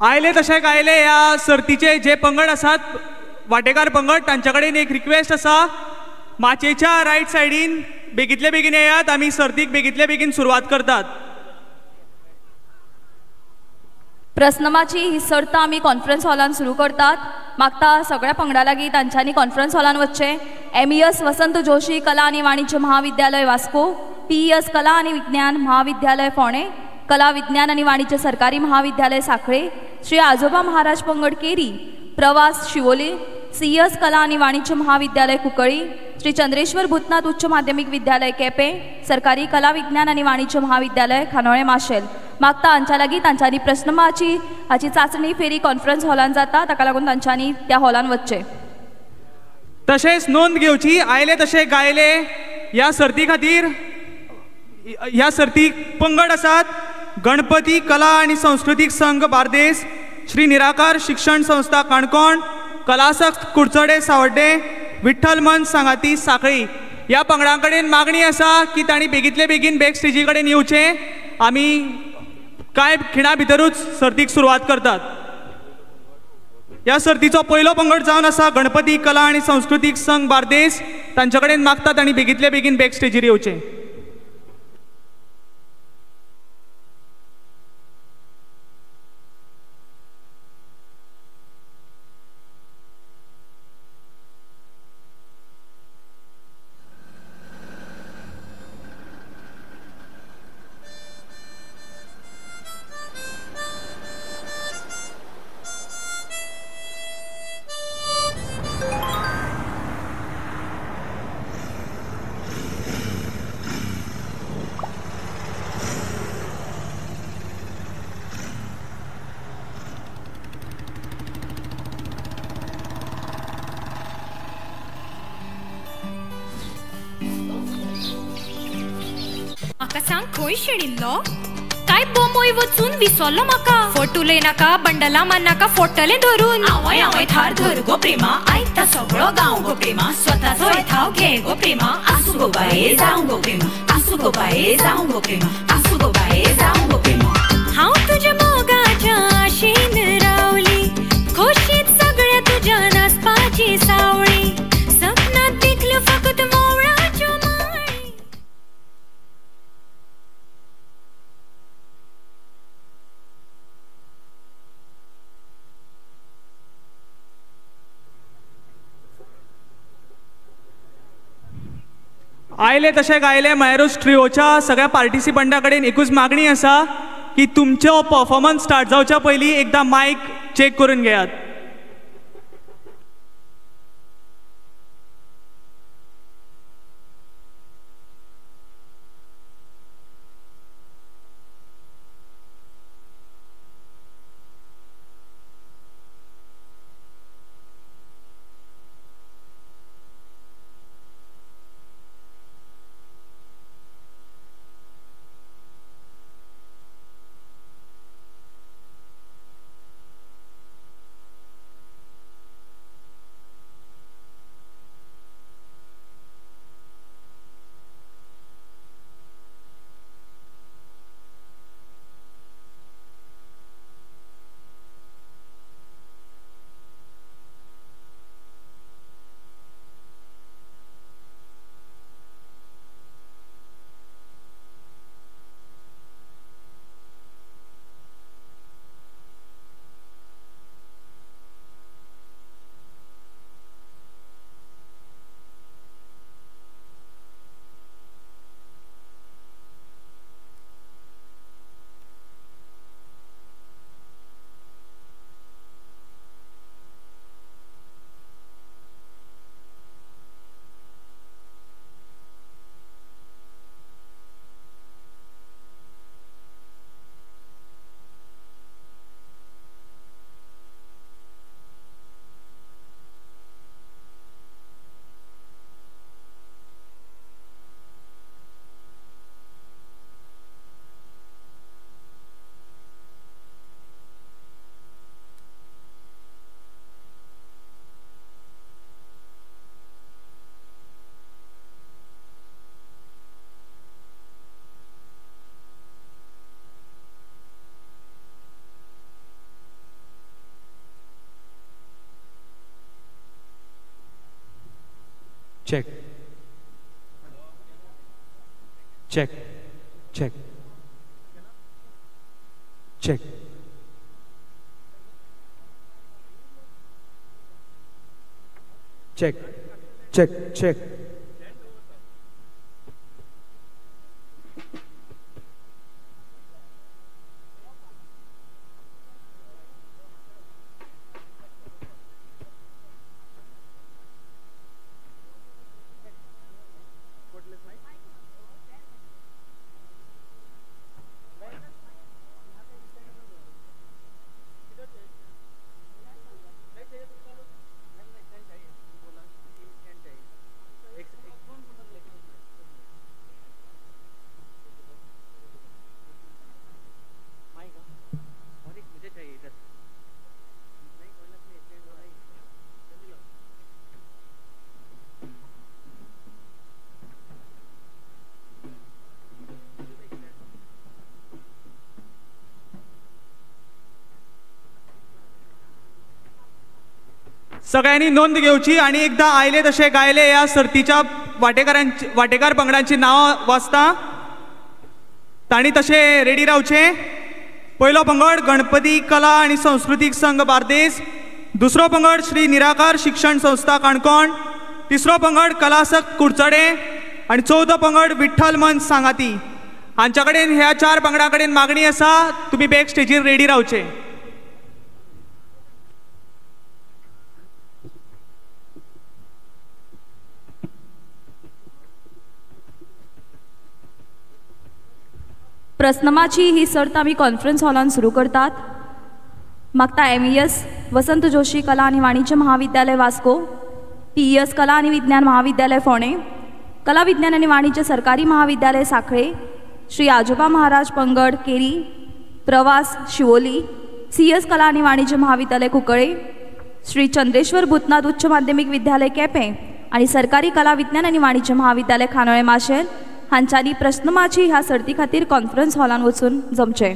Speaker 2: आयले तशें गायले ह्या सर्तीचे जे पंगड आसात वांटेकार पंगड तांच्या कडेन एक रिक्वेस्ट आसा, माचयेच्या रायट सायडीन बेगींतले बेगीन येयात, आमी सर्तीक बेगींतले बेगीन सुरवात करतात.
Speaker 12: प्रस्नमाची ही सर्त आमी कॉन्फरन्स हॉलान सुरू करतात. मागता सगळ्या पंगडा लागीं तांच्यांनी कॉन्फरन्स हॉलान वचचें. MES वसंत जोशी कला आनी वाणिज्य महाविद्यालय वास्को, PES कला आनी विज्ञान महाविद्यालय फोंडें, कला विज्ञान आनी वाणिज्य सरकारी महाविद्यालय सांखळे, श्री आजोबा महाराज पंगड केरी, प्रवास शिवोले, CS कला आनी वाणिज्य महाविद्यालय कुंकळी, श्री चंद्रेश्वर भूतनाथ उच्च माध्यमिक विद्यालय केपें, सरकारी कला विज्ञान आनी वाणिज्य महाविद्यालय खानोळे माशेल. मागता हांच्या लागीं तांच्यांनी प्रस्नमाची हाची चांचणी फेरी कॉन्फरन्स हॉलान जाता, ताका लागून तांच्यांनी त्या हॉलान वचचें.
Speaker 2: तशेंच नोंद घेवची, आयले तशें गायले ह्या सर्ती खातीर ह्या सर्तीक पंगड आसात गणपती कला आनी संस्कृतीक संघ बार्देस, श्री निराकार शिक्षण संस्था काणकोण, कलासक्त कुडचडे सावड्डें, विठ्ठल मन सांगाती सांखळी. ह्या पंगडां कडेन मागणी आसा की तांणी बेगींतले बेगीन बॅक स्टेजी कडेन येवचें. आमी कांय खिणा भितरूच सर्तीक सुरवात करतात. ह्या सर्तीचो पयलो पंगड जावन आसा गणपती कला आनी संस्कृतीक संघ बार्देस. तांचे कडेन मागता तांणी बेगींतले बेगीन बॅक स्टेजीर येवचें.
Speaker 22: म्हाका सांग खंय शेणिल्लो काय बोमोय वचून विसरलो म्हाका. फट उलय नाका, बंडला मारनाका, फोडटलें धरून.
Speaker 23: आवय आवय थार धर गो प्रेमा, आयता सगळो गांव गो प्रेमा, स्वताचो थाव घे गो प्रेमा. आसू गो बाये जावं गो प्रेमा, आसू गो बाये जावं गो प्रेमा, आसू गो बाये जावं गो प्रेमा.
Speaker 22: हांव तुज्या मोगाच्या आशेन रावली, खोशीत सगळ्या तुज्या नाचपाची सावळी, सपनात देखलो फकत मोवळाच्यो माळी.
Speaker 2: आयले तशें गायले मायरोस ट्रिओच्या सगळ्या पार्टिसिपंटा कडेन एकूच मागणी आसा की तुमचो परफॉर्मन्स स्टार्ट जावच्या पयलीं एकदां मायक चॅक करून घेयात. Check check check check. Check check check. सगळ्यांनी नोंद घेवची आणि एकदा आयले तशे गायले ह्या सर्तीच्या वाटेकारांची वाटेकार पंगडांची नांवां वाचता तांणी तशे रेडी रावचे. पयलो पंगड गणपती कला आनी संस्कृतीक संघ बार्देस, दुसरो पंगड श्री निराकार शिक्षण संस्था काणकोण, तिसरो पंगड कलासक कुडचडे आनी चवथो पंगड विठ्ठल मंच सांगाती. हांच्या कडेन ह्या चार पंगडां कडेन मागणी आसा, तुमी बॅक स्टेजीर रेडी रावचे.
Speaker 12: प्रस्नमाची ही सर्त आमी कॉन्फरन्स हॉलान सुरू करतात. मागता MES वसंत जोशी कला आनी वाणिज्य महाविद्यालय वास्को, PES कला आनी विज्ञान महाविद्यालय फोंडें, कला विज्ञान आनी वाणिज्य सरकारी महाविद्यालय सांखळे, श्री आजोबा महाराज पंगड केरी, प्रवास शिवोली, CS कला आनी वाणिज्य महाविद्यालय कुंकळे, श्री चंद्रेश्वर भूतनाथ उच्च माध्यमीक विद्यालय केपें आनी सरकारी कला विज्ञान आनी वाणिज्य महाविद्यालय खानोळे माशेल हांच्यांनी प्रस्नमाची ह्या सर्ती खातीर कॉन्फरन्स हॉलान वचून जमचें.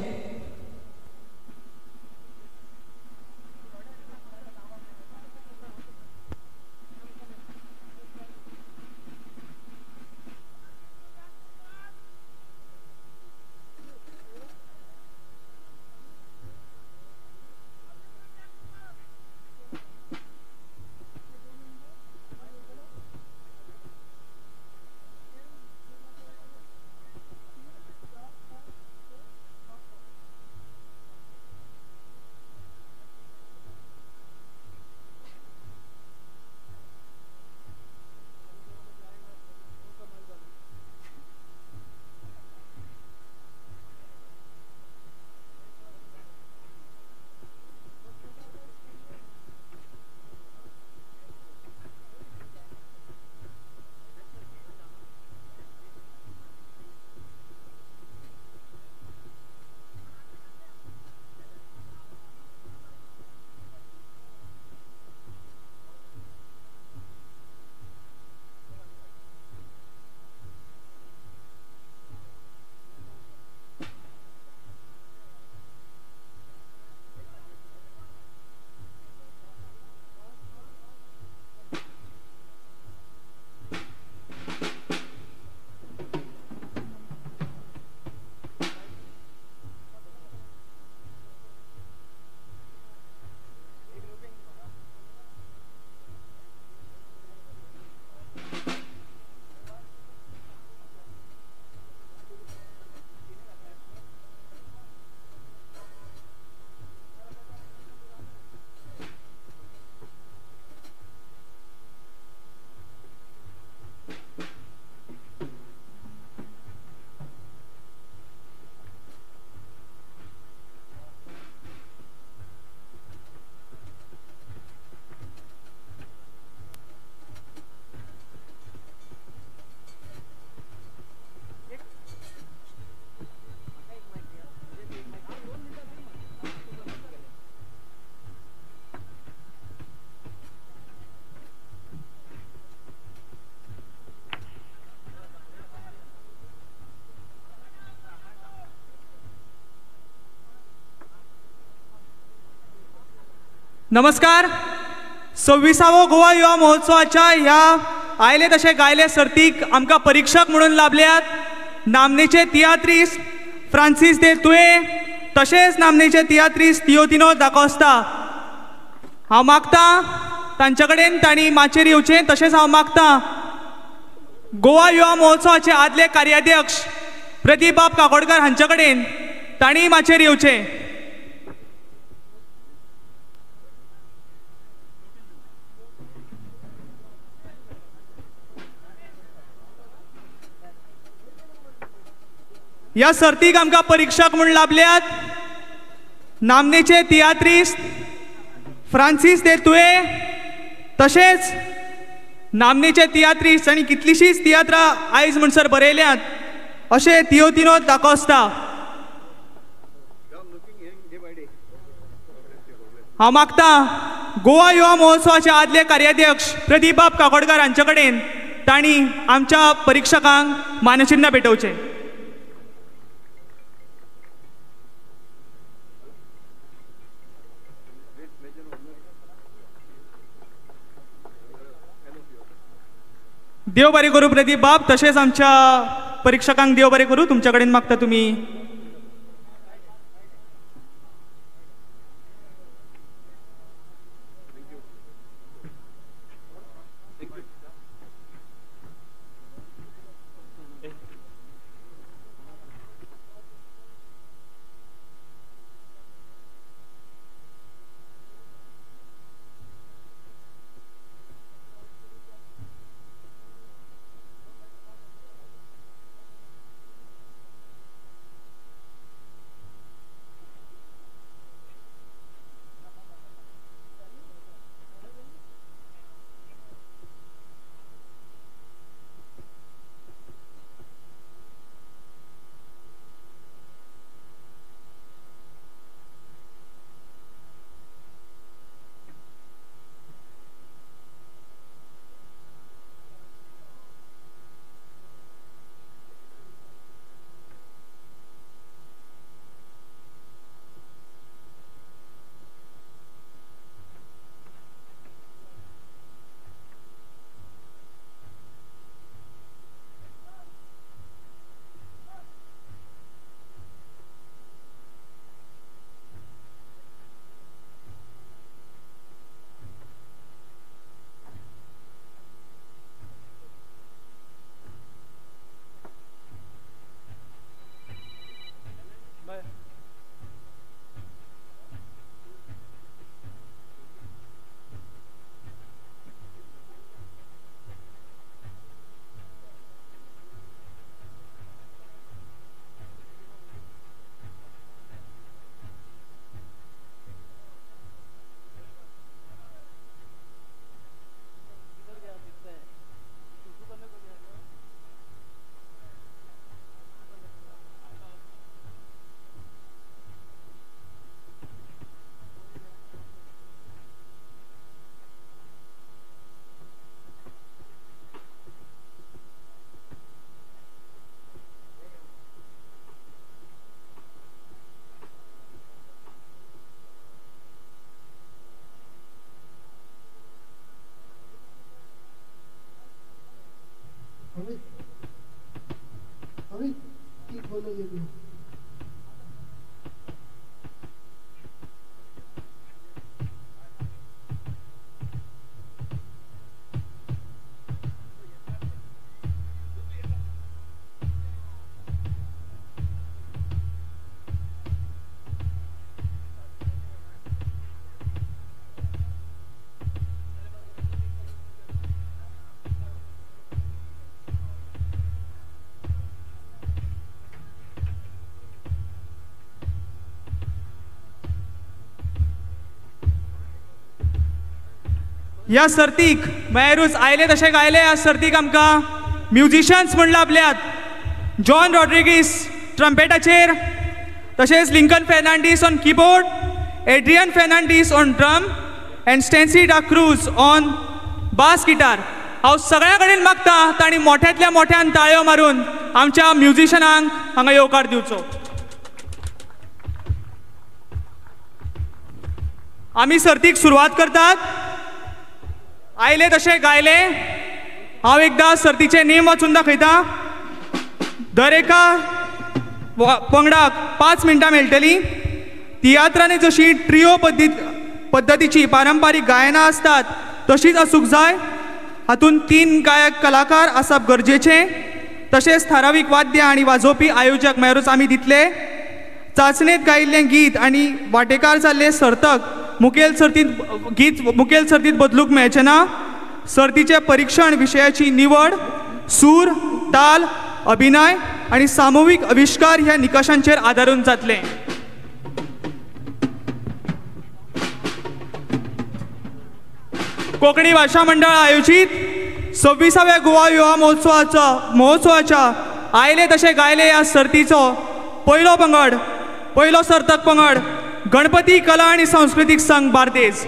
Speaker 2: नमस्कार. 26वो गोवा युवा महोत्सवाच्या ह्या आयले तशे गायले सर्तीक आमकां परिक्षक म्हणून लाभल्यात नामनेचे तियात्रीस्त फ्रांसीस दे तुये, तशेंच नामनेचे तियात्रीस्त तियोतिनो दाकोस्ता. हांव मागता तांचे कडेन तांणी माचयेर येवचें. तशेंच हांव मागता गोवा युवा महोत्सवाचे आदले कार्याध्यक्ष प्रदीप बाब काकोडकर हांचे कडेन तांणी माचयेर येवचें. ह्या सर्तीक आमकां परिक्षक म्हूण लाभल्यात नामनेचे तियात्रीस्त फ्रांसीस दे तुये, तशेंच नामनेचे तियात्रीस्त आनी कितलीशींच तियात्रां आयज म्हणसर बरयल्यात अशें तियोतिनो दाकोस्ता. हांव मागता गोवा युवा महोत्सवाचे आदले कार्याध्यक्ष प्रदीप बाब काकोडकर हांचे कडेन तांणी आमच्या परिक्षकांक मानचिन्ह भेटोवचें. देव बरें करूं प्रदीप बाब, तशेंच आमच्या परिक्षकांक देव बरें करूं. तुमच्या कडेन मागता तुमी ह्या सर्तीक मेरूच आयले तशें गायले. ह्या सर्तीक आमकां म्युजिशन्स म्हूण लाभल्यात जॉन रॉड्रिगीस ट्रम्पेटाचेर, तशेंच Lincoln Fernandes on keyboard, Adrian Fernandes on drum and Stancy da Cruz on bass guitar. हांव सगळ्या कडेन मागता तांणी मोठ्यांतल्या मोठ्यान ताळयो मारून आमच्या म्युजिशनांक हांगा येवकार दिवचो. आमी सर्तीक सुरवात करतात. आयले तशें गायले. हांव एकदां सर्तीचे नेम वाचून दाखयता. दर एका पंगडाक 5 मिनटां मेळटलीं. तियात्रांनी जशी ट्रियो पद्दतीची पारंपारीक गायनां आसतात तशीच आसूंक जाय. हातूंत 3 गायक कलाकार आसप गरजेचें. तशेंच थारावीक वाद्यां आनी वाजोवपी आयोजक म्हळ्यारूच आमी दितले. चांचणेंत गायिल्लें गीत आनी वांटेकार जाल्ले सर्तक मुखेल सर्तींत गीत मुखेल सर्तींत बदलूंक मेळचें ना. सर्तीचें परिक्षण विशयाची निवड, सूर, ताल, अभिनय आनी सामुहीक आविश्कार ह्या निकशांचेर आदारून जातलें. कोंकणी भाशा मंडळ आयोजीत 26व्या गोवा युवा महोत्सवाच्या आयले तशे गायले ह्या सर्तीचो पयलो पंगड, पयलो सर्तक पंगड गणपती कला आनी सांस्कृतीक संघ बार्देज.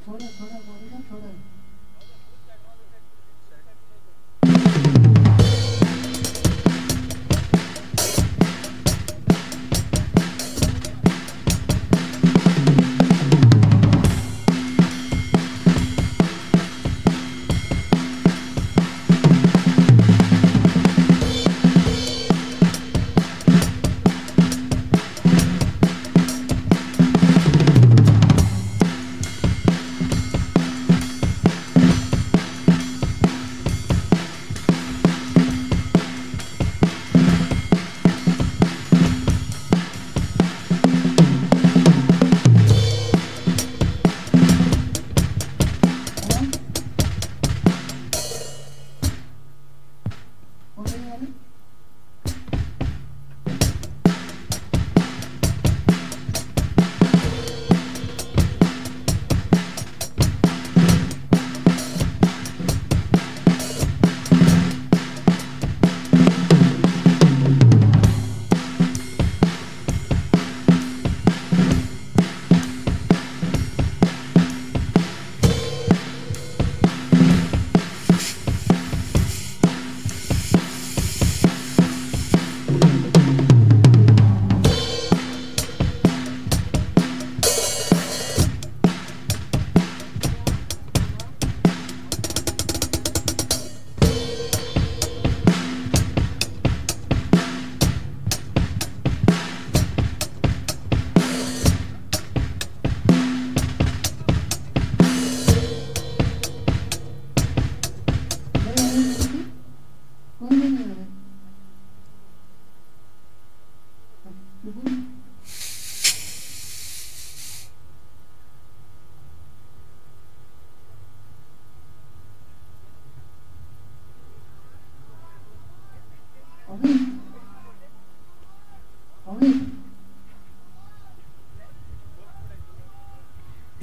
Speaker 3: थोड़ा थोड़ा बोलेगा थोड़ा।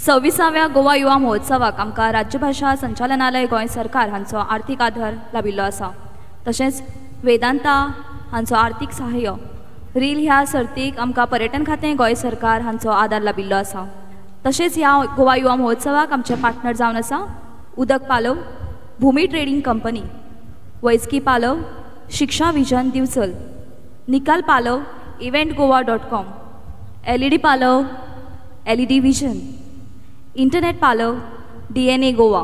Speaker 12: सव्वीसाव्या गोवा युवा महोत्सवाक आमकां राज्यभाशा संचालनालय गोंय सरकार हांचो आर्थीक आधार लाबिल्लो आसा. तशेंच वेदांता हांचो आर्थीक सहाय्य, रील ह्या सर्तीक आमकां पर्यटन खातें गोंय सरकार हांचो आदार लाबिल्लो आसा. तशेंच ह्या गोवा युवा महोत्सवाक आमचे पार्टनर जावन आसा उदक पालव, भूमी ट्रेडींग कंपनी, वैजकी पालव, शिक्षा विजन दिवचल, निकाल पालव, event Goa dot com, LED पालव, LED vision, internet पालव, DNA Goa,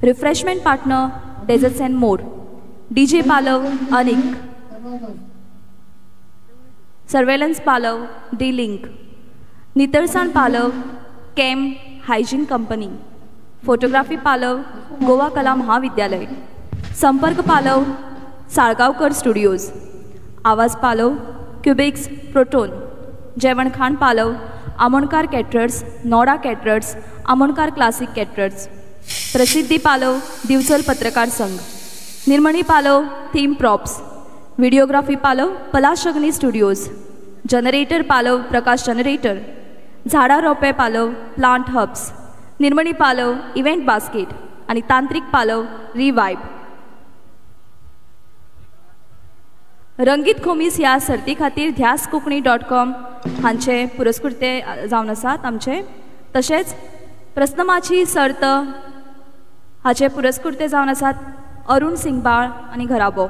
Speaker 12: refreshment partner desserts and more, DJ पालव अनिक, सर्वेलन्स पालव डी लिंक, नितळसाण पालव कॅम हायजीन कंपनी, फोटोग्राफी पालव गोवा कला महाविद्यालय, संपर्क पालव साळगांवकर स्टुडियोज, आवाज पालव क्युबिक्स प्रोटोन, जेवण खाण पालव Amonkar caterers, Noda caterers, Amonkar classic caterers, प्रसिद्धी पालव दिवचल पत्रकार संघ, निर्मणी पालव थीम प्रॉप्स, व्हिडिओग्राफी पालव पलाशग्नी स्टुडियोज, जनरेटर पालव प्रकाश जनरेटर, झाडां रोपे पालव प्लांट हब्स, निर्मणी पालव इव्हेंट बास्केट आनी तांत्रीक पालव रिवायब. रंगीत खोमीस ह्या सर्ती खातीर ध्यास कोंकणी डॉट कॉम हांचे पुरस्कृते जावन आसात आमचे. तशेंच प्रस्नमाची सर्त हाचे पुरस्कृते जावन आसात अरुण सिंगबाळ आनी घराबो.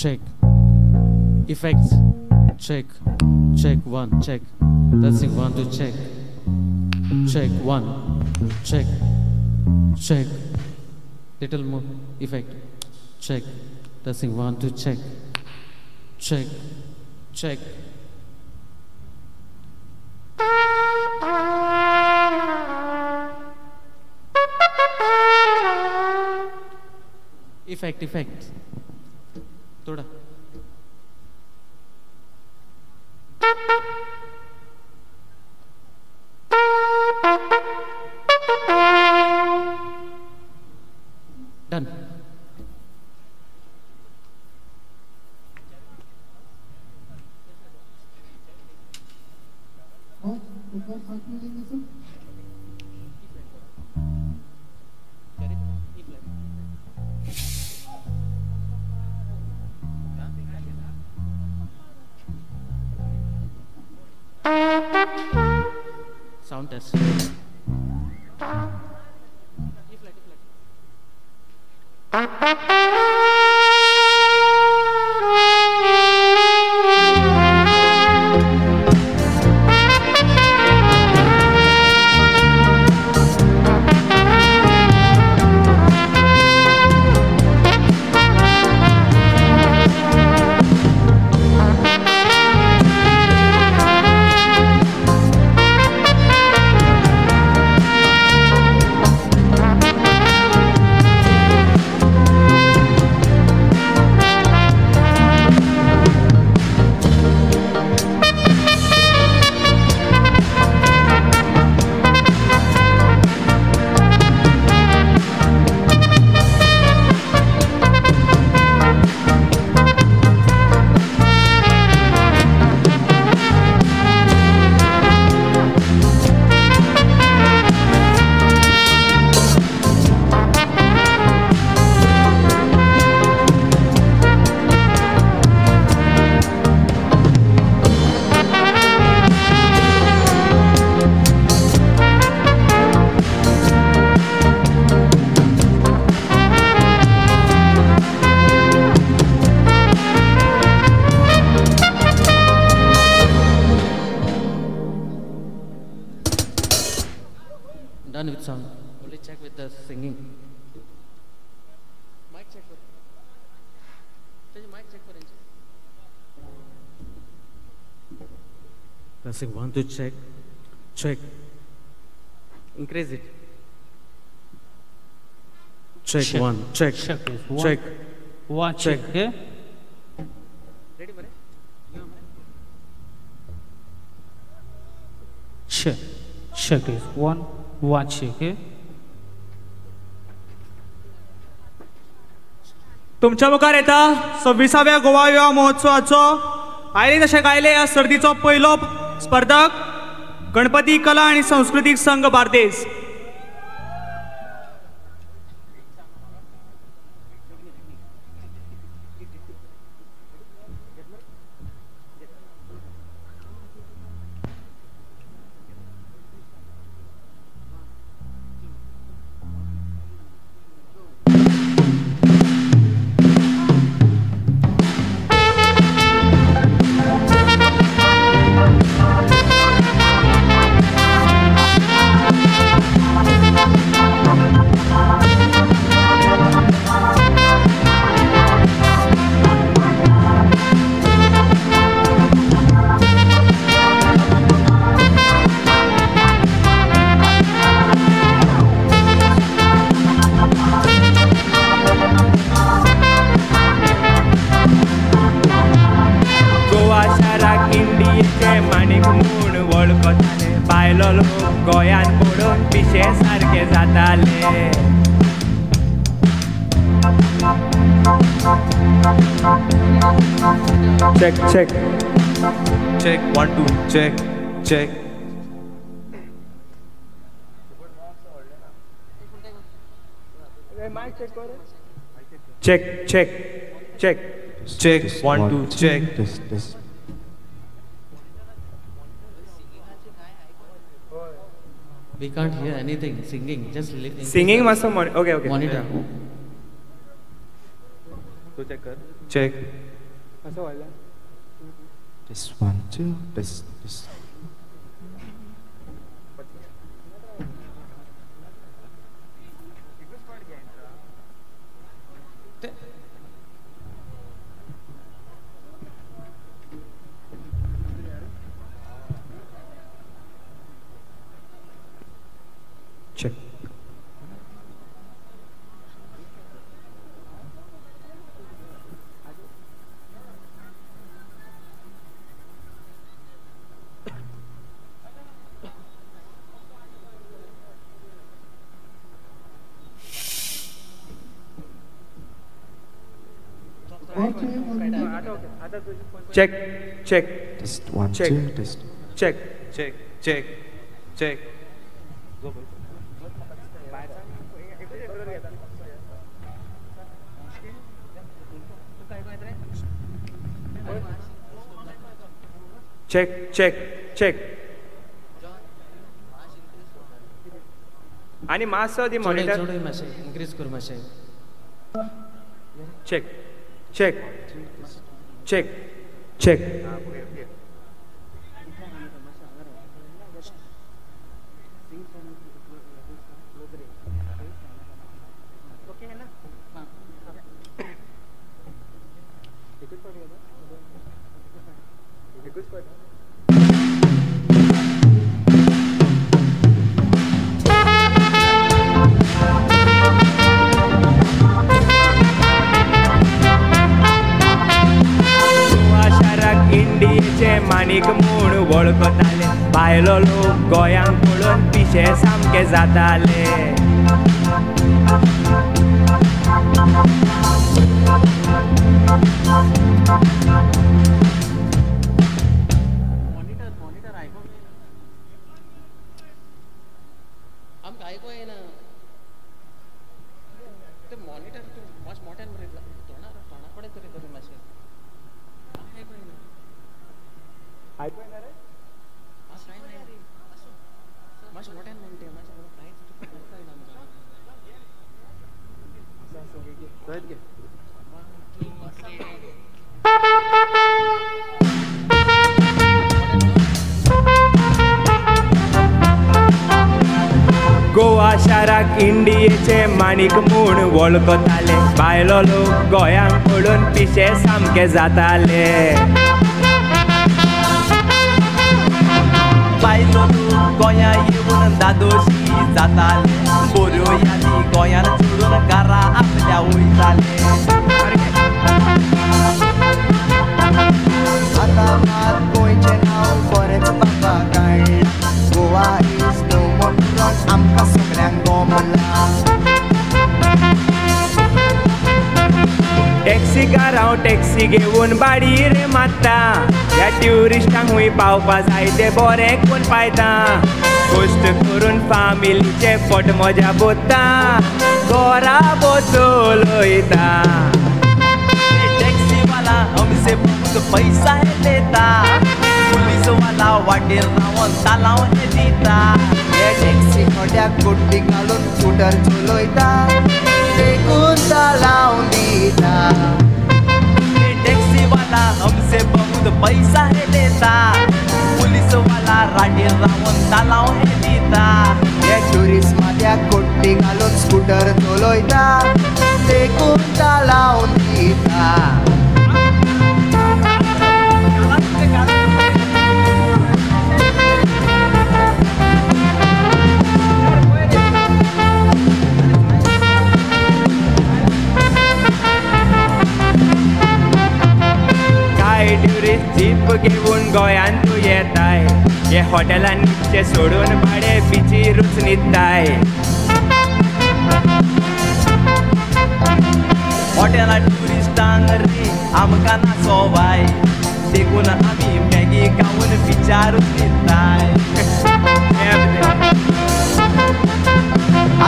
Speaker 21: Check. Effects. Check. Check 1. Check. Testing 1 2 check. Check 1. Check. Check. Little more effect. Check. Testing 1 2 check. Check. Check. Effect, effect. Thoda. Done.
Speaker 3: और एक बार साथ में लेंगे सब.
Speaker 21: Sound test. Done with sound. Only check with the singing. Mic check for. Mic check for. Pressing 1 2 check. Check. Increase it. Check, check. 1. Check.
Speaker 1: Check. One.
Speaker 21: Check.
Speaker 1: 1. Check.
Speaker 21: Check. Ready, mare?
Speaker 1: Check. Check is 1. 1 check.
Speaker 2: तुमच्या मुखार येता 26व्या गोवा युवा महोत्सवाचो आयले तशें गायले ह्या सर्तीचो पयलो स्पर्धक गणपती कला आनी सांस्कृतीक संघ Bardez. Check, check.
Speaker 5: Check, 1 2, check, check.
Speaker 2: Check, check, check.
Speaker 5: Check, 1 2, check.
Speaker 3: Test, test.
Speaker 21: We can't hear anything. Singing, just
Speaker 2: singing must have okay, okay.
Speaker 21: Monitor.
Speaker 5: So check, check. Test 1 2 test test.
Speaker 18: Check.
Speaker 2: Check, check.
Speaker 5: Test 1
Speaker 2: check.
Speaker 5: 2 test.
Speaker 2: Check,
Speaker 5: check, check, check.
Speaker 2: Check, check, check. आणि मातसो दी मॉनिटर
Speaker 21: इनक्रीज कर मातशें.
Speaker 2: Check, check, check, check.
Speaker 8: Manik म्हूण वळखताले भायलो लोक गोंयांक पळोवन पिशे सामके जाताले.
Speaker 21: आमकां आयको येना ते मॉनिटर तूं मातशें मोठ्यान बरयता तोंडा तोंडा कडेन तरी धरून मातशें आयको येना.
Speaker 2: आयको येना रे?
Speaker 21: मातशें मोठ्यान म्हणटे मातशें कांयच आयको येना आमकां.
Speaker 8: गोवा शाराक इंडियेचे माणिक म्हूण वळखताले भायलो लोक गोंयांक पळोवन पिशे सामके जाताले.
Speaker 17: बायलो लोक गोंया येवन दादोशी जाताले बऱ्यो यादी गोंयान सोडून घरा आपल्या वयताले.
Speaker 7: आतां मात गोंयचें नांव बरेंच बाबा काडलां. गोवा is no मोर आमकां सगळ्यांक गोमलां.
Speaker 8: टॅक्सीकार हांव टॅक्सी घेवन बाडीर मारता ह्या ट्युरिस्टांक खूंय पावपा जाय तें बरें कोण पायता. कश्ट करून फामिलीचें पोट म्हज्या बोता घरा बसोलयता.
Speaker 17: टॅक्सी वाला हमसे बहुत पैसा है लेता पुलीस वाला वाटेर रावन तालांव हे दिता.
Speaker 7: हे टॅक्सी खोट्याक गुड्डी घालून स्कुटर चलयता देखून तालांव दिता.
Speaker 17: टैक्सी वाला हमसे बहुत पैसा है लेता पुलिस वाला राटेर रावन तालांव हे दिता.
Speaker 7: हे ट्युरिस्ट माथ्याक कोट्टी घालून स्कुटर चलयता देखून तालांव दिता.
Speaker 8: ट्युरिस्ट जीप घेवन गोंयांत तूं येताय हे हॉटेलान न्हिदचें सोडून भाडे बिचीरूच न्हिदताय.
Speaker 17: हॉटेलां ट्युरिस्टांक रे आमकां ना सोवाय देखून आमी मॅगी खावन बिचारूच न्हिदताय.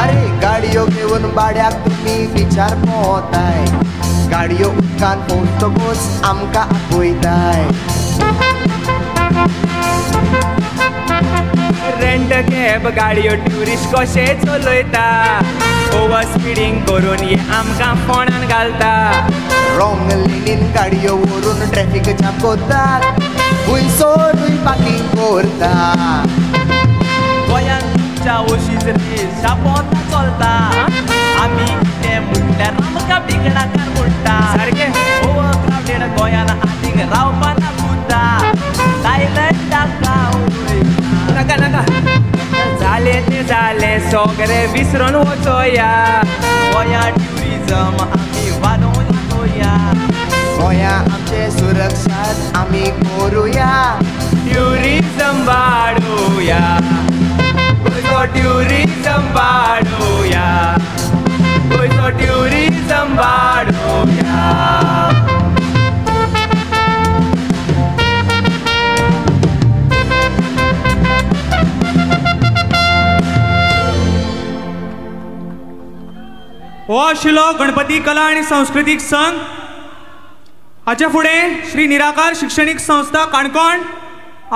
Speaker 7: अरे गाडयो घेवन भाड्याक तुमी बिचार पोंवताय गाडयो उदकान पोंवतकूच आमकां आपयताय.
Speaker 8: रेंट
Speaker 17: कॅब गाडयो ट्युरिस्ट कशे चलयता, ओवर स्पिडींग करून हे आमकां फोणान घालता.
Speaker 7: रॉंग लेनीन गाडयो व्हरून ट्रॅफिक जाम कोतात, हुंयसरूय पार्किंग करता.
Speaker 17: गोंयांत तुमच्या ओशीच रे शापोता चलता, आमी कितें म्हटल्यार आमकां बिगडाकार म्हणटा. सारकें ओवर क्रावडेड गोंयान आनीक रावपा ना पुता, थायलंडाक नाका नाका. जालें तें जालें सगळें विसरून वचोया, गोंया ट्युरिजम आमी वाडोवन वचोया.
Speaker 7: गोंया आमचें सुरक्षात आमी करुया,
Speaker 17: ट्युरिजम वाडोवया, गोंयचो ट्युरिजम वाडोवया, गोंयचो ट्युरिजम वाडोवया.
Speaker 2: हो आशिल्लो गणपती कला आनी सांस्कृतीक संघ. हाचे फुडें श्री निराकार शिक्षणीक संस्था काणकोण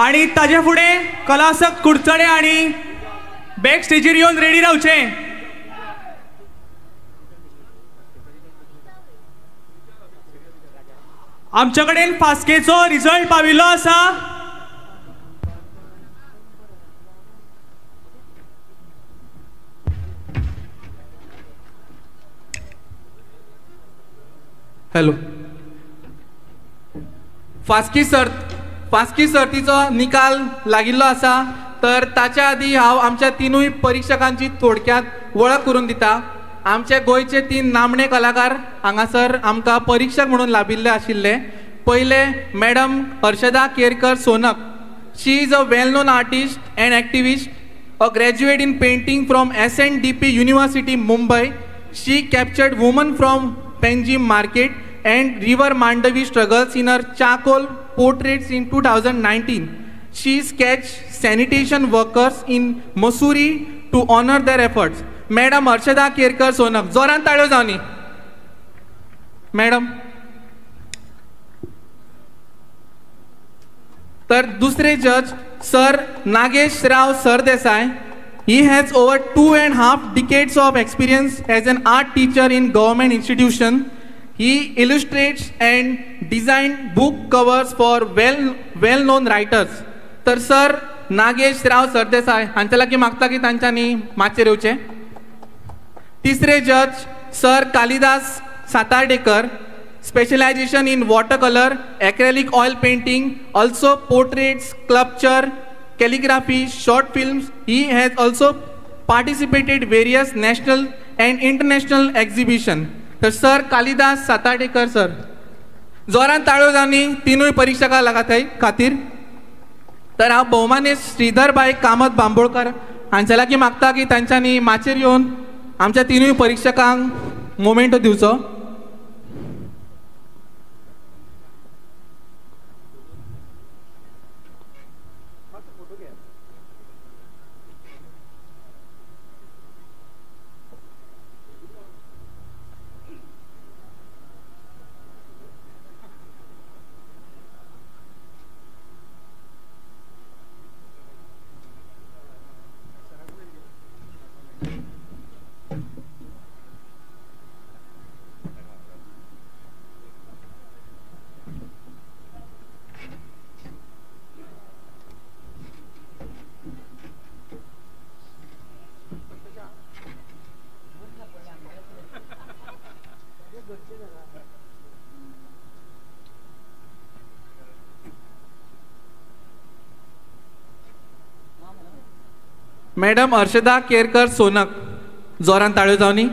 Speaker 2: आनी ताजे फुडें कलासक कुडचडे आनी बॅक स्टेजीर येवन रेडी रावचें. आमचे कडेन फास्केचो रिजल्ट पाविल्लो आसा.
Speaker 11: हॅलो, फास्की सर्त, फास्की सर्तीचो निकाल लागिल्लो आसा. तर ताच्या आदी हांव आमच्या तिनूय परिक्षकांची थोडक्यात वळख करून दिता. आमचे गोंयचे तीन नामणे कलाकार हांगासर आमकां परिक्षक म्हणून लाभिल्ले आशिल्ले. पयले madam Harshada Kerkar Sonak. She is a well known artist and activist, a graduate in painting from SNDP University Mumbai. She captured woman from Panjim market and river Mandovi struggles in her charcoal portraits in 2019. She sketched sanitation workers in Mussoorie to honor their efforts. Madam Harshada Kerkar Sonak, जोरान ताळयो जावनी मॅडम. तर दुसरे जज sir Nagesh Rao Sardesai. He has over 2.5 decades of experience as an art teacher in government institution. He illustrates and designed book covers for well-known writers. तर सर नागेश राव सरदेसाय हांच्या लागीं मागता की तांच्यांनी माचयेर येवचें. तिसरे जज sir Kalidas Satardekar, specialization in water colour, acrylic oil painting, also portraits, sculpture, calligraphy, short films. He has also participated various national and international exhibition. तर सर कालिदास सातार्डेकर सर, जोरान ताळयो जावनी तिनूय परिक्षकां लागता खातीर. तर हांव भोवमाने श्रीधरबाई कामत बांबोळकर हांच्या लागीं मागता की तांच्यांनी माचयेर येवन आमच्या तिनूय परिक्षकांक मोमेंटो दिवचो. मॅडम हर्षदा केरकर सोनक, जोरान ताळयो जावनी.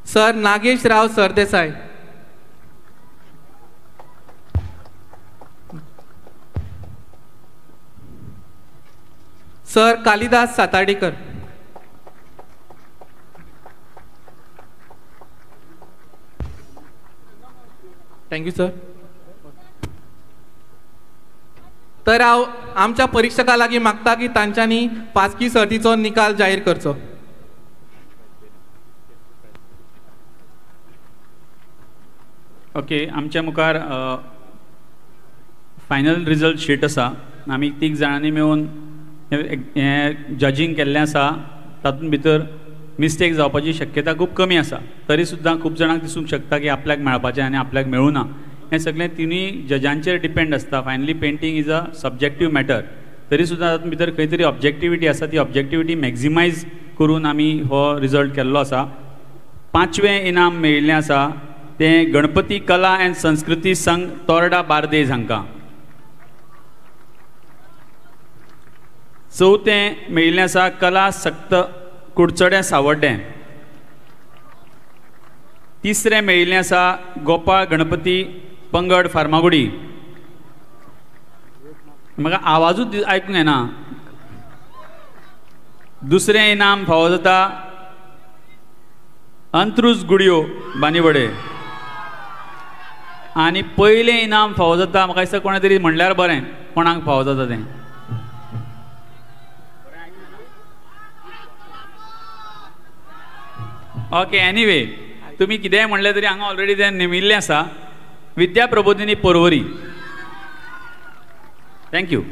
Speaker 11: Sir Nagesh Rao Sardesai. Sir Kalidas Satardekar. Thank you sir. तर हांव आमच्या परिक्षकां लागीं मागता की तांच्यांनी फास्की सर्तीचो निकाल जाहीर करचो.
Speaker 19: ओके, आमच्या मुखार फायनल रिजल्ट शीट आसा.
Speaker 9: आमी 3 जाणांनी मेळून हें जजींग केल्लें आसा. तातूंत भितर मिस्टेक जावपाची शक्यता खूब कमी आसा, तरी सुद्दां खूब जाणांक दिसूंक शकता की आपल्याक मेळपाचें आनी आपल्याक मेळूं ना. हें सगळें तिनूय जजांचेर डिपेंड आसता. Finally painting is a subjective matter, तरी सुद्दां तातूंत भितर खंय तरी ऑब्जेक्टिविटी आसा, ती ऑब्जेक्टिविटी मॅक्झिमायज करून आमी हो रिजल्ट केल्लो आसा. 5वें इनाम मेळिल्लें आसा तें गणपती कला अँड संस्कृती संघ तोरडा बार्देज हांकां. 4थें मेळिल्लें आसा कला सक्त कुडचडें सावड्डें. 3रें मेळिल्लें आसा गोपाळ गणपती पंगड फार्मागुडी. म्हाका आवाजूच आयकूंक येना. 2रें इनाम फावो जाता अंत्रुज गुडयो बानीवडे. आनी 1लें इनाम फावो जाता, म्हाका दिसता कोणें तरी म्हणल्यार बरें कोणाक फावो जाता तें. ओके, एनिवे तुमी कितेंय म्हणलें तरी हांगा ऑलरेडी तें नेमिल्लें आसा. Vidya Prabodhini Porvorim. Thank you.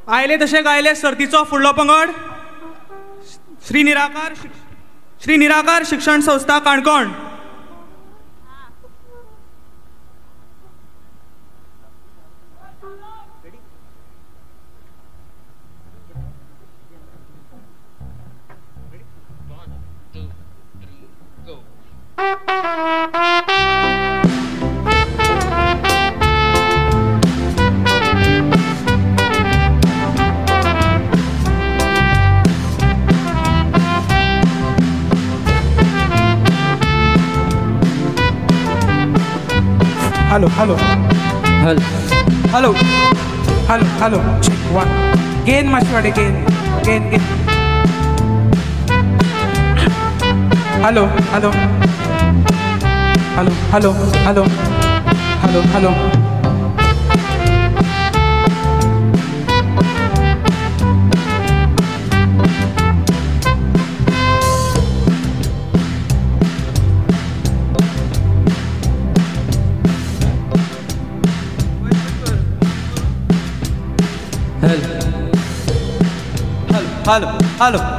Speaker 2: आयले तशें गायले सर्तीचो फुडलो पंगड श्री निराकार शिक्षण संस्था Canacona.
Speaker 10: Hello, hello, hello, hello, hello, hello, check one. Gain मातशें gain, gain, gain. Hello, hello, hello, hello, hello, hello, hello.
Speaker 18: Hello, hello, hello.